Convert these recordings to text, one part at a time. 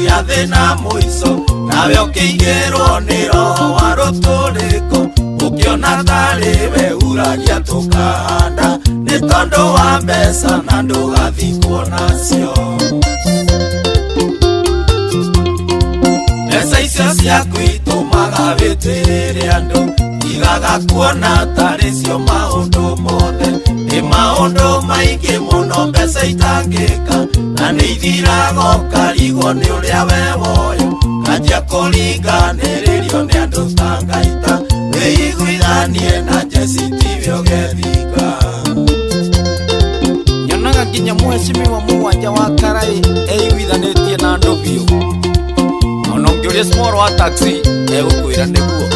ya thĩna mũico nawe ũkĩigĩrwo nĩ roho wa rũtũrĩko ũkĩona tarĩ we uragia tũkahanda nĩ tondũ wa mbeca na ndũgathikwo nacio. Mbeca icio ciaku itũmaga wĩtĩĩre andũ igaga kuona tarĩ cio maũndũ mothe nĩ maũndũ maingĩ mũno mbeca itangĩka na nĩ ithiraga ũkarigwo nĩ ũrĩa we woyo kanjia kũringanĩrĩrio nĩ andũ ta ngaita wĩiguithanie na Jesi tiwe ũgethika. Nyonaga nginya mũhecimiwa mũgwanja wa Karai eiguithanĩtie na andũ biũ ona ũngĩũria small wa taxi egũkwĩra nĩguo.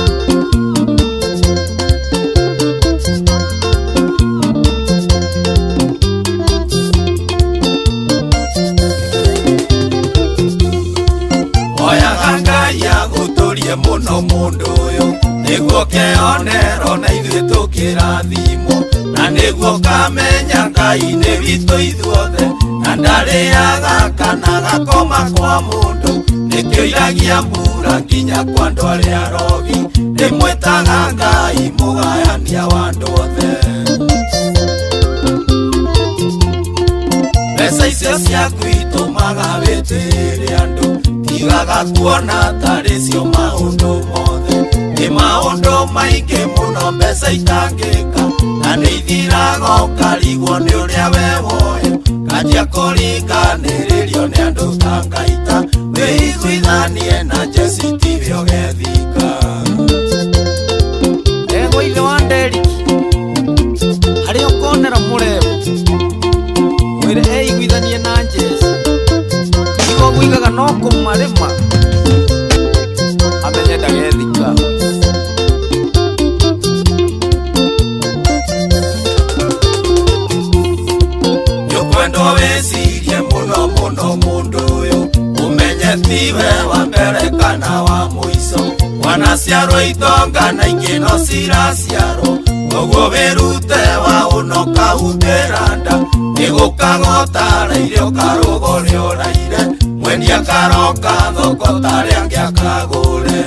Oyaga Ngai agũtũrie mũno mũndũ ũyũ nĩguo keonero na ithuĩ tũkĩrathimwo na nĩguo kamenya Ngai nĩ witũ ithuothe na ndarĩaga kana gakoma kwa mũndũ nĩkĩo iragia mbura nginya kwa andũ arĩa arogi ndĩmwĩtaga Ngai mũgayania wa andũ othe. Mbeca icio ciaku itũmaga wĩtĩĩre andũ tigaga kuona tarĩ cio maũndũ mothe nĩ maũndũ maingĩ mũno mbeca itangĩka na nĩ ithiraga ũkarigwo nĩ ũrĩa we woyo kanjia kũringanĩrĩrio nĩ andũ ta ngaita wĩiguithanie na Jesi tiwe ũgethika. Ndegwa ithe wa Nderiki harĩa ũkonera mũrebu mwĩre eiguithanie na Jesi nĩguo guigaga no kũmarĩma amenye ndagethika. Nĩũkwendwo wĩcirie mũno mũno mũndũ ũyũ ũmenye tiwe wa mbere kana wa mũico wanaciarwo itonga na ingĩ no ciraciarwo koguo wĩrute wa ũno kahutĩra nda nĩgũkagotaraire ũkarũgũrĩa ũraire mwendia karoka thoko tarĩa angĩ akagũre.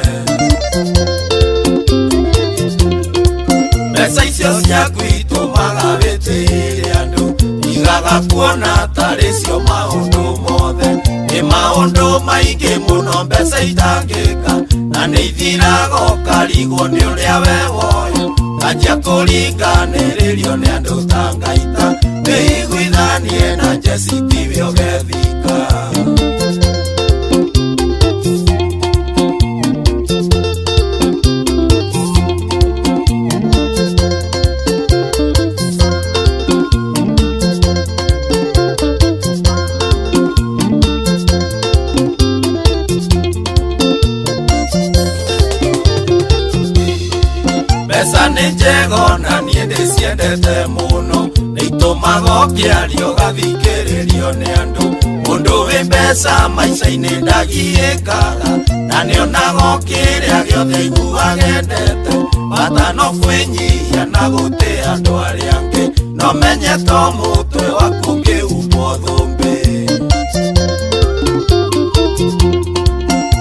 Mbeca icio ciaku itũmaga wĩtĩĩre andũ igaga kuona tarĩ cio maũndũ mothe nĩ maũndũ maingĩ mũno mbeca itangĩka na nĩ ithiraga ũkarigwo nĩ ũrĩa we woyo kanjia kũringanĩrĩrio nĩ andũ ta ngaita wĩiguithanie na Jesi tiwe ũgethika. Mbeca nĩ njega ona niĩ ndĩciendete mũno nĩ itũmaga ũkĩaria ũgathikĩrĩrio nĩ andũ mũndũ wĩ mbeca maica-inĩ ndagiĩkaga na nĩonaga kĩrĩa gĩothe aiguaga endete bata no kwĩnyihia na gũtĩa andũ arĩa angĩ no menye to mũtwe waku ũngĩhumbwo thũmbĩ.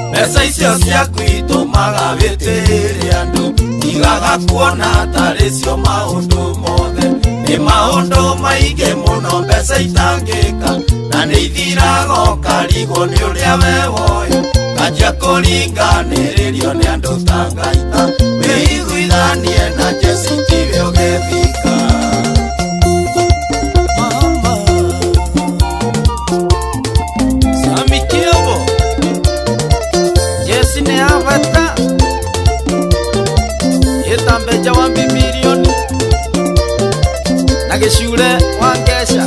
Mbeca icio ciaku itũmaga wĩtĩĩre andũ igaga kuona tarĩ cio maũndũ mothe nĩ maũndũ maingĩ mũno mbeca itangĩka na nĩ ithiraga ũkarigwo nĩ ũrĩa we woyo kanjia kũringanĩrĩrio nĩ andũ ta ngaita wĩiguithanie na Jesi tiwe ũgethika. Mama Sami Kiobo Jesi nĩ ya bata ĩta mbeca wa mbilioni na gĩcure wa ngeca.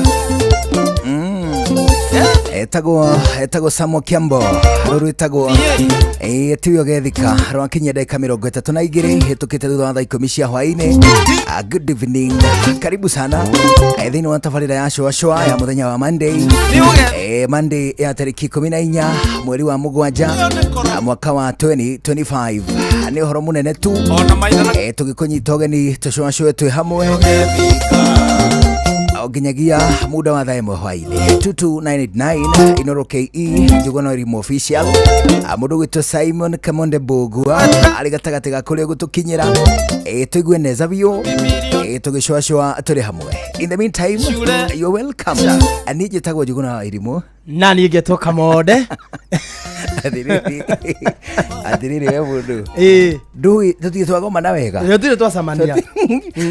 Etagwo Samuel Kiambo rũrũ ĩtagwo tiwe ũgethika rwakinyia ndagĩka 32 hĩtũkĩte thutha wa thaa 10 cia hwaĩ-inĩ. Good evening, karibu sana thĩinĩ wa tabarĩra ya Shua Shua ya mũthenya wa Monday. Monday ya tarĩki 14 mweri wa mũgwanja mwaka wa 2025 nĩ ũhoro mũnene tu tũgĩkũnyita ũgeni tũcũacũe twĩ hamwe. Nginyagia muda wa thaa 1 hwaini. 22989 Inoro KE Njuguna Wairimu official. Mundu gwitwo Simon Kamonde Mbugua ari gatagati ga kuria gutukinyira, tuigue neza biũ, tugicwacwa turi hamwe. In the meantime, you're welcome. Niĩ njĩtagwo Njuguna Wairimu. Na niĩ ngetwo Kamonde. Atirĩrĩ, atirĩrĩ, we mũndũ Ĩĩ. ndũĩ tũtirĩ twagomana wega. Tũtirĩ twacemania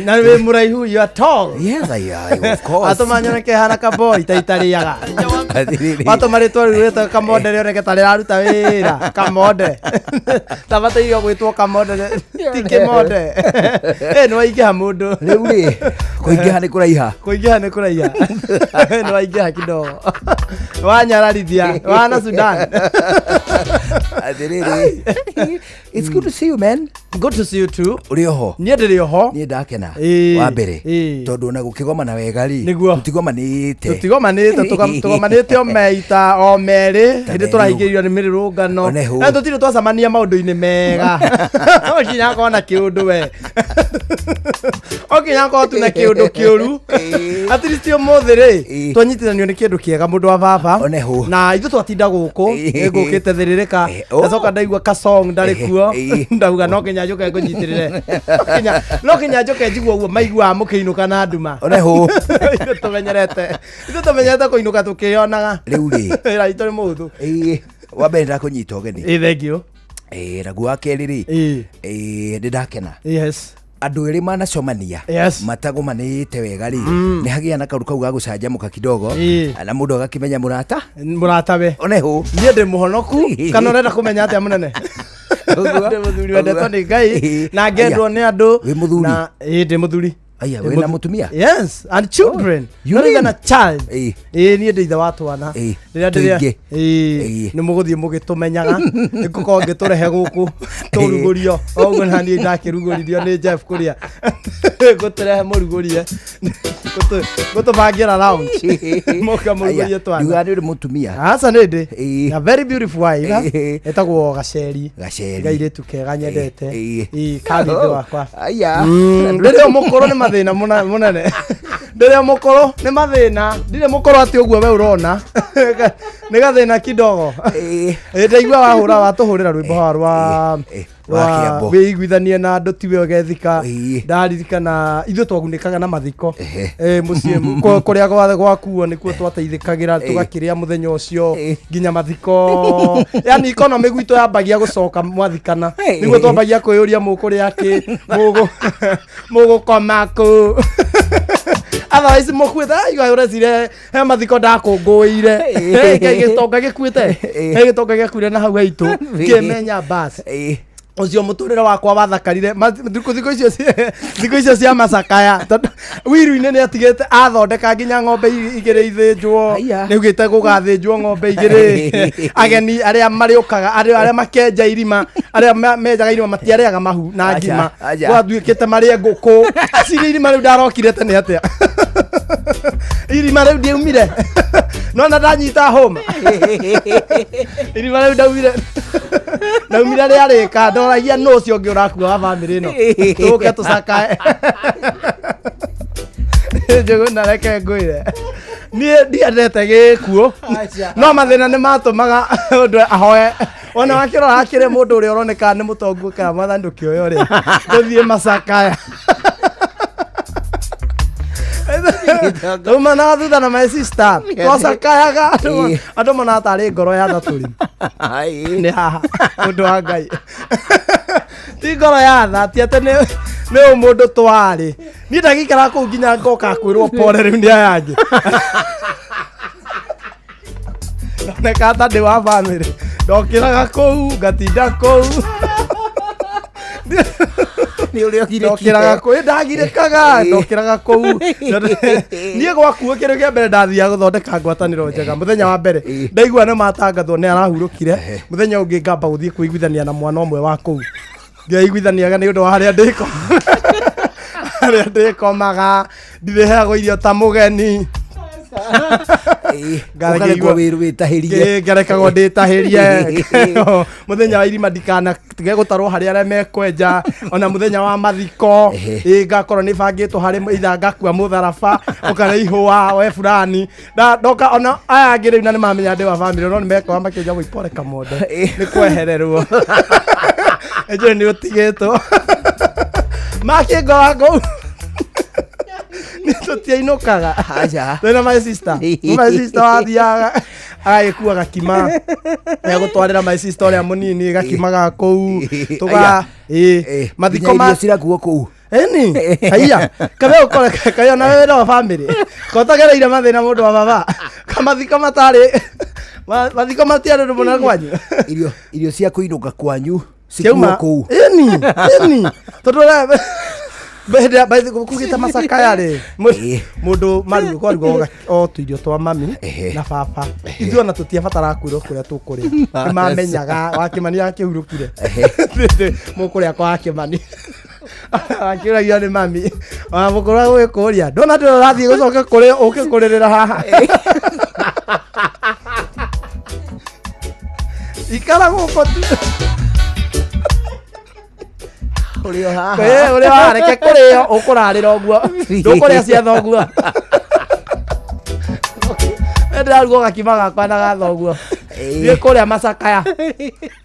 na wĩ mũraihu, you are tall. Yes, I of course. Atũma nyoneke hana kaboi ta itarĩaga. Atirĩrĩ. Watũma rĩtwa rĩu rĩtwa Kamonde rĩoneke ta rĩraruta wĩra. Kamonde tabatairio gwĩtwo Kamonde, ti Kĩmonde. Ĩ nĩ waingĩha mũndũ. Rĩu rĩ, kũingĩha nĩ kũraiha. Kũingĩha nĩ kũraiha, nĩ waingĩha kidogo, wanyararithia wana Sudan. Atirĩrĩ, it's good to see you, man. Good to see you too. Ũrĩ oho? Niĩ ndĩrĩ oho. Niĩ ndakena. Ĩĩ, wa mbere, ĩĩ. tondũ ona gũkĩgomana wega rĩ, Nĩguo. tũtigomanĩte. Tũtigomanĩte, tũgomanĩte o meita o merĩ hĩndĩ merĩ. tũrahingĩrĩrio nĩ mĩrũrũngano. Onehu. Na tũtirĩ twacemania maũndũ-inĩ mega. Okinya akorwo na kĩũndũ we, okinya akorwo tu na kĩũndũ kĩũru. At least ũmũthĩ rĩ, twanyitithanio nĩ kĩndũ kĩega, mũndũ wa baba. Onehu. Na ithuĩ twatinda gũkũ. Ngũkĩte thĩrĩrĩka. Oh. Ndacoka ndaigua kasong ndarĩ kuo. Ndauga no nginya njũke ngũnyitĩrĩre. No nginya njũke njigue ũguo maiguaga mũkĩinũka na nduma. Onehu. Ithuĩ tũmenyerete kũinũka tũkĩyonaga. Rĩu rĩ, Wĩra witũ nĩ mũhũthũ. Ĩĩ, wa mbere ndakũnyita ũgeni. Ĩ, thank you. Ĩĩ, naguo wa kerĩ rĩ, ĩĩ, nĩ ndakena. Andũ erĩ manacemania matagomanĩte wega rĩ, nĩ hagĩa na kaũndũ kau ga gũcanjamũka kidogo na mũndũ agakĩmenya mũrata Mũratawe. Onehu. Niĩ ndĩ mũhonoku, kana ũrenda kũmenya atĩa, mũnene? Ũguo. Ndĩ mũthuri wendetwo nĩ Ngai na ngendwo nĩ andũ. Wĩ mũthuri? Na ĩĩ, ndĩ mũthuri. Aya, Ndĩ wĩna mũtumia? Yes, and children. You Not even mean? a child. Ĩĩ. Ĩĩ, niĩ ndĩ ithe wa twana. Ĩĩ, Rĩrĩa ndĩrĩa tũingĩ. Ĩĩ, Ĩĩ. nĩ mũgũthiĩ mũgĩtũmenyaga, nĩ ngũkorwo ngĩtũrehe gũkũ tũrugũrio o ũguo na niĩ ndakĩrugũririo nĩ Jeff kũrĩa ngũtũrehe mũrugũrie. Ngũtũbangĩra lounge mũka mũrugũrie twana. Ndiugaga nĩ ũrĩ mũtumia. Aca, nĩ ndĩ Ĩĩ. a very beautiful wife. Ĩĩ. Ĩtagwo Gaceri. Gaceri. Gairĩtu kega nyendete. Ĩĩ. Ĩĩ, kabithi wakwa. Aya. Ndĩrĩ o mũkũrũ nĩ mathĩna mũnene, ndĩrĩ o mũkũrũ nĩ mathĩna, ndirĩ mũkũrũ atĩ ũguo we ũrona nĩ gathĩna kidogo. Ĩĩ. Ĩ, ndaigua wahũra watũhũrĩra rwĩmbo haha rwa Rwa Kĩambo. wĩiguithanie na andũ tiwe ũgethika. Ĩĩ. Ndaririkana ithuĩ twagunĩkaga na mathiko. Ehe. Mũciĩ kũrĩa gwakuo nĩkuo twateithĩkagĩra, tũgakĩrĩa mũthenya ũcio nginya mathiko, yani economy gwitũ yambagia gũcoka mwathikana. Nĩguo twambagia kwĩyũria mũkũrĩa kĩ, mũgũkoma kũ, otherwise mũkuĩte aigua ũrecire he mathiko ndakũngũĩire. Gĩtonga gĩkuĩte, he gĩtonga gĩakuire na hau haitũ kĩmenya bas. Ĩĩ. Ũcio mũtũrĩre wakwa wathakarire thikũ icio cia macakaya, tondũ wiru-inĩ nĩ atigĩte athondeka nginya ng'ombe igĩrĩ ithĩnjwo. Haiya. Nĩ augĩte gũgathĩnjwo ng'ombe igĩrĩ, ageni arĩa marĩũkaga, arĩa makenja irima, arĩa menjaga irima matiarĩaga mahu na Acha, ngima. acha. Gwatuĩkĩte marĩe ngũkũ cirĩ irima rĩu. Ndarokire tene atĩa, irima rĩu ndiaumire nona ndanyita homa, irima rĩu ndaumire, ndaumire rĩarĩka, ndoragia nũ ũcio ũngĩ ũrakua wa bamĩrĩ ĩno tũke tũcakae. Njũgũna, reke ngwĩre, niĩ ndiendete gĩkuũ, no mathĩna nĩ matũmaga ũndũ ahoe ona wakĩrora hakĩrĩ mũndũ ũrĩa ũroneka nĩ mũtongu kana mwathani ndũkĩoya ũrĩa tũthiĩ macakaya. Tauma na thutha na my sister twacakayaga andũ monaga tarĩ ngoro ya tha tũri nĩ haha ũndũ wa Ngai, ti ngoro ya tha, ti atĩ nĩ ũmũndũ twarĩ. Niĩ ndagĩikara kũu nginya ngoka kwĩrwo pore rĩu nĩ aya angĩ, ndoneka ta ndĩ wa bamĩrĩ, ndokĩraga kũu ngatinda kũu. Nĩ ũrĩa ũgirĩkire. Ndokĩraga kũu, ndagirĩkaga, ndokĩraga kũu. Niĩ gwakuo kĩndũ kĩa mbere ndathiaga gũthondeka ngwatanĩro njega mũthenya wa mbere. Ndaigua nĩ matangathwo nĩ arahurũkire, mũthenya ũngĩ ngamba gũthiĩ kwĩiguithania na mwana ũmwe wa kũu, ndiaiguithaniaga nĩ ũndũ wa harĩa ndĩkomaga, ndirĩheagwo irio ta mũgeni. Ũkarekwo wĩtahĩrie. Ngarekagwo ndĩtahĩrie. Mũthenya wa irima ndikanatige gũtarwo harĩ arĩa mekwenja, ona mũthenya wa mathiko ngakorwo nĩ bangĩtwo harĩ itha ngakua mũtharaba ũkana ihũa we fulani na ndoka ona aya angĩ rĩu na nĩmamenya ndĩ wa family no nĩmekoa makĩnja mũipore kamondo nĩ kwehererwo ĩnjũĩ nĩ ũtigĩtwo makĩngora kũu nĩ tũtiainũkaga. Aca. Twĩna my sister, my sister wathiaga agagĩkua gakima egũtwarĩra my sister ũrĩa mũnini gakima ga kũu tũga ĩ mathiko ma ma cirakuo kũu. Eni haiya kabe ukore kayo na wewe wa family kotagereire mathina mundu wa baba kamathiko matari mathiko matiarĩ ũndũ mũna kwanyu. Irio cia kũinũka kwanyu cikuo Ciauma kũu. Eni eni tondu kugĩte macakaya rĩ mũndũ marugo kwarugwo o tũirio twa mami na baba ithuĩ ona tũtiabataraga kwĩrwo kũrĩa tũkũrĩa nĩmamenyaga wakĩmani akĩhurũkire mũkũrĩa kwa wakĩmani akĩũragio nĩ mami ona mũkũrũ agũgĩkũria ndona ndĩrĩa ũrathiĩ gũcoka kũrĩa ũke kũrĩrĩra haha ikara gũkũ tu. Ũrĩ o haha. Ũrĩ o haha reke kũrĩo ũkũrarĩra ũguo ndũkũrĩa cia thoguo ndĩrarugwo gakima gakwa na ga thoguo thiĩ kũrĩa macakaya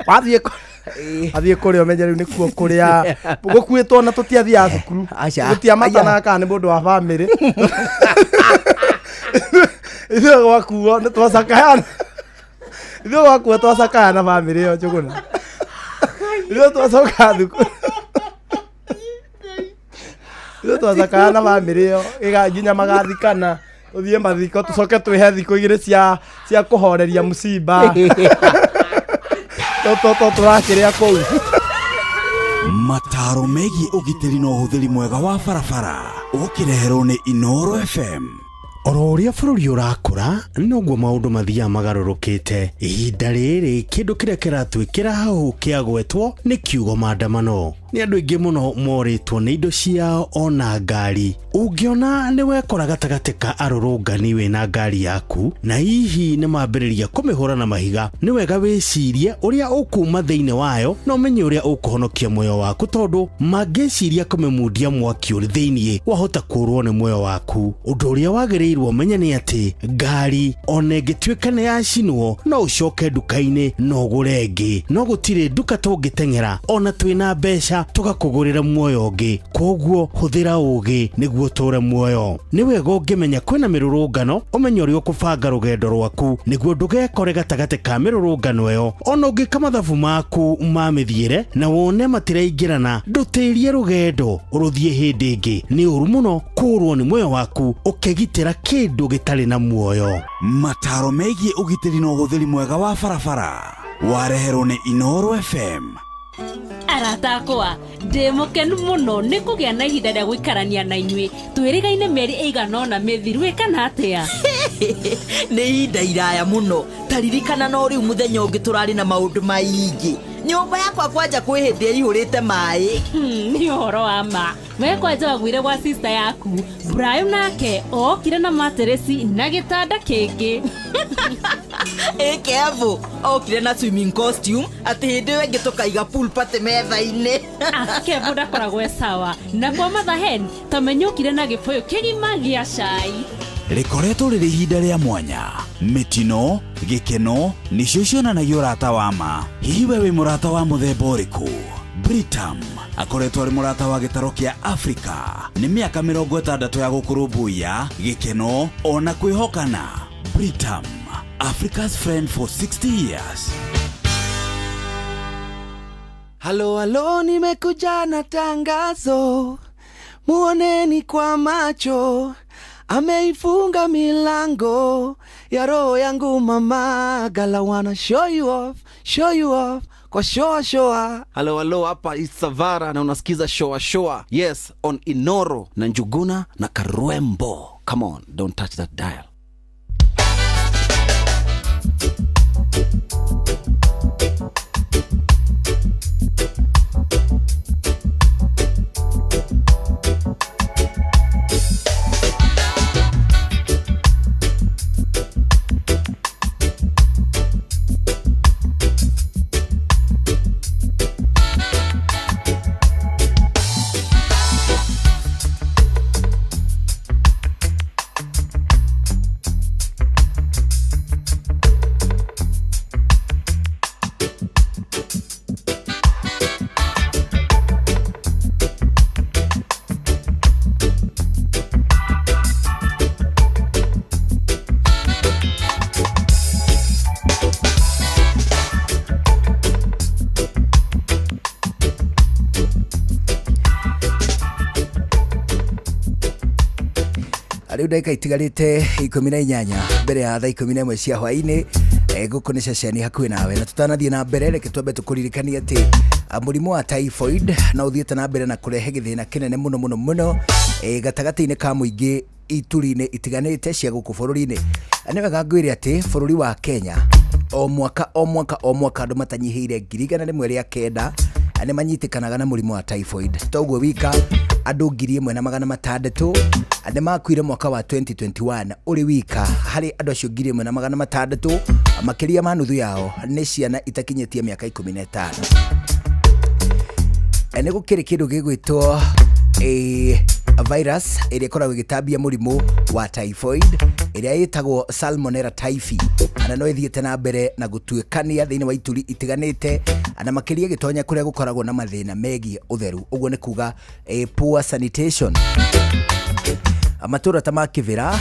wathiĩ athiĩ kũrĩa ũmenye rĩu nĩkuo kũrĩa gũkuĩtwo na tũtiathiaga thukuru gũtiamatanaga kana nĩ mũndũ wa bamĩrĩ ithuĩ gwakuo nĩ twacakayana ithuĩ gwakuo twacakaya na bamĩrĩ ĩyo Njũgũna ithuĩ twacoka thukuru ithuĩ twacakaya na bamĩrĩ ĩyo nginya magathikana tũthiĩ mathiko tũcoke twĩhe thikũ igĩrĩ cia kũhoreria mũcimba tũrakĩrĩa kũu. Mataro megiĩ ũgitĩri na ũhũthĩri mwega wa barabara ũkĩreherwo nĩ Inooro FM. Oro ũrĩa bũrũri ũrakũra noguo maũndũ mathiaga magarũrũkĩte. Ihinda rĩrĩ kĩndũ kĩrĩa kĩratwĩkĩra hau kĩagwetwo nĩ kiugo maandamano. Nĩ andũ aingĩ mũno morĩtwo nĩ indo ciao ona ngari. Ũngĩona nĩ wekora gatagatĩ ka arũrũngani wĩna ngari yaku na hihi nĩ mambĩrĩria kũmĩhũra na mahiga, nĩ wega wĩcirie ũrĩa ũkuma thĩinĩ wayo na ũmenye ũrĩa ũkũhonokia muoyo waku, tondũ mangĩciria kũmĩmundia mwaki ũrĩ thĩinĩ wahota kũũrwo nĩ muoyo waku. Ũndũ ũrĩa wagĩrĩirwo ũmenye nĩ atĩ ngari ona ĩngĩtuĩka nĩ yacinwo no ũcoke nduka-inĩ na ũgũre ĩngĩ, no gũtirĩ nduka tũngĩteng'era ona twĩna mbeca tũgakũgũrĩra muoyo ũngĩ. Koguo hũthĩra ũũgĩ nĩguo ũtũre muoyo. Nĩ wega ũngĩmenya kwĩna mĩrũrũngano ũmenye ũrĩa ũkũbanga rũgendo rwaku nĩguo ndũgekore gatagatĩ ka mĩrũrũngano ĩyo. Ona ũngĩka mathabu maku ma mĩthiĩre na wone matiraingĩrana, ndũtĩrie rũgendo ũrũthiĩ hĩndĩ ĩngĩ. Nĩ ũru mũno kũũrwo nĩ muoyo waku ũkĩgitĩra kĩndũ gĩtarĩ na muoyo. Mataro megiĩ ũgitĩri na ũhũthĩri mwega wa barabara wareherwo nĩ Inooro FM. Arata akwa ndĩ mũkenu mũno nĩ kũgĩa na ihinda rĩa gũikarania na inyuĩ twĩrĩgaine mĩeri ĩigana ũna mĩthiru ĩ kana atĩa. Nĩ ihinda iraya mũno taririkana no rĩu mũthenya ũngĩ tũrarĩ na maũndũ maingĩ. Nyũmba yakwa kwanja kwĩ hĩndĩ ĩihũrĩte maĩ. Nĩ ũhoro wa ma we kwanja waguire gwa sister yaku Brian nake okire na materesi na gĩtanda kĩngĩ. Ĩkevu okire na swimming costume atĩ hĩndĩ ĩyo ĩngĩ tũkaiga pool party metha-inĩ. Kevu ndakoragwo e sawa na kwa Mother Hen tamenye okire na gĩbũyũ kĩgima gĩa cai. Rĩkoretwo rĩrĩ ihinda rĩa mwanya mĩtino gĩkeno nĩcio cionanagia ũrata wa ma. Hihi we wĩ mũrata wa mũthemba ũrĩkũ? Britam akoretwo arĩ mũrata wa gĩtaro kĩa Afrika nĩ mĩaka 60 ya gũkũrũmbũiya gĩkeno ona kwĩhokana. Britam, Africa's friend for 60 years. Halo halo, nimekuja na tangazo, muoneni kwa macho, ameifunga milango ya roho yangu mama. Gala wanna show you off, show you off kwa shoa shoa. Halo halo, hapa Isavara na unasikiza shoa shoa. Yes, on Inoro na Njuguna na Karwembo. Come on, don't touch that dial. Rĩu ndagĩka itigarĩte 18 mbere ya thaa 11 cia hwaĩ-inĩ. Gũkũ nĩ ceceni hakuhĩ nawe, na tũtanathiĩ na mbere reke twambe tũkũririkanie atĩ mũrimũ wa typhoid no ũthiĩte na mbere na kũrehe gĩthĩna kĩnene mũno mũno mũno gatagatĩ-inĩ ka mũingĩ ituri-inĩ itiganĩte cia gũkũ bũrũri-inĩ. Nĩ wega ngwĩre atĩ bũrũri wa Kenya o mwaka o mwaka o mwaka andũ matanyihĩire 109,000 nĩ manyitĩkanaga na mũrimũ wa typhoid. Toguo wika andũ 1,600 nĩ makuire mwaka wa 2021 ũrĩ wika. Harĩ andũ acio 1,600 makĩria ma nuthu yao nĩ ciana itakinyĩtie mĩaka 15. Nĩ gũkĩrĩ kĩndũ gĩgwĩtwo virus ĩrĩa ĩkoragwo ĩgĩtambia mũrimũ wa typhoid ĩrĩa ĩtagwo Salmonella typhi, na no ĩthiĩte na mbere na gũtuĩkania thĩinĩ wa ituri itiganĩte na makĩria gĩtonya kũrĩa gũkoragwo na mathĩna megiĩ ũtheru, ũguo nĩ kuga poor sanitation. Matũra ta ma Kĩbĩra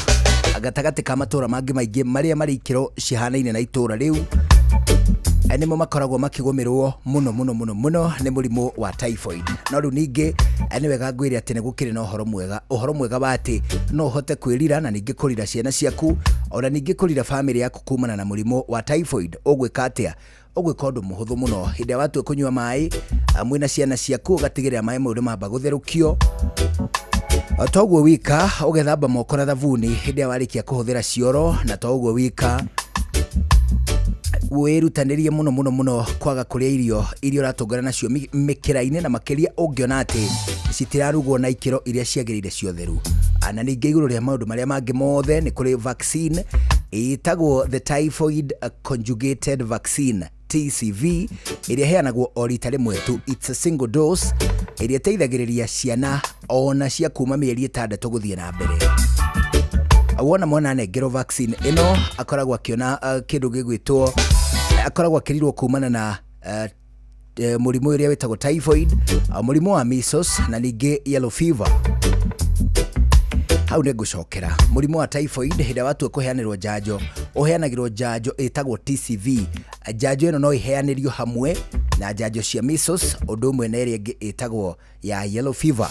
gatagatĩ ka matũra mangĩ maingĩ marĩa marĩ ikĩro cihanaine na itũra rĩu nĩmo makoragwo makĩgũmĩrwo mũno mũno mũno mũno nĩ mũrimũ wa typhoid. No rĩu ningĩ nĩ wega ngwĩre atĩ nĩ gũkĩrĩ na ũhoro mwega, ũhoro mwega wa atĩ no ũhote kwĩrira na ningĩ kũrira ciana ciaku ona ningĩ kũrira famĩlĩ yaku kumana na mũrimũ wa typhoid. Ũgwĩka atĩa? Ũgwĩka ũndũ mũhũthũ mũno. Hĩndĩ ĩrĩa watua kũnyua maĩ mwĩna ciana ciaku, ũgatigĩrĩra maĩ mau nĩ mamba gũtherũkio. Toguo wika ũgethamba moko na thabuni hĩndĩ ĩrĩa warĩkia kũhũthĩra cioro, na toguo wika wĩrutanĩrie mũno mũno mũno kwaga kũrĩa irio iria ũratũngana nacio mĩkĩra-inĩ, na makĩria ũngĩona atĩ citirarugwo na ikĩro iria ciagĩrĩire cia ũtheru. Na ningĩ igũrũ rĩa maũndũ marĩa mangĩ mothe nĩ kũrĩ vaccine ĩtagwo the typhoid conjugated vaccine TCV ĩrĩa ĩheanagwo o rita rĩmwe tu, it's a single dose, ĩrĩa ĩteithagĩrĩria ciana ona cia kuma mĩeri 6 gũthiĩ na mbere. Wona mwana anengerwo vaccine ĩno akoragwo akĩona kĩndũ gĩgwĩtwo, akoragwo akĩrirwo kumana na mũrimũ ũrĩa wĩtagwo typhoid, mũrimũ wa measles na ningĩ yellow fever. Hau nĩ ngũcokera mũrimũ wa typhoid. Hĩndĩ ĩrĩa watua kũheanĩrwo njanjo, ũheanagĩrwo njanjo ĩtagwo TCV. Njanjo ĩno no ĩheanĩrio hamwe na njanjo cia measles ũndũ ũmwe na ĩrĩa ĩngĩ ĩtagwo ya yellow fever.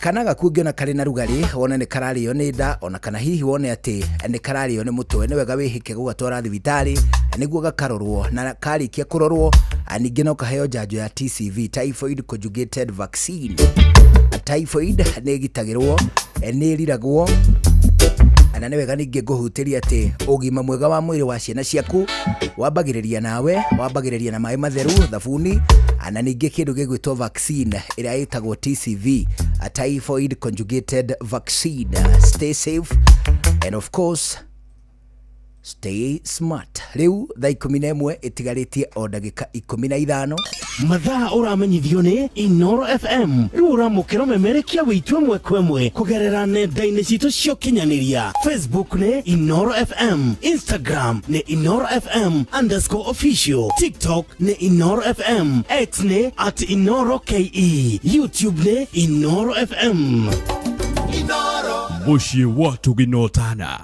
Kana gaku ũngĩona karĩ na rugarĩ, wone nĩ kararĩo nĩ nda, ona kana hihi wone atĩ nĩ kararĩo nĩ mũtwe, nĩ wega wĩhĩke gũgatwara thibitarĩ nĩguo gakarorwo, na karĩkia kũrorwo ningĩ no kaheo njanjo ya TCV, typhoid conjugated vaccine. Typhoid nĩ ĩgitagĩrwo, nĩ ĩriragwo, na nĩ wega ningĩ ngũhutĩria atĩ ũgima mwega wa mwĩrĩ wa ciana ciaku wambagĩrĩria nawe, wambagĩrĩria na maĩ matheru, thabuni, na ningĩ kĩndũ gĩgwĩtwo vaccine ĩrĩa ĩtagwo TCV, a typhoid conjugated vaccine. Stay safe and of course stay smart. Rĩu thaa 11 ĩtigarĩtie o ndagĩka 15. Mathaa ũramenyithio nĩ Inoro FM. Rĩu ũramũkĩra ũmemerekia wĩitũ ĩmwe kwa ĩmwe kũgerera nenda-inĩ citũ cia ũkinyanĩria. Facebook nĩ Inoro FM, Instagram nĩ Inoro FM underscore official, TikTok nĩ Inoro FM, X nĩ at Inoro KE, YouTube nĩ Inoro FM. Mũciĩ wa tũginotana.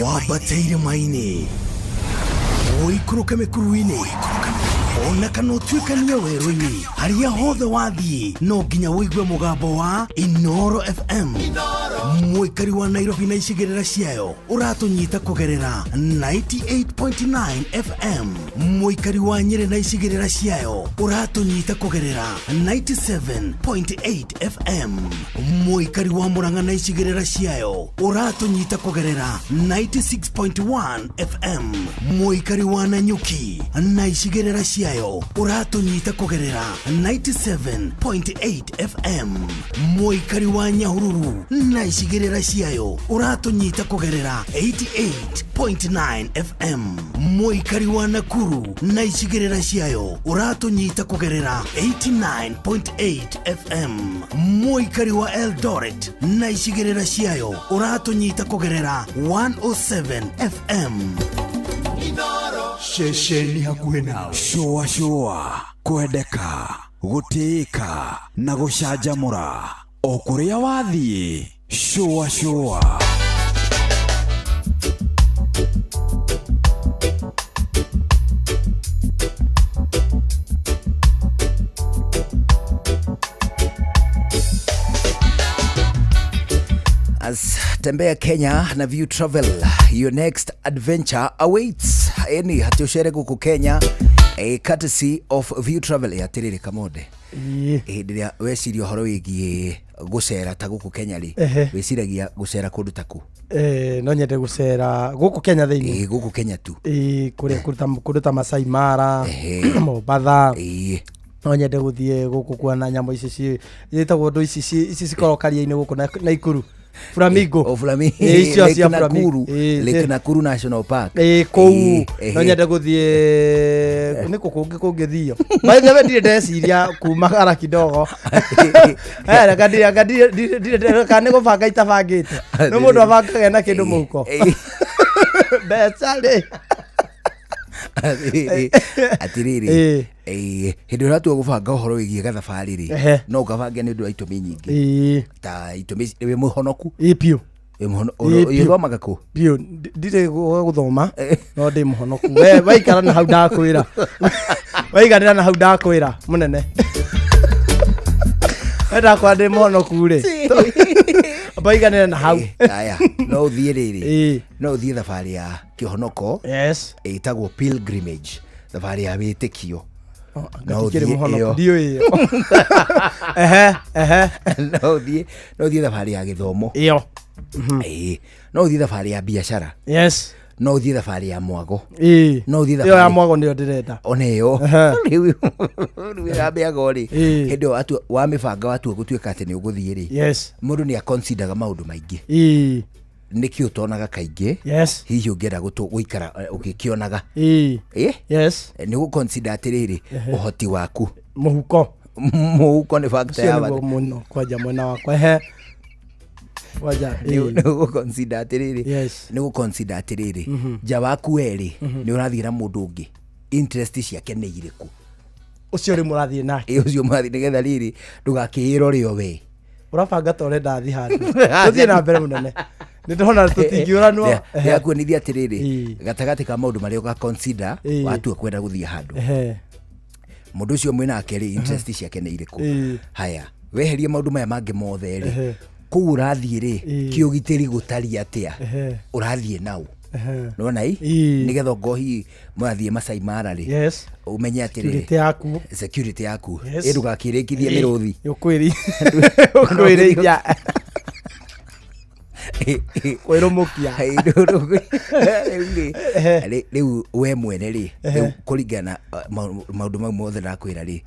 Wambate irĩma-inĩ, ũikũrũke mĩkuru-inĩ, ona kana ũtuĩkanie werũ-inĩ, harĩa hothe wathiĩ no nginya ũigue mũgambo wa Inoro FM. Mũikari wa Nairobi na icigĩrĩra ciayo ũratũnyita kũgerera 98.9 FM. Mũikari wa Nyĩrĩ na icigĩrĩra ciayo ũratũnyita kũgerera 97.8 FM. Mũikari wa Murang'a na icigĩrĩra ciayo ũratũnyita kũgerera 96.1 FM. Mũikari wa Nanyuki na icigĩrĩra ciayo ũratũnyita kũgerera 97.8 FM. Mũikari wa Nyahururu na icigĩrĩra ciayo ũratũnyita kũgerera 88.9 FM. Mũikari wa Nakuru na icigĩrĩra ciayo ũratũnyita kũgerera 89.8 FM. Mũikari wa Eldoret na icigĩrĩra ciayo ũratũnyita kũgerera 107 FM. Ceceni hakuhĩ nawe. Shũa shũa, kwendeka, gũtĩĩka na gũcanjamũra o kũrĩa wathiĩ. Shũa shũa. Tembea Kenya na View Travel. Your next adventure awaits. Eni hati ucere gũkũ Kenya, a courtesy of View Travel. Atirĩrĩ Kamonde, hĩndĩ ĩrĩa weciria ũhoro wĩgiĩ gũcera ta gũkũ Kenya rĩ, wĩciragia gũcera kũndũ ta kũ? No nyende gũcera gũkũ Kenya thĩinĩ. Ĩ, gũkũ Kenya tu. Ĩ, kũrĩa kũndũ ta Masai Mara, Mombatha. No nyende gũthiĩ gũkũ kuona nyamũ ici ciĩtagwo ũndũ ici ici cikoragwo karia-inĩ gũkũ Naikuru. Flamingo. O Flamingo. Ĩ, icio Lake cia Flamingo. Nakuru. Ĩ, Lake ĩ. Nakuru National Park. Ĩ, kũu. Ĩ, No nyende gũthiĩ nĩ kũ kũngĩ kũngĩthio. By the way, ndirĩ ndeciria kuma gara kidogo. Reka ndirĩ, anga ndirĩ, ndirĩ, ndirĩ, reka nĩ gũbanga itabangĩte. Nĩ mũndũ abangaga ena kĩndũ mũhuko. Mbeca rĩ. Atirĩrĩ, hĩndĩ ĩrĩa ũratua gũbanga ũhoro wĩgiĩ gathabarĩ rĩ, no ũgabange nĩ ũndũ wa itũmi nyingĩ. Ta itũmi ici, wĩ mũhonoku? Ĩ, biũ. Wĩ mũhono-, Ĩ, biũ. ũthomaga kũ? Biũ, ndirĩ gũthoma, no ndĩ mũhonoku. We, waikara na hau ndakwĩra. Waiganĩra na hau ndakwĩra, mũnene. We ndakwa ndĩ mũhonoku rĩ. Waiganĩra na hau. Aya, no ũthiĩ rĩrĩ. No ũthiĩ thabarĩ ya kĩhonoko. Ĩtagwo pilgrimage, thabarĩ ya wĩtĩkio. No Ngatikĩrĩ ũthiĩ mũhonoku, ĩyo. ndiũĩ ĩyo. Ehe, ehe. No ũthiĩ, no ũthiĩ thabarĩ ya gĩthomo. Ĩyo. Ĩĩ. No ũthiĩ thabarĩ ya biacara. No ũthiĩ thabarĩ ya mwago. No ũthiĩ Ĩyo ya thabarĩ mwago nĩyo ndĩrenda. Ona ĩyo. Rĩu, rĩu ya mĩago rĩ, hĩndĩ ĩyo wa mĩbanga watua gũtuĩka atĩ nĩ ũgũthiĩ rĩ, mũndũ nĩ aconsideraga maũndũ maingĩ. Nĩkĩ ũtonaga kaingĩ? Hihi ũngĩenda gũikara ũgĩkĩonaga? Nĩ gũconsider atĩrĩrĩ, ũhoti waku. Mũhuko. Mũhuko nĩ factor Ũcio ya nĩguo bata. mũno kwanja mwena wakwa. Ehe. Kwanja, Nĩ gũconsider atĩrĩrĩ. Nĩ gũconsider atĩrĩrĩ. Nja waku we rĩ, nĩ ũrathiĩ na mũndũ ũngĩ. Interest ciake nĩ irĩkũ? Ũcio rĩ mũrathiĩ nake. Ĩ, ũcio mũrathiĩ nĩgetha rĩrĩ, ndũgakĩĩrore o we. Ũrabanga ta ũrenda thiĩ handũ. Tũthiĩ na mbere mũnene. Nĩ ndĩrona tũtingĩũranwo. Ndĩrakuonithia atĩrĩrĩ, gatagatĩ ka maũndũ marĩa ũga consider watua kwenda gũthiĩ handũ. Mũndũ ũcio mwĩ nake rĩ, interest ciake nĩ irĩkũ? Haya, weherie maũndũ maya mangĩ mothe rĩ, kũu ũrathiĩ rĩ, kĩũgitĩri gũtariĩ atĩa? Ũrathiĩ naũ? Nĩwona ĩ? Nĩgetha ongorwo hihi mũrathiĩ Masai Mara rĩ, ũmenye atĩrĩrĩ, Security yaku. Security yaku. Ĩ, ndũgakĩrĩkithie mĩrũthi. Ũkwĩrĩithia. Kwĩrũmũkia. Rĩu we mwene rĩ, rĩu kũringana maũndũ mau mothe ndakwĩra rĩ,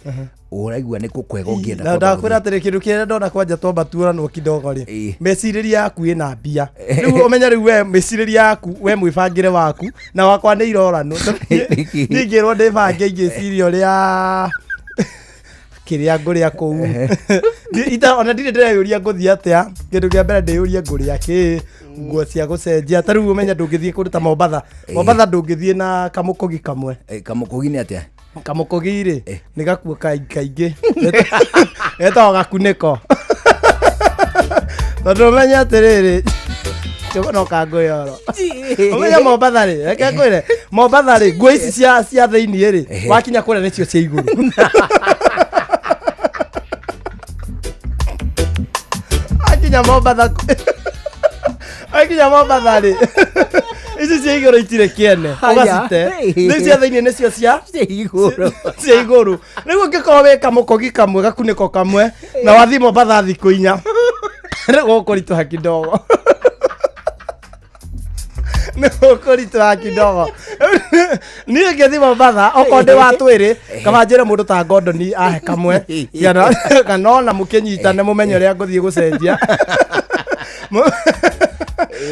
ũraigua nĩ kũ kwega ũngĩenda Na kwamba ndakwĩra gũthiĩ? atĩrĩ, kĩndũ kĩrĩa ndona kwanja twamba tuoranwo kidogo rĩ, mecirĩria yaku ĩna mbia. Rĩu ũmenye rĩu we mecirĩria yaku, we mwĩbangĩre waku na wakwa nĩ iroranwo. Niĩ ingĩrwo ndĩbange ingĩciria ũrĩa kĩrĩa ngũrĩa kũu. Ona ndirĩ ndĩreyũria ngũthiĩ atĩa. Kĩndũ kĩa mbere ndĩyũrie ngũrĩa kĩ, nguo cia gũcenjia. Ta rĩu ũmenye ndũngĩthiĩ kũndũ ta Mombatha. Mombatha ndũngĩthiĩ na kamũkũgi kamwe. Kamũkũgi nĩ atĩa? Kamũkũgi rĩ, nĩ gakuo kaingĩ. Getagwo gakunĩko. Tondũ ũmenye atĩrĩrĩ, Njogo no kangũyoro. Ũmenye Mombatha rĩ, reke ngwĩre, Mombatha rĩ, nguo ici cia thĩiniĩ rĩ, wakinya kũrĩa nĩcio cia igũrũ. Wakinya Mombatha wakinya Mombatha rĩ, ici cia igũrũ itirĩ kĩene, Haya. ũgacite. Rĩu cia thĩiniĩ nĩcio cia igũrũ. Cia igũrũ. Rĩu ũngĩkorwo wĩ kamũkogi kamwe, gakunĩko kamwe, na wathiĩ Mombatha thikũ inya, nĩ gũkũritũha kidogo. Nĩ gũkũritũha kidogo. Niĩ ngĩthiĩ Mombatha, okorwo ndĩ wa twĩrĩ, kaba njĩre mũndũ ta Gordon ahe kamwe. Kana ona mũkĩnyitane mũmenye ũrĩa ngũthiĩ gũcenjia.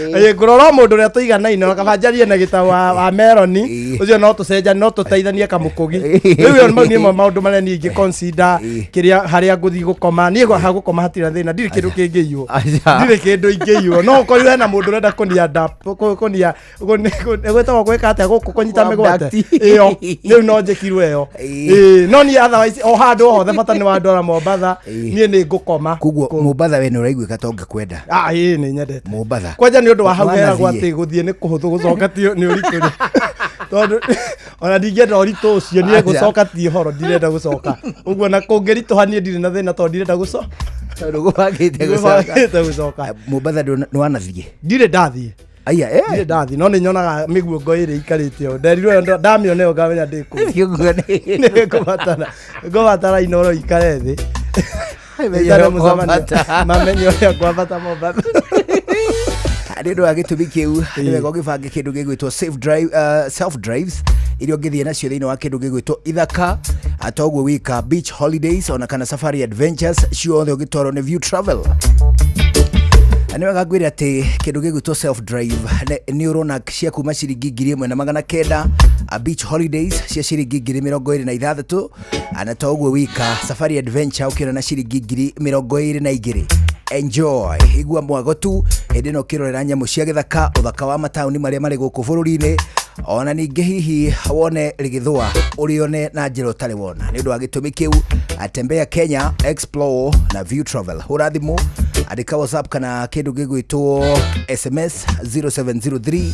Ĩ, ngũrora o mũndũ ũrĩa tũiganaine, ona kaba njarie na gĩtau wa Meloni, ũcio no tũcenjanie, no tũteithanie kamũkũgi. Rĩu ĩyo mau nĩmo maũndũ marĩa niĩ ingĩ consider, kĩrĩa harĩa ngũthiĩ gũkoma. Niĩ ha gũkoma hatirĩ na thĩna, ndirĩ kĩndũ kĩngĩiywo. Ndirĩ kĩndũ ingĩiywo. No ũkorirwo hena mũndũ ũrenda kũnia nda, kũnia, gwĩtagwo gwĩka atĩa gũkũ kũnyita mĩgwate? Ĩyo, rĩu no njĩkirwo ĩyo. Ĩĩ, no niĩ otherwise, o handũ o hothe bata nĩ wandwara Mombatha, niĩ nĩ ngũkoma. Koguo Mombatha we nĩ ũraiguĩka ta ũngĩkwenda? Ah, ĩĩ, nĩ nyendete. Mombatha. Kwanja nĩ ũndũ wa hau heragwo Wanathiĩ? atĩ gũthiĩ nĩ kũhũthũ, gũcoka ti nĩ ũritũ rĩ. Tondũ ona ndingĩenda ũritũ ũcio, niĩ Aca. gũcoka ti ũhoro, ndirenda gũcoka. Ũguo na kũngĩritũha niĩ ndirĩ na thĩna tondũ ndirenda gũcoka. Tondũ gũbangĩte gũcoka. Gũbangĩte gũcoka. Mombatha nĩ wanathiĩ? Ndirĩ ndathiĩ. Aya, eh. Ndirĩ ndathiĩ, no nĩ nyonaga mĩguongo ĩrĩa ĩikarĩte ũũ. Nderirwo ĩyo ndamĩona ĩyo ngamenya ndĩ kũu. Nĩ ngũbatara Inooro ikare thĩ. Menye Ĩtane ũrĩa mũcemanio. kwambata. Mamenye ũrĩa kwambata Mombatha. Nĩ ũndũ wa gĩtũmi kĩu, nĩ wega ũgĩbange kĩndũ gĩgwĩtwo safe drive, self drives iria ũngĩthiĩ nacio thĩinĩ wa kĩndũ gĩgwĩtwo ithaka, toguo wika beach holidays ona kana safari adventures ciothe ũgĩtwarwo nĩ View Travel. Na nĩ wega ngwĩre atĩ kĩndũ gĩgwĩtwo self drive nĩ ũrona cia kuma ciringi 1900, a beach holidays cia ciringi 26,000, na to ũguo wika safari adventure ũkĩona na ciringi 22,000. Enjoy, igua mwago tu hĩndĩ ĩno ũkĩrorera nyamũ cia gĩthaka, ũthaka wa mataũni marĩa marĩ gũkũ bũrũri-inĩ, ona ningĩ hihi wone rĩgĩthũa ũrĩone na njĩra ũtarĩ wona. Nĩ ũndũ wa gĩtũmi kĩu, atembea Kenya, explore na View Travel. Hũra thimũ, andĩka WhatsApp kana kĩndũ gĩgwĩtwo SMS 0703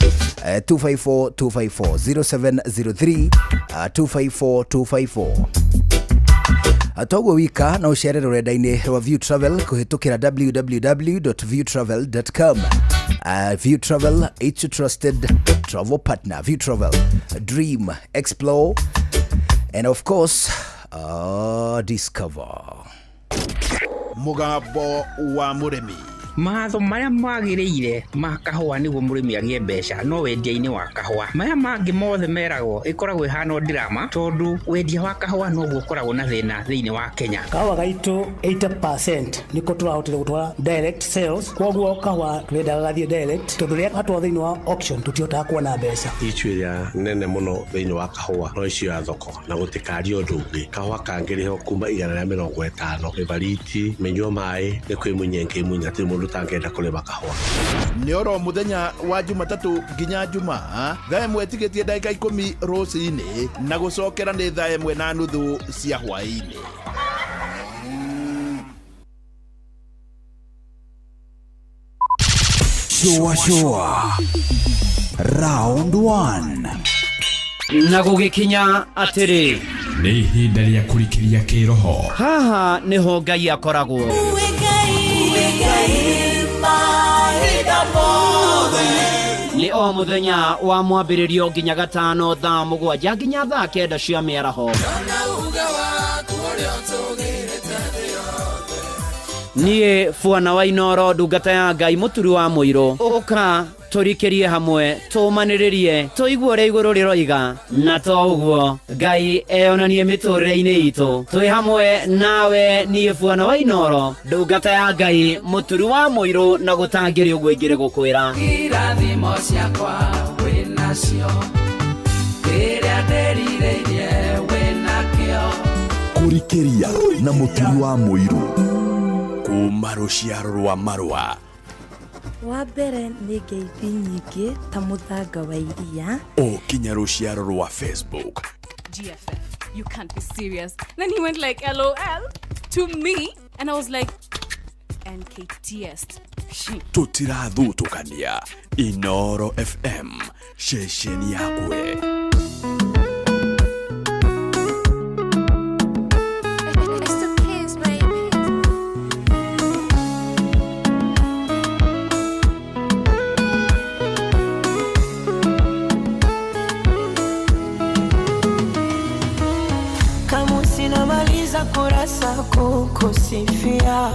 254 254, 0703 254 254. Toguo wika no ũcere rũrenda-inĩ rwa View Travel kũhĩtũkĩra www.viewtravel.com. View Travel, it's your trusted travel partner. View Travel, dream, explore and of course discover. Mũgambo wa mũrĩmi. Matho marĩa magĩrĩire ma kahũa nĩguo mũrĩmi agĩe mbeca no wendia-inĩ wa kahũa. Maya mangĩ mothe meragwo ĩkoragwo ĩhana o ndirama, tondũ wendia wa kahũa noguo ũkoragwo na thĩna thĩinĩ wa Kenya. Kahũa gaitũ 80% nĩko tũrahotire gũtwara direct sales, koguo kahũa tũrendaga gathiĩ direct, tondũ rĩrĩa gatwarwo thĩinĩ wa auction tũtihotaga kuona mbeca. Ichu ĩrĩa nene mũno thĩinĩ wa kahũa no icio ya thoko, na gũtikaria ũndũ ũngĩ. Kahũa kangĩrĩhwo kuma 150, ĩbariti mĩnyua maĩ nĩ kwĩmunya ĩngĩmunya, hatirĩ mũndũ ũtangĩenda kũrĩma kahũa. Nĩ oro mũthenya wa Jumatatũ nginya Jumaa thaa 1 tigĩtie ndagĩka 10 rũcinĩ, na gũcokera nĩ thaa 1:30 cia hwaĩ-inĩ. Shua shua round 1. Na gũgĩkinya atĩrĩ, nĩ ihinda rĩa kũrikĩria kĩroho. Haha nĩho Ngai akoragwo. Nĩ o mũthenya wa mwambĩrĩrio nginya gatano thaa 7 nginya thaa 9 cia mĩaraho. Niĩ Bwana wa Inooro, ndungata ya Ngai, mũturi wa mũirũ, ũka tũrikĩrie hamwe, tũmanĩrĩrie, tũigue ũrĩa igũrũ rĩroiga, na to ũguo Ngai eyonanie mĩtũrĩre-inĩ itũ. Twĩ hamwe nawe niĩ Bwana wa Inooro, ndungata ya Ngai, mũturi wa mũirũ, na gũtangĩrĩ ũguo ingĩrĩ gũkwĩra. Irathimo ciakwa wĩ nacio, kĩrĩa ndĩrirĩirie wĩ nakĩo. Kũrikĩria na mũturi wa mũirũ kuma rũciaro rwa marũa. Wa mbere nĩ ngeithi nyingĩ ta mũthanga wa iria, o kinya rũciaro rwa Facebook. GFF, you can't be serious. Then he went like LOL to me and I was like NKTS. Tũtirathutũkania. Inooro FM, ceceni yakwe. Kurasa kukusifia,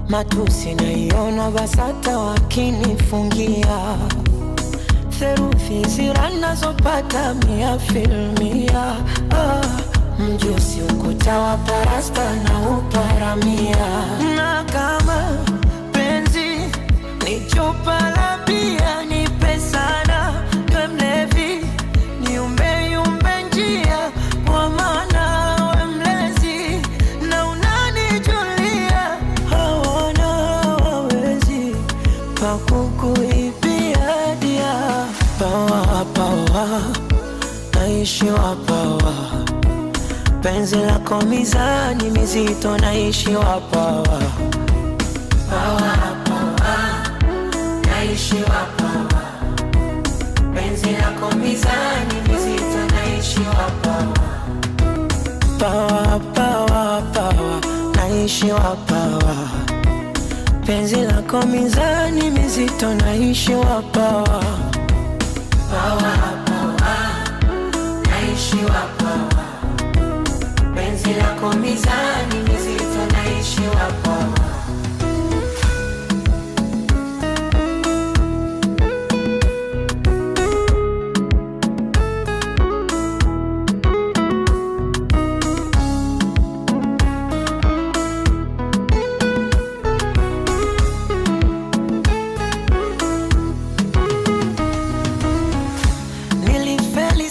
matusi naiona basata wakinifungia, therufi zira nazopata mia filmia, mjusi ukuta wa parasta na uparamia, na kama penzi ni chupa la bia nipe sana, niwe mlevi niumbe yumbe njia, kwa maana kukuibia dia. Pawa pawa naishi wa pawa, penzi lako mizani mizito naishi wa pawa. Pawa pawa naishi wa pawa, penzi lako mizani mizito naishi wa pawa. Pawa pawa pawa naishi Naishiwa pawa, penzi lako mizani mizito, naishiwa pawa. Pawa, pawa, naishiwa pawa, penzi lako mizani mizito, naishiwa pawa.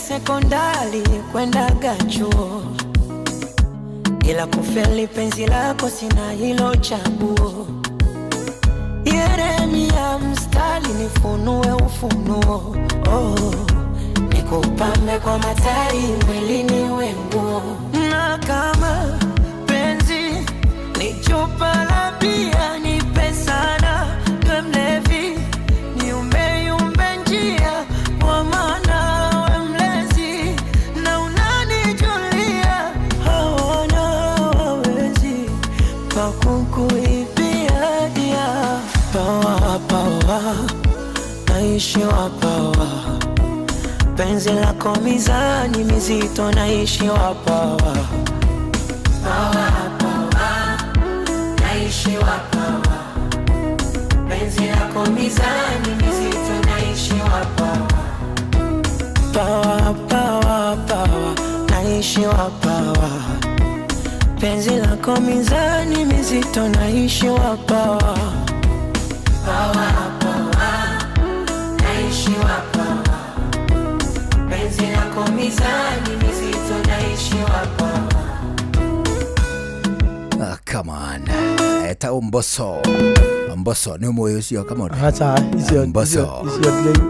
Sekondari kwendaga chuo, ila kufeli penzi lako sina hilo chaguo. Yeremia mstari nifunue ufunuo, oh, nikupambe kwa matari mwilini wenguo. Na kama penzi ni chupa la bia, nipe sana we mlevi, niumbe njia kwa maana kukuibia dia. Pawa, pawa, naishiwa pawa, penzi lako mizani mizito, naishiwa pawa. Pawa, pawa, naishiwa pawa, penzi lako mizani mizito, naishiwa pawa. Pawa, pawa, pawa, naishiwa pawa, penzi lako mizani mizito, naishiwa pawa. Pawa, pawa, naishiwa pawa, penzi lako mizani mizito, naishiwa pawa. Ah, come on. Etagwo Mbosso. Mbosso nĩ ũmũĩ ũcio come on. Acha icio Mbosso.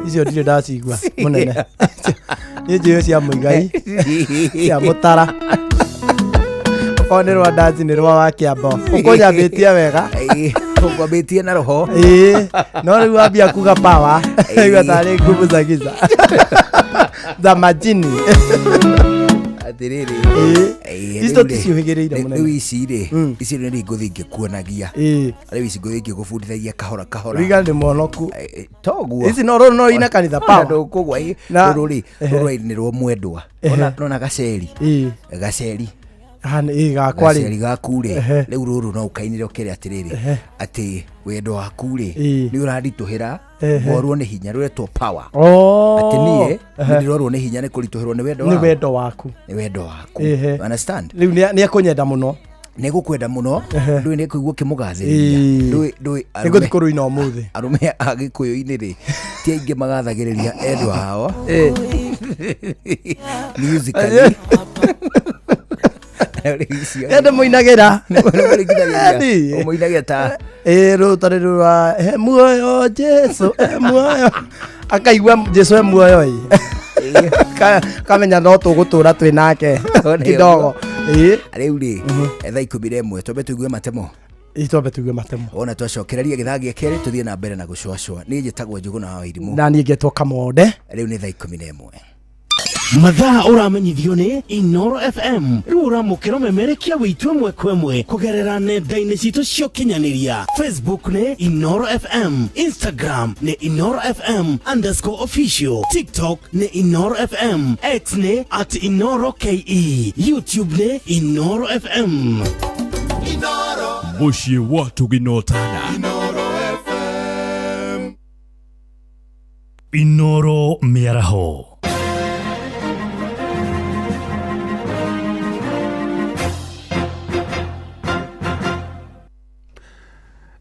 Icio ndirĩ ndacigua mũnene. Niĩ njũĩ cia Mũigai, cia Mũtara. Okorwo nĩ rwa ndaci nĩ rwa wa Kĩambo. Ũkũnyambĩtie wega. Ũkwambĩtie na roho. Ĩĩ, no rĩu wambia kuga power, igua tarĩ nguvu za giza. Za majini. Atĩrĩrĩ. Icio tũciũhĩgĩrĩire mũnene. Rĩu ici rĩ, ici nĩ ngũthiĩ ngĩkuonagia. Rĩu ici ngũthiĩ ngĩgũbundithagia kahora kahora. Riga ndĩ mwonoku. Toguo. Ici no rũrũ no ine kanitha power. Ndũkũgwa rũrũ rĩ, rũrũ nĩ rwa mwendwa. Nona gaceri. Gaceri. Gakwa rĩ. Gaceri gaku rĩ, rĩu rũrũ no ũkainĩre ũkere atĩrĩrĩ, atĩ wendo waku rĩ nĩ ũranditũhĩra ngorwo nĩ hinya, rũretwo power. Atĩ niĩ nĩ ndĩrorwo nĩ hinya nĩ kũritũhĩrwo nĩ wendo waku. Nĩ wendo waku. Nĩ wendo waku. You understand? Rĩu nĩ ekũnyenda mũno. Nĩ gũkwenda mũno, ndũĩ nĩ kũigua ũkĩmũgathĩrĩria. Ndũĩ arũme. Nĩngũthiĩ kũrũina ũmũthĩ. Arũme a Gĩkũyũ-inĩ rĩ, ti aingĩ magathagĩrĩria endwa ao. Musically. Ende mũinagĩra. Mũinagĩra ta ĩ rũtarĩ rwa he muoyo Jesu, he muoyo. Akaigua Jesu he muoyo ĩ. Kamenya no tũgũtũra twĩ nake kidogo. Rĩu rĩ, thaa 11 twambe tũigue matemo. Twambe tũigue matemo. Ona twacokereria gĩthaa gĩa kerĩ tũthiĩ na mbere na gũcũacũa. Niĩ njĩtagwo Njũgũna wa Wairimũ. Na niĩ ngetwo Kamonde. Rĩu nĩ thaa 11. Mathaa ũramenyithio nĩ Inoro FM. Rĩu ũramũkĩra ũmemerekia witũ ĩmwe kwa ĩmwe kũgerera nenda-inĩ citũ cia ũkinyanĩria. Facebook nĩ Inoro FM, Instagram nĩ Inoro FM _official, TikTok nĩ Inoro FM, X nĩ @InoroKE, YouTube nĩ Inoro FM. Mũciĩ wa Tũginotana. Inoro mĩaraho.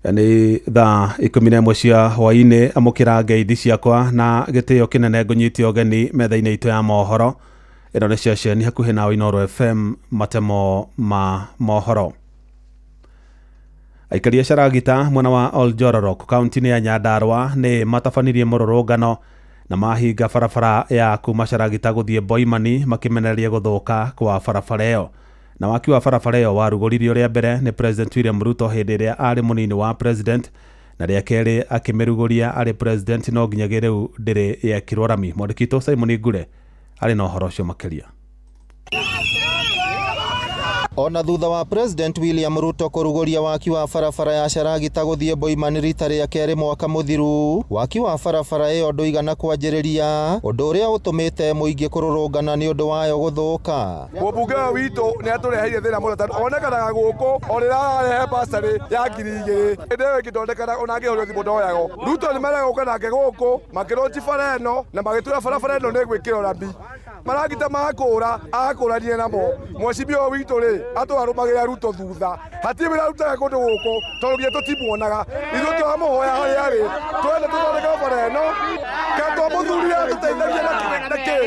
Nĩ thaa 11 cia hwaĩ-inĩ. Amũkĩra ngeithi ciakwa na gĩtĩo kĩnene ngũnyite ũgeni metha-inĩ itũ ya mohoro. Ĩno nĩ ceceni hakuhĩ na Inoro FM, matemo ma mohoro. Aikari a Caragita mwena wa Oljororok kaunti-inĩ ya Nyandarua nĩ matabanirie mũrũrũngano na mahinga barabara ya kuma Caragita gũthiĩ Boimani makĩmenereria gũthũka kwa barabara ĩyo. Na waki wa barabara ĩyo warugũririo rĩa mbere nĩ President William Ruto hĩndĩ ĩrĩa arĩ mũnini wa president, na rĩa kerĩ akĩmĩrugũria arĩ president, no nginyagia rĩu ndĩrĩ yekĩrwo rami. Mwandĩki witũ Simon Ngure arĩ na ũhoro ũcio makĩria. Ona thutha wa President William Ruto kũrugũria waki wa barabara ya Caragita gũthiĩ Boimani rita rĩa kerĩ mwaka mũthiru, waki wa barabara ĩyo ndũigana kwanjĩrĩria, ũndũ ũrĩa ũtũmĩte mũingĩ kũrũrũngana nĩ ũndũ wayo gũthũka. Mũmbunge ũyũ witũ nĩ atũreheire thĩna mũno tondũ onekanaga gũkũ o rĩrĩa ararehe basarĩ ya 2000, hĩndĩ ĩyo ĩngĩ ndonekanaga, ona angĩhũrĩrwo thimũ ndoyagwo. Ruto nĩ marega nake gũkũ makĩronji bara ĩno na magĩtwĩra barabara ĩno nĩ ĩgwĩkĩrwo rami. Maragita makũra akũranie namo. Mũcibio ũyũ witũ rĩ atwarũmagĩrĩra Ruto thutha, hatirĩ wĩra arutaga kũndũ gũkũ tondũ nginya tũtimuonaga. Ithuĩ tũramũhoya harĩa arĩ, twende tũthondeke bara ĩno, kana twamũthurire atũteithagie na kĩ,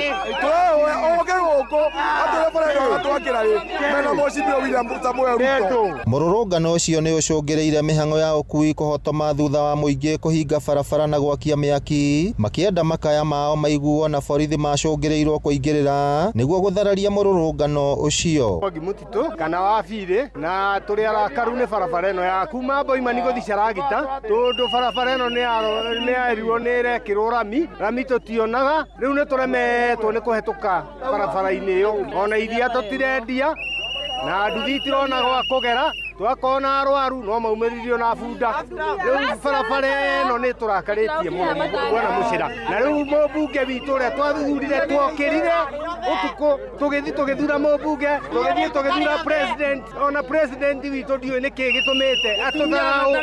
tũrahoya oke gũkũ atwĩre bara ĩno agatwakĩra rĩ mena mũcibio William Samoei Ruto. Mũrũrũngano ũcio nĩ ũcũngĩrĩire mĩhang'o ya ũkui kũhotoma thutha wa mũingĩ kũhinga barabara na gwakia mĩaki, makĩenda makaya mao maiguo na borithi macũngĩrĩirwo kũingĩrĩra nĩguo gũthararia mũrũrũngano ũcio. Mwangi Mũtitũ kana wa Birĩ, na tũrĩ arakaru nĩ barabara ĩno ya kuma Boimani gũthiĩ Caragita, tondũ barabara ĩno nĩ yerirwo nĩ ĩrekĩrwo rami, rami tũtionaga, rĩu nĩ tũremetwo nĩ kũhetũka barabara-inĩ ĩyo, ona iria tũtirendia na nduthi itirona gwa kũgera, twakorwo na arwaru no maumĩririo na bunda. Rĩu barabara ĩno nĩ tũrakarĩtie mũno bwana Mũcĩra, na rĩu mũmbunge witũ ũrĩa twathurire twokĩrire ũtukũ tũgĩthiĩ tũgĩthura mũmbunge, tũgĩthiĩ tũgĩthura president, ona president witũ ndiũĩ nĩkĩ gĩtũmĩte atũtharaũ.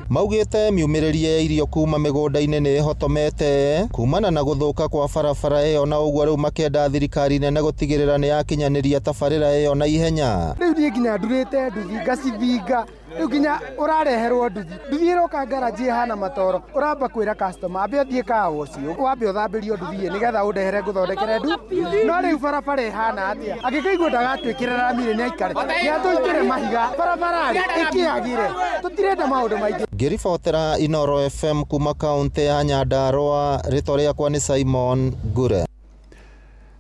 Maugĩte miumĩrĩrie ya irio kuma mĩgũnda-inĩ nĩ ĩhotomete kumana na gũthũka kwa barabara ĩyo, na ũguo rĩu makenda thirikari nene gũtigĩrĩra nĩ yakinyanĩria tabarĩra ĩyo na ihenya. Rĩu niĩ nginya ndurĩte nduthi ngacibinga, rĩu nginya ũrareherwo nduthi, nduthi ĩroka ngaraji ĩhana matoro, ũramba kwĩra customer ambe athiĩ car wash wambe ũthambĩrio nduthi nĩgetha ũndehere ngũthondekere ndu, no rĩu barabara ĩhana atĩa? Angĩkaigua ndagatwĩkĩra rami rĩ nĩ aikare, nĩ atũitĩre mahiga, barabara rĩ ĩkĩagĩre, tũtirenda maũndũ maingĩ. Ngĩribotera Inooro FM kuma kaũntĩ ya Nyandarũa, rĩtwa rĩakwa nĩ Simon Ngure.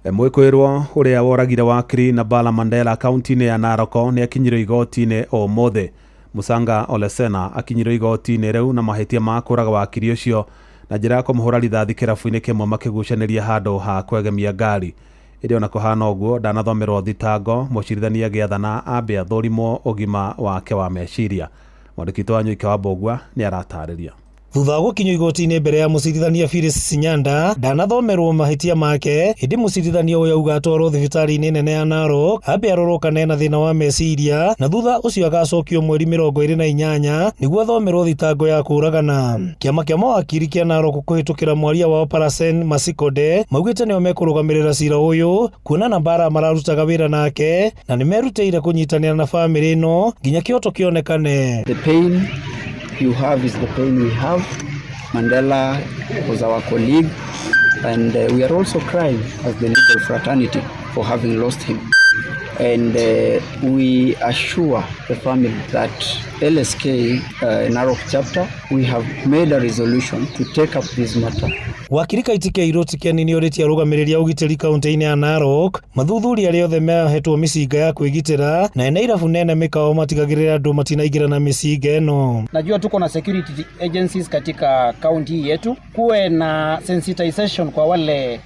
Mwĩkũĩrwo ũrĩa woragire wakiri Nabala Mandela kaunti-inĩ ya Narok nĩ akinyirwo igoti-inĩ ũmũthĩ. Musanga Olesena akinyirwo igoti-inĩ rĩu na mahĩtia ma kũraga wakiri ũcio na njĩra ya kũmũhũra rithathi kĩrabu-inĩ kĩmwe makĩgucanĩria handũ ha kwegemia ngari. Ĩndĩ ona kũhana ũguo ndanathomerwo thitango, mũcirithania agĩathana ambe athũrimwo ũgima wake wa meciria. Mwandĩki witũ Wanyoike wa Mbũgua nĩ aratarĩria. Thutha wa gũkinyio igoti-inĩ mbere ya mũcirithania Phyllis Sinyanda, ndanathomerwo mahĩtia make, ĩndĩ mũcirithania ũyũ auga atwarwo thibitarĩ-inĩ nene ya Narok ambe arorwo kana ena thĩna wa meciria, na thutha ũcio agacokio mweri 28 nĩguo athomerwo thitango ya kũũragana. Kĩama kĩa mawakiri kĩa Narok kũhĩtũkĩra mwaria wao Parasen Masikode maugĩte nĩo mekũrũgamĩrĩra cira ũyũ, kuona Nambara mararutaga wĩra nake na nĩmerutĩire kũnyitanĩra na bamĩrĩ ĩno nginya kĩhoto kĩonekane. The pain you have is the pain we have. Mandela was our colleague, and we are also crying as the legal fraternity for having lost him. And we assure the family that LSK Narok chapter, we have made a resolution to take up this matter. Wakiri Kaitike Iroti Keni nĩ orĩtie arũgamĩrĩri a ũgitĩri kaunti-inĩ ya Narok mathuthuria arĩa othe mahetwo mĩcinga ya kwĩgitĩra na ene irabu nene mĩkawa matigagĩrĩra andũ matinaingĩra na mĩcinga ĩno. Najua tuko na security agencies katika kaunti hii yetu, kuwe na sensitization kwa wale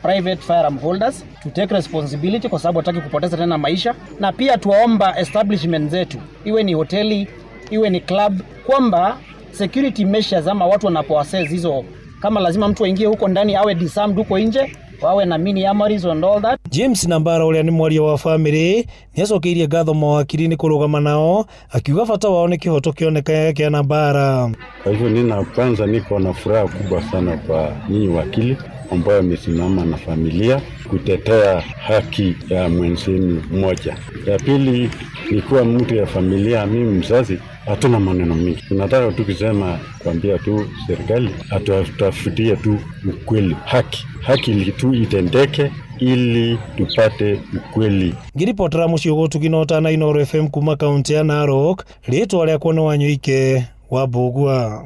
private firearm holders to take responsibility, kwa sababu hataki kupoteza tena maisha, na pia tuwaomba establishment zetu, iwe ni hoteli iwe ni club, kwamba security measures ama watu wanapoassess hizo, kama lazima mtu aingie huko ndani awe disarmed huko nje, wawe na mini armories and all that. James Nambara ũrĩa nĩ mwaria wa bamĩrĩ nĩacokeirie ngatho mawakiri nĩ kũrũgama nao, akiuga bata wao nĩ kĩhoto kĩoneke kĩa Nambara. Kwa hivyo nina kwanza niko na furaha kubwa sana kwa nyinyi wakili ambayo amesimama na familia kutetea haki ya mwenzenu mmoja. Ya pili ni kuwa mtu ya familia, mimi mzazi, hatuna maneno mingi. Tunataka tu kusema, kuambia tu serikali atutafutie tu ukweli, haki. Haki tu itendeke ili tupate ukweli. Ngiripotera muciĩ ũgũtugi na Inooro FM kuma kaunti ya Narok, rĩtwa rĩakwa nĩ Wanyoike wa Mbũgua.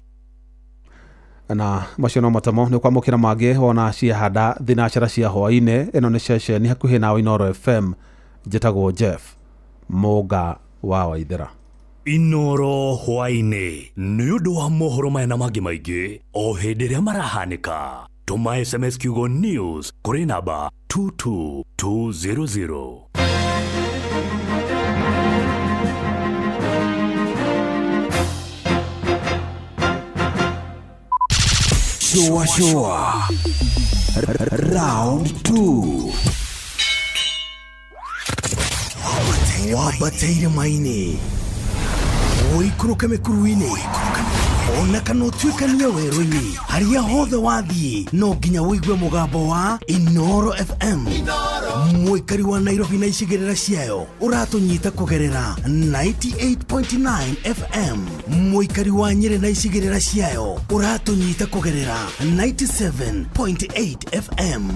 Na macio no matamo nĩ kwamũkĩra mangĩ wona ciahanda thinacara cia hwaĩ-inĩ. Ĩno nĩ ceceni hakuhĩ nawe Inooro FM, njĩtagwo Jeff Mũnga wa Waithera. Inooro hwaĩ-inĩ nĩ ũndũ wa mohoro maya na mangĩ maingĩ o hĩndĩ ĩrĩa marahanĩka. Tũma SMS kiugo news kũrĩ namba 22200. Shua shua. Round 2. Wambate irĩma-inĩ, ũikũrũke mĩkuru-inĩ, ona kana ũtuĩkanie werũ-inĩ, harĩa hothe wathiĩ no nginya ũigue mũgambo wa Inoro FM. Mũikari wa Nairobi na icigĩrĩra ciayo ũratũnyita kũgerera 98.9 FM. Mũikari wa Nyĩrĩ na icigĩrĩra ciayo ũratũnyita kũgerera 97.8 FM.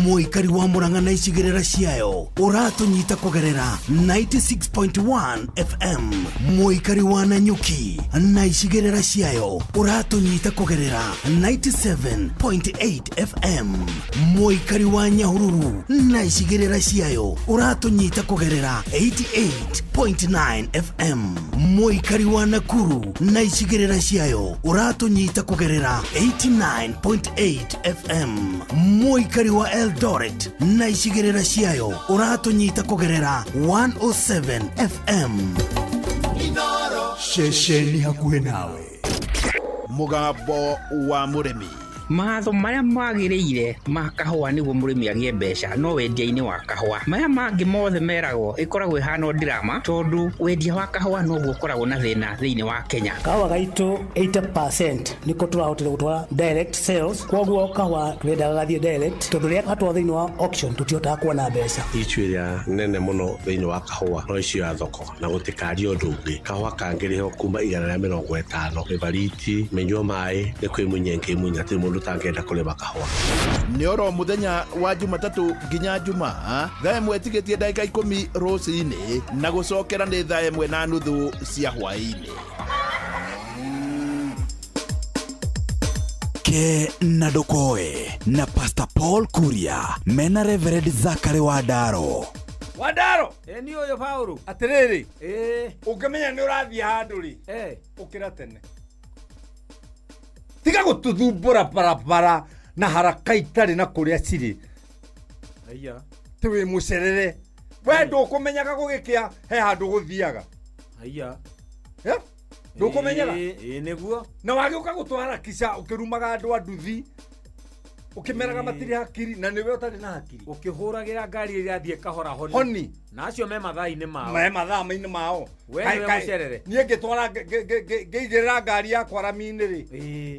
Mũikari wa Murang'a na icigĩrĩra ciayo ũratũnyita kũgerera 96.1 FM. Mũikari wa Nanyuki na icigĩrĩra ciayo ũratũnyita kũgerera 97.8 FM. Mũikari wa Nyahururu na icigĩrĩra ciayo ũratũnyita kũgerera 88.9 FM. Mũikari wa Nakuru na icigĩrĩra ciayo ũratũnyita kũgerera 89.8 FM. Mũikari wa Eldoret na icigĩrĩra ciayo ũratũnyita kũgerera 107 FM. Ceceni hakuhĩ nawe. Mũgambo wa mũrĩmi. Matho marĩa magĩrĩire ma kahũa nĩguo mũrĩmi agĩe mbeca no wendia-inĩ wa kahũa. Maya mangĩ mothe meragwo ĩkoragwo ĩhana o ndirama tondũ wendia wa kahũa noguo ũkoragwo na thĩna thĩinĩ wa Kenya. Kahũa gaitũ 80% nĩko tũrahotire gũtwara direct sales, koguo kahũa tũrendaga gathiĩ direct tondũ rĩrĩa gatwarwo thĩinĩ wa auction tũtihotaga kuona mbeca. Issue ĩrĩa nene mũno thĩinĩ wa kahũa no issue ya thoko na gũtikaria ũndũ ũngĩ. Kahũa kangĩrĩhwo kuma 150 mĩbariti mĩnyua maĩ nĩ kwĩmunya ĩngĩmunya hatirĩ mũndũ ũtangĩenda kũrĩma kahũa. Nĩ oro mũthenya wa Jumatatũ nginya Jumaa thaa ĩmwe ĩtigĩtie ndagĩka 10 rũcinĩ na gũcokera nĩ thaa 1:30 cia hwaĩ-inĩ. Ke na Ndokoe na Pastor Paul Kuria mena Reverend Zachary Wandaro. Wandaro. Ni ũyũ Paũlũ. Atĩrĩrĩ. Ũngĩmenya nĩ ũrathiĩ handũ rĩ, ũkĩra tene. Tiga gũtũthumbũra barabara na haraka itarĩ na kũrĩa cirĩ. Aya. Ti wĩ mũcerere. We ndũkũmenyaga gũgĩkĩa he handũ gũthiaga. Aya. Ndũkũmenyaga? Ĩĩ nĩguo. Na wagĩũka gũtwara kica ũkĩrumaga andũ a nduthi. Ũkĩmeraga matirĩ hakiri na nĩwe ũtarĩ na hakiri. Ũkĩhũragĩra ngari ĩrĩa ĩrathiĩ kahora honi. Honi. Na acio me mathaa-inĩ mao. Me mathaa-inĩ mao. We nĩwe mũcerere. Niĩ ngĩtwara ngĩigĩrĩra ngari yakwa rami-inĩ rĩ.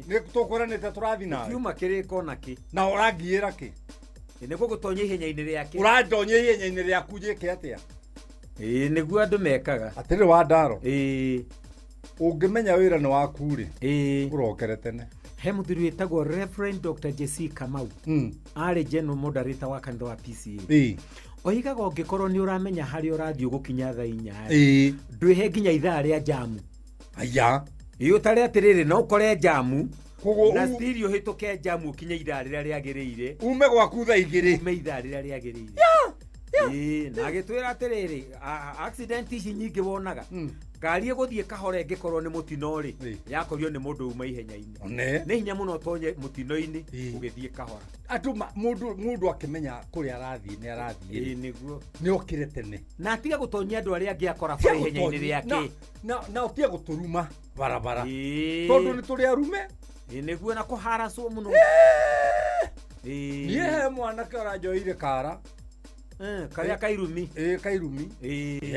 Nĩ tũkũranĩte tũrathiĩ nawe. Kiuma kĩrĩko na kĩ. Na ũrangiĩra kĩ? Nĩ gũgũtonya ihenya-inĩ rĩake. Ũrandonya ihenya-inĩ rĩaku njĩke atĩa? Ĩĩ nĩguo andũ mekaga. Atĩrĩ Wandaro. Ũngĩmenya wĩra nĩ waku rĩ. Ũrokere tene. He mũthuri wĩtagwo Reverend Dr. Jesse Kamau. Arĩ general moderator wa kanitha wa PCA. Oigaga ũngĩkorwo nĩ ũramenya harĩa ũrathiĩ ũgũkinya thaa 4. Ndwĩhe nginya ithaa rĩa jamu. Aya. Ĩĩ ũtare atĩrĩrĩ no ũkore jamu. Na still ũhĩtũke jamu ũkinye ithaa rĩrĩa rĩagĩrĩire. Ume gwaku thaa 2. Ume ithaa rĩrĩa rĩagĩrĩire. Ĩĩ na agĩtwĩra atĩrĩrĩ accident ici nyingĩ wonaga. Ngari ĩgũthiĩ kahora ĩngĩkorwo nĩ mũtino rĩ, yakorio nĩ mũndũ uma ihenya-inĩ. Nĩ hinya mũno ũtonye mũtino-inĩ ũgĩthiĩ kahora. Andũ mũndũ akĩmenya kũrĩa arathiĩ nĩ arathiĩ. Ĩĩ nĩguo. Nĩ okĩre tene. Na atiga gũtonyia andũ arĩa angĩ akora bara ihenya-inĩ rĩake. Na ũtige gũtũruma barabara. Tondũ nĩ tũrĩ arume. Ĩĩ nĩguo na kũharacwo mũno. Niĩ he mwanake ũranjoeire kara. Karĩa kairumi. Kairumi.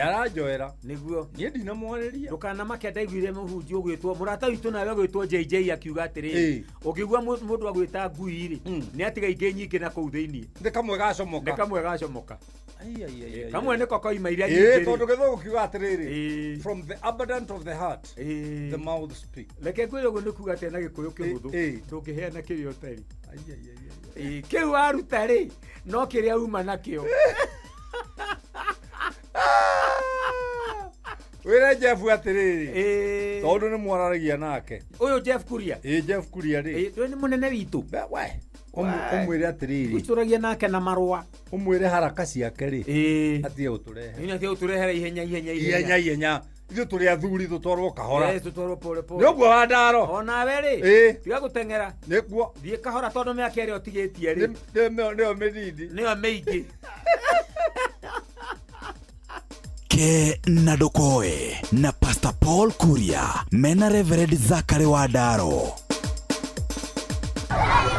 Aranjoera. Nĩguo. Niĩ ndinamwarĩria. Ndũkanamake ndaiguire mũhunjia ũgwĩtwo mũrata witũ nawe ũgwĩtwo JJ akiuga atĩrĩrĩ, ũngĩigua mũndũ agwĩta ngui rĩ, nĩ atiga ingĩ nyingĩ na kũu thĩinĩ. Nĩ kamwe gacomoka. Nĩ kamwe gacomoka. Kamwe nĩko koima iria nyingĩ. Tondũ gĩthũngũ kiuga atĩrĩrĩ, from the abundance of the heart the mouth speak. Reke ngwĩre ũguo nĩ kuga atĩa na gĩkũyũ kĩhũthũ. Ndũngĩheana kĩrĩa ũtarĩ. Kĩu waruta rĩ, no kĩrĩa uma nakĩo. Wĩre Jeff atĩrĩrĩ, tondũ nĩ mwararagia nake. Ũyũ Jeff Kuria. Jeff Kuria rĩ. Nĩ mũnene witũ. Ũmwĩre atĩrĩrĩ. Ũcũragia nake na marũa. Ũmwĩre haraka ciake rĩ. Atige gũtũrehe. Nĩ atige gũtũrehera ihenya ihenya ihenya. Ihenya ihenya. Ithuĩ tũrĩ athuri tũtwarwo kahora. Tũtwarwo pole pole. Nĩ ũguo Wandaro. Onawe rĩ. Tiga gũteng'era. Nĩguo. Thiĩ kahora tondũ mĩaka ĩrĩa ũtigĩtie rĩ. Nĩyo mĩnini. Nĩyo mĩingĩ. Ke na Ndokoe na Pastor Paul Kuria mena Reverend Zachary Wandaro.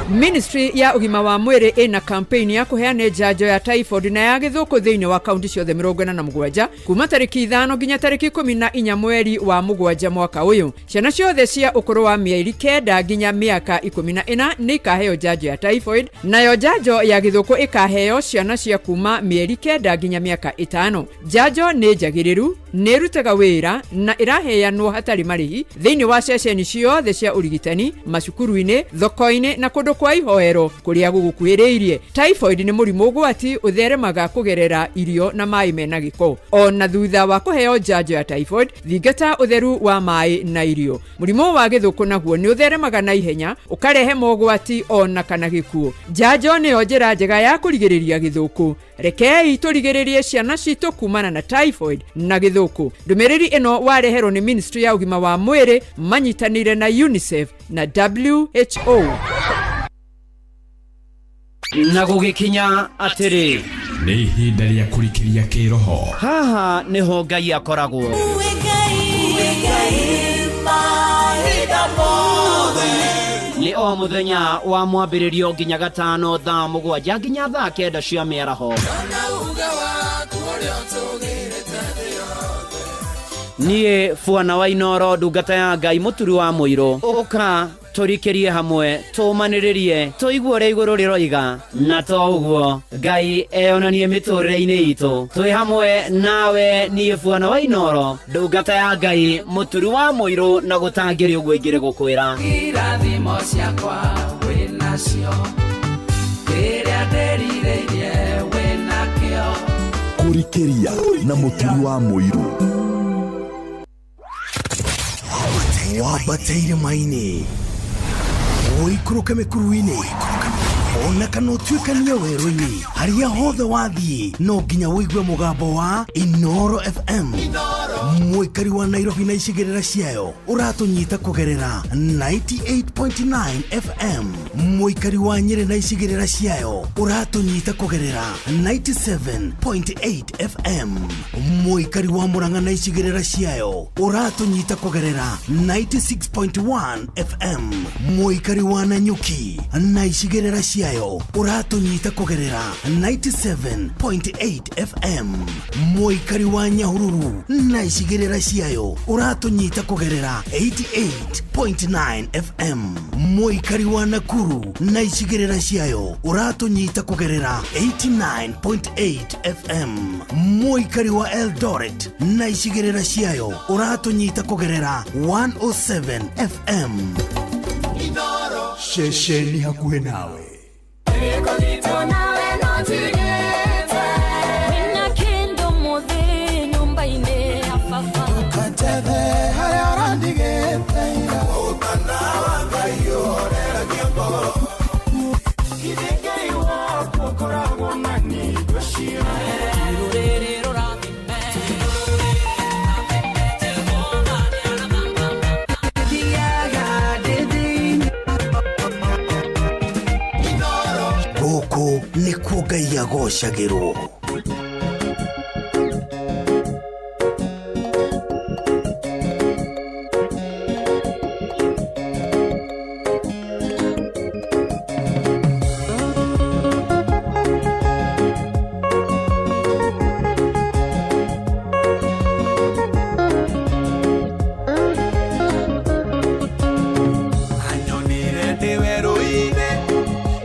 Ministry ya ũgima wa mwĩrĩ ĩna campaign ya kũheana njanjo ya typhoid na ya gĩthũkũ thĩinĩ wa kaunti ciothe 47 kuma tarĩki 5 nginya tarĩki 14 mweri wa 7 mwaka ũyũ. Ciana ciothe cia ũkũrũ wa mĩeri 9 nginya mĩaka 14 nĩ ikaheo njanjo ya typhoid, nayo njanjo ya gĩthũkũ ĩkaheo ciana cia kuma mĩeri 9 nginya mĩaka 5. Njanjo nĩ njagĩrĩru, nĩ ĩrutaga wĩra na ĩraheanwo hatarĩ marĩhi thĩinĩ wa ceceni ciothe cia ũrigitani, macukuru-inĩ, thoko-inĩ na kũndũ kwa ihoero kũrĩa gũgũkuhĩrĩirie. Typhoid nĩ mũrimũ ũgwati ũtheremaga kũgerera irio na maĩ mena gĩko. Ona thutha wa kũheo njanjo ya typhoid, thingata ũtheru wa maĩ na irio. Mũrimũ wa gĩthũkũ naguo nĩ ũtheremaga na ihenya, ũkarehe mogwati ona kana gĩkuũ. Njanjo nĩyo njĩra njega ya kũrigĩrĩria gĩthũkũ. Rekei tũrigĩrĩrie ciana citũ kumana na typhoid na gĩthũkũ. Ndũmĩrĩri ĩno wareherwo nĩ Ministry ya ũgima wa mwĩrĩ manyitanĩire na UNICEF na WHO. Na gũgĩkinya atĩrĩ, nĩ ihinda rĩa kũrikĩria kĩroho. Haha nĩho Ngai akoragwo. Nĩ o mũthenya wa mwambĩrĩrio nginya gatano thaa 7 nginya thaa 9 cia mĩaraho. Niĩ Bwana wa Inoro, ndungata ya Ngai, mũturi wa mũirũ, ũka tũrikĩrie hamwe, tũmanĩrĩrie, tũigue ũrĩa igũrũ rĩroiga, na to ũguo Ngai eyonanie mĩtũrĩre-inĩ itũ. Twĩ hamwe nawe niĩ Bwana wa Inoro, ndungata ya Ngai, mũturi wa mũirũ, na gũtangĩrĩ ũguo ingĩrĩ gũkwĩra. Irathimo ciakwa wĩnacio, kĩrĩa ndĩrirĩirie wĩnakĩo. Kũrikĩria na mũturi wa mũirũ. Wambate irĩma-inĩ, ũikũrũke mĩkuru-inĩ, ona kana ũtuĩkanie werũ-inĩ, harĩa hothe wathiĩ no nginya ũigue mũgambo wa Inoro FM. Mũikari wa Nairobi na icigĩrĩra ciayo ũratũnyita kũgerera 98.9 FM. Mũikari wa Nyĩrĩ na icigĩrĩra ciayo ũratũnyita kũgerera 97.8 FM. Mũikari wa Murang'a na icigĩrĩra ciayo ũratũnyita kũgerera 96.1 FM. Mũikari wa Nanyuki na icigĩrĩra ciayo ũratũnyita kũgerera 97.8 FM. Mũikari wa Nyahururu na icigĩrĩra ciayo ũratũnyita kũgerera 88.9 FM. Mũikari wa Nakuru na icigĩrĩra ciayo ũratũnyita kũgerera 89.8 FM. Mũikari wa Eldoret na icigĩrĩra ciayo ũratũnyita kũgerera 107 FM. Ceceni hakuhĩ nawe. Gũkũ nĩkuo Ngai agocagĩrwo. Anyonire ndĩ werũ-inĩ,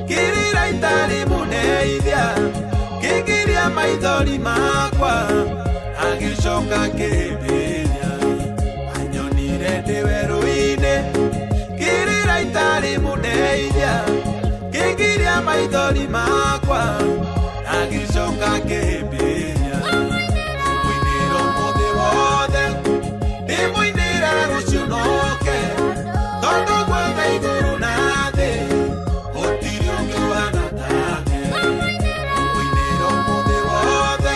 kĩrĩra itarĩ mũndeithia, kĩngiria maithori makwa, agĩcoka akĩhĩmbĩria. Anyonire ndĩ werũ-inĩ, kĩrĩra itarĩ mũndeithia, kĩngiria maithori makwa, agĩcoka akĩhĩmbĩria. Ndĩmũinĩra ũmũthĩ wothe, ndĩmũinĩra rũciũ noke, tondũ guothe igũrũ na thĩ gũtirĩ ũngĩ ũhana take. Ndĩmũinĩra ũmũthĩ wothe,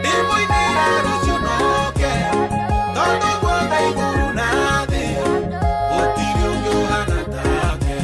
ndĩmũinĩra rũciũ noke, tondũ guothe igũrũ na thĩ gũtirĩ ũngĩ ũhana take.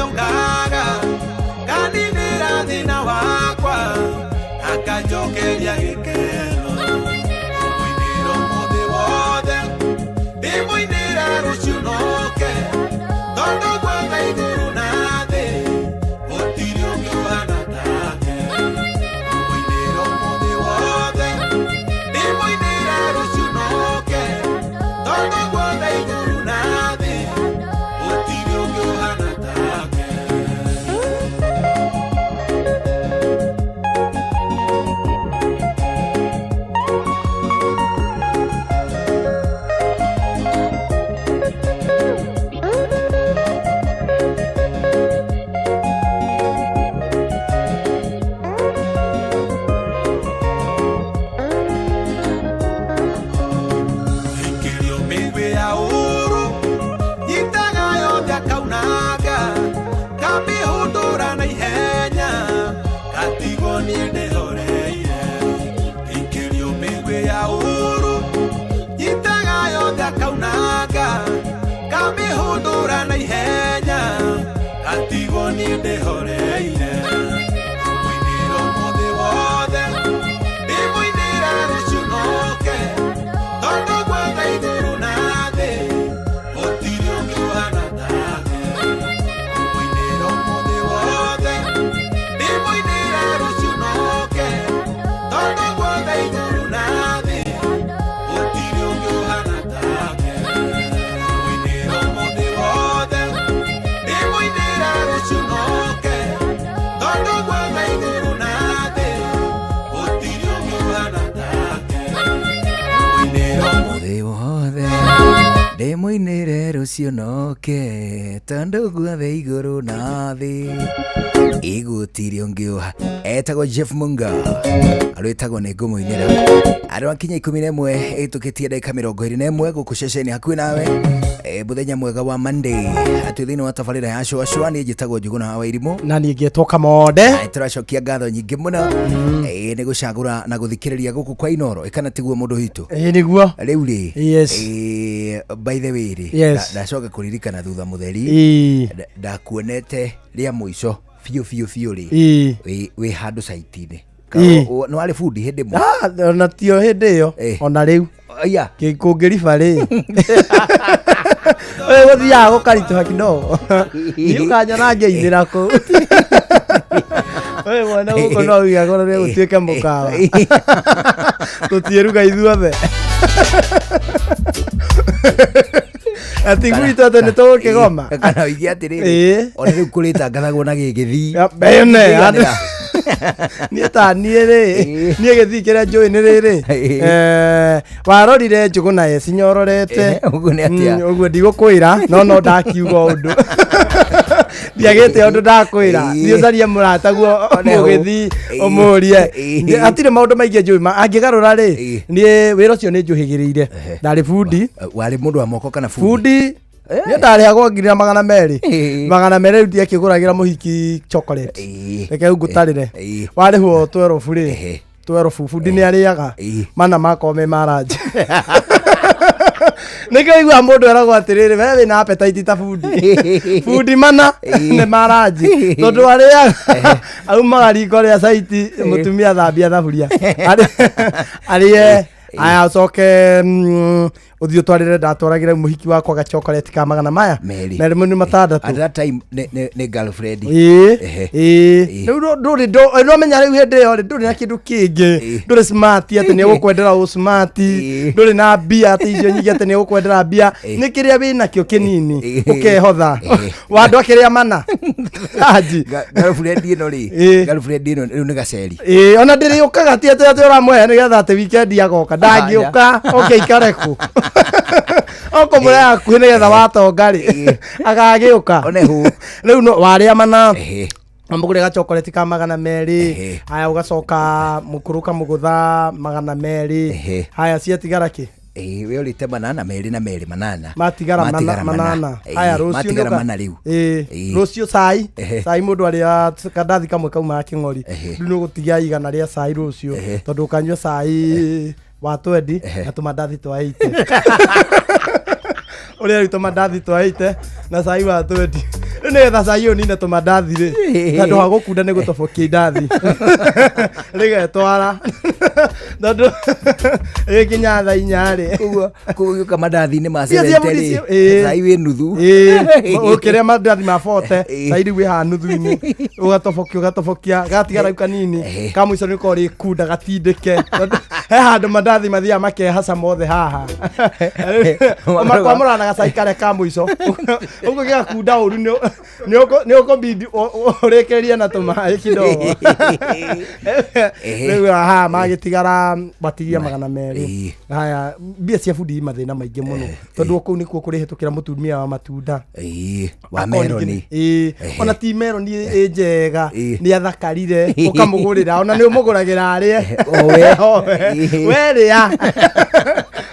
nĩokaga kaninĩra thĩna wakwa akanjokeria gĩkeno mũinĩra ũmũthĩ wothe ndĩmũinĩra rũciũ noke tondũ gwothe igũrũ na thĩ gũtirĩ ũngĩ ũhana take mũinĩra ũmũthĩ wothe ndĩmũinĩra rũciũ noke tondũ gwothe igũrũ na thĩ gũtirĩ ũngĩ ũhana take. Ikĩrio mĩigwi ya ũũru nyitaga yothe akaunanga kamĩhũndũra na ihenya gatigwo niĩ ndĩhoreire. Ikĩrio mĩigwi ya ũũru nyitaga yothe akaunanga kamĩhũndũra na ihenya gatigwo niĩ ndĩhoreire. Mũinĩra ũmũthĩ wothe ndĩmũinĩra rũciũ noke tondũ gwothe igũrũ na thĩ gũtirĩ ũngĩ ũhana take. Mũinĩra ũmũthĩ wothe ndĩmũinĩra rũciũ noke tondũ gwothe igũrũ na thĩ gũtirĩ ũngĩ ũhana take. Mũinĩra ũmũthĩ wothe ndĩmũinĩra rũciũ noke tondũ gwothe igũrũ na thĩ gũtirĩ ũngĩ ũhana take. Mũinĩra Mũthĩ wothe ndĩmũinĩre rũciũ noke tondũ guothe igũrũ na thĩ igũtirĩ ũngĩ ũha. Etagwo Jeff Munga arwĩtagwo nĩ ngũmũinĩra andũ akinya 11 ĩtũkĩtie ndagĩka 21 gũkũ ceceni hakuhĩ nawe. Mũthenya mwega wa Monday atĩ thĩinĩ wa tabarĩra ya cũacũa niĩ njĩtagwo Njũgũna wa Irimũ na niĩ ngĩtwo Kamonde. Tũracokia ngatho nyingĩ mũno nĩ gũcagũra na gũthikĩrĩria gũkũ kwa Inoro ĩkana tiguo mũndũ witũ. Ĩĩ nĩguo. Rĩu rĩ Yes. By the way rĩ Yes. ndacoka kũririkana thutha mũtheri Ĩĩ. ndakuonete rĩa mũico biũ biũ biũ rĩ Ĩĩ. wĩ handũ site-inĩ. Ĩĩ. Nĩ warĩ bundi hĩndĩ ĩmwe? Ah, ona tio hĩndĩ ĩyo ona rĩu aya kũngĩriba rĩ ũyũ gũthiaga gũkaritũha kidogo niĩ ũkanyona ngĩinĩra kũu ũyũ mwana gũkũ no wigagũra nĩ gũtuĩke mũkawa tũtiĩruga ithuothe ati gwitũ atĩ nĩ tũgũkĩgoma kana oige atĩrĩrĩ Ĩĩ. ona rĩu kũrĩtangathagwo na gĩgĩthii ene niĩ ta niĩ rĩ niĩ gĩthii kĩrĩa njũĩ nĩ rĩrĩ warorire Njũgũna ecinyororete ũguo nĩ atĩa? Ũguo ndigũkwĩra no no ndakiuga ũndũ ndiagĩte ũndũ ndakwĩra thiĩ ũcarie mũrataguo mũgĩthii ũmũrie hatirĩ maũndũ maingĩ njũĩ angĩgarũra rĩ niĩ wĩra ũcio nĩ njũhĩgĩrĩire ndarĩ bundi. Warĩ mũndũ wa moko kana bundi? Niĩ ndarĩhagwo 200,000 200 rĩu ndiakĩgũragĩra mũhiki chocolate reke rĩu ngũtarĩre warĩhwo 12 rĩ 12 bundi nĩ arĩaga mana makorwo me maranje nĩkĩo iguaga mũndũ eragwo atĩrĩrĩ we wĩna appetite ta bundi bundi mana nĩ maranji tondũ arĩaga aumaga riko rĩa saiti mũtumia thambia thaburia arĩe aya ũcoke ũthiĩ ũtwarĩre ndatwaragĩra mũhiki wakwa ga chocolate ka magana maya Merĩ. merĩ nĩ matandatũ At that time nĩ girlfriend. Ĩĩ Ehe. ĩĩ rĩu ndũrĩ ndũmenya rĩu hĩndĩ ĩyo rĩ ndũrĩ na kĩndũ kĩngĩ ndũrĩ smart atĩ nĩ egũkwendera ũ smart ndũrĩ na mbia atĩ icio nyingĩ atĩ nĩ egũkwendera mbia nĩ kĩrĩa wĩ nakĩo kĩnini ũkehotha wa andũ akĩrĩa mana anji Girlfriend ĩno rĩ girlfriend ĩno rĩu nĩ gaceri. Ĩĩ ona ndĩrĩũkaga ti atĩ atĩ ũramũhe nĩgetha atĩ weekend agoka ndangĩũka oke ikare kũ okomũreha hakuhĩ nĩgetha watonga rĩ agagĩũka rĩu no warĩa mana mũgũre gachokoreti ka 200 haya ũgacoka mũkũrũ kamũgũtha 200 haya ciatigara kĩ Ĩĩ we ũrĩte manana merĩ na merĩ manana matigara manana haya rũciũ matigara nĩũka- mana rĩu Ĩĩ, Ĩĩ. rũciũ cai Ehe. cai mũndũ arĩa kandathi kamwe kaumaga kĩng'ori rĩu nĩ ũgũtigia 100 rĩa cai rũciũ tondũ ũkanyua cai wa 20 na tũmandathi twa 80 ũrĩa rĩu tũmandathi twa 80 na cai wa 20 Rĩu nĩgetha cai ũyũ nine tũmandathi rĩ, handũ ha gũkunda nĩ gũtobokia indathi rĩgetwara, tondũ rĩkinya thaa 4 rĩ. Koguo koguo gĩũka mandathi-inĩ ma Mbia cia 70 bundi rĩ, cai wĩ nuthu. Ũkĩrĩa mandathi ma 40, cai rĩu wĩ haha nuthu-inĩ, ũgatobokia ũgatobokia, gatigara rĩu kanini ka mũico nĩ ũkorwo rĩkunda gatindĩke. Tondũ he handũ mandathi mathiaga makehaca mothe haha, ũmakwamũra na gacai karĩa ka mũico, ũguo gĩgakunda ũru, nĩ ũkũbidi ũrĩkĩrĩrie na tũmaĩ kidogo. Rĩu haha magĩtigara matigia 200. Haya, mbia cia bundi mathĩna maingĩ mũno, tondũ kũu nĩkuo kũrĩhĩtũkĩra mũtumia wa matunda Wa Akorwo ningĩ meroni. Ona ti meroni ĩ njega, nĩ athakarire, ũkamũgũrĩra, ona nĩ ũmũgũragĩra arĩe. Owe. Owe. We rĩa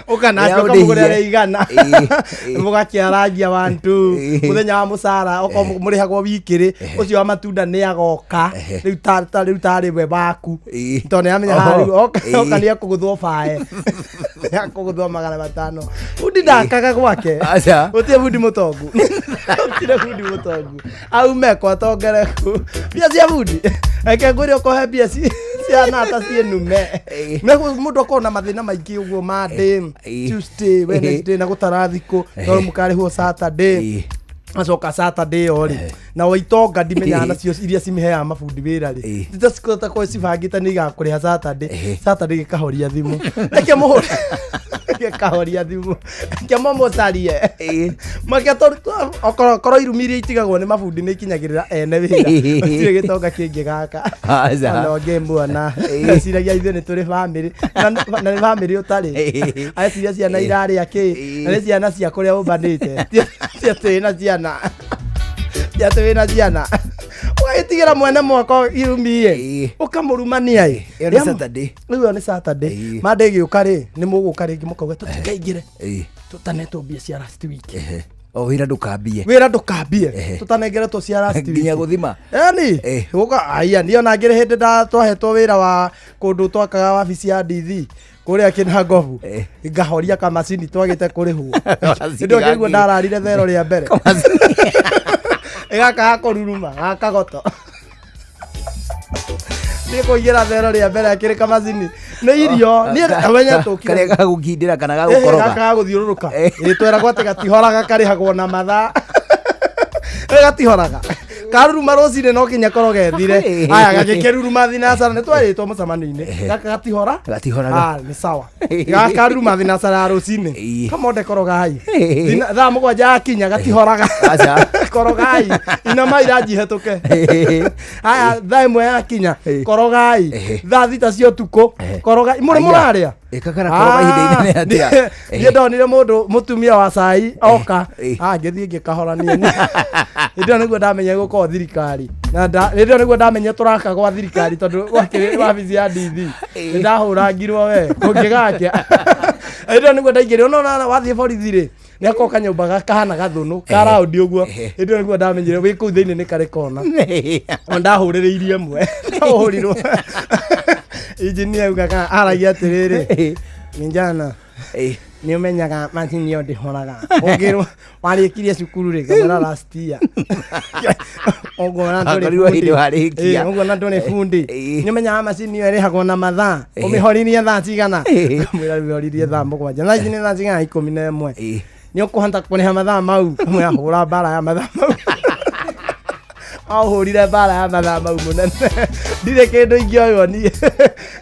ũkanake Rĩa ũkamũgũrĩra ũndĩhie. rĩa 100, mũgakĩarangia one two. Mũthenya wa mũcara, okorwo mũrĩhagwo wiki rĩ, ũcio wa matunda nĩ agoka rĩu rĩu tarĩ we waku, tondũ nĩ amenya haha rĩu oka nĩ ekũgũthwo bae, nĩ akũgũthwo 500. Bundi ndakaga gwake. Aca. Gũtirĩ bundi mũtongu, gũtirĩ bundi mũtongu aume kwa tongereku. Mbia cia bundi, reke ngwĩre, ũkohe mbia cia nata ciĩ nume. Mũndũ akorwo na mathĩna maingĩ ũguo, Monday, Tuesday, Wednesday na gũtara thikũ, tondũ mũkarĩhwo Saturday. Acoka Saturday ĩyo rĩ, na waitonga ndimenyaga nacio iria cimiheaga mabundi wĩra rĩ, titacikorwo cibangĩte nĩ igakũrĩha Saturday. Saturday gĩkahoria thimũ, reke mũhũre, gĩkahoria thimũ, reke mũmũcarie make, tondũ okorwo korwo irumi iria itigagwo nĩ mabundi nĩ ikinyagĩrĩra ene wĩra, gũtirĩ gĩtonga kĩngĩ gaka. Aca. Ona ũngĩmuona eciragia ithuĩ nĩ tũrĩ bamĩrĩ, na nĩ bamĩrĩ ũtarĩ. Areciria ciana irarĩa kĩ, na nĩ ciana cia kũrĩa ũmbanĩte. Ti atĩ wĩna ciana, ti atĩ wĩna ciana. Ũgagĩtigĩra mwene mwako irumi ĩ, ũkamũrumania ĩ. Ĩyo nĩ Saturday. Rĩu ĩyo nĩ Saturday. Monday ĩgĩũka rĩ, nĩ mũgũka rĩngĩ mũkauga tũtikaingĩre tũtanetwo mbia cia last week. O wĩra ndũkambie. Wĩra ndũkambie tũtanengeretwo cia last week. Nginya gũthima. Yani gũka aya niĩ ona ngĩrĩ hĩndĩ nda twahetwo wĩra wa kũndũ twakaga wabici ya DV kũrĩa Kĩnangobu, ngahoria kamacini twagĩte kũrĩhwo. Hĩndĩ ĩyo ngĩigua ndararire thero rĩa mbere gaka gakũruruma gakagoto niĩ kũingĩra thero rĩa mbere akĩrĩ kamacini nĩ irio niĩ menye tũkire. Karĩa gagũkindĩra kana gagũkoroga. Gaka gagũthiũrũrũka. Ĩ, tweragwo atĩ gatihoraga, karĩhagwo na mathaa. Ĩ, gatihoraga, karuruma rũcinĩ no kinya koroge thire. Aya gagĩkĩruruma thinacara, nĩ twerĩtwo mũcemanio-inĩ gaka gatihora. Gatihoraga. Ah, nĩ sawa, gaka karuruma thinacara ya rũcinĩ, kamonde korogai. Thaa 7 yakinya gatihoraga. Aca. Korogai, inama iranji hetũke. Aya, thaa 1 yakinya korogai, thaa 6 cia ũtukũ korogai, mũrĩ Aya. mũrarĩa. Ĩkakara koroga ihinda inene atĩa? Niĩ ndonire mũndũ mũtumia wa cai oka. Ah, ngĩthiĩ ngĩkahorania. Hĩndĩ ĩyo nĩguo ndamenya gũkorwo thirikari. Na hĩndĩ ĩyo nĩguo ndamenya tũraka gwa thirikari, tondũ gwakĩrĩ wabici ya DV nĩ ndahũrangirwo we kũngĩgakĩa. Hĩndĩ ĩyo nĩguo ndaingĩrire, no wathiĩ borithi rĩ, nĩ akorwo kanyũmba kahana gathũnũ ka raundi ũguo. Hĩndĩ ĩyo nĩguo ndamenyire wĩ kũu thĩinĩ nĩ karĩ kona. Na ndahũrĩrĩirie ĩmwe, ndahũrirwo injinia augaga aragia atĩrĩrĩ, "Minjana, nĩ ũmenyaga macini ĩyo ndĩhoraga, ũngĩrwo warĩkirie cukuru rĩ?" Ngamwĩra last year. Ũguo na ndũrĩ Akorirwo bundi. hĩndĩ warĩkia. Ũguo na ndũrĩ bundi, nĩ ũmenyaga macini ĩyo ĩrĩhagwo na mathaa, ũmĩhoririe thaa cigana? Ngamwĩra mĩhoririe thaa 7. Thaa ici nĩ thaa cigana? 11. Nĩ ũkũhota kũrĩha mathaa mau? Ngamwĩra hũra mbara ya mathaa mau. Ahũrire mbara ya mathaa mau, mũnene, ndirĩ kĩndũ ingĩoywo niĩ.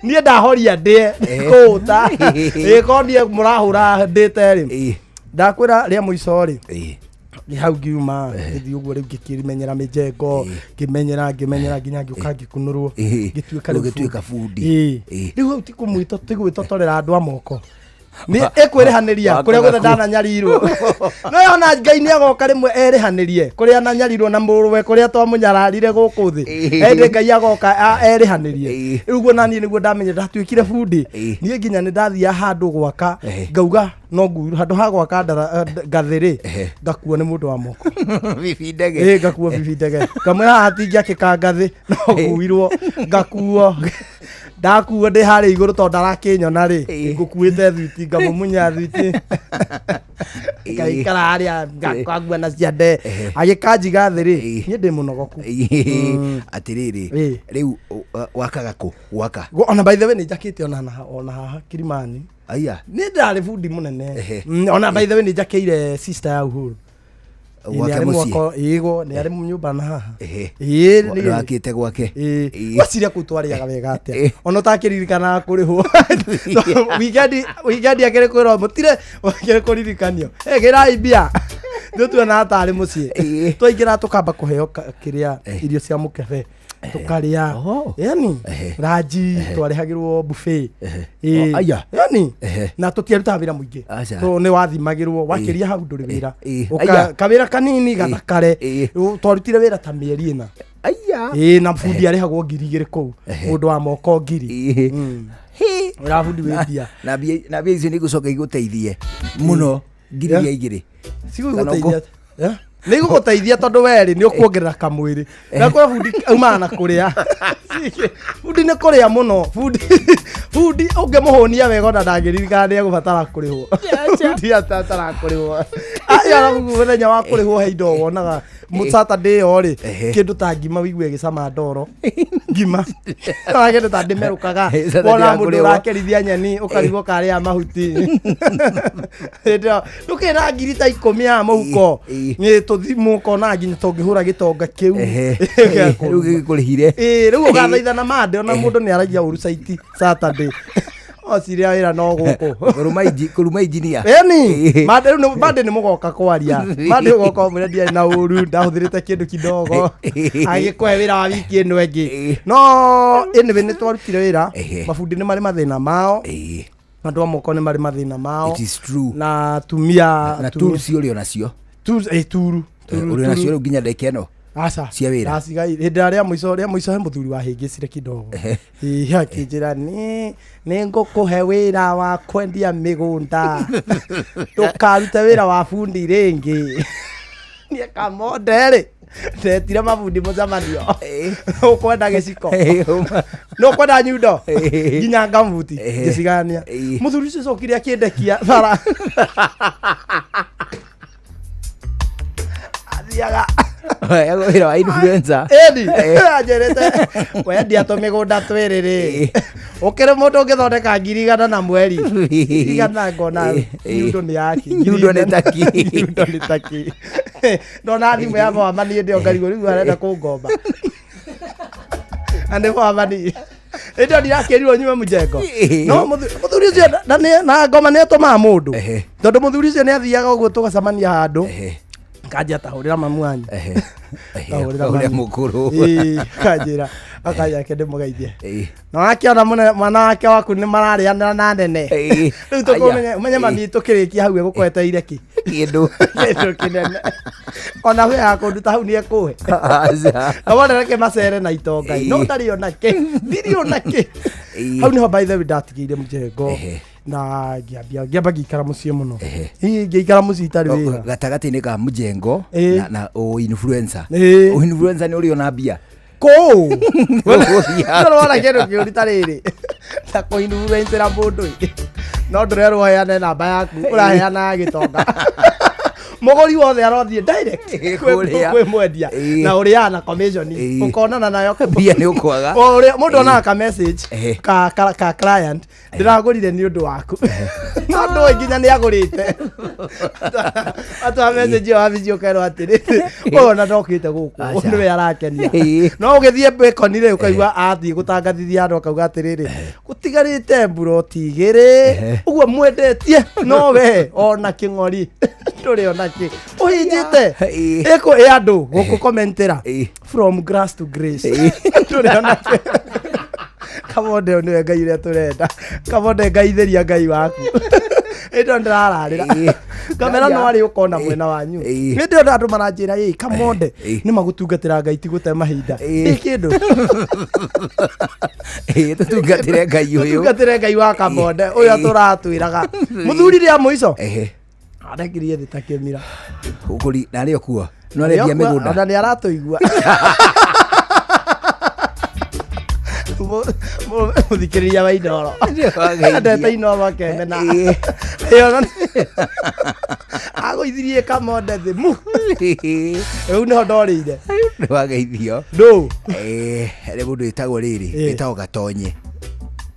Niĩ ndahoria ndĩe kũũta ĩkorwo niĩ mũrahũra ndĩte rĩ, ndakwĩra rĩa mũico rĩ, nĩ hau ngiuma ngĩthiĩ ũguo. Rĩu ngĩkĩmenyera mĩjengo, ngĩmenyera ngĩmenyera nginya ngĩũka ngĩkunũrwo, ngĩtuĩka rĩu Ũgĩtuĩka bundi. Rĩu hau ti kũmwĩto, ti gwĩtotorera andũ a moko, nĩ ĩkwĩrĩhanĩria kũrĩa guothe ndananyarirwo. No yona Ngai nĩ agoka rĩmwe erĩhanĩrie kũrĩa ananyarirwo na mũrũwe, kũrĩa twamũnyararire gũkũ thĩ, ĩndĩ Ngai agoka erĩhanĩrie. Rĩu guo naniĩ nĩguo ndamenye ndatuĩkire bundi. Niĩ nginya nĩ ndathiaga handũ gwaka, ngauga no ngu handũ ha gwaka ngathĩ rĩ, ngakuo nĩ mũndũ wa moko. Bibi ndege. Ĩ, ngakuo bibi ndege, ngamwĩra haha tingĩakĩka ngathĩ, no nguirwo ngakuo. Ndakuo ndĩ harĩa igũrũ, tondũ ndarakĩnyona rĩ, ngũkuĩte thwiti, ngamũmunya thwiti. Ngaikara harĩa ngakagua na ciande agĩkanjiga thĩ rĩ niĩ ndĩ mũnogoku. Atiriri, riu wakaga kũ gwaka? Ona by the way nĩ njakĩte ona haha Kilimani. Aya. Nĩ ndarĩ bundi mũnene. Ona by the way nĩ njakĩire sister ya Uhuru. Gwake mũciĩ? Ĩgo nĩ arĩ nyũmba na haha. Ĩĩ nĩ wakĩte gwake. Gweciria kũu twarĩaga wega atĩa ona ũtakĩririkanaga kũrĩhwo. Weekend akĩrĩ kwĩrwo mũtire akĩrĩ kũririkanio gĩrai mbia nĩ tuonaga tarĩ mũciĩ. Twaingĩra tũkamba kũheo kĩrĩa irio cia mũkebe tukaria, yani ranji twarehagirwo buffet. Aya. Yani na tutiarutaga wĩra mũingĩ. Aca. To nĩ wathimagĩrwo wakĩria hau ndũrĩ wĩra. Aya. Kawĩra kanini gathakare. Twarutire wĩra ta mĩeri 4. Aya. Ĩĩ, na bundi arĩhagwo 2000 kũu, mũndũ wa moko 1000. Wĩra wa bundi wĩ mbia. Na mbia icio nĩ igũcoka igũteithie mũno, ngiri iria igĩrĩ. Cigũgũteithia nĩ igũgũteithia tondũ werĩ nĩ ũkuongerera kamwĩrĩ na kwa bundi aumaga na kũrĩa. Bundi nĩ kũrĩa mũno. Bundi ũngĩmũhũnia wega ona ndangĩririkana nĩ egũbatara kũrĩhwo. Bundi atatara kũrĩhwo aya mũthenya wa kũrĩhwo he indo wonaga Saturday ĩyo rĩ, kĩndũ ta ngima wĩigue ĩgĩcama ndoro ngima ona kĩndũ ta ndĩmerũkaga. Saturday wona ya mũndũ kũrĩhwo. ũrakerithia nyeni ũkarigwo karĩa mahuti. Hĩndĩ ĩyo ndũkĩra ngiri ta 10 ya mũhuko nĩ tũthimũ ũkona nginya tũngĩhũra gĩtonga kĩu. Rĩu gĩgĩkũrĩhire. Ĩĩ, rĩu ũgathaithana mande ona mũndũ nĩ aragia ũru caiti Saturday ociria wĩra no gũkũ. Kũruma engineer. Ĩni mande rĩu mande nĩ mũgoka kwaria mande ũgoka ũmwĩre ndiarĩ na ũru ndahũthĩrĩte kĩndũ kidogo agĩkũhe wĩra wa wiki ĩno ĩngĩ. No anyway nĩ twarutire wĩra. Mabundi nĩ marĩ mathĩna mao, andũ a moko nĩ marĩ mathĩna mao. It is true. Na tumia Na tools ũrĩ onacio? Tools, turu. Ũrĩ onacio rĩu nginya ndagĩka ĩno? Aca. Cia wĩra. Ndacigaire hĩndĩ ĩrĩa rĩa mũico he mũthuri wahĩngĩcire kidogo. Ĩĩ, akĩnjĩra nĩ ngũkũhe wĩra wa kwendia mĩgũnda, ndũkarute wĩra wa bundi rĩngĩ. Niĩ kamonde rĩ ndetire mabundi mũcemanio, ũkwenda gĩciko nĩ ũkwenda nyundo nginya ngamuti ngĩcigania. Mũthuri ũcio cokire akĩndekia bara athiaga wĩra wa influencer. Ĩni anjĩrĩte wendia tũmĩgũnda twĩrĩ rĩ ũkĩrĩ mũndũ ũngĩthondeka 100,000 na mweri 100 ngona nyundo nĩ yaki. Nyundo nĩ taki. Nyundo nĩ taki. Ndona thimũ ya mwamani hĩndĩ ĩyo ngarigwo rĩu arenda kũngomba na nĩ mwamani hĩndĩ ĩyo ndirakĩrirwo nyume mũjengo. No mũthuri ũcio na ngoma nĩ atũmaga mũndũ tondũ mũthuri ũcio nĩ athiaga ũguo tũgacemania handũ kanjia tahũrĩra mamu wanyu. Kahũrĩra ũrĩa mami. Mũkũrũ. Ĩĩ, kanjĩra akanja ake ndĩmũgeithie na wakĩona mwana wake waku nĩ mararĩanĩra na nene rĩu tũkũmenya ũmenye mami tũkĩrĩkia hau egũkweteire kĩ. Kĩndũ. Kĩndũ kĩnene ona we akũnduta hau nĩ ekũhe. Aca. Kamone reke macere na itonga no ndarĩ ona kĩ, ndirĩ ona kĩ. Hau niho by the way ndatigĩire mũjengo na ngĩambia ngĩikara mũciĩ mũno. Ĩĩ, ngĩikara mũciĩ itarĩ wĩra. Gatagatĩ-inĩ ka mũjengo na o influencer. O influencer nĩ ũrĩ ona mbia? Kũu Gũthiĩ ndĩrona kĩndũ kĩũru ta rĩrĩ ta kũinfluencera mũndũ ĩ. No ndũrerwo ũheane namba yaku, ũraheana ya gĩtonga. Mũgũri wothe arothiĩ direct Kũrĩa. kwĩ mwendia na ũrĩaga na commission ũkonana nayo. Mbia nĩ ũkwaga. O ũrĩa mũndũ onaga ka message ka client ndĩragũrire nĩ ũndũ waku no ndũĩ nginya nĩ agũrĩte atwa message ĩyo wabici ũkerwo atĩrĩ ũyũ ona ndokĩte gũkũ. Aca. Nĩwe arakenia no ũgĩthiĩ bacon rĩ ũkaigua athiĩ gũtangathithia andũ akauga atĩrĩrĩ gũtigarĩte mburoti 2 ũguo mwendetie no we ona kĩng'ori ndũrĩ ona kĩ ũhinjĩte ĩkũ ĩ andũ gũkũ commentera from grass to grace ndũrĩ ona kĩ. Kamonde ũyũ nĩwe Ngai ũrĩa tũrenda. Kamonde ngaithĩria Ngai waku ĩndo ndĩrararĩra kamera no arĩ ũkona mwena wanyu hĩndĩ ĩyo andũ maranjĩra ĩ Kamonde nĩ magũtungatĩra Ngai ti gũte mahinda ĩ kĩndũ. Tũtungatĩre Ngai ũyũ. Tũtungatĩre Ngai wa Kamonde ũyũ tũratwĩraga mũthuri rĩa mũico arekirie thĩ ta kĩmira. Ũkũri na arĩ o kuo no arendia mĩgũnda. Ona nĩ aratũigua mũthikĩrĩria wa Inoro Wageithia. endete Inoro akemena. Ĩyo agũikara. Ndamũgũithirie kamonde thĩ mu. Rĩu nĩho ndorĩire. Nĩ wageithio. Ndũ. Rĩ mũndũ wĩtagwo rĩrĩ, wĩtagwo Gatonye.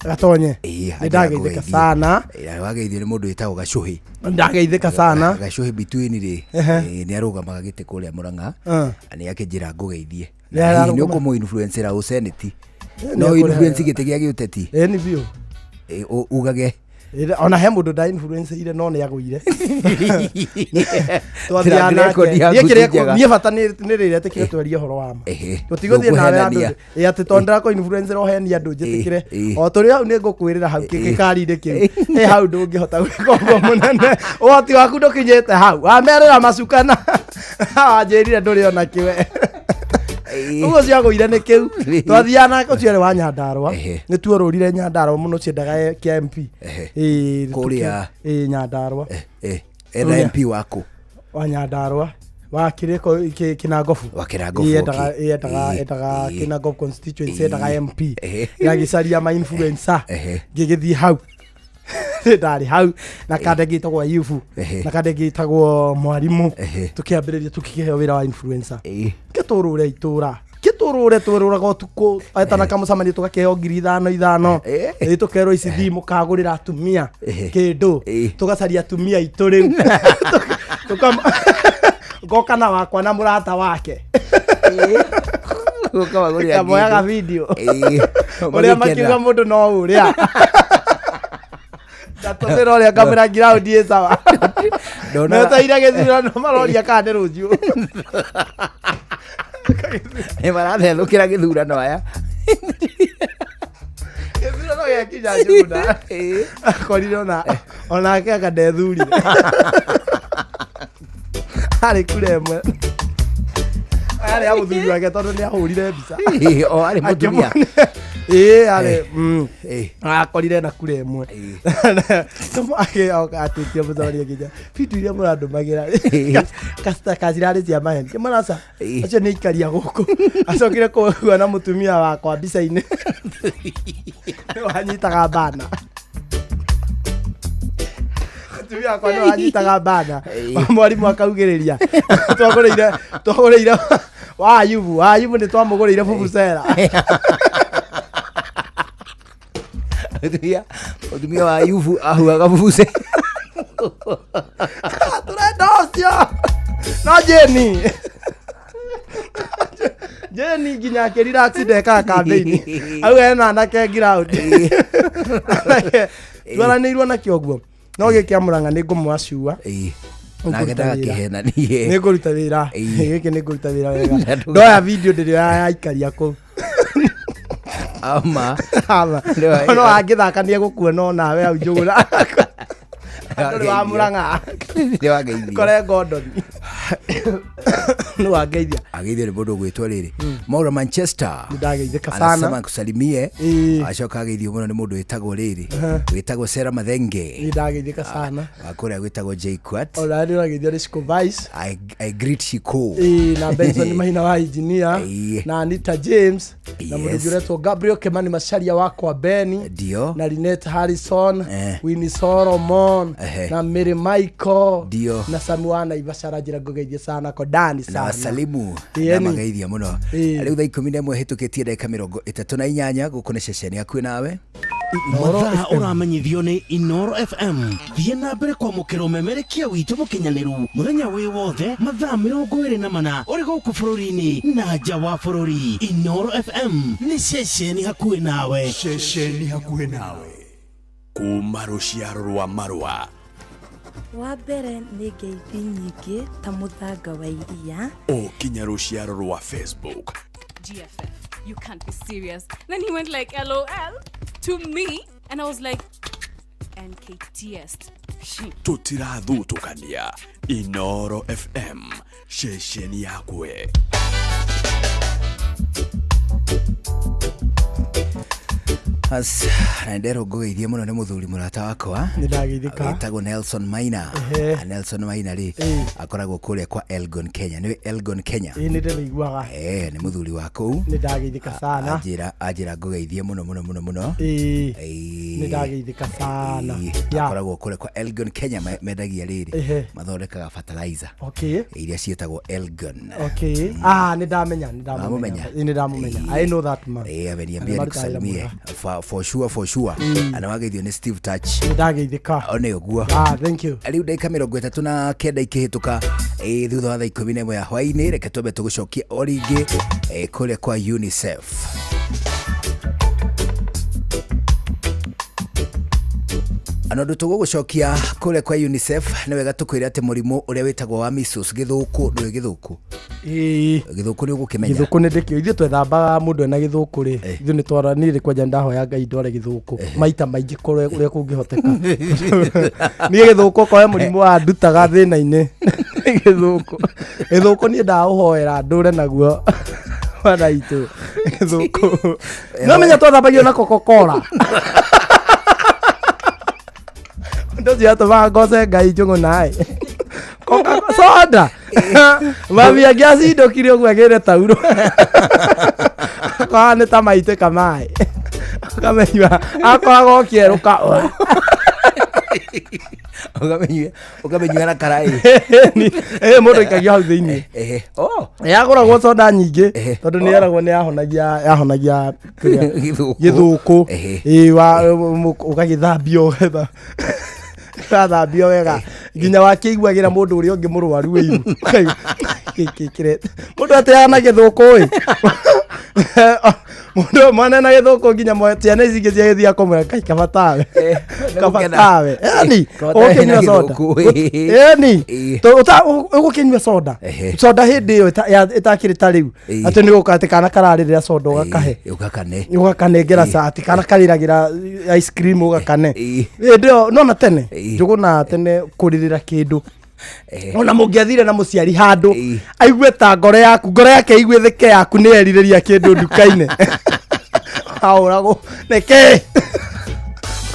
Gatonye. Nĩ Nĩndageithĩka sana. Wageithio nĩ mũndũ wĩtagwo Gacuhĩ. Ndageithĩka sana. Gacuhĩ between rĩ, nĩ arũgamaga gĩtĩ kũrĩa Murang'a. Nĩ akĩnjĩra ngũgeithie. Nĩ ararũgama. Hihi nĩ ũkũmũ influencera ũseneti. Nĩ No ekũrehe. influence gĩtĩ gĩa gĩũteti. Ĩ nĩ biũ. Ugage. Ona he mũndũ nda influence ire no nĩ agũire. Tũrathiĩ nake. Niĩ kĩrĩa niĩ bata nĩ rĩrĩa tĩkire twerie ũhoro wa ma. Tũtigũthiĩ nawe andũ. Ĩ atĩ tondũ ndĩrakũ influence ũhenie andũ njĩtĩkĩre. O tũrĩ hau nĩ ngũkwĩrĩra hau gĩkari-inĩ kĩu. Ĩ hau ndũngĩhota gwĩka ũguo mũnene. Ũhoti waku ndũkinyĩte hau. Wamerĩra macuka na wanjĩrire ndũrĩ ona kĩwe. Ũguo ciagũire nĩ kĩu. Twathiaga nake ũcio arĩ wa Nyandarũa. Nĩ tuorũrire Nyandarũa mũno ciendaga kĩa MP. Ĩ Kũrĩa. Ĩ Nyandarũa. Enda MP waku. Wa Nyandarũa. Wa kĩrĩko Kĩnangobu. Wa Kĩnangobu. Ĩ endaga endaga Kĩnangobu constituency endaga MP. Gagĩcaria ma influencer. Ngĩgĩthiĩ hau. Ndarĩ hau na kande ngĩtagwo Ayubu na kande ngĩtagwo Mwarimũ tũkĩambĩrĩria tũkĩheo wĩra wa influencer kĩtũrũre itũra kĩtũrũre twĩrũraga ũtukũ etana kamũcemanio tũgakĩheo 5,000 5,000 ĩ tũkerwo ici thiĩ mũkagũrĩra atumia kĩndũ tũgacaria atumia aitũ rĩu ngoka na wakwa na mũrata wake kamoyaga video ũrĩa makiuga mũndũ no ũrĩa ndatũmĩra ũrĩa ngamĩra ground ĩ sawa meteire gĩthurano maroria kana nĩ rũciũ nĩ marathethũkĩra gĩthurano aya gĩthurano gĩakinya Njuguna akorire onake anga ndethurire arĩ kura ĩmwe arĩ ya mũthuri wake tondũ nĩ ahũrire mbica o arĩ mũtumia ĩ arĩ akorire na kura ĩmwe atĩtie mũcemanio nginya bindu iria mũrandũmagĩra kacirarĩ cia maheni kĩmaraca acio nĩ aikaria gũkũ acokire kuona mũtumia wakwa mbica-inĩ nĩwanyitaga bana mũtumia wakwa nĩwanyitaga bana mwarimũ akaugĩrĩria twagũrĩire wa Ayubu Ayubu nĩ twamũgũrĩire bubusera Mũtumia wa Ayubu ahuaga bubuse tũrenda ũcio no Jeni Jeni nginya akĩrelax ndekaga campaign au ena anake ground twaranĩirwo nakĩo ũguo no gĩkĩ kĩa Murang'a nĩ ngũmwacua nĩ ngũruta wĩra gĩkĩ nĩ ngũruta wĩra wega ndoya video ndĩrĩoya ya aikaria kũu ama no angĩthaka nĩ egũkuona onawe hau Njuguna ndũrĩ wa Murang'a kore Gordon nĩ wangeithia ageithio nĩ mũndũ ũgwĩtwo rĩrĩ Maura Manchester nĩndageithĩka sana anasema nkusalimie acoka ageithio mũno nĩ mũndũ wĩtagwo rĩrĩ wĩtagwo Sarah Mathenge nĩndageithĩka sana wa kũrĩa gwĩtagwo JKUAT ona nĩ ũrageithio nĩ Shiko Vice I greet Shiko na Benson Mahina wa engineer na Anita James na mũndũ ũngĩ ũretwo Gabriel Kimani Macharia wa kwa Beni ndio na Lynette Harrison Winnie Solomon na Mary Michael ndio na Sami wa Naivasha aranjĩra ngũgeithie sana Kodani sana na wasalimu na mageithia mũno rĩu thaa 11 hĩtũkĩtie ndagĩka 38 gũkũ nĩ ceceni hakuhĩ nawe Mathaa ũramenyithio nĩ Inoro FM thiĩ na mbere kwamũkĩra ũmemerekia witũ mũkinyanĩru mũthenya wĩ wothe mathaa 24 ũrĩ gũkũ bũrũri-inĩ na nja wa bũrũri. Inoro FM nĩ ceceni hakuhĩ nawe. Ceceni hakuhĩ nawe kuma rũciaro rwa marũa wa mbere nĩ ngeithi nyingĩ ta mũthanga wa iria o kinya rũciaro rwa Facebook. GFF, you can't be serious. Then he went like LOL to me and I was like NKTS. Tutirathutũkania. Inoro FM ceceni yakwe. As na nderwo ngũgeithie mũno nĩ mũthuri mũrata wakwa Nĩ ndageithĩka. Wĩtagwo Nelson Maina. Ehe. Ah, Nelson Maina rĩ akoragwo kũrĩa kwa Elgon Kenya. Nĩwe Elgon Kenya. Ĩĩ, nĩ ndĩmĩiguaga. Eh, nĩ mũthuri wa kũu. Nĩ ndageithĩka sana. Anjĩra ngũgeithie mũno mũno mũno mũno. Ĩĩ. Ĩĩ. Nĩ ndageithĩka sana. Ĩĩ, Ya. akoragwo kũrĩa kwa Elgon Kenya mendagia rĩrĩ Ehe. mathondekaga fertilizer Okay. iria ciĩtagwo Elgon. Okay. Ah, nĩ ndamenya, nĩ ndamũmenya. Wamũmenya? Ĩĩ, nĩ ndamũmenya. I know that man. Eh, ameniambia Marutaga wĩra nikusalimie mwega. for sure, for sure. Ana wageithio nĩ Steve Touch. Nĩ ndageithĩka. O nĩ ũguo. Ah, thank you. Rĩu ndagĩka 39 ikĩhĩtũka thutha wa thaa 11 ya hwaĩ-inĩ, reke twambe tũgũcokie o rĩngĩ kũrĩa kwa UNICEF. Na ũndũ tũgũgũcokia kũrĩa kwa UNICEF nĩ wega tũkwĩre atĩ mũrimũ ũrĩa wĩtagwo wa measles, gĩthũkũ, ndũĩ gĩthũkũ? Ĩĩ. Gĩthũkũ nĩ ũgũkĩmenya? Gĩthũkũ nĩ ndĩkĩũĩ. Ithuĩ twethambaga mũndũ ena gĩthũkũ rĩ, ithuĩ nĩ twara, niĩ rĩ kwanja ndahoya Ngai ndware gĩthũkũ maita maingĩ korwo ũrĩa kũngĩhoteka. Niĩ gĩthũkũ okorwo he mũrimũ wa ndutaga thĩna-inĩ. Gĩthũkũ. Gĩthũkũ niĩ ndaũhoera ndũre naguo. Bwana itũ. Gĩthũkũ. No menya twethambagio na Coca-Cola. Ũndũ ũcio atũmaga ngoce Ngai njũng'ũ naĩ. Coca soda. Mami angĩacindũkire ũguo agĩre tauro. Akoragwo nĩ ta maitĩka maĩ. Ũkamenyua, akoragwo ũkĩerũka. Ũkamenyua na karaĩ. Ĩĩ, mũndũ aikagio hau thĩiniĩ. Ehe. Oh. Yagũragwo soda nyingĩ tondũ nĩ yeragwo nĩ yahonagia kĩrĩa? Gĩthũkũ. Gĩthũkũ. Ehe. Ĩĩ, ũgagĩthambio wega. Ũgathambio wega nginya wakĩiguagĩra mũndũ ũrĩa ũngĩ mũrwaru wĩiru. Gĩkĩ mũndũ ateaga na gĩthũkũ ĩ. Mũndũ mwana ena gĩthũkũ nginya ciana ici ingĩ ciagĩthiaga kũmwĩra kai kaba tawe. Kaba tawe. Yaani, Kaba tawe ũgũkĩnyua na soda. gĩthũkũ, ĩ. Yaani, ũgũkĩnyua soda. Soda hĩndĩ ĩyo ĩtakĩrĩ ta rĩu. Atĩ nĩ gũka atĩ kana kararĩrĩra soda ũgakahe. Ũgakane. Ũgakanengera ca atĩ kana karĩragĩra ice cream ũgakane. Hĩndĩ ĩyo nona tene njũgũna tene kũrĩrĩra kĩndũ. Ona mũngĩathire na mũciari handũ aigue ta ngoro yaku, ngoro yake ĩiguĩthĩke yaku nĩ erirĩria kĩndũ nduka-inĩ. Ahũragwo nĩkĩ?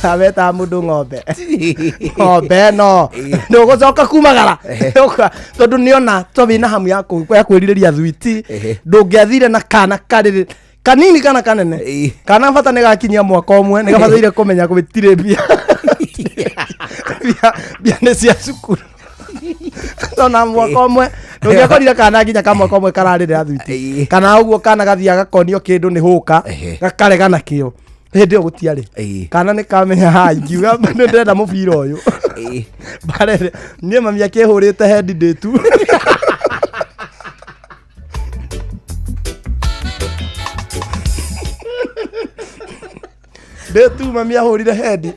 Ametaga mũndũ ng'ombe. Ng'ombe no. Ndũgũcoka kumagara. Tondũ nĩona to wĩna hamu ya kwĩrirĩria thwiti. Ndũngĩathire na kana karĩrĩ kanini kana kanene. Kana bata nĩ gakinyia mwaka ũmwe, nĩ gabataire kũmenya gũtirĩ mbia. Mbia nĩ cia cukuru. Tona mwaka ũmwe ndũngĩakorire kana nginya ka mwaka ũmwe kararĩrĩra thwiti. Kana ũguo kana gathiaga gakonio kĩndũ nĩ hũka, gakarega nakĩo. Hĩndĩ ĩyo gũtiarĩ. Kana nĩ kamenya ha ingiuga nĩ ndĩrenda mũbira ũyũ. Barere, niĩ mami akĩhũrĩte hendi ndĩ tu. Ndĩ tu mami ahũrire hendi.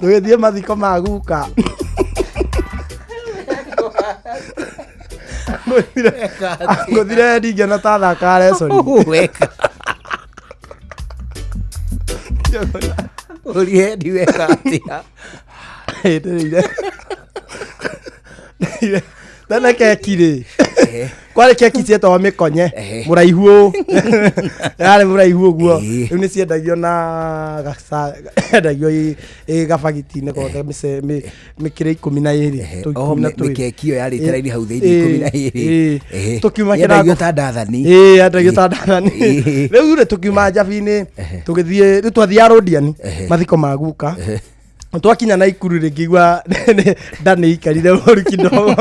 Tũgĩthiĩ mathiko ma guka. Ngũthire hendi ngĩona ta thaka wrestling. Weka. Ũrire hendi weka atĩa? Ndĩrĩire. Tene keki rĩ. Kwarĩ keki cietagwo mĩkonye. Mũraihu ũũ. Yarĩ mũraihu ũguo. Rĩu nĩ ciendagio na endagio ĩ gabagiti-inĩ gothe mĩkĩre 12. Tũ Oh, ikũmi na twĩrĩ. mĩkeki ĩyo yarĩte raini hau thĩinĩ 12. Tũkiuma Yendagio kĩrango. ta ndathani. Ĩĩ, yendagio ta ndathani. Rĩu rĩ tũkiuma njabi-inĩ, tũgĩthiĩ, rĩu twathiaga Rũndiani, mathiko ma guka. Twakinya Naikuru rĩ, ngĩigua nda nĩ ikarire ũru kidogo.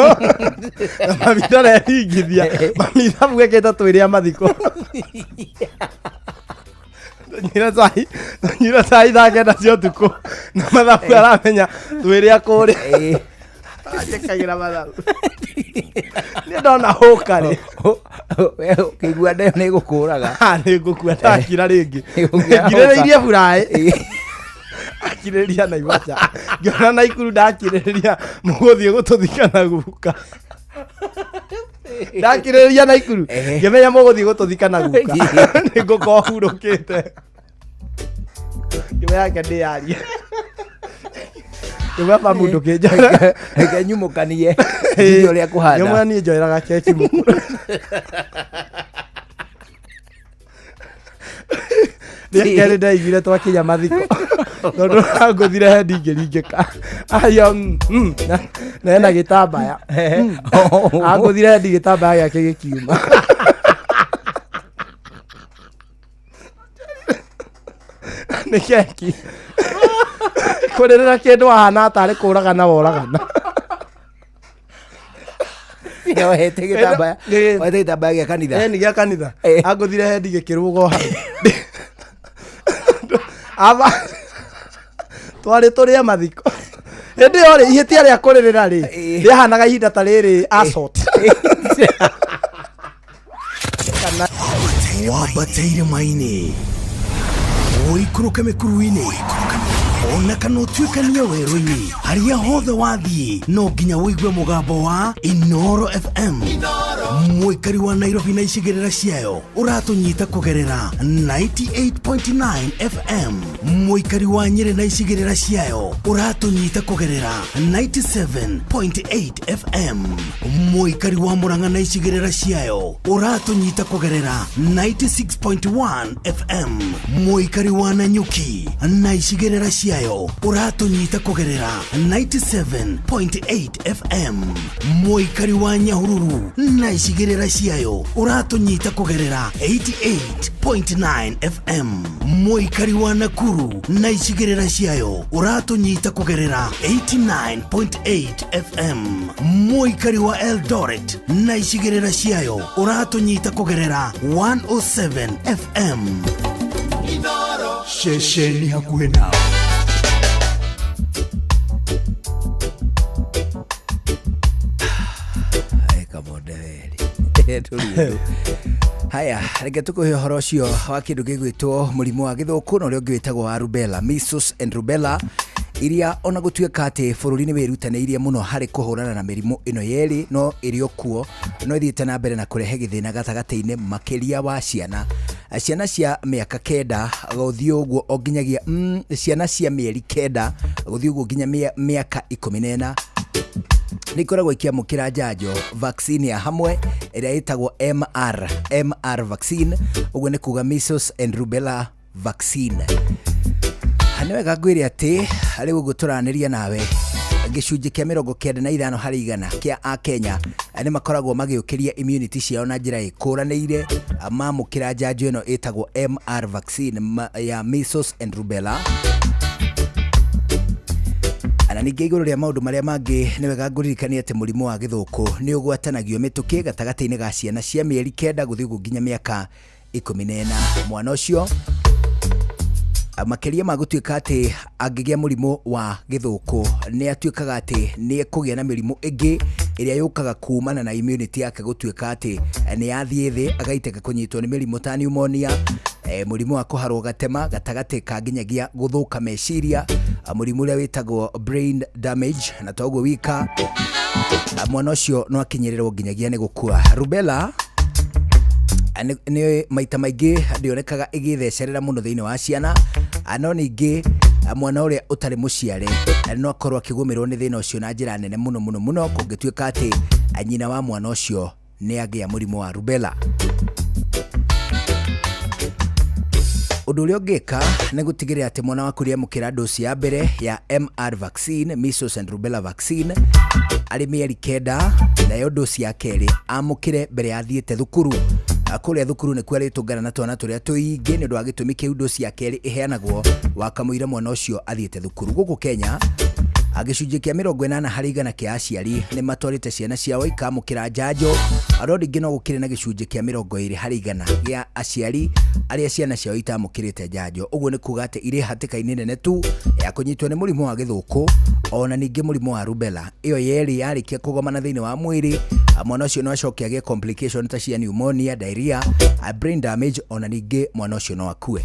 Na mami ndareringithia. Mami thabu ekĩte twĩrĩ a mathiko. Tũnyuire cai, tũnyuire cai thaa 9 cia ũtukũ. Na mathabu aramenya twĩrĩ a kũrĩa. Anjĩkagĩra mathabu. Niĩ ndona hũka rĩ. We ũkĩigua nda ĩyo nĩ ĩgũkũraga. Ah, nĩ ngũkua ndakira rĩngĩ. Ĩgũkua Ngirĩrĩirie hũka. buraĩ. Akirĩrĩria Naivasha. Ngĩona Naikuru ndakirĩrĩria mũgũthiĩ gũtũthika na guka. Ndakirĩrĩria Naikuru. Ngĩmenya mũgũthiĩ gũtũthika na guka. Nĩ ngũkorwo hurũkĩte. Ngĩmenya reke ndĩyarie. Ngĩmenya mamu ndũkĩnjoera. Reke nyumũkanie. Njigue ũrĩa kũhana. Ngĩmwĩra niĩ njoeraga keki mũkũrũ. Rĩa kerĩ ndaiguire twakinya mathiko tondũ angũthire he ndingĩringĩka ayo na ena gĩtambaya. Angũthire hendi gĩtambaya gĩake gĩkiuma. Nĩ keki kũrĩrĩra kĩndũ wahana tarĩ kũragana woragana. Ohete gĩtambaya, ohete gĩtambaya gĩa kanitha. Ĩni gĩa kanitha. Angũthire hendi gĩkĩrũga o hau. Aba twarĩ tũrĩe mathiko. Hĩndĩ ĩyo rĩ, ihĩtia rĩa kũrĩrĩra rĩ, rĩahanaga ihinda ta rĩrĩ assault. Kana Wambate irĩma-inĩ, ũikũrũke mĩkuru-inĩ, ona kana ũtuĩkanie werũ-inĩ, harĩa hothe wathiĩ no nginya ũigue mũgambo wa Inoro FM. Mũikari wa Nairobi na icigĩrĩra ciayo ũratũnyita kũgerera 98.9 FM. Mũikari wa Nyĩrĩ na icigĩrĩra ciayo ũratũnyita kũgerera 97.8 FM. Mũikari wa Murang'a na icigĩrĩra ciayo ũratũnyita kũgerera 96.1 FM. Mũikari wa Nanyuki na icigĩrĩra ciayo ũratũnyita kũgerera 97.8 FM. Mũikari wa Nyahururu na icigĩrĩra ciayo ũratũnyita kũgerera 88.9 FM. Mũikari wa Nakuru na icigĩrĩra ciayo ũratũnyita kũgerera 89.8 FM. Mũikari wa Eldoret na icigĩrĩra ciayo ũratũnyita kũgerera 107 FM. Ceceni hakuhĩ nawe. Kamondeweri tũriũndũ. Haya, reke tũkũhe ũhoro ũcio wa kĩndũ gĩgwĩtwo mũrimũ wa gĩthũkũ na ũrĩa ũngĩ wĩtagwo wa rubella, measles and rubella, iria ona gũtuĩka atĩ bũrũri nĩ wĩrutanĩirie mũno harĩ kũhũrana na mĩrimũ ĩno yerĩ, no ĩrĩ o kuo, no ĩthiĩte na mbere na kũrehe gĩthĩna gatagatĩ-inĩ makĩria wa ciana. Ciana cia mĩaka 9 gũthiĩ ũguo o nginyagia ciana cia mĩeri 9 gũthiĩ ũguo nginya mĩaka 14 nĩ ikoragwo ikĩamũkĩra njanjo vaccine ya hamwe ĩrĩa ĩtagwo MR vaccine, ũguo nĩ kuga measles and rubella vaccine. Nĩ wega ngwĩre atĩ rĩu ũguo tũranĩria nawe gĩcunjĩ kĩa 95 harĩ igana kĩa Akenya nĩ makoragwo magĩũkĩria immunity ciao na njĩra ĩkũranĩire mamũkĩra njanjo ĩno ĩtagwo MR vaccine ya measles and rubella. Na ningĩ igũrũ rĩa maũndũ marĩa mangĩ nĩ wega ngũririkanie atĩ mũrimũ wa gĩthũkũ nĩ ũgwatanagio mĩtũkĩ gatagatĩ-inĩ ga ciana cia mĩeri 9 gũthiĩ ũguo nginya mĩaka 14. Mwana ũcio makĩria ma gũtuĩka atĩ angĩgĩa mũrimũ wa gĩthũkũ nĩ atuĩkaga atĩ nĩ ekũgĩa na mĩrimũ ĩngĩ ĩrĩa yũkaga kumana na immunity yake gũtuĩka atĩ nĩ yathiĩ thĩ, agaitĩka kũnyitwo nĩ mĩrimũ ta pneumonia, mũrimũ wa kũharwo gatema gatagatĩ ka nginyagia gũthũka meciria, mũrimũ ũrĩa wĩtagwo brain damage, na toguo wika mwana ũcio no akinyĩrĩrwo nginyagia nĩ gũkua. Rubella nĩ maita maingĩ ndĩonekaga ĩgĩthecerera mũno thĩinĩ wa ciana, no ningĩ mwana ũrĩa ũtarĩ mũciare no akorwo akĩgũmĩrwo nĩ thĩna ũcio na njĩra nene mũno mũno mũno kũngĩtuĩka atĩ nyina wa mwana ũcio nĩ agĩa mũrimũ wa rubella. Ũndũ ũrĩa ũngĩka nĩ gũtigĩrĩra atĩ mwana waku nĩamũkĩra dosi ya mbere ya MR vaccine, measles and rubella vaccine, arĩ mĩeri 9, nayo dosi ya kerĩ amũkĩre mbere ya athiĩte thukuru. Kũrĩa thukuru nĩkuo arĩtũngana na twana tũrĩa tũingĩ, nĩ ũndũ wa gĩtũmi kĩu dosi ya kerĩ ĩheanagwo wakamũira mwana ũcio athiĩte thukuru. Gũkũ Kenya gĩcunjĩ kĩa 80 harĩ igana kĩa aciari nĩ matwarĩte ciana ciao ikamũkĩra njanjo, no ningĩ no gũkĩrĩ na gĩcunjĩ kĩa 20 harĩ igana gĩa aciari arĩa ciana ciao itamũkĩrĩte njanjo. Ũguo nĩ kuga atĩ irĩ hatĩka-inĩ nene tu ya kũnyitwo nĩ mũrimũ wa gĩthũkũ ona ningĩ mũrimũ wa rubella. Ĩyo yerĩ yarĩkia kũgomana thĩinĩ wa mwĩrĩ, mwana ũcio no acoke agĩe complication ta cia pneumonia, diarrhea, brain damage, ona ningĩ mwana ũcio no akue.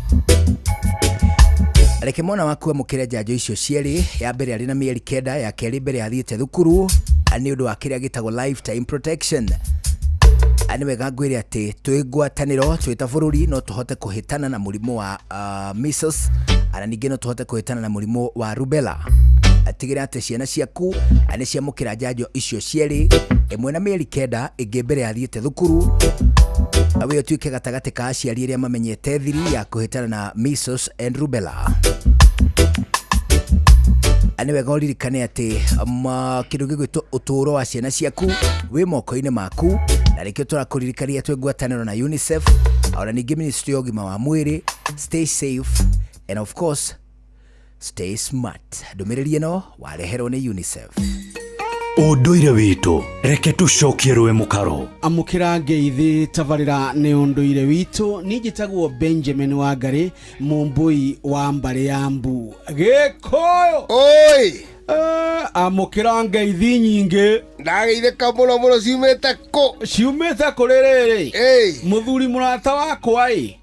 Reke mwana waku amũkĩre njanjo icio cierĩ, ya mbere arĩ na mĩeri 9, ya kerĩ mbere athiĩte thukuru, nĩ ũndũ wa kĩrĩa gĩtagwo lifetime protection. Nĩ wega ngwĩre atĩ twĩ ngwatanĩro twĩ ta bũrũri no tũhote kũhĩtana na mũrimũ wa measles, na ningĩ no tũhote kũhĩtana na mũrimũ wa rubella. Tigĩrĩra atĩ ciana ciaku nĩ ciamũkĩra njanjo icio cierĩ, ĩmwe na mĩeri 9, ĩngĩ mbere ya thiĩte thukuru. We ũtuĩke gatagatĩ ka aciari arĩa mamenyete thiri ya kũhĩtana na measles and rubella. Nĩ wega ũririkane atĩ kĩndũ gĩgwĩtwo ũtũũro wa ciana ciaku wĩ moko-inĩ maku, na nĩkĩo tũrakũririkania twĩ ngwatanĩro na UNICEF ona ningĩ Ministry ya ũgima wa mwĩrĩ. Stay safe and of course stay smart. Ndũmĩrĩri ĩno wareherwo nĩ UNICEF. Ũndũire witũ, reke tũcokie rũĩ mũkaro. Amũkĩra ngeithi tabarĩra nĩ ũndũire witũ. Niĩ njĩtagwo Benjamin Wangari, mũmbũi wa mbarĩ ya Mbu Gĩkũyũ. Oi! Amũkĩra ngeithi nyingĩ. Ndageithĩka mũno mũno. Ciumĩte kũ? Ciumĩte kũrĩ rĩrĩ mũthuri mũrata wakwa ĩ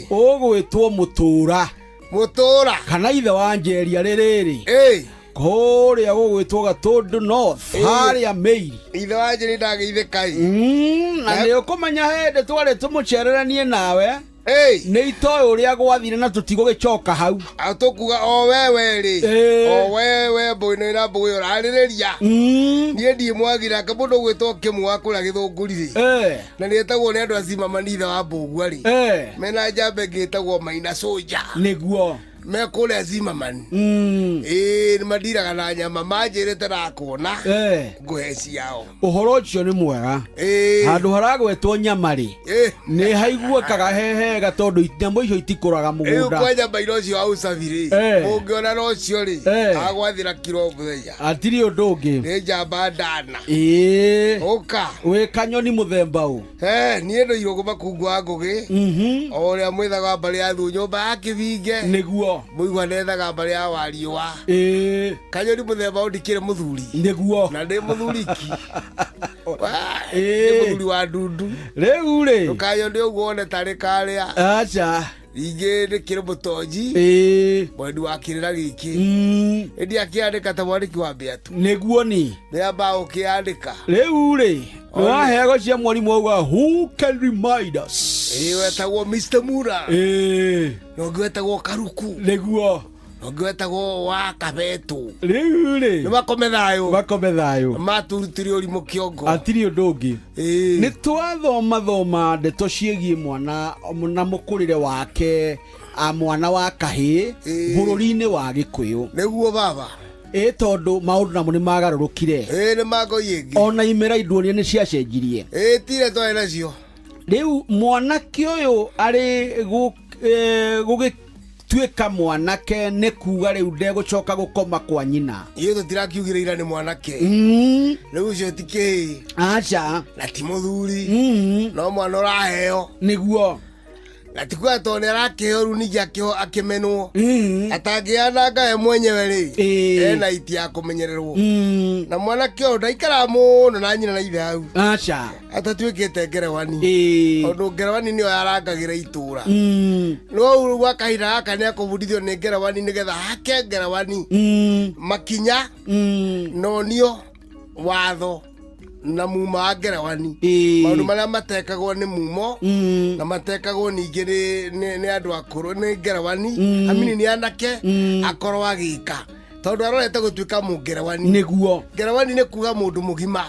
ũgwĩtwo Mũtũra. Mũtũra. Kana ithe wa Njeria rĩrĩrĩ kũrĩa gũgwĩtwo Gatũndũ North, harĩa Mĩiri. Ithe wa Njeri, ndageithĩka ĩ. Na nĩ ũkũmenya hĩndĩ twarĩ tũmũcereranie nawe nĩ itoĩ ũrĩa gwathire na tũtigũgĩcoka hau. Tũkuga o wewe rĩ, o wewe mbũĩ na mbũĩ ũrarĩrĩria. Niĩ ndiĩ mwagi nake mũndũ ũgwĩtwo Kĩmũ wa kũrĩa Gĩthũngũri rĩ, na nĩ etagwo nĩ andũ acimamani ithe wa Mbũgua rĩ, mena njamba ĩngĩ ĩtagwo Maina Soja. Nĩguo. Me kũrĩa Zimmerman. Ĩĩ, nĩ mandiraga na nyama, manjĩrĩte nakuona ngũhe ciao. Ũhoro ũcio nĩ mwega. Handũ haragwetwo nyama rĩ, nĩ haiguĩkaga he hega tondũ nyamũ icio itikũraga Rĩu mũgũnda. kwa nyama ira ũcio wa ũcabi rĩ, ũngĩona na ũcio rĩ, agwathĩra kiro mũthenya. Hatirĩ ũndũ ũngĩ. Nĩ njamba ndana. Ũka. Wĩ kanyoni mũthemba ũ? Niĩ ndũirwo makungu wa ngũgĩ o ũrĩa mwĩthaga wa mbarĩ ya thu nyũmba ya kĩbinge. Nĩguo. Mũigua nethaga mbarĩ ya wariũa. Kanyoni mũthemba ũ, ndikĩrĩ mũthuri. Nĩguo. Na ndĩ mũthuriki. Nĩ mũthuri wa ndundu. Rĩu rĩ, ndũkanyone ũguo wone tarĩ karĩa. Aca. Ningĩ nĩ kĩrĩ mũtonji mwendi wa kĩrĩra gĩkĩ, ĩndĩ akĩandĩka ta mwandĩki wa mbĩatu. Nĩguo ni. Nĩ amba ũkĩandĩka. Rĩu rĩ, nĩwaheagwo cia mwarimũ auga, "Who can remind us?" Ĩĩ, wetagwo Mr. Mura. Na ũngĩ wetagwo Karuku. Nĩguo. Na ũngĩ wetagwo wa Kabetũ. Rĩu rĩ, nĩ makome thayũ. Makome thayũ. Maturutire ũrimũ kĩongo. Hatirĩ ũndũ ũngĩ. Nĩ twathoma thoma ndeto ciĩgiĩ mwana na mũkũrĩre wake, a mwana wa kahĩĩ bũrũri-inĩ wa Gĩkũyũ. Nĩguo baba. Ĩ tondũ maũndũ namo nĩ magarũrũkire. Ĩĩ, nĩ mangoi ĩngĩ. Ona imera induonia nĩ ciacenjirie. Ĩĩ, tire twarĩ nacio. Rĩu mwanake ũyũ arĩ gũgĩtuĩka mwanake, nĩ kuga rĩu ndegũcoka gũkoma kwa nyina. Ithuĩ tũtirakiugire ira nĩ mwanake. Rĩu ũcio ti kĩĩ. Aca. Na ti mũthuri. No mwana ũraheo. Nĩguo. Na ti kuga tondũ nĩ arakĩheo rĩu ningĩ akĩho akĩmenwo. Atangĩananga we mwenyewe rĩ, ena iti ya kũmenyererwo. Na mwanake ũyũ ndaikaraga mũno na nyina na ithe hau. Aca. Atatuĩkĩte ngerewani. Tondũ ngerewani nĩyo yarangagĩra itũra. No gwa kahinda gaka nĩ akũbundithio nĩ ngerewani nĩgetha hake ngerewani makinya nonio watho na muma wa ngerewani, maũndũ marĩa matekagwo nĩ mumo na matekagwo ningĩ nĩ andũ akũrũ nĩ ngerewani amini nĩ anake akorwo agĩka, tondũ arorete gũtuĩka mũngerewani. Nĩguo. Ngerewani nĩ kuga mũndũ mũgima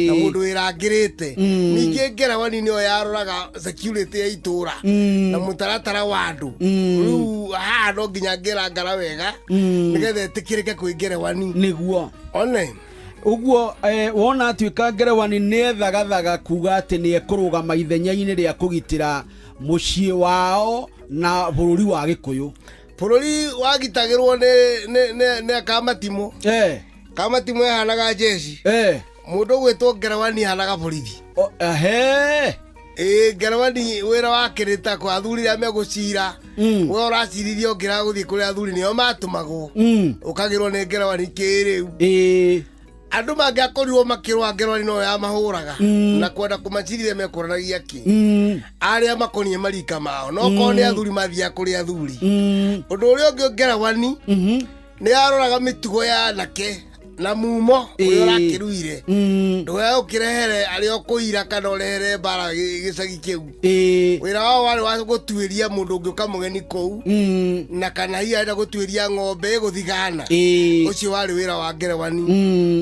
na mũndũ wĩrangĩrĩte. Ningĩ ngerewani nĩyo yaroraga security ya itũra na mũtaratara wa andũ. Rĩu haha no nginya ngĩrangara wega nĩgetha ĩtĩkĩrĩke kwĩ ngerewani. Nĩguo. One. Ũguo wona atuĩka ngerewani, nĩ ethagathaga kuga atĩ nĩ ekũrũgama ithenya-inĩ rĩa kũgitĩra mũciĩ wao na bũrũri wa Gĩkũyũ. Bũrũri wagitagĩrwo nĩ kamatimũ. Kamatimũ ĩhanaga njeci. Mũndũ ũgwĩtwo ngerewani ahanaga borithi. Ĩĩ, ngerewani wĩra wake nĩ ta kwa athuri arĩa megũcira, we ũracirithia ũngĩraga gũthiĩ kũrĩ athuri nĩo matũmagwo, ũkagĩrwo nĩ ngerewani kĩrĩu. Andũ mangĩakorirwo makĩrũa, ngerewani no yamahũraga na kwenda kũmacirithia mekũranagia kĩ arĩa makoniĩ marika mao, no korwo nĩ athuri mathiaga kũrĩ athuri. Ũndũ ũrĩa ũngĩ, ngerewani nĩ yaroraga mĩtugo ya anake. Na mumo ũrĩa ũrakĩruire ndũgae ũkĩrehere arĩa ũkũira kana ũrehere mbara gĩcagi kĩu. Wĩra wao warĩ wa gũtuĩria mũndũ ũngĩũka mũgeni kũu na kana hihi arenda gũtuĩria ng'ombe ĩgũthigana. Ũcio warĩ wĩra wa ngerewani.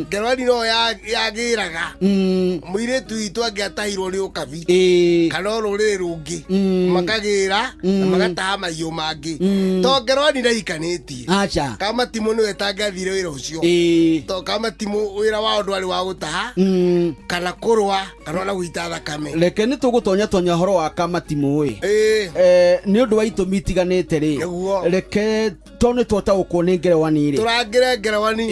Ngerewani no yagĩraga mũirĩtu witũ angĩatahirwo nĩ ũkabi kana o rũrĩrĩ rũngĩ makagĩra na magataha mahiũ mangĩ. To ngerewani ndaikanĩtie. Acha. Kamatimũ nĩwe tangĩathire wĩra ũcio. To kamatimũ wĩra wao ndwarĩ wa gũtaha kana kũrũa kana ona gũita thakame. Reke nĩ tũgũtonya tonya ũhoro wa kamatimũ ĩ. Nĩ ũndũ wa itũmi itiganĩte rĩ. Reke to nĩ twataũkwo nĩ ngerewani rĩ. Tũrangĩre ngerewani.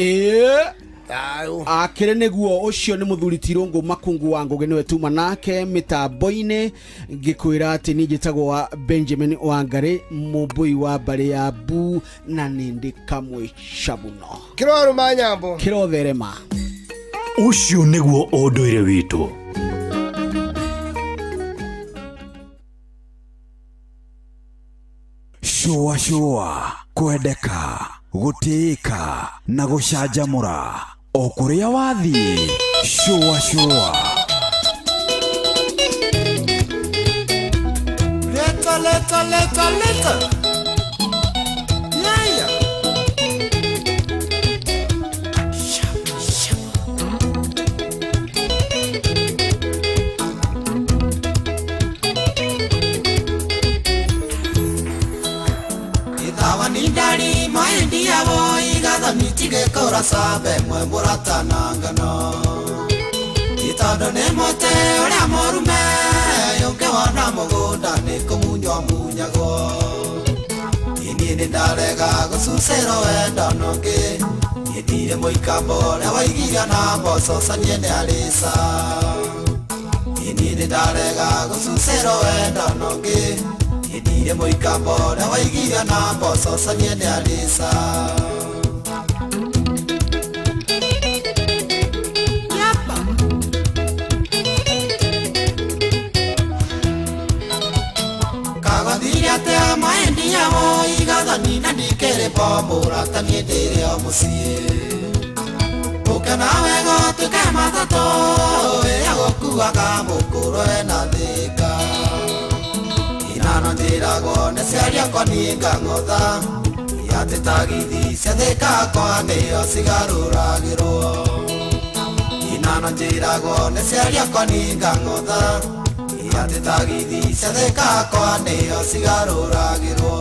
Akĩrĩ nĩguo ũcio nĩ mũthuri Tirũngũ Makungu wa Ngũgĩ nĩwe tuma nake mĩtambo-inĩ ngĩkwĩra atĩ niĩ njĩtagwo wa Benjamin Wangari mũmbũi wa mbarĩ ya Bu na nĩ ndĩ kamwe cabuno. Kĩrorũma nyambo. Kĩrotherema. Ũcio nĩguo ũndũire witũ. Shũa shũa, kwendeka, gũtĩĩka na gũcanjamũra o kũrĩa wathiĩ. Shũa shũa. Leta, leta, leta, leta. Yeah, yeah. Ithawa ni ndari maendi yabo igathoni tigekora sabe mwe mũratana ngano. Itondo nĩ mũtĩ ũrĩa mũrume ũngĩwona mũgũnda nĩ kũmunywo munyagwo. Niĩ nĩ ndarega gũcucĩrwo wendo nũngĩ niĩ ndirĩ mũikambo ũrĩa waigirio na mboco canie nĩ arĩca. Niĩ nĩ ndarega gũcucĩrwo wendo nũngĩ niĩ ndirĩ mũikambo ũrĩa waigirio na mboco canie nĩ arĩca. Kagathirie maendi yao igathani na ndikĩrĩ bo mũrata niĩ ndĩrĩ o mũciĩ. Ũke nawe gũtuĩke matatũ ĩrĩa gũkuaga mũkũrũ ena thĩka. Inano njĩragwo nĩ ciari akwa niĩ ngang'otha atĩ tagithi cia Thĩka akwa nĩo cigarũragĩrwo. Inano njĩragwo nĩ ciari akwa niĩ ngang'otha atĩ tagithi cia Thĩka akwa nĩo cigarũragĩrwo.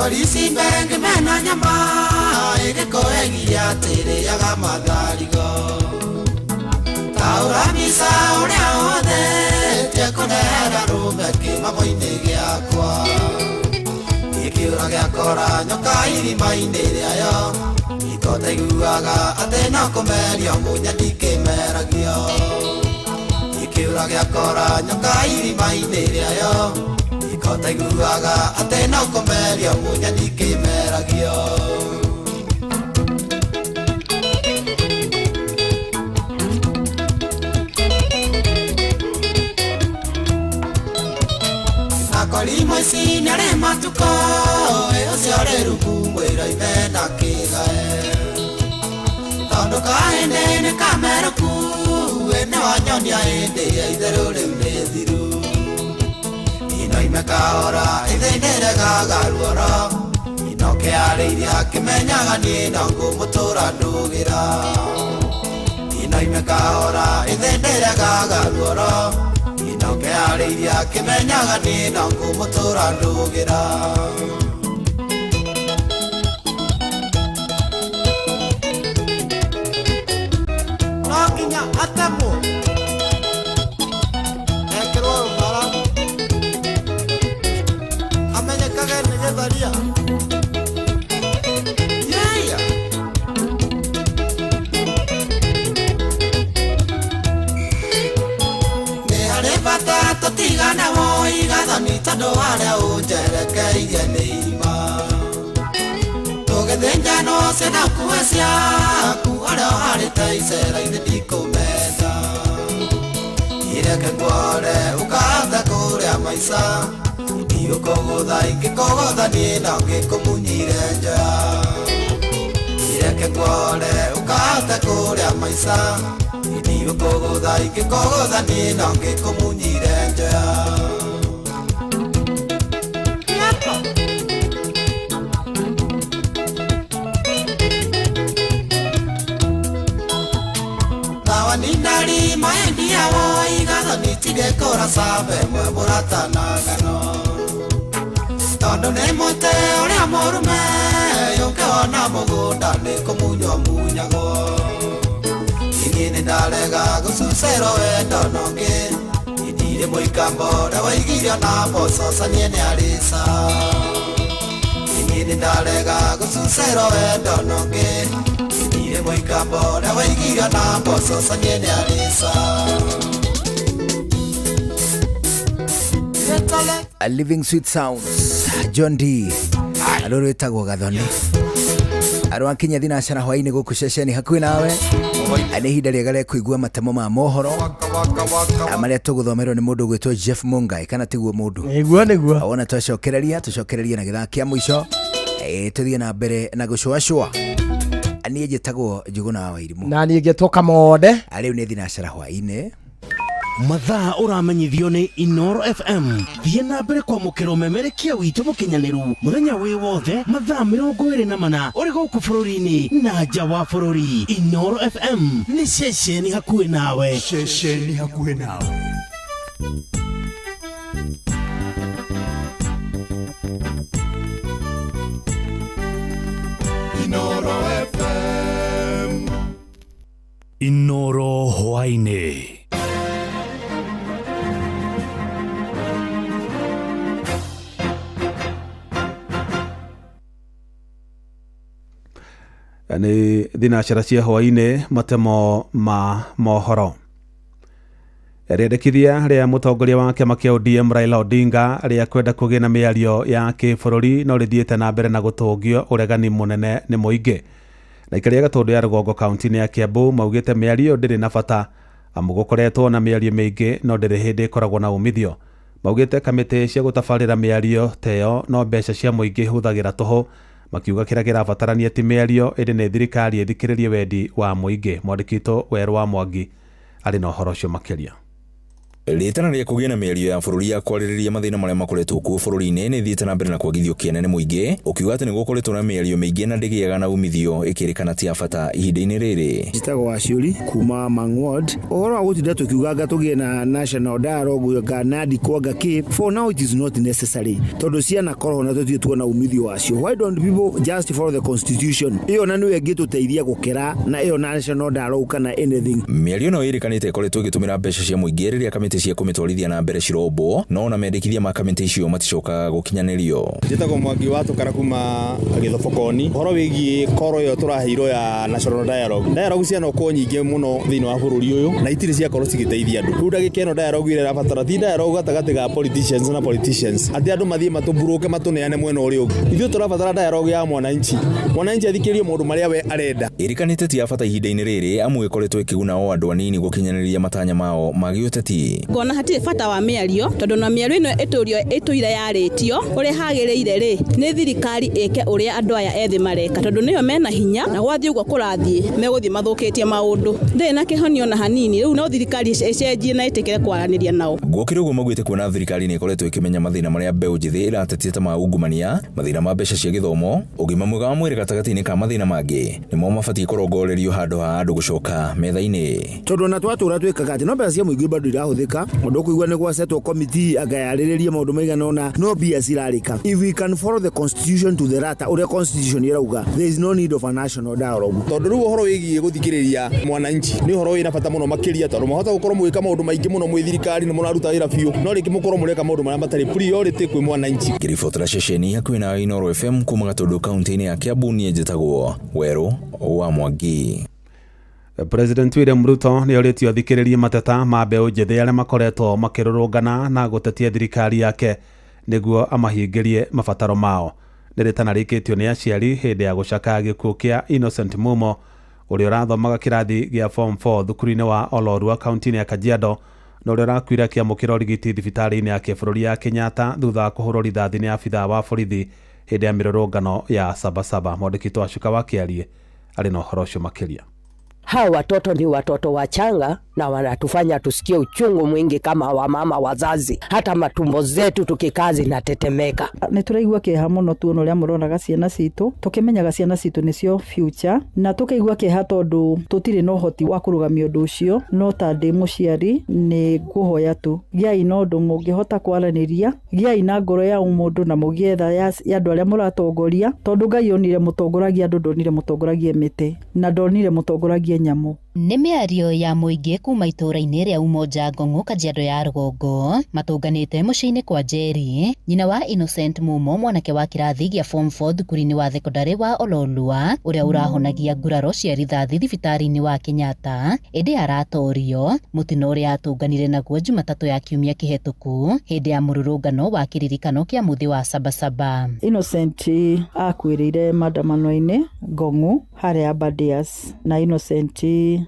Korisi mbenge mena nyama ĩgĩkoegia atĩrĩaga matharigo. Taũra mbica ũrĩa ũhũthĩtie kũnehera rũme kĩmamo-inĩ gĩakwa. Gĩkĩũra gĩakora nyoka irima-inĩ rĩayo ikotaiguaga atĩ no kũmerio mũnya ndikĩmeragio. Gĩkĩũra gĩakora nyoka irima-inĩ rĩayo ikotaiguaga atĩ no kũmerio mũnya ndikĩmeragio. Nakorimo ici nĩarĩ matukũ ũcio ũrĩ rungu mwĩra-inĩ na kĩgae. Tondũ kahĩndĩ nĩ kamerũku nĩwanyonia hĩndĩ ya itherũ rĩu nĩ thiru. Inoime kahora ithĩnĩregaga ruoro inoke arĩirie akĩmenyaga niĩ no ngũmũtũra ndũgĩra. Inoime kahora ithĩnĩregaga ruoro inoke arĩirie akĩmenyaga niĩ no ngũmũtũra ndũgĩra. No nginya atemwo ekĩrwo rũbara amenyekage nĩ gĩtharia. Yeah. Nĩ harĩ bata gathoni tondũ harĩa ũnjerekeirie nĩ irima tũgĩthĩnjanwo ciana kuwe ciaku arĩa ũharĩte icera-inĩ ndikũmenda ireke nguore ũkahota kũrĩa maica ndiũkũgũtha ingĩkũgũtha niĩ no ngĩkũmunyire njoya ireke nguore ũkahota kũrĩa maica ndiũkũgũtha ingĩkũgũtha niĩ no ngĩkũmunyire njoya. Ninari maendia wo igathoni tigekora sambe mwe mũratana ng'ano tondũ nĩ mũtĩ ũrĩa mũrume ũngĩwona mũgũnda nĩ kũmunywo munyagwo niĩ nĩ ndarega gũcucerwo wendo nongĩ ndirĩ mũikambo ũrĩa waigirio na mboco canie nĩ arĩca niĩ nĩ ndarega gũcucerwo wendo nongĩ ndirĩ mũikambo ũrĩa waigirio na mboco canie nĩ arĩca. A Living Sweet Sounds John D arå rwĩtagwo Gathoni arwakinya thinacara hwainĩ gũkũ ceceni hakuhĩ nawe nĩ ihinda rĩega rĩa kũigua matemo ma mohoro marĩa tũgũthomerwo nĩ mũndũ ũgwĩtwo Jeff Mungai kana tiguo mũndũ nĩguo nĩguo wona twacokereria tũcokererie na gĩthaa kĩa mũico tũthiĩ na mbere na gũcũacũa niĩ njĩtagwo Njũgũna wa Wairimũ na niĩ ngetwo Kamonde rĩu nĩ thinacara hwainĩ mathaa ũramenyithio nĩ Inoro FM thiĩ na mbere kwamũkĩra ũmemerekia witũ mũkinyanĩru mũthenya wĩ wothe mathaa 24 ũrĩ gũkũ bũrũri-inĩ na nja wa bũrũri. Inoro FM nĩ ceceni hakuhĩ nawe. Ceceni hakuhĩ nawe. Inoro FM. Inoro hwainĩ. Nĩ thinacara cia hwainĩ matemo ma mohoro rĩendekithia rĩa mũtongoria wa kĩama kĩa ODM Raila Odinga rĩa kwenda kũgĩa na mĩario ya kĩbũrũri no rĩthiĩte na mbere na gũtũngio ũregani mũnene nĩ mũingĩ na ikaria Gatũndũ ya rũgongo kaunti-inĩ ya Kiambu maugĩte mĩario ndĩrĩ na bata amu gũkoretwo na mĩario mĩingĩ no ndĩrĩ hĩndĩ ĩkoragwo na umithio maugĩte kamĩtĩ cia gũtabarĩra mĩario teyo no mbeca cia mũingĩ ihũthagĩra tũhũ makiuga kĩrĩa kĩrabatarania ti mĩario ĩndĩ nĩ thirikari ĩthikĩrĩrie wendi wa mũingĩ. Mwandĩki witũ Werũ wa Mwangi arĩ na ũhoro ũcio makĩria. Rĩtana rĩa kũgĩa na mĩario ya bũrũri ya kwarĩrĩria mathĩna marĩa makoretwo kuo bũrũri-inĩ nĩ ĩthiĩte na mbere na kwagithio kĩene nĩ mũingĩ ũkiuga atĩ nĩ gũkoretwo na mĩario mĩingĩ na ndĩgĩaga na umithio ĩkĩrĩkana ti ya bata ihinda-inĩ rĩrĩ. Njĩtagwo Waciũri kuma Mang Ward. Ũhoro wa gũtinda tũkiuga tũgĩe na national dialogue nga nandi kwanga kĩ, for now it is not necessary tondũ cianakorwo na tũtirĩ tuona umithio wacio. Why don't people just follow the constitution? Ĩyo na nĩyo ĩngĩtũteithia gũkĩra na ĩyo national dialogue kana anything. Mĩario ĩno ĩrĩkanĩte ĩkoretwo ĩgĩtũmĩra mbeca cia mũingĩ rĩrĩa kamĩtĩ cia kũmĩtwarithia na mbere cirombwo no ona mendekithia ma kamĩtĩ icio maticokaga gũkinyanĩrio. Njĩtagwo Mwangi wa Tũkara kuma Gĩthobokoni. Ũhoro wĩgiĩ koro ĩyo tũraheirwo ya national dialogue, dialogue cianokwo nyingĩ mũno thĩinĩ wa bũrũri ũyũ na itirĩ ciakorwo cigĩteithia andũ. Rĩu ndagĩka ĩno dialogue ĩrĩa ĩrabatara ti dialogue gatagatĩ ga politicians na politicians atĩ andũ mathiĩ matũmburũke matũneane mwena ũrĩa ũngĩ. Ithuĩ tũrabatara dialogue ya mwananchi, mwananchi athikĩrĩrie maũndũ marĩa we arenda. Ĩrĩkanĩte ti ya bata ihinda-inĩ rĩrĩ amu ĩkoretwo ĩkĩguna o andũ anini gũkinyanĩria matanya mao ma gĩũteti. Ngona hatirĩ bata wa mĩario tondũ na mĩario ĩno ĩtũrio ĩtũire yarĩtio ũrĩa hagĩrĩire rĩ nĩ thirikari ĩke ũrĩa andũ aya ethĩ mareka tondũ nĩo mena hinya na gwathiĩ ũguo kũrathiĩ megũthiĩ mathũkĩtie maũndũ. Ndĩrĩ na kĩhonio na hanini rĩu no thirikari ĩcenjie na ĩtĩkĩre kwaranĩria nao. Gũkĩrĩ ũguo maugĩte kuona thirikari nĩ ĩkoretwo ĩkĩmenya mathĩna marĩa mbeũ njĩthĩ ĩratetia ta ma ungumania, mathĩna ma mbeca cia gĩthomo, ũgima mwega wa mwĩrĩ gatagatĩ-inĩ ka mathĩna mangĩ nĩmo mabatiĩ kũrongorerio handũ ha andũ gũcoka metha-inĩ. Tondũ ona twatũra twĩkaga atĩ no mbeca cia mũingĩ bado irahũthĩka ũndũ ũkũigua nĩ gwasetwo committee akayarĩrĩria maũndũ maigana ũna no mbia cirarĩka. If we can follow the constitution to the letter ũrĩa constitution ĩrauga, there is no need of a national dialogue. Tondũ rĩu ũhoro wĩgiĩ gũthikĩrĩria mwananchi nĩ ũhoro wĩna bata mũno makĩria tondũ mwahota gũkorwo mũgĩka maũndũ maingĩ mũno mwĩ thirikari nĩ mũraruta wĩra biũ no rĩngĩ mũkorwo mũreka maũndũ marĩa matarĩ priority kwĩ mwananchi. Ngĩribotera ceceni hakuhĩ na Inoro FM kuma Gatũndũ kaunti-inĩ ya Kiambu, niĩ njĩtagwo Werũ wa Mwangi. President William Ruto nĩ orĩtio athikĩrĩrie mateta ma mbeũ njĩthĩ arĩa makoretwo makĩrũrũngana na gũtetia thirikari yake nĩguo amahingĩrie mabataro mao. Nĩ rĩtana rĩkĩtio nĩ aciari hĩndĩ ya gũcakaya gĩkuũ kĩa Innocent Mumo ũrĩa ũrathomaga kĩrathi gĩa form 4 thukuru-inĩ wa Olorua kaunti-inĩ ya Kajiado na ũrĩa ũrakuire akĩamũkĩra ũrigiti thibitarĩ-inĩ ya kĩbũrũri ya Kenyatta thutha wa kũhũrwo rithathi nĩ abithaa wa borithi hĩndĩ ya mĩrũrũngano ya Sabasaba. Mwandĩki witũ Wacuka wa Kĩarie arĩ na ũhoro ũcio makĩria. Hawa watoto ni watoto wachanga na wanatufanya tusikie uchungu mwingi kama wamama wazazi, hata matumbo zetu tukikaa zinatetemeka. Nĩ tũraigua kĩeha mũno tuona ũrĩa mũroraga ciana citũ, tũkĩmenyaga ciana citũ nĩcio future, na tũkaigua kĩeha tondũ tũtirĩ na ũhoti wa kũrũgamia ũndũ ũcio. No ta ndĩ mũciari nĩ ngũhoya tu, gĩai na ũndũ mũngĩhota kwaranĩria, gĩai na ngoro ya ũmũndũ na mũgĩe tha ya andũ arĩa mũratongoria, tondũ Ngai onire mũtongoragia andũ, ndonire mũtongoragie mĩtĩ na ndonire mũtongoragie nyamũ. Nĩ mĩario ya mũingĩ kuma itũũra-inĩ rĩa Umoja Ngong'o Kajiado ya rũgongo matũnganĩte mũciĩ-inĩ kwa Njeri, nyina wa Innocent Mumo, mwanake wa kĩrathi gĩa form 4 thukuru-inĩ wa thekondarĩ wa Ololua ũrĩa ũrahonagia nguraro cia rithathi thibitarĩ-inĩ wa Kenyatta, ĩndĩ aratorio mũtino ũrĩa atũnganire naguo Jumatatũ ya kiumia kĩhetũku hĩndĩ ya mũrũrũngano wa kĩririkano kĩa mũthĩ wa Sabasaba. Innocent akuĩrĩire maandamano-inĩ Ngong'o harĩa Aberdares, na Innocent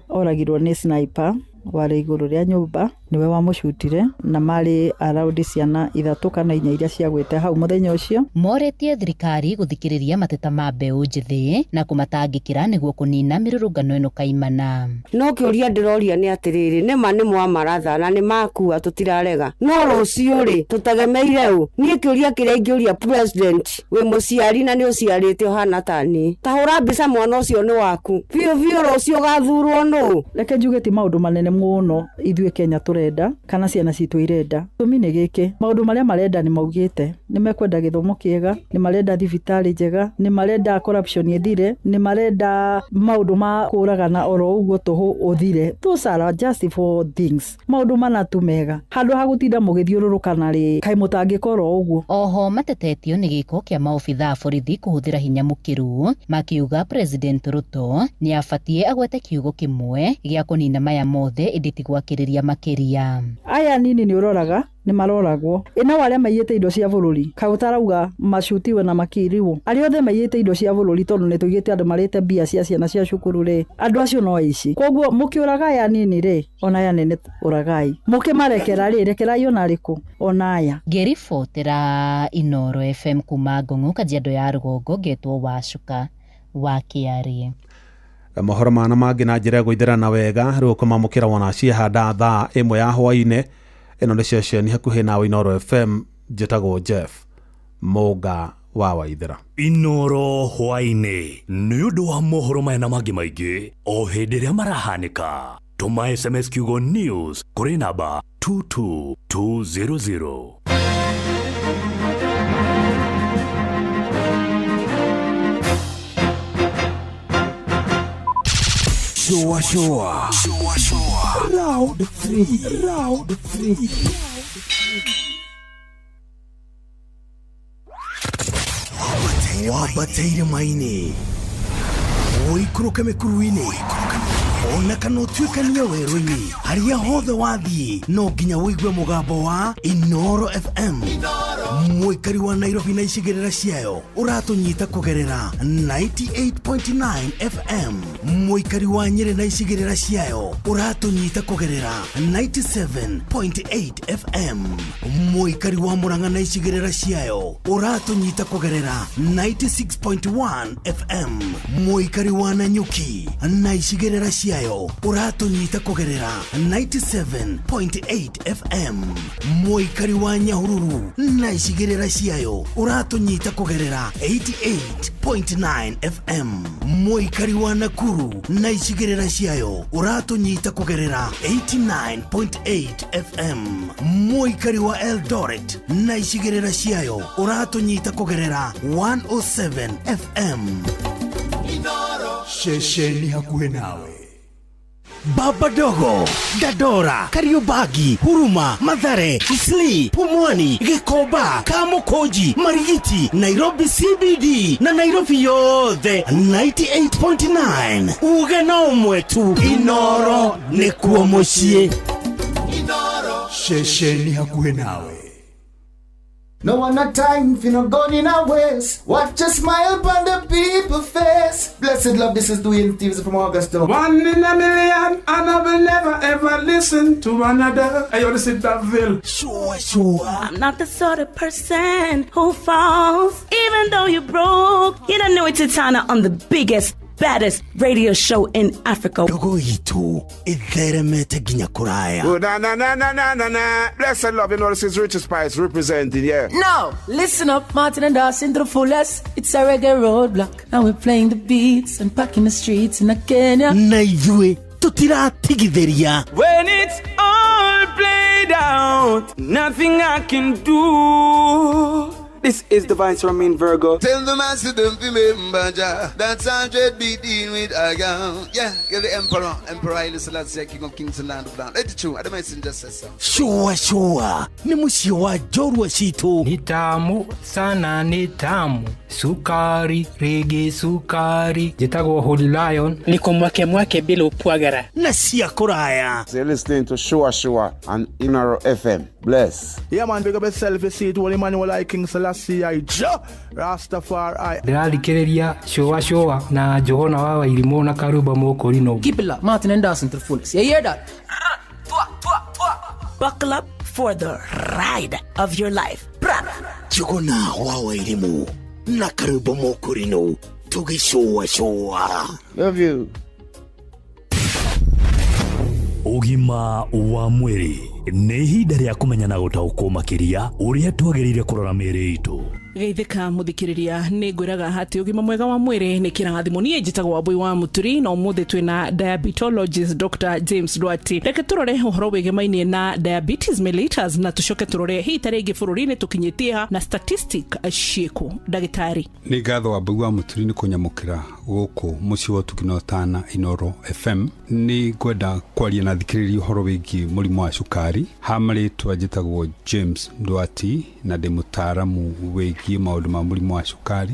oragirwo nĩ sniper warĩ igũrũ rĩa nyũmba, nĩwe wamũcutire, na marĩ around ciana 3 kana 4 iria ciagwĩte hau mũthenya ũcio. Moretie thirikari gũthikĩrĩria mateta ma mbeũ njĩthĩ na kũmatangĩkĩra nĩguo kũnina mĩrũrũngano ĩno kaimana. No kĩũria ndĩroria nĩ atĩrĩrĩ, nĩma nĩ mwamaratha na nĩ makua tũtirarega, no rũciũ rĩ tũtegemeire ũ? Niĩ kĩũria kĩrĩa ingĩũria president, wĩ mũciari na nĩ ũciarĩte ũhana ta niĩ, ta hũra mbica mwana ũcio nĩ waku biũ biũ, rũciũ ũgathurwo nũ? Reke njuge ti maũndũ manene mũno ithuĩ Kenya tũrenda kana ciana citũ irenda. Gĩtũmi nĩ gĩkĩ, maũndũ marĩa marenda nĩ maugĩte, nĩ mekwenda gĩthomo kĩega, nĩ marenda thibitarĩ njega, nĩ marenda corruption ĩthire, nĩ marenda maũndũ ma kũragana oro ũguo tũhũ ũthire. Those are just four things, maũndũ mana tu mega, handũ ha gũtinda mũgĩthiũrũrũkana rĩ, kaĩ mũtangĩkorwo ũguo. Oho matetetio nĩ gĩko kĩa maobithaa a borithi kũhũthĩra hinya mũkĩru, makiuga President Ruto nĩ abatiĩ agwete kiugo kĩmwe gĩa kũnina maya mothe ĩndĩ ti gwakĩrĩria makĩria. Aya nini nĩ ũroraga nĩ maroragwo, ĩna arĩa maiyĩte indo cia bũrũri kaĩ ũtarauga macutiwe na makiriwo, arĩa othe maiyĩte indo cia bũrũri tondũ nĩ tũigĩte andũ marĩte mbia cia ciana cia cukuru rĩ, andũ acio no aici. Koguo mũkĩũraga aya nini rĩ, ona aya nene ũragai, mũkĩmarekera rĩ, rekerai ona arĩkũ, ona aya. Ngĩribotera Inooro FM kuma Ngong'o Kajiado ya rũgongo, ngetwo Wacuka wa Kĩarie. Mohoro mana mangĩ na njĩra ya gũithĩrana wega rĩu ũkũmamũkĩra wona ciahanda thaa 1 ya hwaĩ-inĩ. Ĩno nĩ ceceni hakuhĩ nawe Inooro FM, njĩtagwo Jeff Mũnga wa Waithĩra. Inooro hwaĩ-inĩ nĩ ũndũ wa mohoro maya na mangĩ maingĩ o hĩndĩ ĩrĩa marahanĩka. Tũma SMS kiugo news kũrĩ namba 22200. Shoa shoa. Shoa shoa. Round 3. Round 3. Wabataire maini. Ũikũrũke mĩkuru-inĩ, ona kana ũtuĩkanie werũ-inĩ, harĩa hothe wathiĩ no nginya ũigue mũgambo wa Inooro FM. Mũikari wa Nairobi na icigĩrĩra ciayo ũratũnyita kũgerera 98.9 FM. Mũikari wa Nyĩrĩ na icigĩrĩra ciayo ũratũnyita kũgerera 97.8 FM. Mũikari wa Murang'a na icigĩrĩra ciayo ũratũnyita kũgerera 96.1 FM. Mũikari wa Nanyuki na icigĩrĩra ciayo ũratũnyita kũgerera 97.8 FM. Mũikari wa Nyahururu na icigĩrĩra ciayo ũratũnyita kũgerera 88.9 FM. Mũikari wa Nakuru na icigĩrĩra ciayo ũratũnyita kũgerera 89.8 FM. Mũikari wa Eldoret na icigĩrĩra ciayo ũratũnyita kũgerera 107 FM. Ceceni hakuhĩ nawe. Baba Dogo, Dandora, Kariobangi, Huruma, Mathare, Isli, Pumwani, Gikomba, Kamukunji, Marigiti, Nairobi CBD na Nairobi yothe 98.9. Uge no ũmwe tu, Inoro nĩkuo mũciĩ. Ceceni hakuhĩ nawe. No one not time for no gun in our waist. Watch a smile upon the people face. Blessed love, this is Dwayne Stevens from Augusta. One in a million, and I will never ever listen to another. Hey, yo, this is Daville. Sure, sure. I'm not the sort of person who falls, even though you're broke. You don't know it's Titana on the biggest, baddest radio show in Africa. Ndogo itũ ĩtheremete nginya kũraya. Oh, na na na na na na na. Blessed love, you know this is Richard Spice representing, yeah. Now, listen up, Martin and Dawson to the fullest. It's a reggae roadblock. Now we're playing the beats and packing the streets in Kenya. Na ithuĩ tũtiratigithĩria. When it's all played out, nothing I can do. This is the Vice Romain Virgo. Tell the master don't remember Jah. That's 100 be dealing with I am. Yeah, you're the emperor. Emperor Haile Selassie, King of Kings and Land of Land. Let it true. I the messenger says so. Sure, sure. Nĩ mũciĩ wa njorua citũ. Ni tamu sana, ni tamu sukari rigi sukari. Njĩtagwo Holy Lion. Niko mwake mwake bila upwagara. Na cia kũraya. So you're listening to Shua Shua and Inoro FM. Bless. Yeah, man, big up yourself. You see it, Holy Emmanuel I King Selassie I Jah Rastafari. Ndĩrathikĩrĩria Shua Shua na Njũgũna wa Wairimũ na Karumba Mũkũrinũ. Keep it locked, Martin and Dawson to the fullest. You hear that? Buckle up for the ride of your life. Njũgũna wa Wairimũ na Karumba Mũkũrinũ tũgĩcũa. Love you. Ũgima wa mwĩrĩ nĩ ihinda rĩa kũmenya na gũtaũkwo makĩria ũrĩa twagĩrĩire kũrora mĩĩrĩ itũ. Geithĩka mũthikĩrĩria, nĩ ngwĩraga atĩ ũgima mwega wa mwĩrĩ nĩ kĩrathimo. Niĩ njĩtagwo Wambui wa Mũturi na ũmũthĩ twĩna diabetologist Dr. James Duarte. Reke tũrore ũhoro wĩgemainie na diabetes mellitus na tũcoke tũrore hihi ta rĩngĩ bũrũri-inĩ tũkinyĩtie ha na statistic ciĩkũ. Ndagĩtarĩ. Nĩ ngatho Wambui wa Mũturi nĩ kũnyamũkĩra gũkũ mũciĩ wa ũtugi na ũtana Inoro FM. Nĩ ngwenda kwaria na thikĩrĩria ũhoro wĩgiĩ mũrimũ wa cukari. Ha marĩtwa njĩtagwo James Duarte na ndĩ mũtaaramu wĩgiĩ maũndũ ma mũrimũ wa cukari.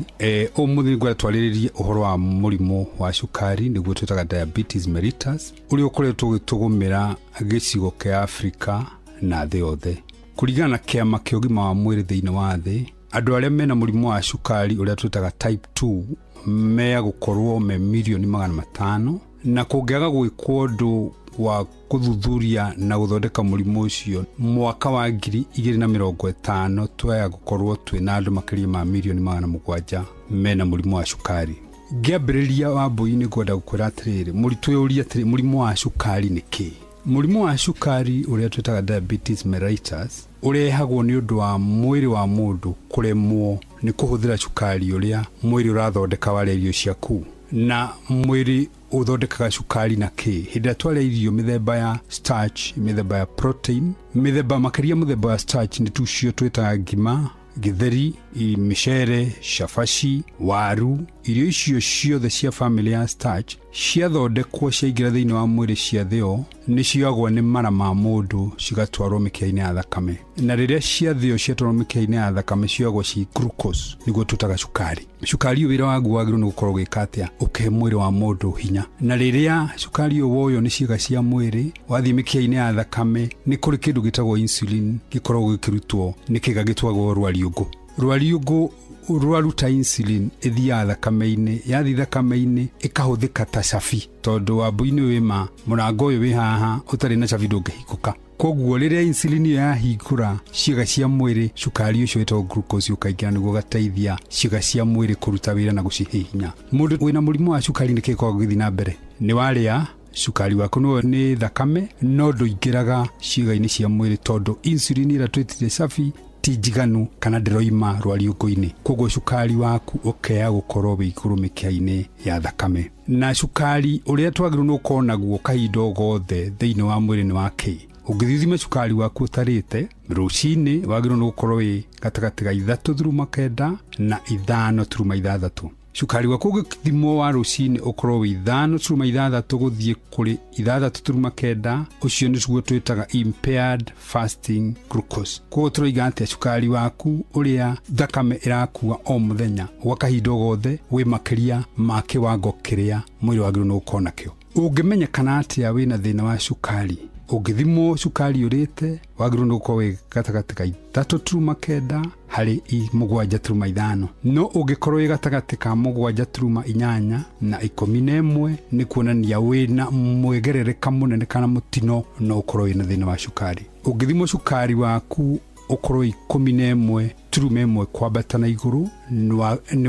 Ũmũthĩ ngwenda twarĩrĩrie ũhoro wa mũrimũ wa cukari, nĩguo twĩtaga diabetes mellitus, ũrĩa ũkoretwo ũgĩtũgũmĩra gĩcigo kĩa Afrika na thĩ yothe. Kũringana na kĩama kĩa ũgima wa mwĩrĩ thĩinĩ wa thĩ, andũ arĩa mena mũrimũ wa cukari ũrĩa twĩtaga type 2 mea gũkorwo me mirioni 500, na kũngĩaga gwĩkwo ũndũ wa kũthuthuria na gũthondeka mũrimũ ũcio, mwaka wa 2050 twaya gũkorwo twĩna andũ makĩria ma mirioni 700 mena mũrimũ wa cukari. Ngĩambĩrĩria Wambui nĩ ngwenda gũkwĩra atĩrĩrĩ, twĩyũrie atĩrĩ, mũrimũ wa cukari nĩ kĩĩ? Mũrimũ wa cukari ũrĩa twĩtaga diabetes mellitus ũrehagwo nĩ ũndũ wa mwĩrĩ wa mũndũ kũremwo nĩ kũhũthĩra cukari ũrĩa mwĩrĩ ũrathondeka warĩa irio ciaku. Na mwĩrĩ ũthondekaga cukari na kĩ? Hĩndĩ ĩrĩa twarĩa irio mĩthemba ya starch, mĩthemba ya protein, mĩthemba makĩria mũthemba wa starch nĩ tucio twĩtaga ngima, gĩtheri, mĩcere, cabaci, waru. Irio icio ciothe cia family ya starch ciathondekwo ciaingĩra thĩinĩ wa mwĩrĩ ciathĩo, nĩ cioyagwo nĩ mara ma mũndũ cigatwarwo mĩkiha-inĩ ya thakame. Na rĩrĩa ciathĩo ciatwarwo mĩkiha-inĩ ya thakame cioyagwo ci glucose, nĩguo twĩtaga cukari. Cukari ũyũ wĩra waguo wagĩrĩirwo nĩ gũkorwo ũgĩka atĩa? Ũkĩhe mwĩrĩ wa mũndũ hinya. Na rĩrĩa cukari ũyũ woywo nĩ ciĩga cia mwĩrĩ wathiĩ mĩkiha-inĩ ya thakame, nĩ kũrĩ kĩndũ gĩtagwo insulin gĩkoragwo gĩkĩrutwo nĩ kĩga gĩtwagwo rwariũngũ. Rwariũngũ rwaruta insulin ĩthiaga thakame-inĩ, yathiĩ thakame-inĩ ĩkahũthĩka ta cabi, tondũ Wambui-inĩ wĩma mũrango ũyũ wĩ haha ũtarĩ na cabi ndũngĩhingũka. Koguo rĩrĩa insulin ĩyo yahingũra ciĩga cia mwĩrĩ, cukari ũcio wĩtagwo glucose ũkaingĩra nĩguo ũgateithia ciĩga cia mwĩrĩ kũruta wĩra na gũcihe hinya. Mũndũ wĩna mũrimũ wa cukari nĩkĩ gĩkoragwo gĩgĩthiĩ na mbere? Nĩ warĩa cukari waku nĩwe nĩ thakame, no ndũingĩraga ciĩga-inĩ cia mwĩrĩ tondũ insulin ĩrĩa twĩtire cabi ti njiganu kana ndĩroima rwariũngũ-inĩ. Koguo cukari waku ũkea gũkorwo wĩ igũrũ mĩkiha-inĩ ya thakame. Na cukari ũrĩa twagĩrĩirwo nĩ gũkorwo naguo kahinda o gothe thĩinĩ wa mwĩrĩ nĩ wa kĩ? Ũngĩthiĩ ũthime cukari waku ũtarĩte rũcinĩ, wagĩrĩirwo nĩ gũkorwo wĩ gatagatĩ ga 3.9 na 5.6. Cukari waku ũgĩthimwo wa rũcinĩ ũkorwo wĩ 5.6 gũthiĩ kũrĩ 6.9, ũcio nĩguo twĩtaga impaired fasting glucose. Koguo tũroiga atĩa? Cukari waku ũrĩa thakame ĩrakua o mũthenya gwa kahinda o gothe wĩ makĩria ma kĩwango kĩrĩa mwĩrĩ wagĩrĩirwo nĩ gũkorwo nakĩo. Ũngĩmenyekana atĩa wĩna thĩna wa cukari? Ũngĩthimwo cukari ũrĩte wagĩrĩirwo nĩ gũkorwo wĩ gatagatĩ ka 3.9 harĩ 7.5, no ũngĩkorwo wĩ gatagatĩ ka 7.8 na 11 nĩ kuonania wĩna mwĩgerereka mũnene kana mũtino, no ũkorwo wĩna thĩna wa cukari. Ũngĩthimwo cukari waku ũkorwo 11.1 kwambata na igũrũ, nĩ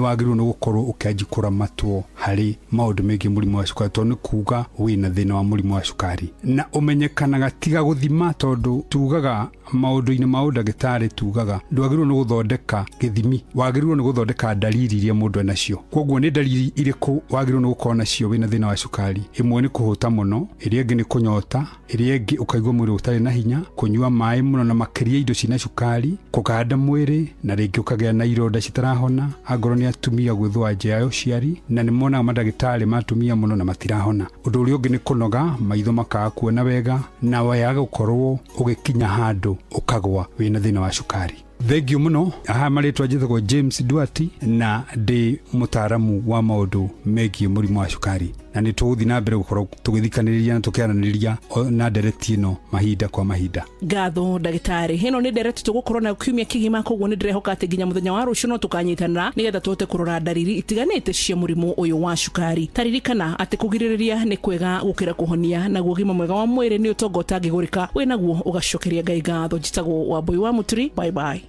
wagĩrĩirwo nĩ gũkorwo ũkĩanji kũramatwo harĩ maũndũ megiĩ mũrimũ wa cukari, tondũ nĩ kuga wĩna thĩna wa mũrimũ wa cukari. Na ũmenyekanaga tiga gũthima, tondũ tugaga maũndũ-inĩ ma ũndagĩtarĩ tugaga ndwagĩrĩirwo nĩ gũthondeka gĩthimi, wagĩrĩirwo nĩ gũthondeka ndariri iria mũndũ enacio. Koguo nĩ ndariri irĩkũ wagĩrĩirwo nĩ gũkorwo nacio wĩna thĩna wa cukari? Ĩmwe nĩ kũhũta mũno, ĩrĩa ĩngĩ nĩ kũnyota, ĩrĩa ĩngĩ ũkaigua mwĩrĩ ũtarĩ na hinya, kũnyua maĩ mũno na makĩria indo cina cukari, kũganda mwĩrĩ, na rĩngĩ ũkagĩa na ironda citarahona. Angorwo nĩ atumia gwĩthũa nja ya ũciari, na nĩ monaga mandagĩtarĩ ma atumia mũno na matirahona. Ũndũ ũrĩa ũngĩ nĩ kũnoga, maitho makaga kuona wega, na waga gũkorwo ũgĩkinya handũ ũkagwa wĩna thĩna wa cukari. Thengiũ mũno. Haha marĩtwa njĩtagwo James Duarte na ndĩ mũtaaramu wa maũndũ megiĩ mũrimũ wa cukari, na nĩ tũgũthiĩ na mbere gũkorwo tũgĩthikanĩrĩria na tũkĩaranĩria na ndereti ĩno mahinda kwa mahinda. Ngatho ndagĩtarĩ. Ĩno nĩ ndereti tũgũkorwo nayo kiumia kĩgima, koguo nĩ ndĩrehoka atĩ nginya mũthenya wa rũciũ no tũkanyitanĩra nĩgetha tũhote kũrora ndariri itiganĩte cia mũrimũ ũyũ wa cukari. Taririkana atĩ kũgirĩrĩria nĩ kwega gũkĩra kũhonia, naguo ũgima mwega wa mwĩrĩ nĩ ũtonga ũtangĩgũrĩka, wĩnaguo ũgacokeria Ngai ngatho. Njĩtagwo Wambui wa Mũturi. Bye bye.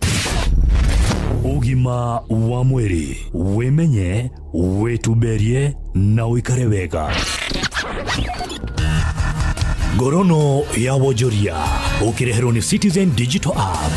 Ũgima wa mwĩrĩ, wĩmenye, wĩtumberie na ũikare wega. Ngorono ya wonjoria ũkĩreherwo nĩ Citizen Digital App.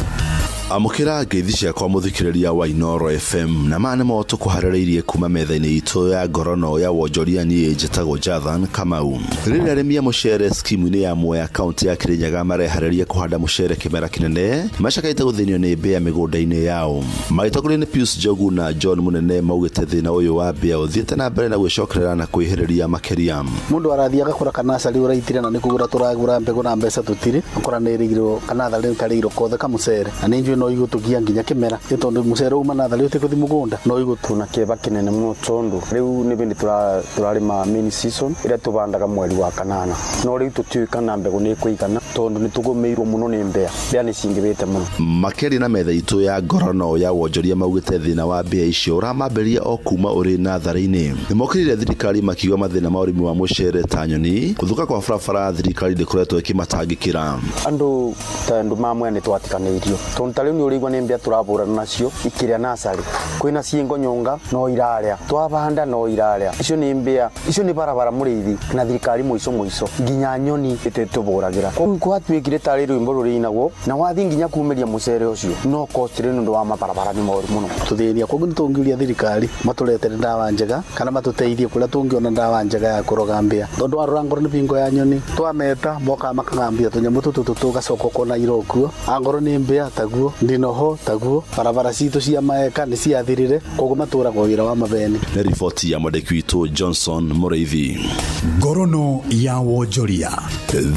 Amũkĩra ngeithi ciakwa mũthikĩrĩria wa Inoro FM, na maya nĩmo tũkũharĩrĩirie kuma metha-inĩ itũ ya ngorono ya wonjoria. Niĩ njĩtagwo Jathan Kamau. Rĩrĩa arĩmi a mũcere skimu-inĩ ya Mwea kaunti ya Kirinyaga mareharĩria kũhanda mũcere kĩmera kĩnene, macakaĩte gũthĩnio nĩ mbĩa mĩgũnda-inĩ yao. Magĩtongorio nĩ Pius Njogu na John Mũnene, maugĩte thĩna ũyũ wa mbĩa ũthiĩte na mbere na gwĩcokerera na kwĩhĩrĩria makĩria. Mundu arathiĩ agakora kanasarĩ ũraitire, na nĩ kũgũra tũragũra mbegũ na mbeca tũtirĩ, ũkora nĩ ĩrĩirwo kanatharĩ karĩirwo kothe kamũcere, na nĩ njũĩ no igũtũgia nginya kĩmera, nĩ tondũ mũcere uma natharĩ ũtĩkũthi mũgũnda no igũtũ. Na kĩeva kĩnene mũno, tondũ rĩu nĩ bĩndĩ tũrarĩma main season ĩrĩa tũbandaga mweri wa kanana, no rĩu tũtiũĩ kana mbegũ nĩ ĩkũigana, tondũ nĩ tũgũmĩirwo mũno nĩ mbea. Mbea nĩ cingĩhĩte mũno. Makĩaria na metha itũ ya ngorono ya wonjoria, maugĩte thĩna wa mbĩa icio ũramambĩrĩria o kuma ũrĩ natharĩ-inĩ. Nĩmokĩrĩire thirikari makiuga mathĩna ma ũrĩmi wa mũcere ta nyoni, gũthũka kwa barabara, thirikari ndĩkoretwo ĩkĩmatangĩkĩra. Andũ ta andũ ma Mwea nĩ twatiganĩirio, tondũ ta rĩu nĩ ũrĩigua nĩ mbĩa tũrabũrana nacio ikĩrĩa nasarĩ, kwĩna ciĩngo nyonga no irarĩa, twabanda no irarĩa. Icio nĩ mbĩa, icio nĩ barabara mũrĩithi na thirikari mũico mũico nginya nyoni ĩtĩtũbũragĩra. Kũu gwatuĩkire tarĩ rwĩmbo rũrĩinagwo na wathiĩ nginya kumĩria mũcere ũcio no cost rĩ, nĩ ũndũ wa mabarabara nĩ moru mũno. Tũthĩnia koguo nĩ tũngiuria thirikari matũretere ndawa njega kana matũteithie kũrĩa tũngĩona ndawa njega ya kũroga mbĩa, tondũ warora ngorwo nĩ bingo ya nyoni twameta mokaga makagambia tũnyamũ tũtũ tũgacoka ũkona irokuo, angorwo nĩ mbĩa taguo, ndinoho taguo. Barabara citũ cia maeka nĩ ciathirire, koguo matũragwo wĩra wa mabeni. Nĩ riboti ya mwandĩki witũ Johnson Mũrĩithi. Ngorono ya wonjoria.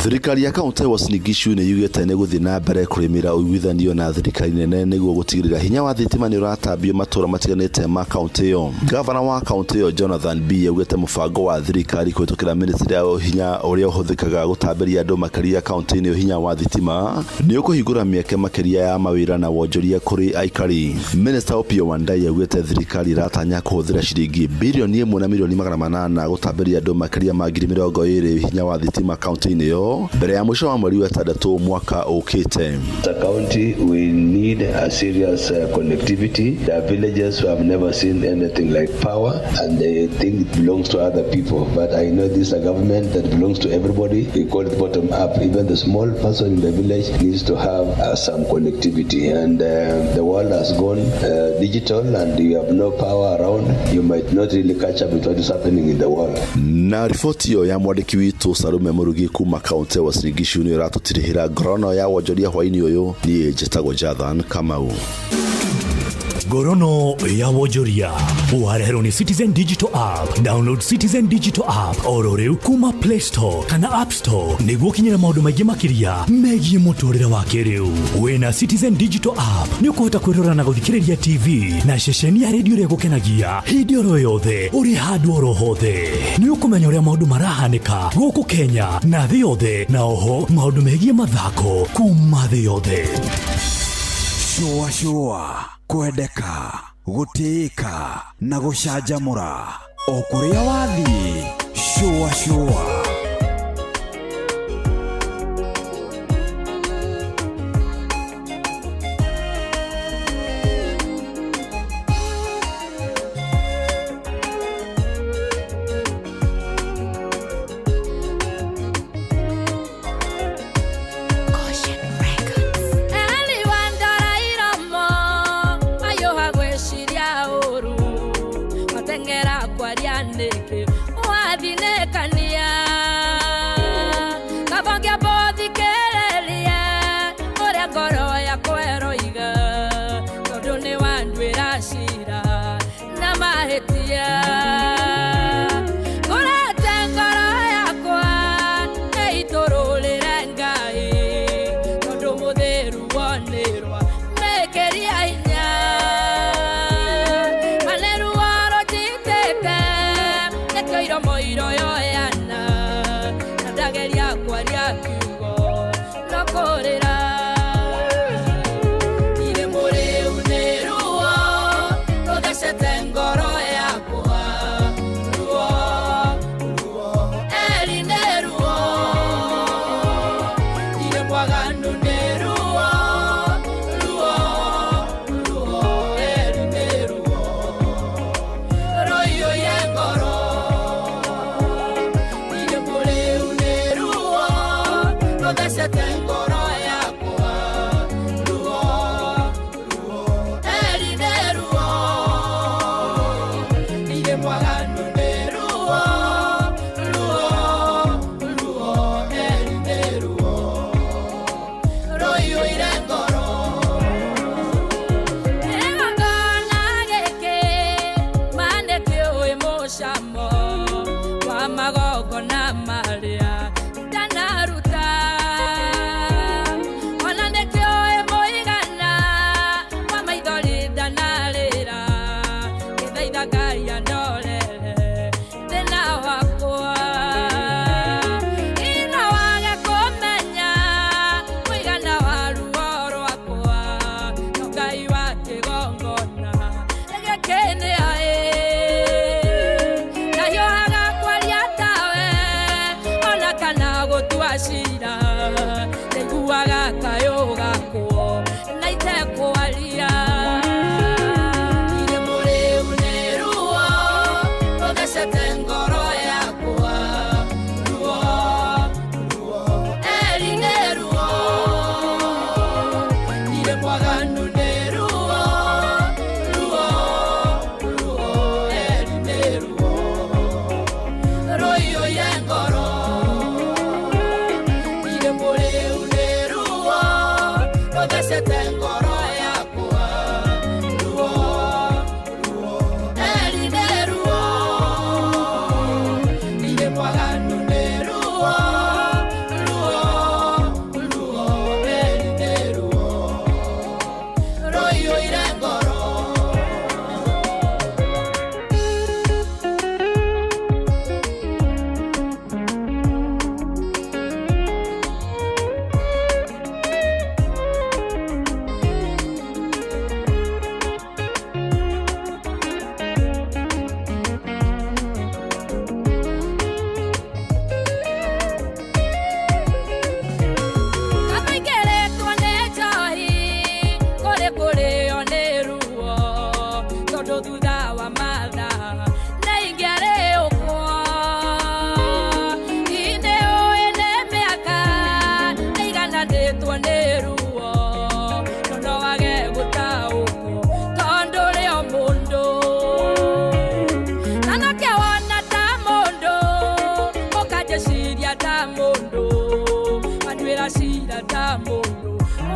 Thirikari ya kaunti ya Uasin Gishu nĩ yugĩte nĩ gũthiĩ na mbere kũrĩmĩra ũiguithanio na thirikari nene nĩguo gũtigĩrĩra hinya wa thitima nĩ ũratambio matũũra matiganĩte ma kaunti ĩyo. Gavana wa kaunti ĩyo Jonathan B augĩte mũbango wa thirikari kũhĩtũkĩra ministry ya hinya ũrĩa ũhũthĩkaga gũtambĩria andũ makĩria kaunti-inĩ ĩyo hinya wa thitima nĩ ũkũhingũra mĩeke makĩria ya mawĩra na wonjoria kũrĩ aikari. Minister Opiyo Wandayi augĩte thirikari ĩratanya kũhũthĩra ciringi 1.8 bilioni gũtambĩria andũ makĩria ma 20,000 hinya wa thitima kaunti-inĩ ĩyo mbere ya mũico wa mweri wa ĩtandatũ mwaka ũkĩte. As a county, we need a serious connectivity. There are villages who have never seen anything like power and they think it belongs to other people. But I know this is a government that belongs to everybody. We call it bottom up. Even the small person in the village needs to have some connectivity. And the world has gone digital and you have no power around. You might not really catch up with what is happening in the world. Na riboti ĩyo ya mwandĩki witũ Salume Mũrugi kuma kaunti ya Uasin Gishu nĩ ĩratũtirihĩra ngorono ya wonjoria hwainĩ ũyũ. Niĩ njĩtagwo Jathan Kamau. Ngorono ya wonjoria wareherwo nĩ Citizen Digital App. Download Citizen Digital App oro rĩu kuma Play Store kana App Store nĩguo ũkinyĩre maũndũ maingĩ makĩria megiĩ mũtũrĩre wa kĩrĩu. Wĩna Citizen Digital App nĩ ũkũhota kwĩrora na gũthikĩrĩria TV na ceceni ya redio ĩrĩa ĩgũkenagia hĩndĩ oro yothe ũrĩ handũ oro hothe. Nĩ ũkũmenya ũrĩa maũndũ marahanĩka gũkũ Kenya na thĩ yothe, na oho maũndũ megiĩ mathako kuma thĩ yothe. Shũa shũa, kwendeka, gũtĩĩka na gũcanjamũra o kũrĩa wathiĩ. Shũa shũa.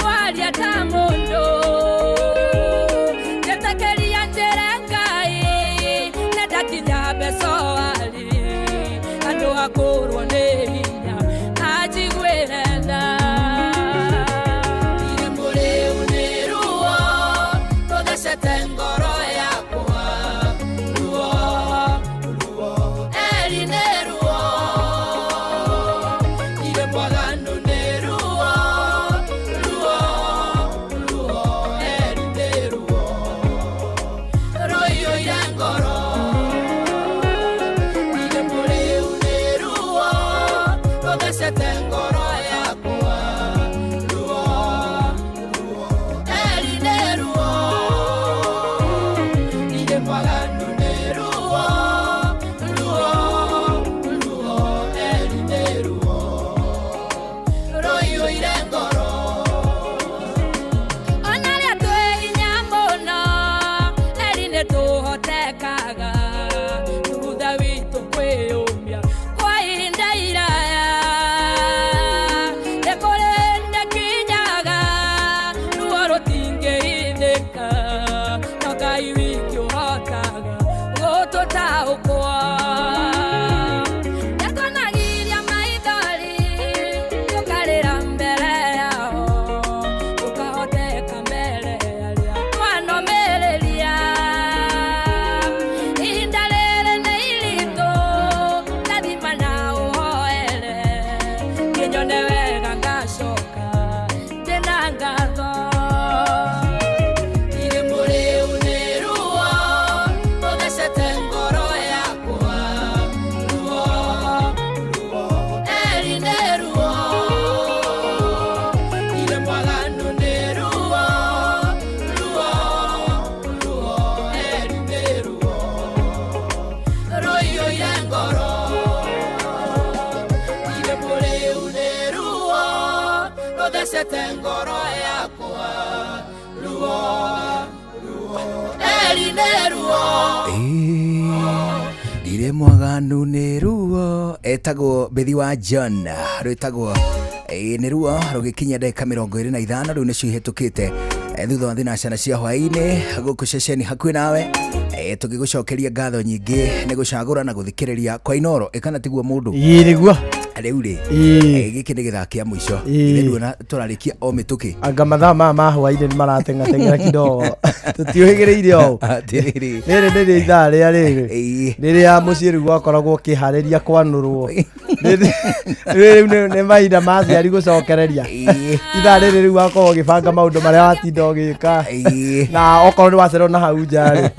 Waria ta mundu. Njetekeria. Rũiyũire ngoro. Ona rĩa twĩ hinya mũno, eri nĩ tũhotekaga thutha witũ kwĩyũmia kwa ihinda iraya. Nĩ kũrĩ nĩkinyaga ruo rũtingĩhithĩka, no Ngai wiki ũhotaga gũtũtaũkwo. Nĩtuonagiria maithori, tũkarĩra mbere yao, tũkahoteka mbere arĩa twanomĩrĩria. Ihinda rĩrĩ nĩ iritũ, ndathima na ũhoere, kĩnyone wega ngacoka ndĩna ngatho. Irĩ mũrĩu nĩ ruo rũthecete ngoro yakwa. Ruo, ruo, eri nĩ ruo. Irĩ mwaganu nĩ ruo, ruo, ruo, eri nĩ ruo rũiyũire ngoro. Irĩ mũrĩu nĩ ruo rũthecete ngoro yakwa. Ruo, ruo, eri nĩ ruo. Ndirĩ mwaganu nĩ ruo etagwo Bethi wa John rwĩtagwo nĩ ruo rũgĩkinyia ndagĩka 25 rĩu nĩcio ihĩtũkĩte thutha wa thinacara cia hwaĩ-inĩ gũkũ ceceni hakuhĩ nawe, tũgĩgũcokeria ngatho nyingĩ nĩ gũcagũra na gũthikĩrĩria kwa Inoro ĩkana tiguo mũndũ. Ĩĩ nĩguo. Rĩu rĩ, gĩkĩ nĩ gĩthaa kĩa mũico. Ĩĩ. Ithe nduona tũrarĩkia o mĩtũkĩ. Anga mathaa maya ma hwainĩ nĩ marateng'ateng'era kidogo, tũtiũhĩgĩrĩire ũũ. Atĩrĩrĩ. Rĩrĩ nĩrĩo ithaa rĩa rĩrĩ rĩrĩa mũciĩ rĩu gwakoragwo ũkĩharĩria kwanũrwo. Rĩu nĩ mahinda ma aciari gũcokereria. Ithaa rĩrĩ rĩu wakorwo ũgĩbanga maũndũ marĩa watinda ũgĩka, na okorwo nĩ wacererwo na hau nja rĩ,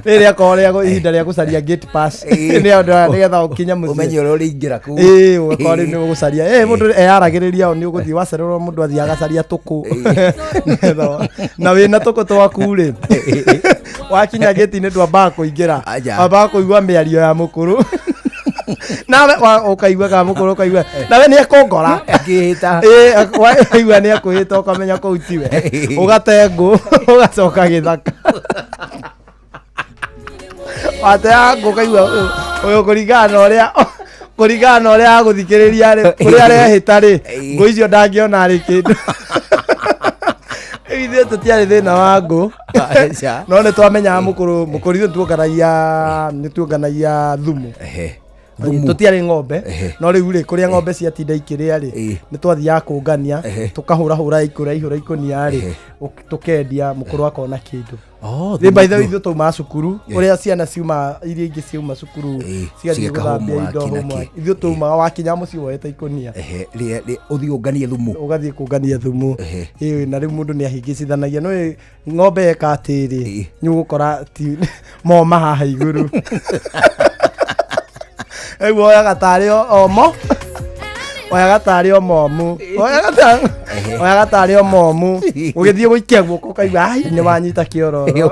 rĩrĩ akorwo rĩa ihinda rĩa gũcaria gate pass nĩ ũndũ nĩgetha ũkinye mũciĩ. Ũmenye ũrĩa ũrĩingĩra kũu. Ĩĩ, ũgakorwo rĩu nĩ ũgũcaria. Ĩ mũndũ eyaragĩrĩria o nĩ ũgũthiĩ wacererwo, mũndũ athiĩ agacaria tũkũ. Nĩgetha na wĩna tũkũ twaku rĩ, wakinya gĩti-inĩ ndwambaga kũingĩra, wambaga kũigua mĩario ya mũkũrũ nawe ũkaigua kana mũkũrũ ũkaigua nawe nĩ ekũngora. Akĩhĩta. Ĩĩ, waigua nĩ ekũhĩta ũkamenya kũu tiwe, ũgate ngũ ũgacoka gĩthaka watea ngũ ũkaigua ũyũ kũringana na ũrĩa agũthikĩrĩria rĩ, kũrĩa arehĩta rĩ, ngũ icio ndangĩona rĩ kĩndũ. Rĩu ithuĩ tũtiarĩ thĩna wa ngũ. Aca. No nĩ twamenyaga mũkũrũ mũkũrũ ithuĩ nĩ tuonganagia thumu. Thumu. Tũtiarĩ ng'ombe, no rĩu rĩ, kũrĩa ng'ombe ciatinda ikĩrĩa rĩ, nĩ twathiaga kũngania, tũkahũrahũra ikũrĩa ihũra ikũnia rĩ, tũkendia, mũkũrũ akona kĩndũ. Oh, Rĩ, by the way, thumu. ithuĩ taumaga cukuru ũrĩa ciana ciuma iria ingĩ ciauma cukuru cigathiĩ cigeka gũthambia homework indo, na homework. kĩ. Ithuĩ taumaga wakinya mũciĩ woete ikũnia. Ehe, ũthiĩ ũnganie thumu. Ũgathiĩ kũngania thumu. Ĩĩ, na rĩu mũndũ nĩ ahingĩcithanagia no ng'ombe eka atĩrĩ, nĩ ũgũkora ti moma haha igũrũ, rĩu oyaga tarĩ omo, oyaga tarĩ o momu, oyaga tarĩ o momu, ũgĩthiĩ gũikia guoko ũkaigua ai nĩ wanyita kĩororo.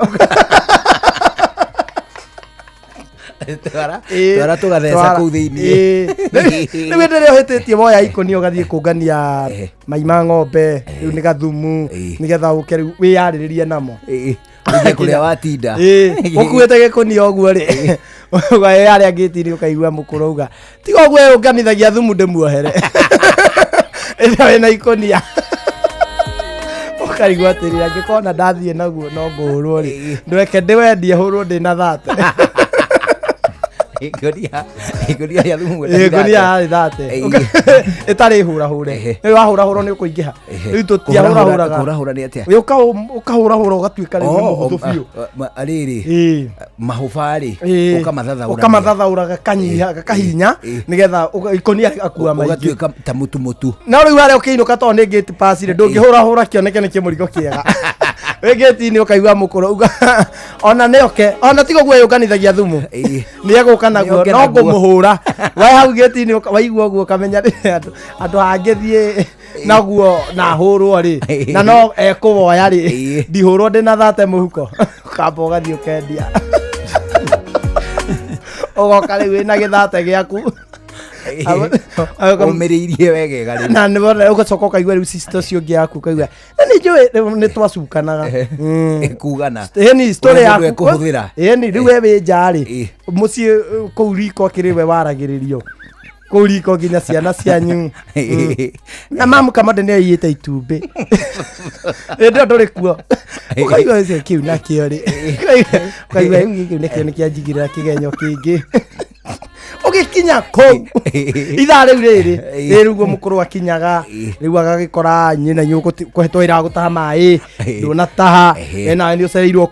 Twara Ĩĩ, twara tũgatheca twara. kũu thĩiniĩ. Ĩĩ. Rĩu hĩndĩ ĩrĩa ũhĩtĩtie woya ikũnia ũgathiĩ kũngania mai ma ng'ombe, rĩu nĩ gathumu, nĩgetha ũke rĩu wĩyarĩrĩrie namo. Ũthiĩ kũrĩa watinda. Ĩĩ, ũkuĩte gĩkũnia ũguo rĩ, ũgae harĩa ngĩti-inĩ ũkaigua mũkũrũ auga tiga ũguo ũnganithagia thumu ndĩmuohere ĩrĩa wĩna ikũnia, ũkaigua atĩrĩ angĩkorwo na ndathiĩ naguo no ngũhũrwo rĩ, ndweke ndĩwendie hũrwo ndĩna thate. Ikũnia rĩa thumu. Ĩĩ, ngũnia yarĩ thate ĩtarĩ hũrahũre, rĩu wahũrahũrwo nĩ ũkũingĩha, rĩu tũtiahũrahũraga. Kũhũrahũra nĩ atĩa? Ĩ, ũkahũrahũra ũgatuĩka rĩu nĩ mũhũthũ biũ. Rĩrĩ mahũba rĩ, ũkamathathaũra. Ũkamathathaũra gakanyiha gakahinya nĩgetha ikũnia rĩgakua maingĩ. Ũgatuĩka ta mũtu mũtu. No rĩu harĩa ũkĩinũka tondũ nĩ gate pass rĩ, ndũngĩhũrahũra kĩoneke nĩ kĩmũrigo kĩega wĩ gate-inĩ, ũkaigua mũkũrũ uga ona nĩoke ona tiga ũguo yũnganithagia thumu nĩ egũka naguo. Nĩoke no naguo. Ngũmũhũra we hau gate-inĩ, waigua ũguo ũkamenya rĩ, andũ hangĩthiĩ naguo na hũrwo rĩ, na no ekũwoya rĩ, ndihũrwo ndĩna thate mũhuko, ũkamba ũgathiĩ ũkendia, ũgoka rĩu wĩna gĩthate gĩaku. Ũmĩrĩirie wegega rĩu. Na nĩ ũgacoka ũkaigua rĩu sister ũcio ũngĩ yaku ũkaigua na nĩ njũĩ rĩu nĩ twacukanaga. Kugana. Ĩni story Ũrĩa mũndũ yaku ekũhũthĩra. Ĩni rĩu we wĩ nja rĩ mũciĩ kũu riko kĩrĩ we waragĩrĩrio kũu riko nginya ciana cianyu. Na mamu kamande nĩ aiyĩte itumbĩ hĩndĩ ĩyo ndũrĩ kuo ũkaigua ũcio kĩu nakĩo rĩ ũkaigua rĩu kĩu nakĩo nĩ kĩanjigĩrĩra kĩgenyo kĩngĩ ũgĩkinya kũu ithaa rĩu rĩrĩ rĩrĩ ũguo mũkũrũ akinyaga rĩu agagĩkora nyina nyũkũhetwĩra gũtaha maĩ ndũnataha nawe nĩ ũcereirwo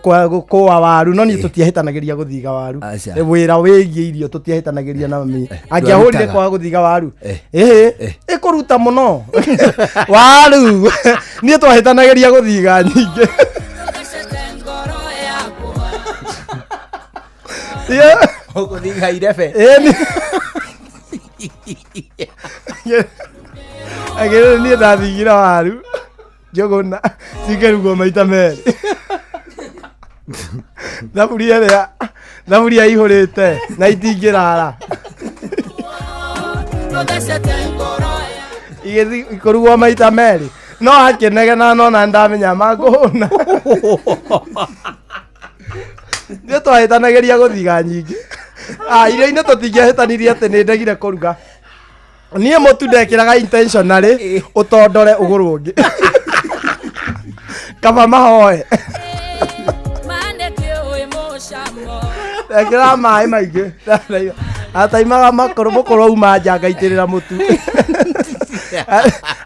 kũa waru no niĩ tũtiahĩtanagĩria gũthiga waru. Aca. Wĩra wĩgiĩ irio tũtiahĩtanagĩria na mami angĩahũrire Ndwarutaga. kwaga gũthiga waru ĩhĩ ĩkũruta mũno waru niĩ twahĩtanagĩria gũthiga nyingĩ. Yeah. Ũgũthiga irebe. Ĩni. Agĩrĩre niĩ ndathigire waru njũgũna cikĩrugwo maita merĩ thaburia ĩrĩa thaburia ihũrĩte na itingĩrara igĩthi kũrugwo maita merĩ no akĩnegena nona ndamenya mangũhũna nĩ twahĩtanagĩria gũthiga nyingĩ. Ah, irio-inĩ tũtingĩahĩtanirie atĩ nĩ ndegire kũruga niĩ mũtu ndekĩraga intentionally ũtondore ũgũrũ ũngĩ kaba mahoe ndekĩraga maĩ maingĩ ataimaga makũrũ mũkũrũ auma nja ngaitĩrĩra mũtu.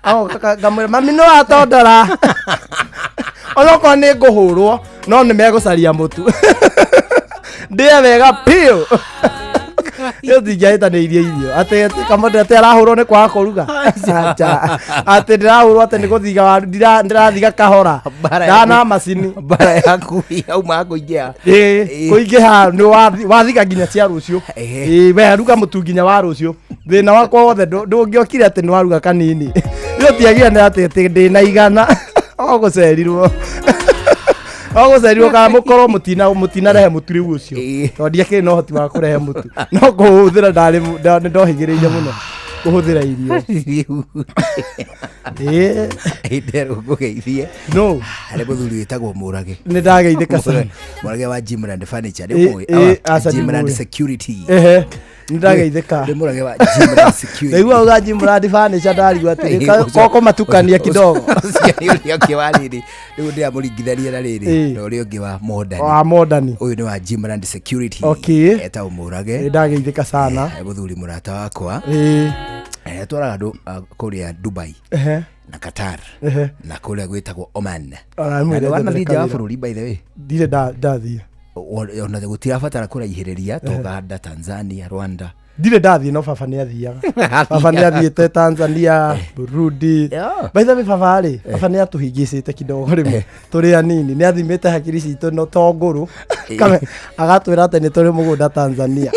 Agoka ngamwĩra mami nĩ watondora onokorwo nĩ ngũhũrwo no nĩ megũcaria mũtu ndĩe wega piũ. Ĩyo ndingĩahĩtanĩirie irio atĩ atĩ kamũndũ atĩ arahũrwo nĩ kwaga kũruga. Aca. Atĩ ndĩrahũrwo atĩ nĩ gũthiga waru ndĩrathiga kahora Mbara ndana yaku- macini Mbara yaku yauma kũingĩha. Ĩĩ, kũingĩha nĩ wathiga nginya cia rũciũ. Ĩĩ, we ruga mũtu nginya wa rũciũ thĩna wakwa wothe ndũngĩokire atĩ nĩ waruga kanini ĩyo tiagire nĩ atĩ atĩ ndĩna igana o gũcerirwo o gũcerirwo kana mũkorwo mũtinarehe mũtu rĩu ũcio tondũ ndiakĩrĩ na ũhoti wa kũrehe mũtu no kũhũthĩra ndarĩ nĩ ndohĩgĩrĩire mũno kũhũthĩra irio. Ĩĩ. Ndero ngũgeithie. No. Harĩ mũthuri wĩtagwo Mũrage. Nĩ ndageithĩka sana. Mũrage wa Jimland Furniture. Ĩĩ, Nĩ ũmũĩ? ĩĩ, Awa, aca Jimland ndimũĩ. Security. Ehe, nĩ ndageithĩka. Nĩ Mũrage wa Jimland Security. Ndaigua uga Jimland Furniture ndarigwo atĩrĩ koko matukania kidogo. Ũcio nĩ ũrĩa ũngĩ wa rĩrĩ rĩu ndĩramũringithania na rĩrĩ Ĩĩ. na ũrĩa ũngĩ wa Modern. Wa Modern. Ũyũ nĩ wa Jimland Security. Okay. Etagwo Mũrage. Nĩ ndageithĩka sana. Mũthuri mũrata wakwa. Ĩĩ. Atwaraga andũ kũrĩa Dubai Ehe. na Qatar Ehe. na kũrĩa gwĩtagwo Oman. Ona Na mwĩre nĩ wanathiĩ nja wa ndĩreka wĩra. bũrũri by the way. Ndirĩ ndathiĩ. Ona gũtirabatara kũraihĩrĩria ta Uganda, Tanzania, Rwanda. Ndirĩ ndathiĩ no baba nĩ athiaga. Baba nĩ athiĩte Tanzania, Burundi. By the way baba rĩ, baba nĩ atũhingĩcĩte kidogo rĩmwe tũrĩ anini nĩ athimĩte hakiri citũ no to ngũrũ. Agatwĩra atĩ nĩ tũrĩ mũgũnda Tanzania.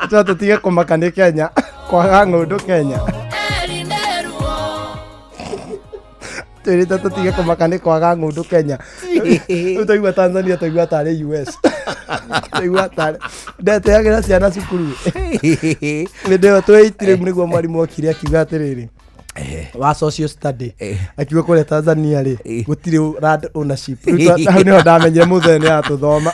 Twa tũtige kũmaka nĩ Kenya, kwaga ng'ũndũ Kenya. Twĩrĩte tũtige kũmaka nĩ kwaga ng'ũndũ Kenya. Rĩu twaigua Tanzania twaigua tarĩ US. Twaigua tarĩ ndeteagĩra ciana cukuru. Hĩndĩ ĩyo twĩ rĩu nĩguo mwarimũ okire akiuga atĩrĩrĩ wa social study akiuga kũrĩa Tanzania rĩ gũtirĩ land ownership. Rĩu hau nĩho ndamenyire mũthee nĩ atũthoma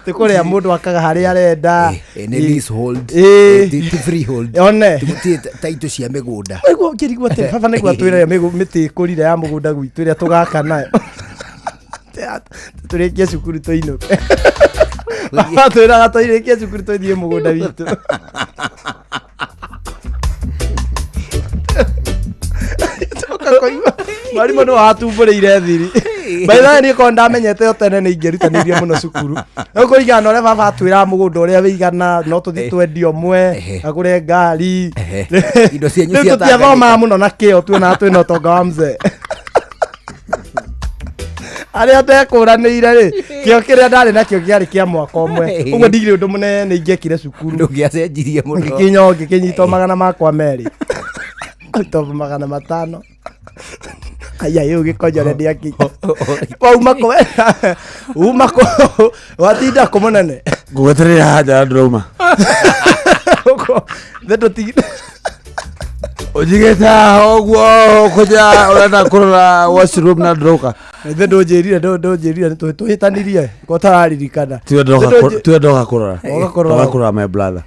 tĩ kũrĩa mũndũ akaga harĩa arenda. Nĩ leasehold. Ĩĩ. Ti freehold. One. Ti taitũ cia mĩgũnda. Nĩguo ngĩrigwo atĩ baba nĩguo atwĩre mĩtĩ ĩkũrire ya mũgũnda gwitũ ĩrĩa tũgaka nayo. Tũrĩkie cukuru tũinũke. Baba atwĩraga tũrĩkie cukuru tũthiĩ mũgũnda witũ. Coka kũigua mwarimũ nĩ watumbũrĩire thiri. By the way niĩ korwo ndamenyete o tene nĩ ingĩrutanĩirie mũno cukuru. Rĩu kũringana na ũrĩa baba atwĩraga mũgũnda ũrĩa wĩigana no tũthiĩ twendie ũmwe agũre ngari. Indo cianyu Rĩu cia tũtiathomaga mũno na kĩo tuonaga twĩna ũtonga wa mzee. Arĩa ndekũranĩire rĩ kĩo kĩrĩa ndarĩ nakĩo kĩarĩ kĩa mwaka ũmwe ũguo ndigire ũndũ mũnene ingĩekire cukuru Ndũngĩacenjirie mũno. ngĩkinya o ngĩkĩnyitwo magana makwa merĩ to 500 aya yũ gĩkonjore ndĩakinya wauma kũ uma kũ watinda kũ mũnene Ngũgweterera haha nja ndĩrauma. Nĩguo thĩ Ũnjigĩte haha ũguo kũnjĩra ũrenda kũrora washroom na ndũroka. Ithe ndũnjĩrire ndũnjĩrire nĩ tũhĩtanirie ko ũtararirikana. Tiwe ndoka kũrora. Woka kũrora. Ndoka kũrora my brother.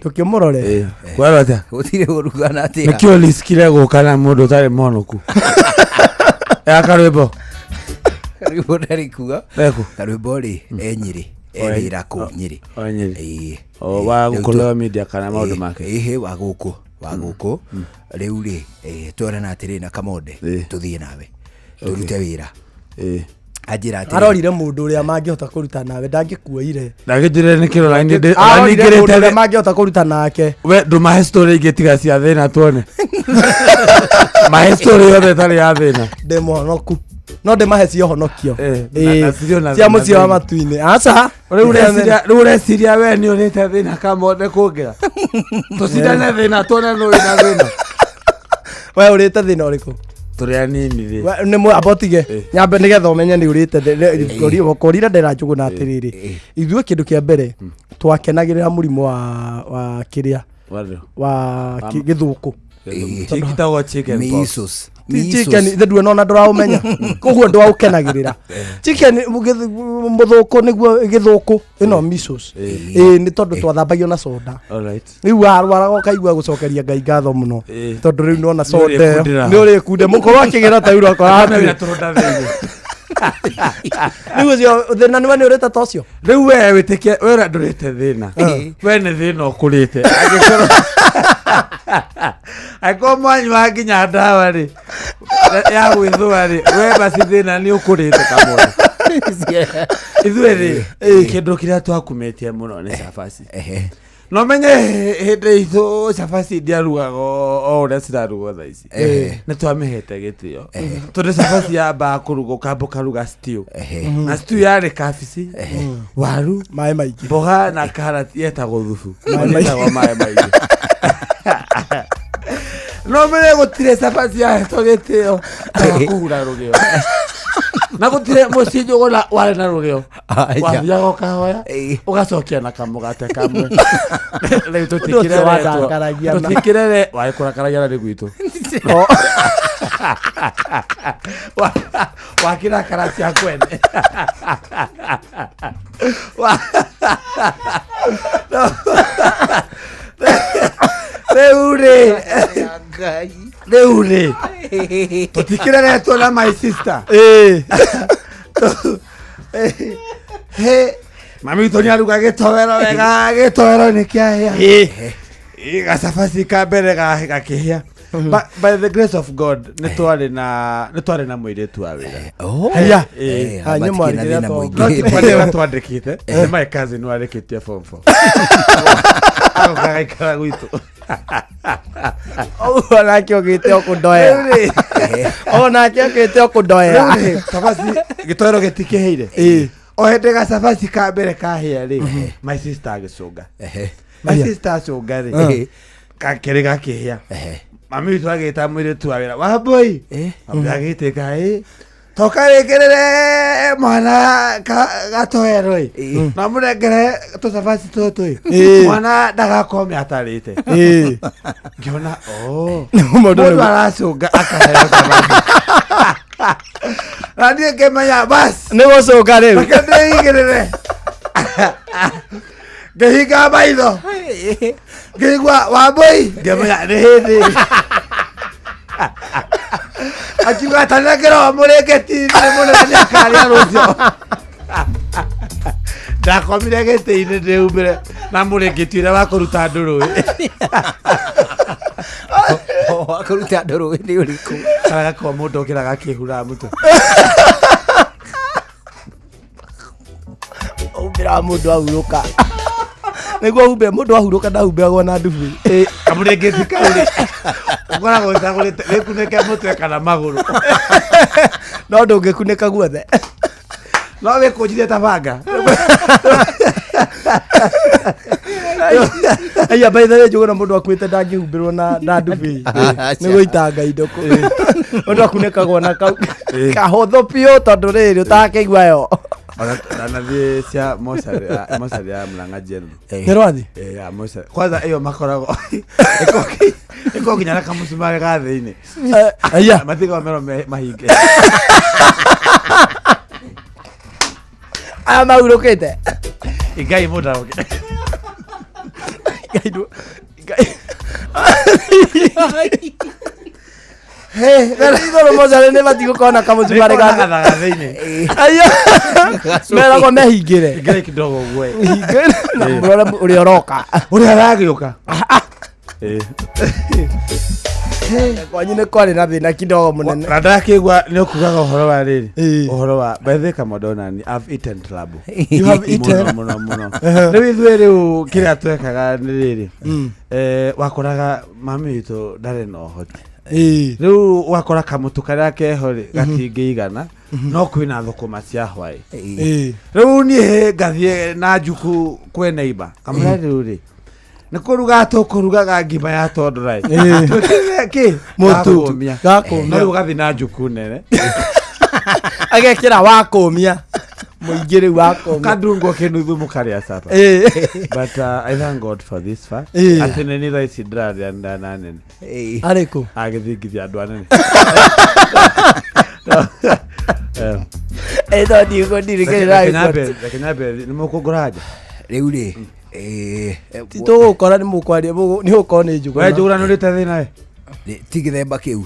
Tũkĩmũrore. Kwerwo atĩa? Gũtirĩ ũrugana atĩa. Nĩkĩo riskire gũka na mũndũ ũtarĩ mũhonoku. Ya karwĩmbo. Karwĩmbo ndarĩ kuo. Eku. Karwĩmbo rĩ, e Nyĩrĩ. E wĩra kũu Nyĩrĩ. O Nyĩrĩ. O wa gũkũrora media kana maũndũ make. Ĩhĩ wa gũkũ. Wa gũkũ. Rĩu rĩ, twerana atĩrĩ na Kamonde, tũthiĩ nawe. Tũrute wĩra. Anjĩra atĩrĩ. Arorire mũndũ ũrĩa mangĩhota kũruta nawe ndangĩkuoire. Ndangĩnjĩrire nĩ kĩrora Arorire mũndũ ũrĩa mangĩhota kũruta nake. We ndũmahe story ingĩ tiga cia thĩna tuone. Mahe story yothe ĩtarĩ ya thĩna. Ndĩ mũhonoku. No ndĩmahe cia ũhonokio. na cirĩ ona Cia thĩna mũciĩ wa thĩinĩ. matu-inĩ. Aca. Rĩu ũreciria we nĩ ũrĩte thĩna Kamonde kũngĩra. Tũcindane thĩna tuone nũ wĩna thĩna. We ũrĩte thĩna ũrĩkũ? Tũrĩ anini rĩ. We, nĩ mwe abotige nyambe nĩgetha ũmenye nĩ ũrĩte korire ndĩra njũgũna atĩrĩrĩ ithuĩ kĩndũ kĩa mbere twakenagĩrĩra mũrimũ wa kĩrĩa wa gĩthũkũ. Gĩtagwo chicken pox. Measles. Ti chicken ithe ndue nona ndũraũmenya koguo ndwaũkenagĩrĩra chicken mũthũkũ nĩguo gĩthũkũ ĩno measles. Ĩĩ nĩ tondũ twathambagio na soda. Alright. Rĩu warwaraga ũkaigua gũcokeria Ngai ngatho mũno tondũ rĩu nona soda ĩyo Nĩũrĩkundĩra. nĩ ũrĩkunde mũkorwo akĩgĩra ta rĩu akora Wĩna tũronda thĩinĩ. Rĩu ũcio thĩna nĩwe nĩ ũrĩte ta ũcio. Rĩu we wĩtĩkie we ũrĩa ndũrĩte thĩna. We nĩ thĩna ũkũrĩte. Angĩkorwo angĩkorwo mwanyua nginya ndawa rĩ ya gwĩthũa rĩ we basi thĩna nĩ ũkũrĩte Kamonde. Ithuĩ rĩ kĩndũ kĩrĩa twakumĩtie mũno nĩ cabaci. No menye hĩndĩ itũ cabaci ndiarugaga o ũrĩa cirarugwo thaa ici. Nĩ twamĩhete gĩtĩo. Tondũ cabaci yambaga kũrugwo ũkamba ũkaruga stew. Na stew yarĩ kabici, waru, maĩ maingĩ, mboga na karati yetagwo thubu. Maĩ maingĩ. Yetagwo maĩ maingĩ. No menye gũtirĩ cabaci yahetwo gĩtĩo kũhura rũgĩo. Na gũtirĩ mũciĩ njũgũna warĩ na rũgĩo. Wathiaga ũkahoya ũgacokia na kamũgate kamwe. Rĩu Ũndũ ũcio wandakaragia na- tũtikĩrere warĩ kũrakaragia na nĩ gwitũ. Wakĩrakara cia kwene. Rĩu rĩ rĩu rĩ tũtikĩreretwo na my sister. He mami witũ nĩ aruga gĩtoero wega gĩtoero nĩ kĩahĩa. Gacabaci ka mbere gakĩhĩa. By the grace of God nĩ twarĩ na nĩ twarĩ na mũirĩtu wa wĩra. Haya. Ĩĩ. Ha, nyũ mwarĩ No ti mwarĩ ũrĩa twandĩkĩte nĩ my cousin warĩkĩtie form 4. Agoka agaikara gwitũ. Ũguo nake ũgĩte o kũndoera. O nake ũgĩte o kũndoera. Rĩu rĩ, cabaci gĩtoero gĩtikĩhĩire. O hĩndĩ gacabaci ka mbere kahĩa rĩ my sister agĩcũnga. My sister acũnga rĩ gakĩrĩ gakĩhĩa. Mami witũ agĩta mũirĩtu wa wĩra Wambũi. Wambũi agĩtĩka ĩ toka wĩkĩrĩre mwana gatoero ĩ na mũnengere tũcabaci tũtũ ĩ mwana ndagakome atarĩte. Ngĩona oh Mũndũ mũndũ nĩ- aracũnga akaheo cabaci. Na niĩ ngĩmenya bas Nĩ gũcũnga rĩu. Reke ndĩigĩrĩre. Ngĩhinga maitho. Ngĩigua Wambũi ngĩmenya nĩ hĩndĩ. Akiuga tanengera mũrĩngĩti nĩ mũnene nĩ akarĩa rũciũ. Ndakomire gĩtĩ-inĩ ndĩhumbĩre na mũrĩngĩti ũrĩa wa kũruta andũ rũĩ. Wa kũruta andũ rũĩ nĩ ũrĩkũ? Karĩa gakoragwo mũndũ okĩra gakĩhuraga mũtwe. Humbĩraga mũndũ ahurũka. Nĩguo humbe mũndũ ahurũka ndahumbĩragwo na ndubi. Kamũrĩngĩti kau rĩ ũkoragwo ũcagũrĩte wĩkunĩke mũtwe kana magũrũ. No ndũngĩkunĩka guothe. No wĩkũnjire ta banga. Aya by the way njũgũna mũndũ akuĩte ndangĩhumbĩrwo na ndubi. Nĩ gũitanga indo kũ. Mũndũ akunĩkagwo na kau kahũthũ biũ tondũ rĩrĩ ũtakĩigua yo. Ona ndanathiĩ cia mocarĩ mocarĩ ya Murang'a General. Nĩ rwathi? Eh, ya mocarĩ. Kwanza ĩyo makoragwo ĩkoragwo nginya na kamũcumarĩ ga thĩinĩ. Aya. Matigagwo mero mahinge. Aya mahurũkĩte. Ingai mũndũ aroke. Ngai Igũrũ mocarĩ nĩ batiĩ gũkorwo na kamũcumarĩ ga Nĩkona gathaga thĩinĩ. Aya. Meragwo mehingĩre. Ingai kidogo ũguo. Hingĩre na mũrore ũrĩa ũroka. Ũrĩa aragĩũka. Eh. Kwanyu nĩ kwarĩ na thĩna kidogo mũnene. Na ndakĩigua nĩ ũkugaga ũhoro wa rĩrĩ ũhoro wa by the way Kamodona ni I've eaten trouble. You have eaten? Mũno mũno mũno. Rĩu ithuĩ rĩu kĩrĩa twekaga nĩ rĩrĩ eh, wakoraga mami witũ ndarĩ na ũhoti rĩu ũgakora kamũtũ karĩa keho rĩ gatingĩigana no kwĩna thũkũma cia hwaĩ rĩu niĩ ngathiĩ na njuku kwĩ neighbor kamũra rĩu rĩ nĩ kũruga tũkũrugaga ngima ya tondora twĩkĩre kĩ Mũtu. Gakũmia. Gakũmia. No rĩu ũgathiĩ na njuku nene Agekĩra wa kũmia. Mũingĩ rĩu wa kũmia. Kadungwo kĩnuthu mũkarĩa sapa but I thank God for this far atĩ nĩ niĩ thaa ici ndĩrarĩa nda na nene Arĩ kũ? Agĩthingithia andũ anene. Eh, no ndiũkũndirikĩrĩra. Reke nyambe nĩ mũkũngũra nja. Rĩu rĩ Ti tũgũkora nĩ mũkwaria nĩ ũkorwo nĩ njũgũna. We njũgũna nĩ ũrĩte thĩna we? Ti gĩthemba kĩu.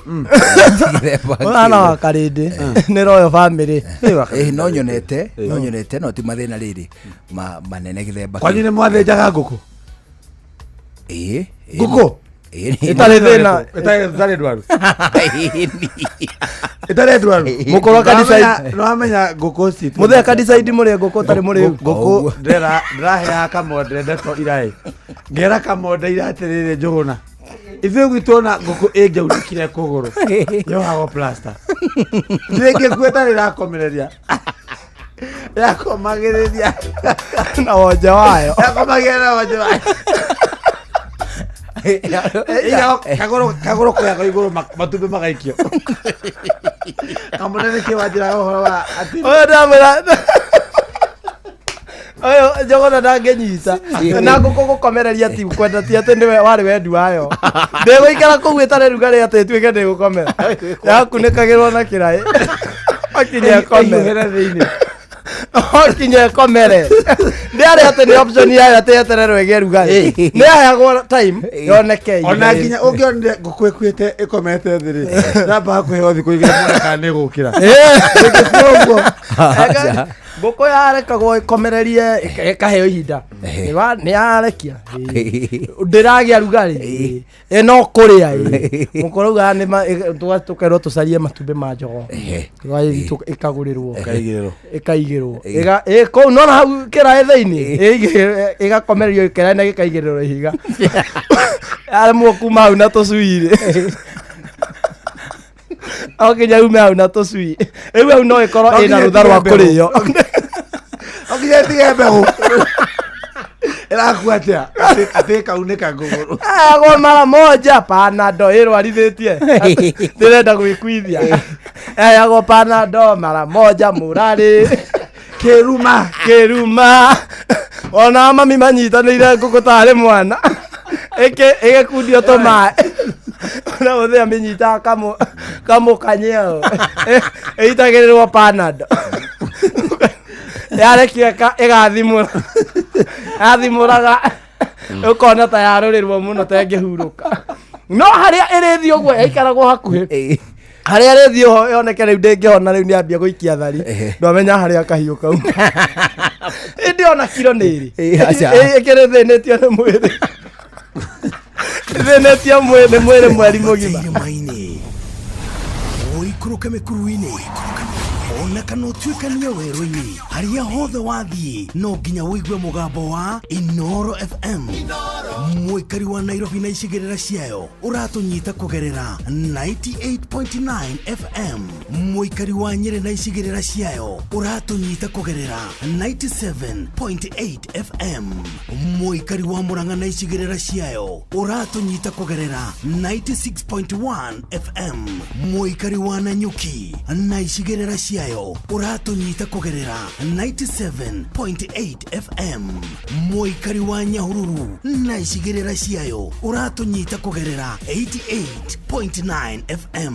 Ti gĩthemba kĩu. Ũhana wa karĩndĩ nĩ royal family. Eh, no nyonete no nyonete no ti mathĩna rĩrĩ manene gĩthemba Kwanyu nĩ mwathĩnjaga ngũkũ? Ĩĩ. Ngũkũ? Ĩtarĩ thĩna. Ĩtarĩ ndwaru. Ĩtarĩ ndwaru. Mũkũrũ aka decide. Nĩ wamenya ngũkũ citũ. Mũthee aka decide mũrĩe ngũkũ ũtarĩ mũrĩu. Ngũkũ ndĩraheaga kamonde ndeto iraĩ. Ngera kamonde ira atĩrĩrĩ njũgũna. Ithuĩ gwitũ ona ngũkũ ĩngĩaunĩkire kũgũrũ yohagwo plaster. Ndĩngĩkua ĩtarĩ ĩrakomereria. Yakomagĩrĩria. Na wonje wayo. Yakomagĩrĩria na wonje wayo. Ĩigagwo kagũrũ koyagwo igũrũ matumbĩ magaikio. Kamũnene nĩkĩ wanjĩraga ũhoro wa atĩ Ũyũ ndamwĩra ũyũ njogona ndangĩnyita na ngũkũ gũkomereria ti kwenda ti atĩ nĩwe warĩ wendi wayo ndĩgũikara kũu ĩtarĩ rugarĩ atĩ ĩtuĩke ndĩgũkomera yakunĩkagĩrwo na kĩraĩ okinya ĩkomere ĩhiũhĩre thĩinĩ. Okinya ĩkomere ndĩarĩ atĩ nĩ option yayo atĩ yetererwo ĩgĩe rugarĩ nĩ yaheagwo time yoneke Ona nginya ũngĩonire ngũkũ ĩkuĩte ĩkomete thĩ rĩ, yambaga kũheo thikũ igĩrĩ muone kana nĩ ĩgũkĩra. Ĩngĩkua ũguo. Ngũkũ yarekagwo ĩkomererie ĩkaheo ihinda nĩ yarekia ndĩragĩa rugarĩ ĩ no kũrĩa ĩ mũkũrũ augaga nĩ tũkerwo tũcarie matumbĩ ma jogoo Tũgathiĩ ĩkagũrĩrwo Ĩkaigĩrĩrwo. Ĩkaigĩrwo ĩ kũu nona hau kĩraĩ thĩinĩ ĩgakomererio kĩraĩ na gĩkaigĩrĩrwo ihiga yaremwo kuma hau na tũcui rĩ o nginya ume hau na tũcui rĩu hau no ĩkorwo No ĩna nginya rũtha rwa ĩtige mbegũ. kũrĩo. No nginya ĩtige mbegũ. Ĩrakua atĩa? Atĩ ĩkaunĩka ngũgũrũ. Agwo mara moja panado ĩrwarithĩtie ndĩrenda gwĩkuithia agwo panado mara moja mũrarĩ kĩruma kĩruma ona mami manyitanĩire ngũkũ tarĩ mwana ĩgĩkundio tũmaĩ ona mũthenya mĩnyitaga kamũkanyeo ĩitagĩrĩrwo panado yarekia ĩgathimũra yathimũraga ũkona ta yarũrĩrwo mũno ta ĩngĩhurũka no harĩa ĩrĩthiĩ ũguo ĩikaragwo hakuhĩ harĩa ĩrĩthiĩ ho yoneke rĩu ndĩngĩhona rĩu nĩambia gũikia thari ndwamenya harĩa kahiũ kau ĩndĩ ona kiro nĩ ĩrĩ Aca. Ĩkĩrĩ thĩnĩtio nĩ mwĩrĩ thĩnĩtio nĩ mwĩrĩ mweri mũgima. Irĩma-inĩ ũikũrũke mĩkuru-inĩ ona kana ũtuĩkanie werũ-inĩ harĩa hothe wathiĩ no nginya ũigue mũgambo wa Inoro FM. Mũikari wa Nairobi na icigĩrĩra ciayo ũratũnyita kũgerera 98.9 FM. Mũikari wa Nyĩrĩ na icigĩrĩra ciayo ũratũnyita kũgerera 97.8 FM. Mũikari wa Murang'a na icigĩrĩra ciayo ũratũnyita kũgerera 96.1 FM. Mũikari wa Nanyuki na icigĩrĩra ciayo ũratũnyita kũgerera 97.8 FM. Mũikari wa Nyahururu na icigĩrĩra ciayo ũratũnyita kũgerera 88.9 FM.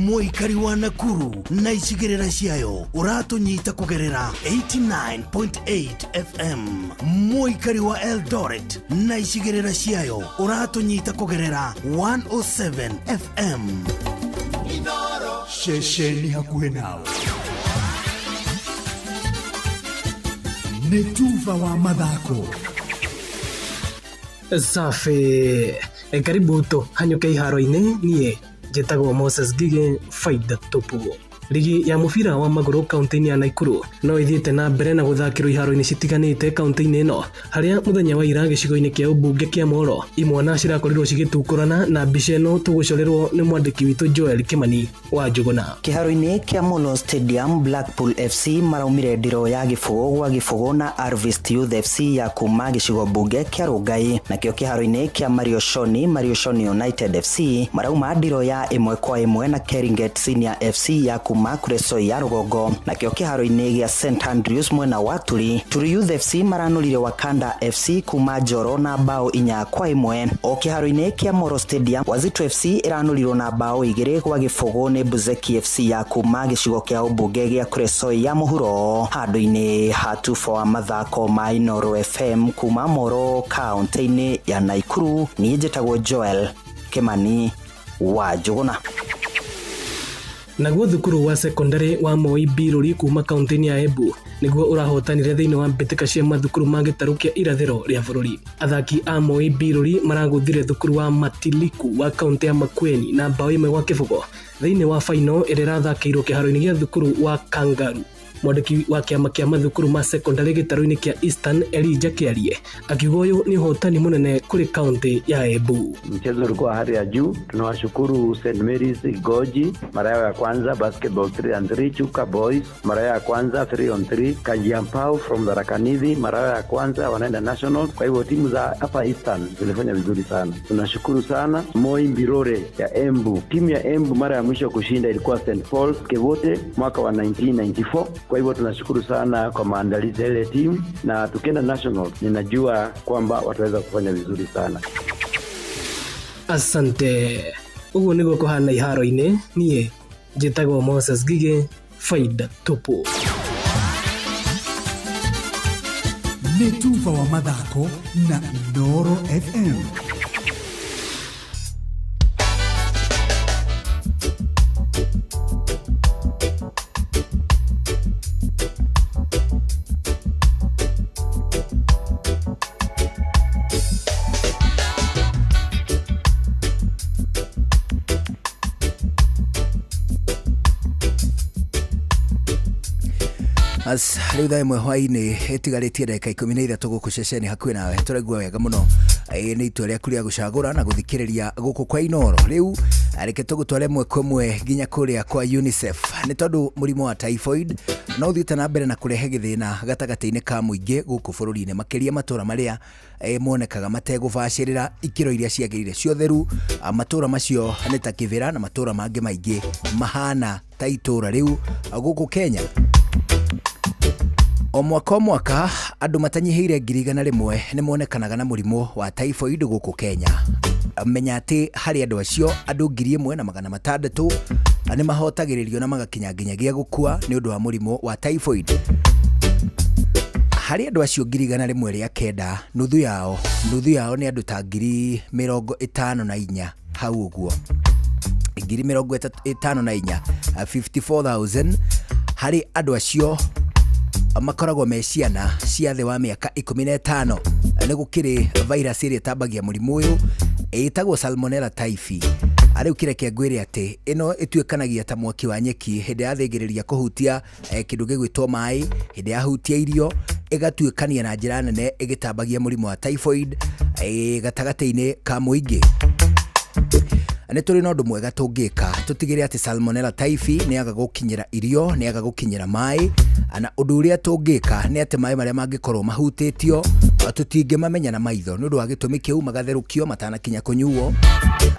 Mũikari wa Nakuru na icigĩrĩra ciayo ũratũnyita kũgerera 89.8 FM. Mũikari wa Eldoret na icigĩrĩra ciayo ũratũnyita kũgerera 107 FM. Ceceni hakuhĩ nawe nĩ tuba wa mathako. Safi. Karibu tũhanyũke iharo-inĩ. Niĩ njĩtagwo Moses Ngigĩ, faida tupu. Ligi ya mũbira wa magũrũ kaunti-inĩ ya Nakuru no ĩthiĩte na mbere na gũthakĩrwo iharo-inĩ citiganĩte kaunti-inĩ ĩno, harĩa mũthenya wa ira gĩcigo-inĩ kĩa ũmbunge kĩa Moro imwana cirakorirwo cigĩtukũrana, na mbica ĩno tũgũcorerwo nĩ mwandĩki witũ Joel Kimani wa Njũgũna. Kĩharo-inĩ kĩa Molo Stadium, Blackpool FC maraumire ndiro ya 0-0 na Arvist Youth FC ya kuma gĩcigo mbunge kĩa Rongai. Nakĩo kĩharo-inĩ kĩa Marioshoni, Marioshoni United FC marauma ndiro ya 1-1 na Keringet Senior FC ya kuma Kuresoi ya rũgongo. Nakĩo kĩharo-inĩ gĩa St Andrews mwena wa Turi, Turi Youth FC maranũrire Wakanda FC kuma Njoro na bao 4-1. O kĩharo-inĩ kĩa Moro Stadium, Wazito FC ĩranũrirwo na bao 2-0 nĩ Buzeki FC ya kuma gĩcigo kĩa ũmbunge gĩa Kuresoi ya mũhuro. Handũ-inĩ ha tubo wa mathako ma Inooro FM kuma Moro kaunti-inĩ ya Nakuru, niĩ njĩtagwo Joel Kimani wa Njũgũna. Naguo thukuru wa sekondari wa Moi Mbirũri kuma kaunti-inĩ ya Embu nĩguo ũrahotanire thĩinĩ wa mbĩtĩka cia mathukuru ma gĩtarũ kĩa irathĩro rĩa bũrũri. Athaki a Moi Mbirũri maragũthire thukuru wa Matiliku wa kaunti ya Makueni na bao 1-0 thĩinĩ wa faino ĩrĩa ĩrathakĩirwo kĩharo-inĩ gĩa thukuru wa Kangaru. Mwandĩki wa kĩama kĩa mathukuru ma sekondari gĩtarũ-inĩ kĩa Eastern Elijah Kĩarie akiuga ũyũ nĩ ũhotani mũnene kũrĩ kaunti ya Embu. Mchezo ulikuwa hali ya juu. Tunawashukuru St Mary's Goji mara yao ya kwanza basketball 3-3, Chuka Boys mara yao ya kwanza 3-on-3, Kajiampau from Tharaka-Nithi mara yao ya kwanza wanaenda national. Kwa hivyo timu za hapa Eastern zilifanya vizuri sana, tunashukuru sana. Moi Mbirore ya Embu, timu ya Embu mara ya mwisho kushinda ilikuwa St Paul's Kevote mwaka wa 1994. Kwa hivyo tunashukuru sana kwa maandalizi ya ile timu, na tukienda national ninajua kwamba wataweza kufanya vizuri sana. Asante. Ũguo nĩguo kũhana iharo-inĩ. Niĩ njĩtagwo Moses Ngigĩ, faida tupu. Nĩ tuba wa mathako na Inooro FM. As rĩu thaa ĩmwe hwaĩ-inĩ ĩtigarĩtie ndagĩka 13 gũkũ ceceni hakuhĩ nawe, tũraigua wega mũno. Nĩ itua rĩaku rĩa gũcagũra na gũthikĩrĩria gũkũ kwa Inooro. Rĩu reke tũgũtware ĩmwe kwa ĩmwe nginya kũrĩa kwa UNICEF, nĩ tondũ mũrimũ wa typhoid no ũthiĩte na mbere na kũrehe gĩthĩna gatagatĩ-inĩ ka mũingĩ gũkũ bũrũri-inĩ, makĩria matũra marĩa monekaga mategũbacĩrĩra ikĩro iria ciagĩrĩire cia ũtheru. Matũra macio nĩ ta Kĩbĩra na matũra mangĩ maingĩ mahana ta itũra rĩu gũkũ Kenya. O mwaka o mwaka andũ matanyihĩire 100,000 nĩ monekanaga na mũrimũ wa typhoid gũkũ Kenya. Menya atĩ harĩ andũ acio andũ 1,600 nĩ mahotagĩrĩrio na magakinya nginyagia gũkua nĩ ũndũ wa mũrimũ wa typhoid. Harĩ andũ acio 109,000, nuthu yao nĩ andũ ta 54,000 hau ũguo, 54,000, 54,000 harĩ andũ acio makoragwo me ciana cia thĩ wa mĩaka 15. Nĩ gũkĩrĩ virus ĩrĩa ĩtambagia mũrimũ ũyũ ĩtagwo Salmonella typhi. Rĩu kĩreke ngwĩre atĩ ĩno ĩtuĩkanagia ta mwaki wa nyeki hĩndĩ yathĩngĩrĩria kũhutia kĩndũ gĩgwĩtwo maĩ, hĩndĩ yahutia irio ĩgatuĩkania na njĩra nene ĩgĩtambagia mũrimũ wa typhoid. Gatagatĩ-inĩ ka mũingĩ nĩ tũrĩ na ũndũ mwega tũngĩka tũtigĩre atĩ Salmonella typhi nĩ yaga gũkinyĩra irio, nĩ yaga gũkinyĩra maĩ, na ũndũ ũrĩa tũngĩka nĩ atĩ maĩ marĩa mangĩkorwo mahutĩtio tũtingĩmamenya na maitho nĩ ũndũ wa gĩtũmi kĩu magatherũkio matanakinya kũnyuo.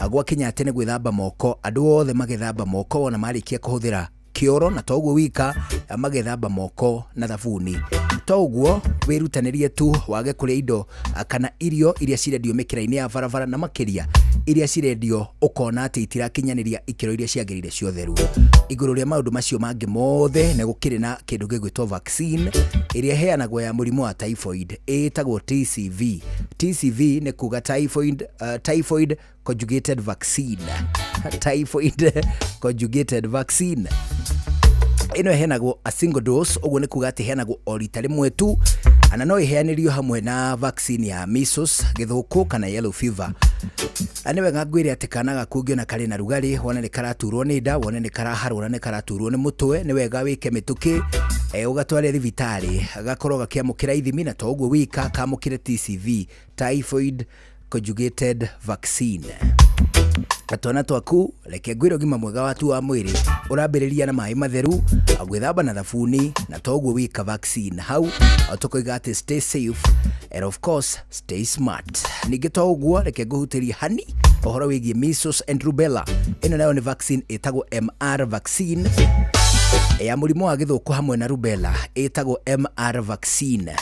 Gwakinya atĩ nĩ gwĩthamba moko, andũ othe magethamba moko wona marĩkia kũhũthĩra kĩoro, na to ũguo wika magethamba moko na thabuni. To ũguo wĩrutanĩrie tu wage kũrĩa indo kana irio iria cirendio mĩkĩra-inĩ ya barabara, na makĩria iria cirendio ũkona atĩ itirakinyanĩria ikĩro iria ciagĩrĩire cia ũtheru. Igũrũ rĩa maũndũ macio mangĩ mothe nĩ gũkĩrĩ na kĩndũ gĩgwĩtwo vaccine ĩrĩa ĩheanagwo ya mũrimũ wa typhoid ĩtagwo TCV. TCV nĩ kuga typhoid, typhoid conjugated vaccine. Typhoid conjugated vaccine ĩno ĩheanagwo a single dose, ũguo nĩ kuga atĩ ĩheanagwo o rita rĩmwe tu, na no ĩheanĩrio hamwe na vaccine ya measles, gĩthũkũ kana yellow fever. Nĩ wega ngwĩre atĩ kana gaku ũngĩona karĩ na rugarĩ, wone nĩ karaturwo nĩ nda, wone nĩ karaharwo na nĩ karaturwo nĩ mũtwe, nĩ wega wĩke mĩtũkĩ ũgatware thibitarĩ gakorwo gakĩamũkĩra ithimi, na to ũguo wika kamũkĩre TCV, typhoid conjugated vaccine. Twana twaku reke ngwĩre ũgima mwega watu wa mwĩrĩ ũrambĩrĩria na maĩ matheru, gwĩthamba na thabuni, na to ũguo wika vaccine. Hau tũkoiga atĩ stay safe and of course stay smart. Ningĩ to ũguo reke ngũhutĩrie hani ũhoro wĩgiĩ measles and rubella. Ĩno nayo nĩ vaccine ĩtagwo MR vaccine ya mũrimũ wa gĩthũkũ hamwe na rubella, ĩtagwo MR vaccine.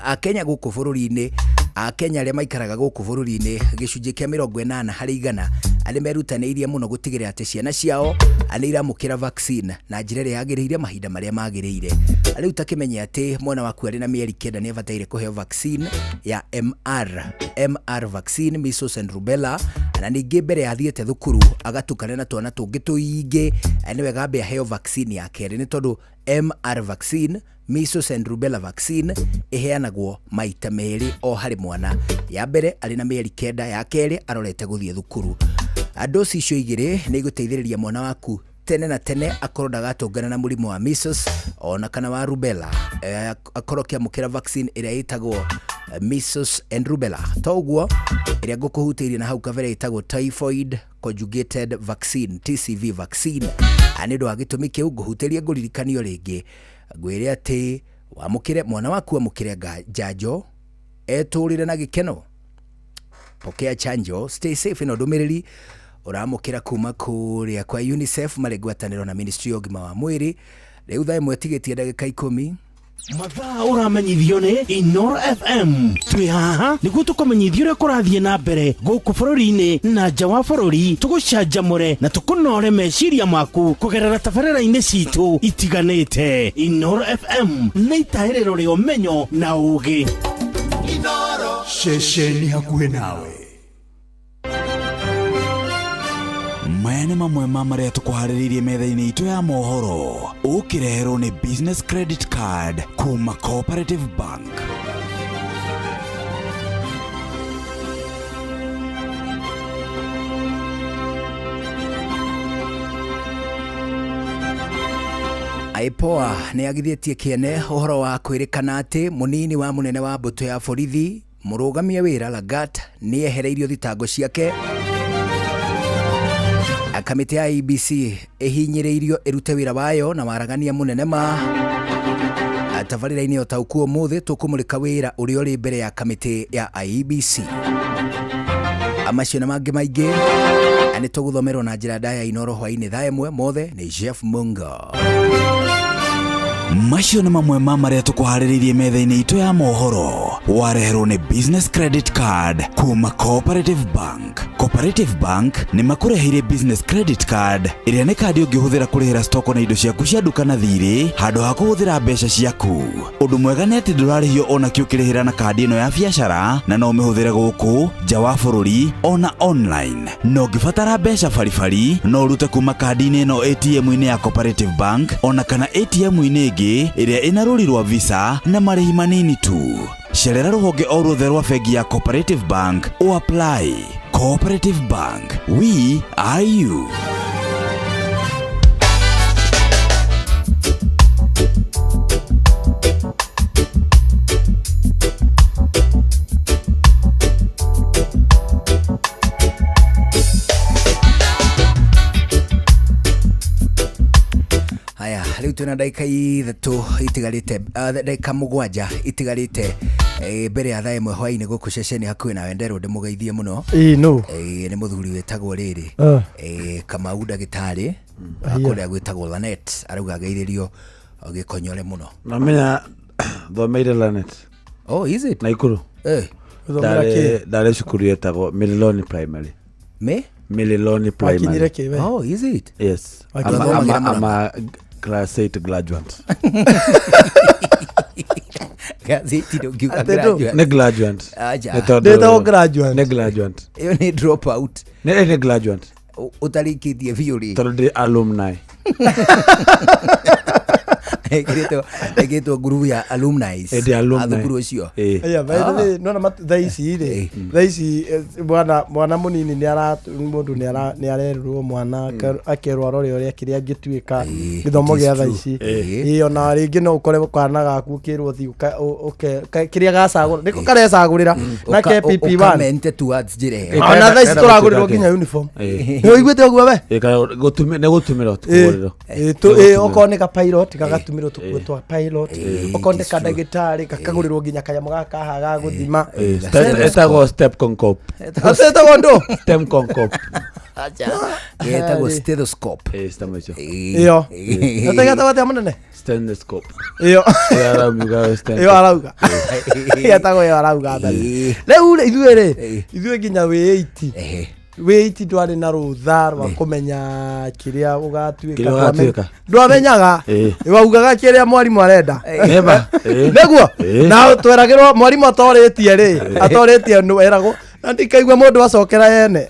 Akenya gũkũ bũrũri-inĩ, Akenya arĩa maikaraga gũkũ bũrũri-inĩ gĩcunjĩ kĩa 80 harĩ igana arĩa merutanĩirie mũno gũtigĩrĩra atĩ ciana ciao nĩ iramũkĩra vaccine na njĩra ĩrĩa yagĩrĩire mahinda marĩa magĩrĩire. Rĩu ta kĩmenye atĩ mwana waku arĩ na mĩeri 9 nĩ abataire kũheo vaccine ya MR, MR vaccine, measles and rubella, na ningĩ mbere ya athiĩte thukuru agatukane na twana tũngĩ tũingĩ, nĩ wega ambe aheo vaccine ya kerĩ, nĩ tondũ MR vaccine, measles and rubella vaccine ĩheanagwo maita merĩ o harĩ mwana, ya mbere arĩ na mĩeri 9, ya kerĩ arorete gũthiĩ thukuru. Dosi icio igĩrĩ nĩ igũteithĩrĩria mwana waku tene na tene akorwo ndagatũngana na mũrimũ wa measles ona kana wa rubella, akorwo akĩamũkĩra vaccine ĩrĩa ĩtagwo measles and rubella. To ũguo ĩrĩa ngũkũhutĩirie na hau kabere ĩtagwo typhoid conjugated vaccine, TCV vaccine. Nĩ ũndũ wa gĩtũmi kĩu ngũhutĩrie ngũririkanio rĩngĩ ngwĩre atĩ wamũkĩre mwana waku amũkĩre njanjo etũrĩre na gĩkeno. Pokea chanjo, stay safe. Ĩno ndũmĩrĩri ũramũkĩra kuma kũrĩa kwa UNICEF marĩ ngwatanĩro na Ministry ya ũgima wa mwĩrĩ. Rĩu thaa 1 tigĩtie ndagĩka 10. Mathaa ũramenyithio nĩ Inoro FM. Twĩ haha nĩguo tũkũmenyithie ũrĩa kũrathiĩ na mbere gũkũ bũrũri-inĩ na nja wa bũrũri, tũgũcanjamũre na tũkũnore meciria maku kũgerera tabarĩra-inĩ citũ itiganĩte. Inoro FM nĩ itahĩrĩro rĩa ũmenyo na ũũgĩ. Inoro ceceni hakuhĩ nawe. Maya nĩ mamwe ma marĩa tũkũharĩrĩirie metha-inĩ itũ ya mohoro, ũkĩreherwo nĩ Business Credit Card kuma Cooperative Bank. IPOA nĩ yagithĩtie kĩene ũhoro wa kwĩrĩkana atĩ mũnini wa mũnene wa mbũtũ ya borithi mũrũgamia wĩra Lagat nĩ ehereirio thitango ciake. Kamĩtĩ ya IEBC ĩhinyĩrĩirio ĩrute wĩra wayo na waragania mũnene ma tabarĩra-inĩ ũtaũku ũmũthĩ tũkũmũrĩka wĩra ũrĩa ũrĩ mbere ya kamĩtĩ ya IEBC. Macio na mangĩ maingĩ nĩ tũgũthomerwo na njĩra ndaya Inoro hwainĩ thaa 1 mothe nĩ Jeff Mungo. Macio nĩ mamwe ma marĩa tũkũharĩrĩirie metha-inĩ itũ ya mohoro, wareherwo nĩ Business Credit Card kuma Cooperative Bank. Cooperative Bank nĩ makũreheire Business Credit Card ĩrĩa nĩ kandi ũngĩhũthĩra kũrĩhĩra stoko na indo ciaku cia nduka na thirĩ handũ ha kũhũthĩra mbeca ciaku. Ũndũ mwega nĩ atĩ ndũrarĩhio ona kĩ ũkĩrĩhĩra na kandi ĩno ya biacara, na no ũmĩhũthĩre gũkũ nja wa bũrũri ona online. Na ũngĩbatara mbeca baribari no ũrute kuma kandi-inĩ ĩno ATM-inĩ ya Cooperative Bank ona kana ATM-inĩ ĩngĩ ĩrĩa ĩna rũri rwa Visa na marĩhi manini tu. Cerera rũhonge o ruothe rwa bengi ya Cooperative Bank o apply. Cooperative Bank, we are you. Aya, rĩu twĩna ndagĩka 3 itigarĩte, ndagĩka 7 itigarĩte mbere ya thaa 1 hwaĩ-inĩ gũkũ ceceni hakuhĩ nawe. Nderwo ndĩmũgeithie mũno. Ĩĩ, nũ? Nĩ mũthuri wĩtagwo rĩrĩ Kamau ndagĩtarĩ kũrĩa gwĩtagwo Lanet, arauga ageithĩrio gĩkonyore mũno. Namenya thomeire Lanet. Oh, is it? Naikuru. Ũthomera kĩ? Ndarĩ cukuru yetagwo Mililoni Primary. Me? Mililoni Primary. Wakinyire kĩ we? Oh, is it? Yes. Wakinyire I'm a class 8 graduate. Gazeti ndũngiuga Atĩ ndũ? graduate. Nĩ graduate. Aja. Nĩ tondũ- Ndĩtagwo graduate. Nĩ graduate. Ĩyo nĩ drop out. Nĩ graduate. Ũtarĩkĩtie biũ rĩ. Tondũ ndĩ alumni. Ĩkĩrĩtwo ngurubu ya alumni. Ĩ, ndĩ alumni. A thukuru ũcio. Ĩ. Aya, by the way, nona thaa ici rĩ, thaa ici mwana mũnini nĩ ara mũndũ nĩ ara nĩ arerwo mwana akerwo arore ũrĩa kĩrĩa angĩtuĩka gĩthomo It is gĩa thaa true. ici. Ĩ, ona rĩngĩ no ũkore kana gaku ũkĩrwo thiĩ kĩrĩa gacagũra nĩko karecagũrĩra na KPP1. Ũkamente towards njĩra ĩyo. Ona thaa ici Kenda tũragũrĩrwo gũtuĩka nginya uniform. Ĩ. Nĩ ũiguĩte ũguo we? Ĩ, kana nĩ gũtumĩrwo tũkũgũrĩrwo. Okorwo nĩ ga pilot gagatumĩrwo tũkuo twa pilot, okorwo nĩ ka ndagĩtarĩ gakagũrĩrwo nginya kanyamũ gaka haha ga gũthima. Ĩtagwo step concop. Atĩtagwo ndũ? Stem concop. Getagwo stethoscope. Ĩ, stem icio. Ĩyo. Gatagwo atĩa mũnene? Stethoscope. Ĩyo. Ĩyo arauga stethoscope. Ĩyo arauga. Getagwo ĩyo arauga mbere. Rĩu rĩ, ithuĩ rĩ, ithuĩ nginya wĩ 80 wĩ 80 ndwarĩ na rũtha rwa kũmenya kĩrĩa ũgatuĩka. Kĩrĩa ũgatuĩka. Ndwamenyaga. Waugaga kĩrĩa mwarimũ arenda. Nĩma. Nĩguo na tweragĩrwo mwarimũ atorĩtie rĩ, atorĩtie nũ eragwo na ndikaigua mũndũ acokera yene.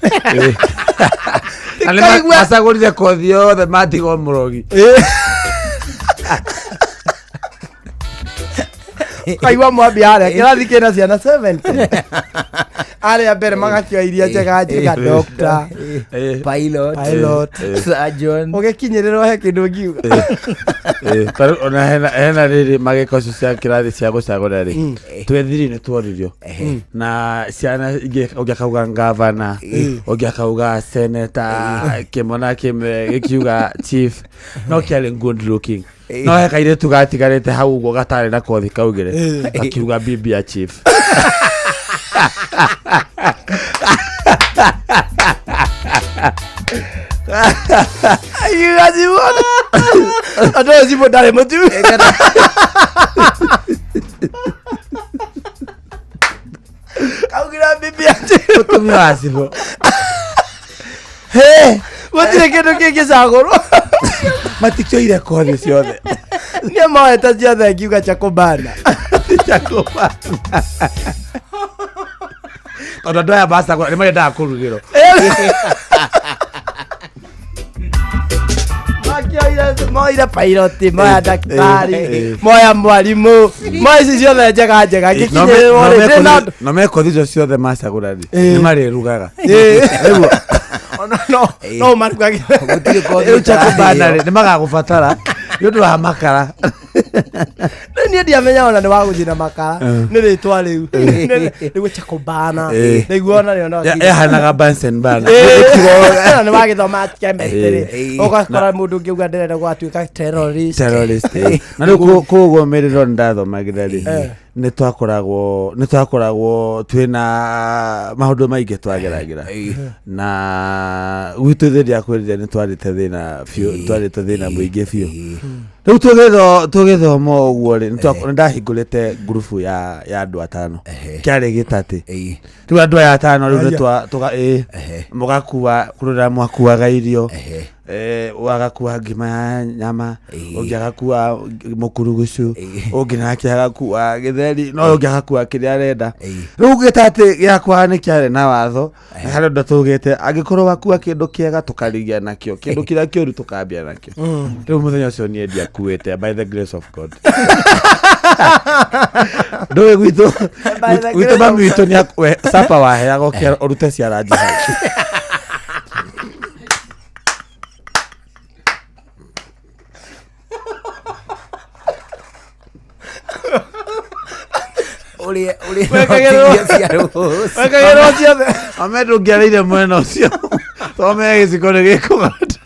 Na nĩ macagũrire kothi yothe matigwo mũrogi. Kaigua mwambi harĩa kĩrathi kĩna ciana 70 arĩa mbere magakĩoya iria njega njega, doctor, pilot, pilot, surgeon. Ũgĩkinyĩrĩrwo he kĩndũ ngiuga. Ta rĩu ona hena rĩrĩ magĩka icio cia kĩrathi cia gũcagũra rĩ, twethiri nĩ tworirio na ciana ingĩ, ũngĩ akauga ngavana, ũngĩ akauga seneta, kĩmwe na kĩmwe gĩkiuga chief, no kĩarĩ good looking, no he kairĩtu gatigarĩte hau ũguo gatarĩ na kothi kaugire, gakiuga bibi ya chief. Akiuga cibũ andũ ũyũ cibũ ndarĩ mũtumia. Kaugire bibi ya chief. Mũtumia wa cibũ. He, gũtirĩ kĩndũ kĩngĩcagũrwo. Matikĩoire kothi ciothe. Nĩ moete ciothe ngiuga cha kũbana. Cha kũbana. Tondũ andũ aya macagũra nĩ marendaga kũrugĩrwo. Makĩoire moire pilot, moya ndagĩtarĩ, moya mwarimũ, moya ici ciothe njega njega ngĩkinyĩrĩrwo rĩ ndĩ na Na me kothi icio ciothe macagũra rĩ, nĩ marĩrugaga. Nĩguo. Ona no ũmarugagĩre. Gũtirĩ kothi Rĩu cha kũbana ũtaraheo. rĩ, nĩ magagũbatara nĩ ũndũ wa makara. Rĩu niĩ ndiamenya ona nĩ wa gũcina makara nĩ rĩtwa rĩu nĩguo cha kũbana nĩguo ona rĩo no Yahanaga Bunsen burner. Ĩno nĩ wagĩthoma chemistry ũgakora mũndũ ũngĩ auga ndĩrenda gwatuĩka terrorist. Terrorist, na rĩu kũguo mĩrĩro nĩ ndathomagĩra rĩ, nĩ twakoragwo twĩna maũndũ maingĩ twageragĩra na gwitũ thĩ ndiakwĩrire nĩ twarĩte thĩna biũ, twarĩte thĩna mũingĩ biũ. Rĩu tũgĩthoma ũguo rĩ, nĩ ndahingũrĩte ngurubu ya andũ 5 kĩarĩ gĩtatĩ. Rĩu andũ aya 5 rĩu nĩ twa mũgakua kũrĩa mwakuaga irio, wagakua ngima ya nyama, ũngĩ agakua mũkurugucu, ũngĩ nake agakua gĩtheri, no ũngĩ agakua kĩrĩa arenda. Rĩu gĩtatĩ gĩakwa nĩ kĩarĩ na watho na harĩ ũndũ tugĩte, angĩkorwo wakua kĩndũ kĩega tũkarigia nakĩo, kĩndũ kĩrĩa kĩũru tũkambia nakĩo. Rĩu mũthenya ũcio niĩ ndiakuĩte, by the grace of God. Ndũĩ gwitũ By the gwitũ grace mami witũ nĩ sapa waheagwo ũrute ciara njihau. Ũrĩa ũrĩa Wekagĩrwo- ũtigia cia rũciũ. Wekagĩrwo ciothe. Ame ndũngĩarĩire mwena ũcio tome gĩciko nĩ gĩkũgata.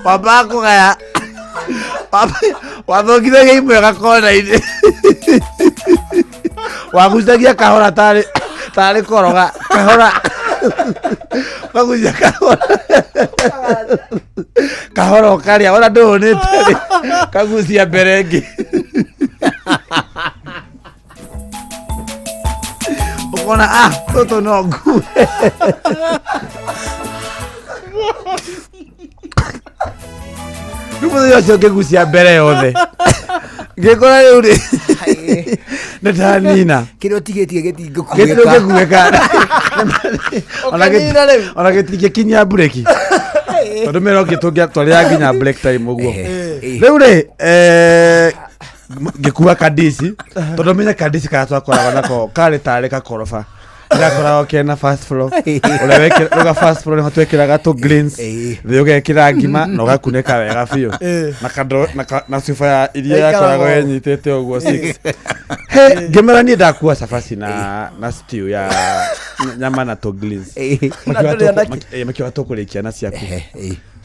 Wambaga kũgaya wathongithagia imwe gakona-inĩ wagucagia kahora tarĩ tarĩ koroga kahora wagucia kahora kahora ũkarĩa ona ndũhũnĩte rĩ kagucia mbere ĩngĩ ũkona ah tũtũ no ngue rĩu mũthenya ũcio ngĩgucia mbere yothe ngĩkora rĩu rĩ nĩ ndanina kĩrĩa ũtigĩtie gĩtingĩkuĩka gĩtingĩkuĩka ona gĩtingĩkinyia mbureki tondũ mĩro ĩngĩ tũngĩatwarĩra nginya break time ũguo rĩu rĩ eh, ngĩkua kandici tondũ menye kandici karĩa twakoragwo nako karĩ tarĩ gakoroba gakoragwo kena first floor ũrĩa wekĩraga first floor nĩho twekĩraga tũ greens thĩ ũgekĩra ngima na ũgakunĩka wega biũ na kando na ka- na cuba ya iria yakoragwo ĩnyitĩte ũguo six he ngĩmera niĩ ndakua cabaci na na stew ya nyama na tũ greens Na ndũrĩ ona kĩ. makiuga tũkũrĩkia na ciaku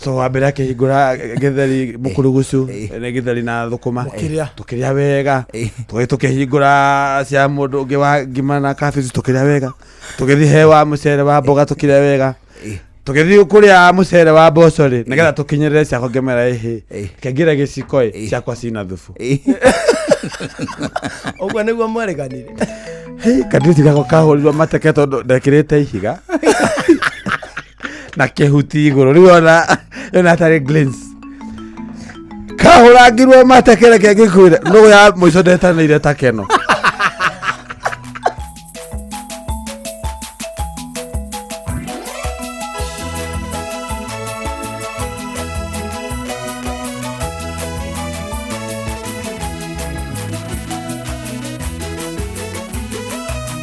so wa mbere akĩhingũra gĩtheri mũkurugucu nĩ gĩtheri na thũkũma Mũkĩrĩa. tũkĩrĩa wega tũgĩthiĩ tũkĩhingũra cia mũndũ ũngĩ wa ngima na kabici tũkĩrĩa wega tũgĩthiĩ he wa mũcere wa mboga tũkĩrĩa wega tũgĩthiĩ kũrĩa mũcere wa mboco rĩ nĩgetha tũkinyĩrĩre ciakwa ngĩmera ĩhĩ kengĩre gĩciko ĩ ciakwa cina thubu ũguo nĩguo mwerĩganire Hĩ, kandici gakwa kahũrirwo mateke tondũ ndekĩrĩte ihiga na kĩhuti igũrũ rĩu ona yona atarĩ glance kahũrangirwo mateke reke ngĩkwĩre nũgũ ya mũico ndetanĩire ta keno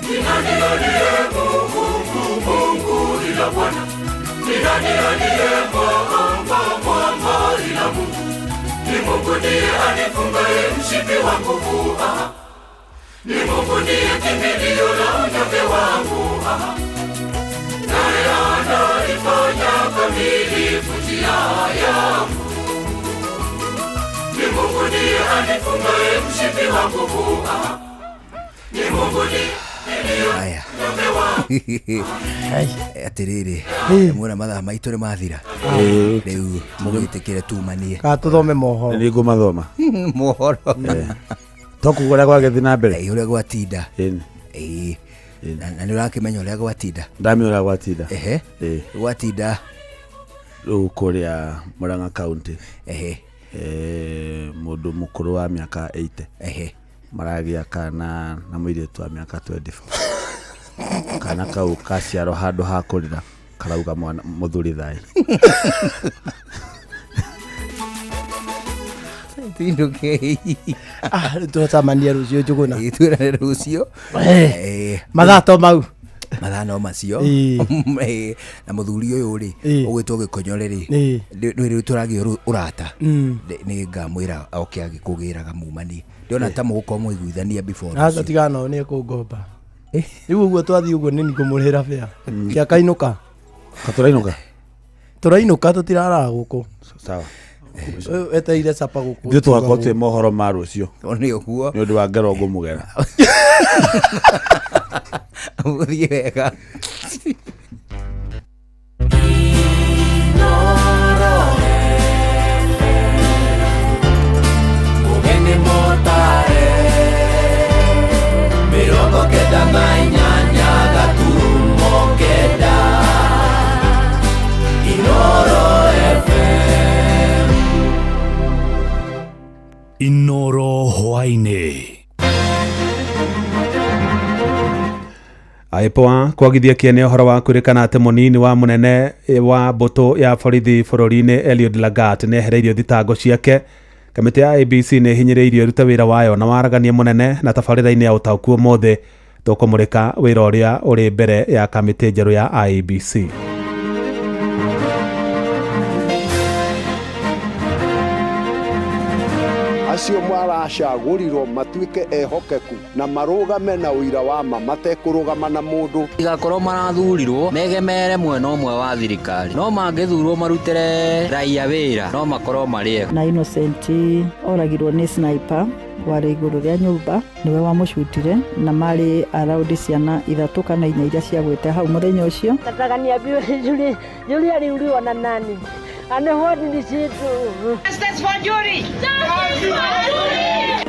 Ni nani aliye Mungu, Mungu ila Bwana? Ni nani aliye mwamba, mwamba ila Mungu? Ni Mungu ndiye anifungaye mshipi wa nguvu, aha. Ni Mungu ndiye kimbilio la unyonge wangu, aha. Naye anaifanya kamilifu njia yangu. Ni Mungu ndiye anifungaye mshipi wa nguvu, aha. Ni Mungu ndiye Haya. Atiriri muona mathaa maitũ nĩ mathira rĩu mũgĩtĩkĩre tumanie Kana tũthome mohoro nĩ ngũmathoma mohoro tokuga ũrĩa gwagĩthiĩ na mbere ũrĩa gwatinda Ĩĩ. Na nĩ ũrakĩmenya ũrĩa gwatinda ndamenya ũrĩa gwatinda Ehe. Gwatinda rĩu kũrĩa Murang'a county Ehe. Mũndũ mũkũrũ wa mĩaka 80 Ehe. Maragĩa kana na mũirĩtu wa mĩaka 24 kana kau kaciarwo handũ ha kũrĩra karauga mwana mũthuri thai Tindũkei. Ah, rĩu tũcemanie rũciũ njũgũna twĩrane rũciũ Eh, mathaa to mau mathaa no macio Ĩĩ. Ĩĩ. Na mũthuri ũyũ rĩ Ĩĩ. ũgwĩtwo gĩkonyore rĩ Ĩĩ. nĩ rĩu tũragĩa ũrata Mm. Nĩ ngamwĩra oke agĩkũgĩraga mumanie ndĩona ta mũgũkorwo mwaiguithania before aca rũciũ. tigana nao nĩ ekũngomba rĩu ũguo twathiĩ ũguo nĩ ngũmũrĩhĩra bĩa kĩakainũka katũrainũka tũrainũka tũtiraraga gũkũ sawa Wetereire capa gũkũ ithuĩ tũgakorwo twĩ mohoro ma rũciũ nĩ ũguo nĩ ũndũ wa ngero ngũmũgera Mũthiĩ wega Mugeni motare 98 gaturumo 9 Inoro FM. Inoro hwainĩ IPOA kwagithia kĩene ũhoro wa kwĩrĩkana atĩ mũnini wa mũnene wa mbũtũ ya borithi bũrũri-inĩ Eliud Lagat nĩ ehereirio thitango ciake kamĩtĩ ya ABC nĩ ĩhinyĩrĩirio ĩrute wĩra wayo na waragania mũnene na tabarĩra-inĩ ya ũtaũku ũmũthĩ tũkũmũrĩka wĩra ũrĩa ũrĩ mbere ya kamĩtĩ njerũ ya IEBC. Acio Acio maracagũrirwo matuĩke ehokeku na marũgame na ũira wa ma matekũrũgama na mũndũ. Igakorwo marathurirwo megemere mwena ũmwe wa thirikari, no mangĩthurwo marutĩre raia wĩra no makorwo marĩ ega. Na Innocent oragirwo nĩ sniper warĩ igũrũ rĩa nyũmba, nĩwe wamũcutire, na marĩ around ciana 3 kana 4 iria ciagwĩte hau mũthenya ũcio. Nataka niambiwe Julie, Julie aliuliwa na nani? And what did she do? Justice for Julie! Justice for Julie!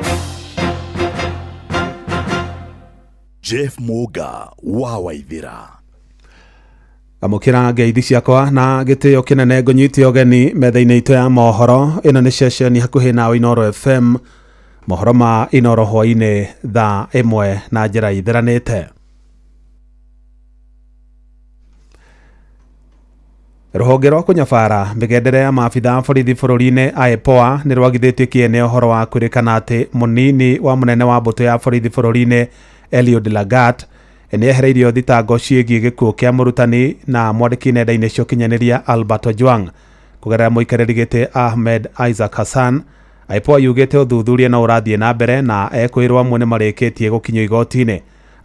Jeff Muga wa Waithira. Amũkĩra ngeithi ciakwa na gĩtĩo kĩnene ngũnyite ũgeni metha-inĩ itũ ya mohoro. Ĩno nĩ ceceni hakuhĩ nawe Inooro FM, mohoro ma Inooro hwaĩ-inĩ thaa 1 na njĩra itheranĩte. Rũhonge rwa kũnyabara mĩgendere ya maabitha a borithi bũrũri-inĩ IPOA nĩ rwagithĩtie kĩene ũhoro wa kwĩrĩkana atĩ mũnini wa mũnene wa mbũtũ ya borithi bũrũri-inĩ Eliud Lagat nĩ ehereirio thitango ciĩgiĩ gĩkuũ kĩa mũrutani na mwandĩki nenda-inĩ cia ũkinyanĩria Albert Ojwang. Kũgerera mũikarĩri gĩtĩ Ahmed Isaac Hassan, IPOA yugĩte ũthuthuria no ũrathiĩ na mbere na ekũĩrwo amwe nĩ marĩkĩtie gũkinyio igoti-inĩ.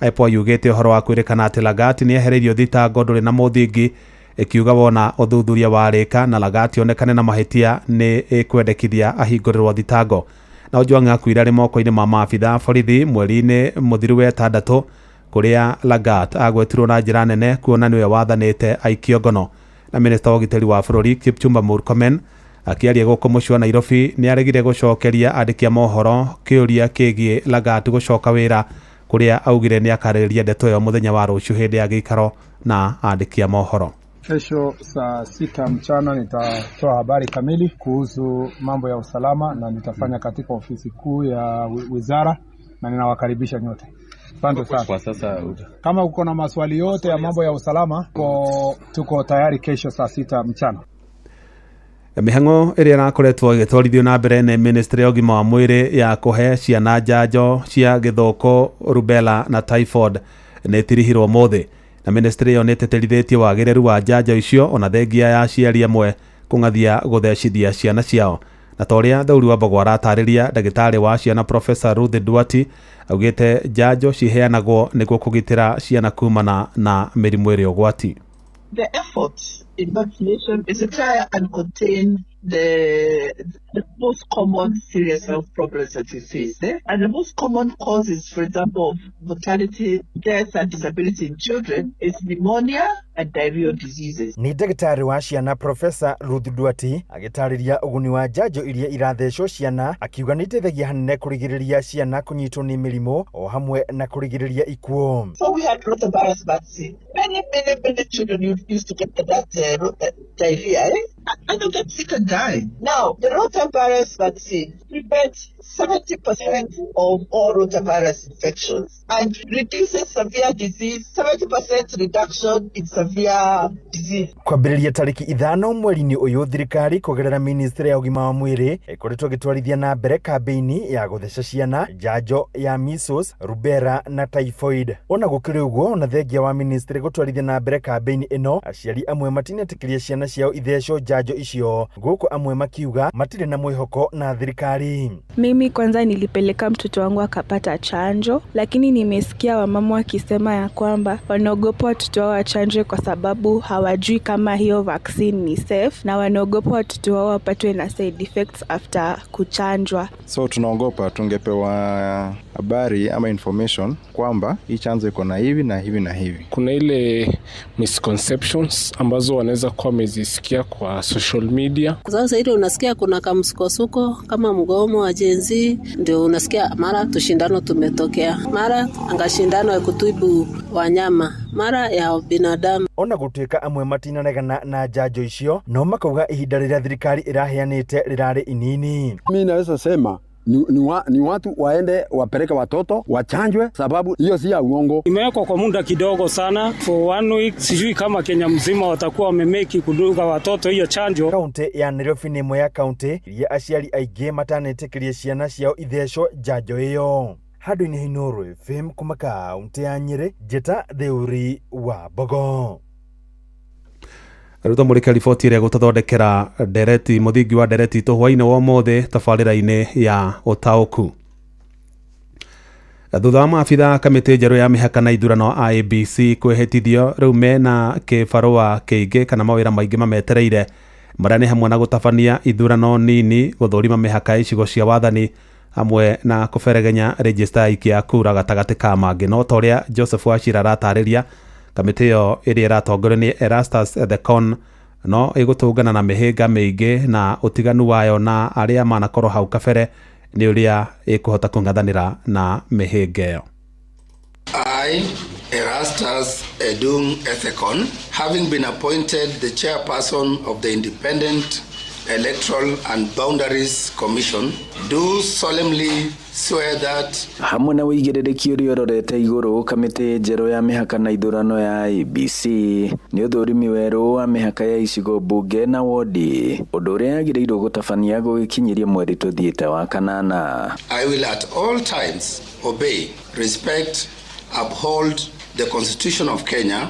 IPOA yugĩte ũhoro wa kwĩrĩkana atĩ Lagat nĩ ehereirio thitango ndũrĩ na mũthingi, ĩkiuga wona ũthuthuria warĩka na Lagat onekane na mahĩtia nĩ ĩkwendekithia ahingũrĩrwo thitango. Na Ojwang akuire arĩ moko-inĩ ma maabitha a borithi mweri-inĩ mũthiru wa 6 kũrĩa Lagat agwetirwo na njĩra nene kuona nĩwe wathanĩte aikio ngono. Na minista wa ũgitĩri wa bũrũri Kipchumba Murkomen akĩaria gũkũ mũciĩ wa Nairobi nĩ aregire gũcokeria andĩki a mohoro kĩũria kĩgiĩ Lagat gũcoka wĩra, kũrĩa augire nĩ akarĩrĩria ndeto ĩyo mũthenya wa rũciũ hĩndĩ ya gĩikaro na andĩki a mohoro. Kesho saa 6 mchana nitatoa habari kamili kuhusu mambo ya usalama na nitafanya katika ofisi kuu ya wizara, na ninawakaribisha nyote. Asante sana. Kwa sasa kama uko na maswali yote ya mambo ya usalama, tuko tayari kesho saa 6 mchana. Mĩhang'o ĩrĩa ĩrakoretwo ĩgĩtwarithio na mbere nĩ ministry ya ũgima wa mwĩrĩ ya kũhe ciana njanjo cia gĩthũkũ, rubella na typhoid nĩ ĩtirihirwo ũmũthĩ. Na ministry ĩyo nĩ ĩtĩtĩrithĩtie wagĩrĩru wa njanjo icio ona thengia ya aciari amwe kũng'athia gũthecithia ciana ciao. Na ta ũrĩa Thauri wa Mbogwa aratarĩria, ndagĩtarĩ wa ciana Professor Ruth Duarte augĩte njanjo ciheanagwo nĩguo kũgitĩra ciana kumana na mĩrimũ ĩrĩa ũgwati. The effort in vaccination is to try and contain the most common serious health problems that we face. And the most common causes, for example, of mortality, death and disability in children is pneumonia and diarrheal diseases. Ni ndagĩtarĩ wa ciana Professor Ruth Duarte agĩtarĩria ũguni wa njanjo iria irathecwo ciana, akiuga nĩ iteithagia hanene kũrigĩrĩria ciana kũnyitwo nĩ mĩrimũ o hamwe na kũrigĩrĩria ikuũ. So we had rotavirus vaccine. Many, many, many children used to get that diarrhea, and they get sick and die. Now, the rotavirus vaccine prevents 70% of all rotavirus infections and reduces severe disease, 70% reduction in severe disease. Kwambĩrĩria tarĩki 5 mweri-inĩ ũyũ, thirikari kũgerera ministry ya ũgima wa mwĩrĩ ĩkoretwo ĩgĩtwarithia na mbere kambĩini ya gũtheca ciana njanjo ya measles, rubella na typhoid. Ona gũkĩrĩ ũguo, ona thengia wa ministry gũtwarithia na mbere kambĩini ĩno, aciari amwe matinetĩkĩria ciana ciao ithecwo njanjo icio, gũkũ amwe makiuga matirĩ na mwĩhoko na thirikari. Mimi kwanza nilipeleka mtoto wangu akapata chanjo, lakini nimesikia wamama wakisema ya kwamba wanaogopa watoto wao wachanjwe kwa sababu hawajui kama hiyo vaccine ni safe, na wanaogopa watoto wao wapatwe na side effects after kuchanjwa. So tunaogopa, tungepewa habari ama information kwamba hii chanjo iko na hivi na hivi na hivi. Kuna ile misconceptions ambazo wanaweza kuwa wamezisikia kwa social media. Kwa sababu ile unasikia kuna kamsukosuko kama mgomo wa Gen Z, ndio unasikia mara tushindano tumetokea, mara angashindano ya kutibu wanyama, mara ya binadamu. Ona gũtuĩka amwe matinaregana na njanjo icio, no makauga ihinda rĩrĩa thirikari ĩraheanĩte rĩrarĩ inini. Mimi naweza sema ni watu waende wapeleke watoto wachanjwe, sababu hiyo si ya uongo. Imewekwa kwa muda kidogo sana for 1 week, sijui kama Kenya mzima watakuwa wamemeki kudunga watoto hiyo chanjo. Kaunti ya Nairobi nĩ ĩmwe ya kaunti iria aciari aingĩ matanetĩkĩria ciana ciao ithecwo njanjo ĩyo. Handũ-inĩ Inooro FM kuma kaunti ya Nyĩrĩ, njĩta Theuri wa Mbogo. Rĩu tũmũrĩke riboti ĩrĩa ĩgũtũthondekera ndereti mũthingi wa ndereti itũ hwainĩ wa ũmũthĩ tabarĩra-inĩ ya ũtaũku. Thutha wa maabitha kamĩtĩ njerũ ya mĩhaka na ithurano IEBC kwĩhĩtithio, rĩu mena kĩbarũa kĩingĩ kana mawĩra maingĩ mametereire, marĩa nĩ hamwe na gũtabania ithurano nini, gũthũrima mĩhaka ya icigo cia wathani hamwe na kũberegenya rejista ya aikia a kura gatagatĩ ka mangĩ. No ta ũrĩa Joseph Wachira aratarĩria, kamĩtĩ ĩyo ĩrĩa ĩratongorio nĩ Erastus Ethekon no ĩgũtũngana na mĩhĩnga mĩingĩ na ũtiganu wayo na arĩa manakorwo hau kabere nĩ ũrĩa ĩkũhota kũng'ethanĩra na mĩhĩnga ĩyo. I, Erastus Edung Ethekon, having been appointed the chairperson of the Independent Electoral and Boundaries Commission, do solemnly swear that Hamwe na ũigĩrĩrĩki ũrĩa ũrorete igũrũ kamĩtĩ njerũ ya mĩhaka na ithurano ya IEBC nĩ ũthũrimi werũ wa mĩhaka ya icigo mbunge na wodi, ũndũ ũrĩa yagĩrĩirwo gũtabania gũgĩkinyĩria mweri tũthiĩte wa kanana. I will at all times obey, respect, uphold the Constitution of Kenya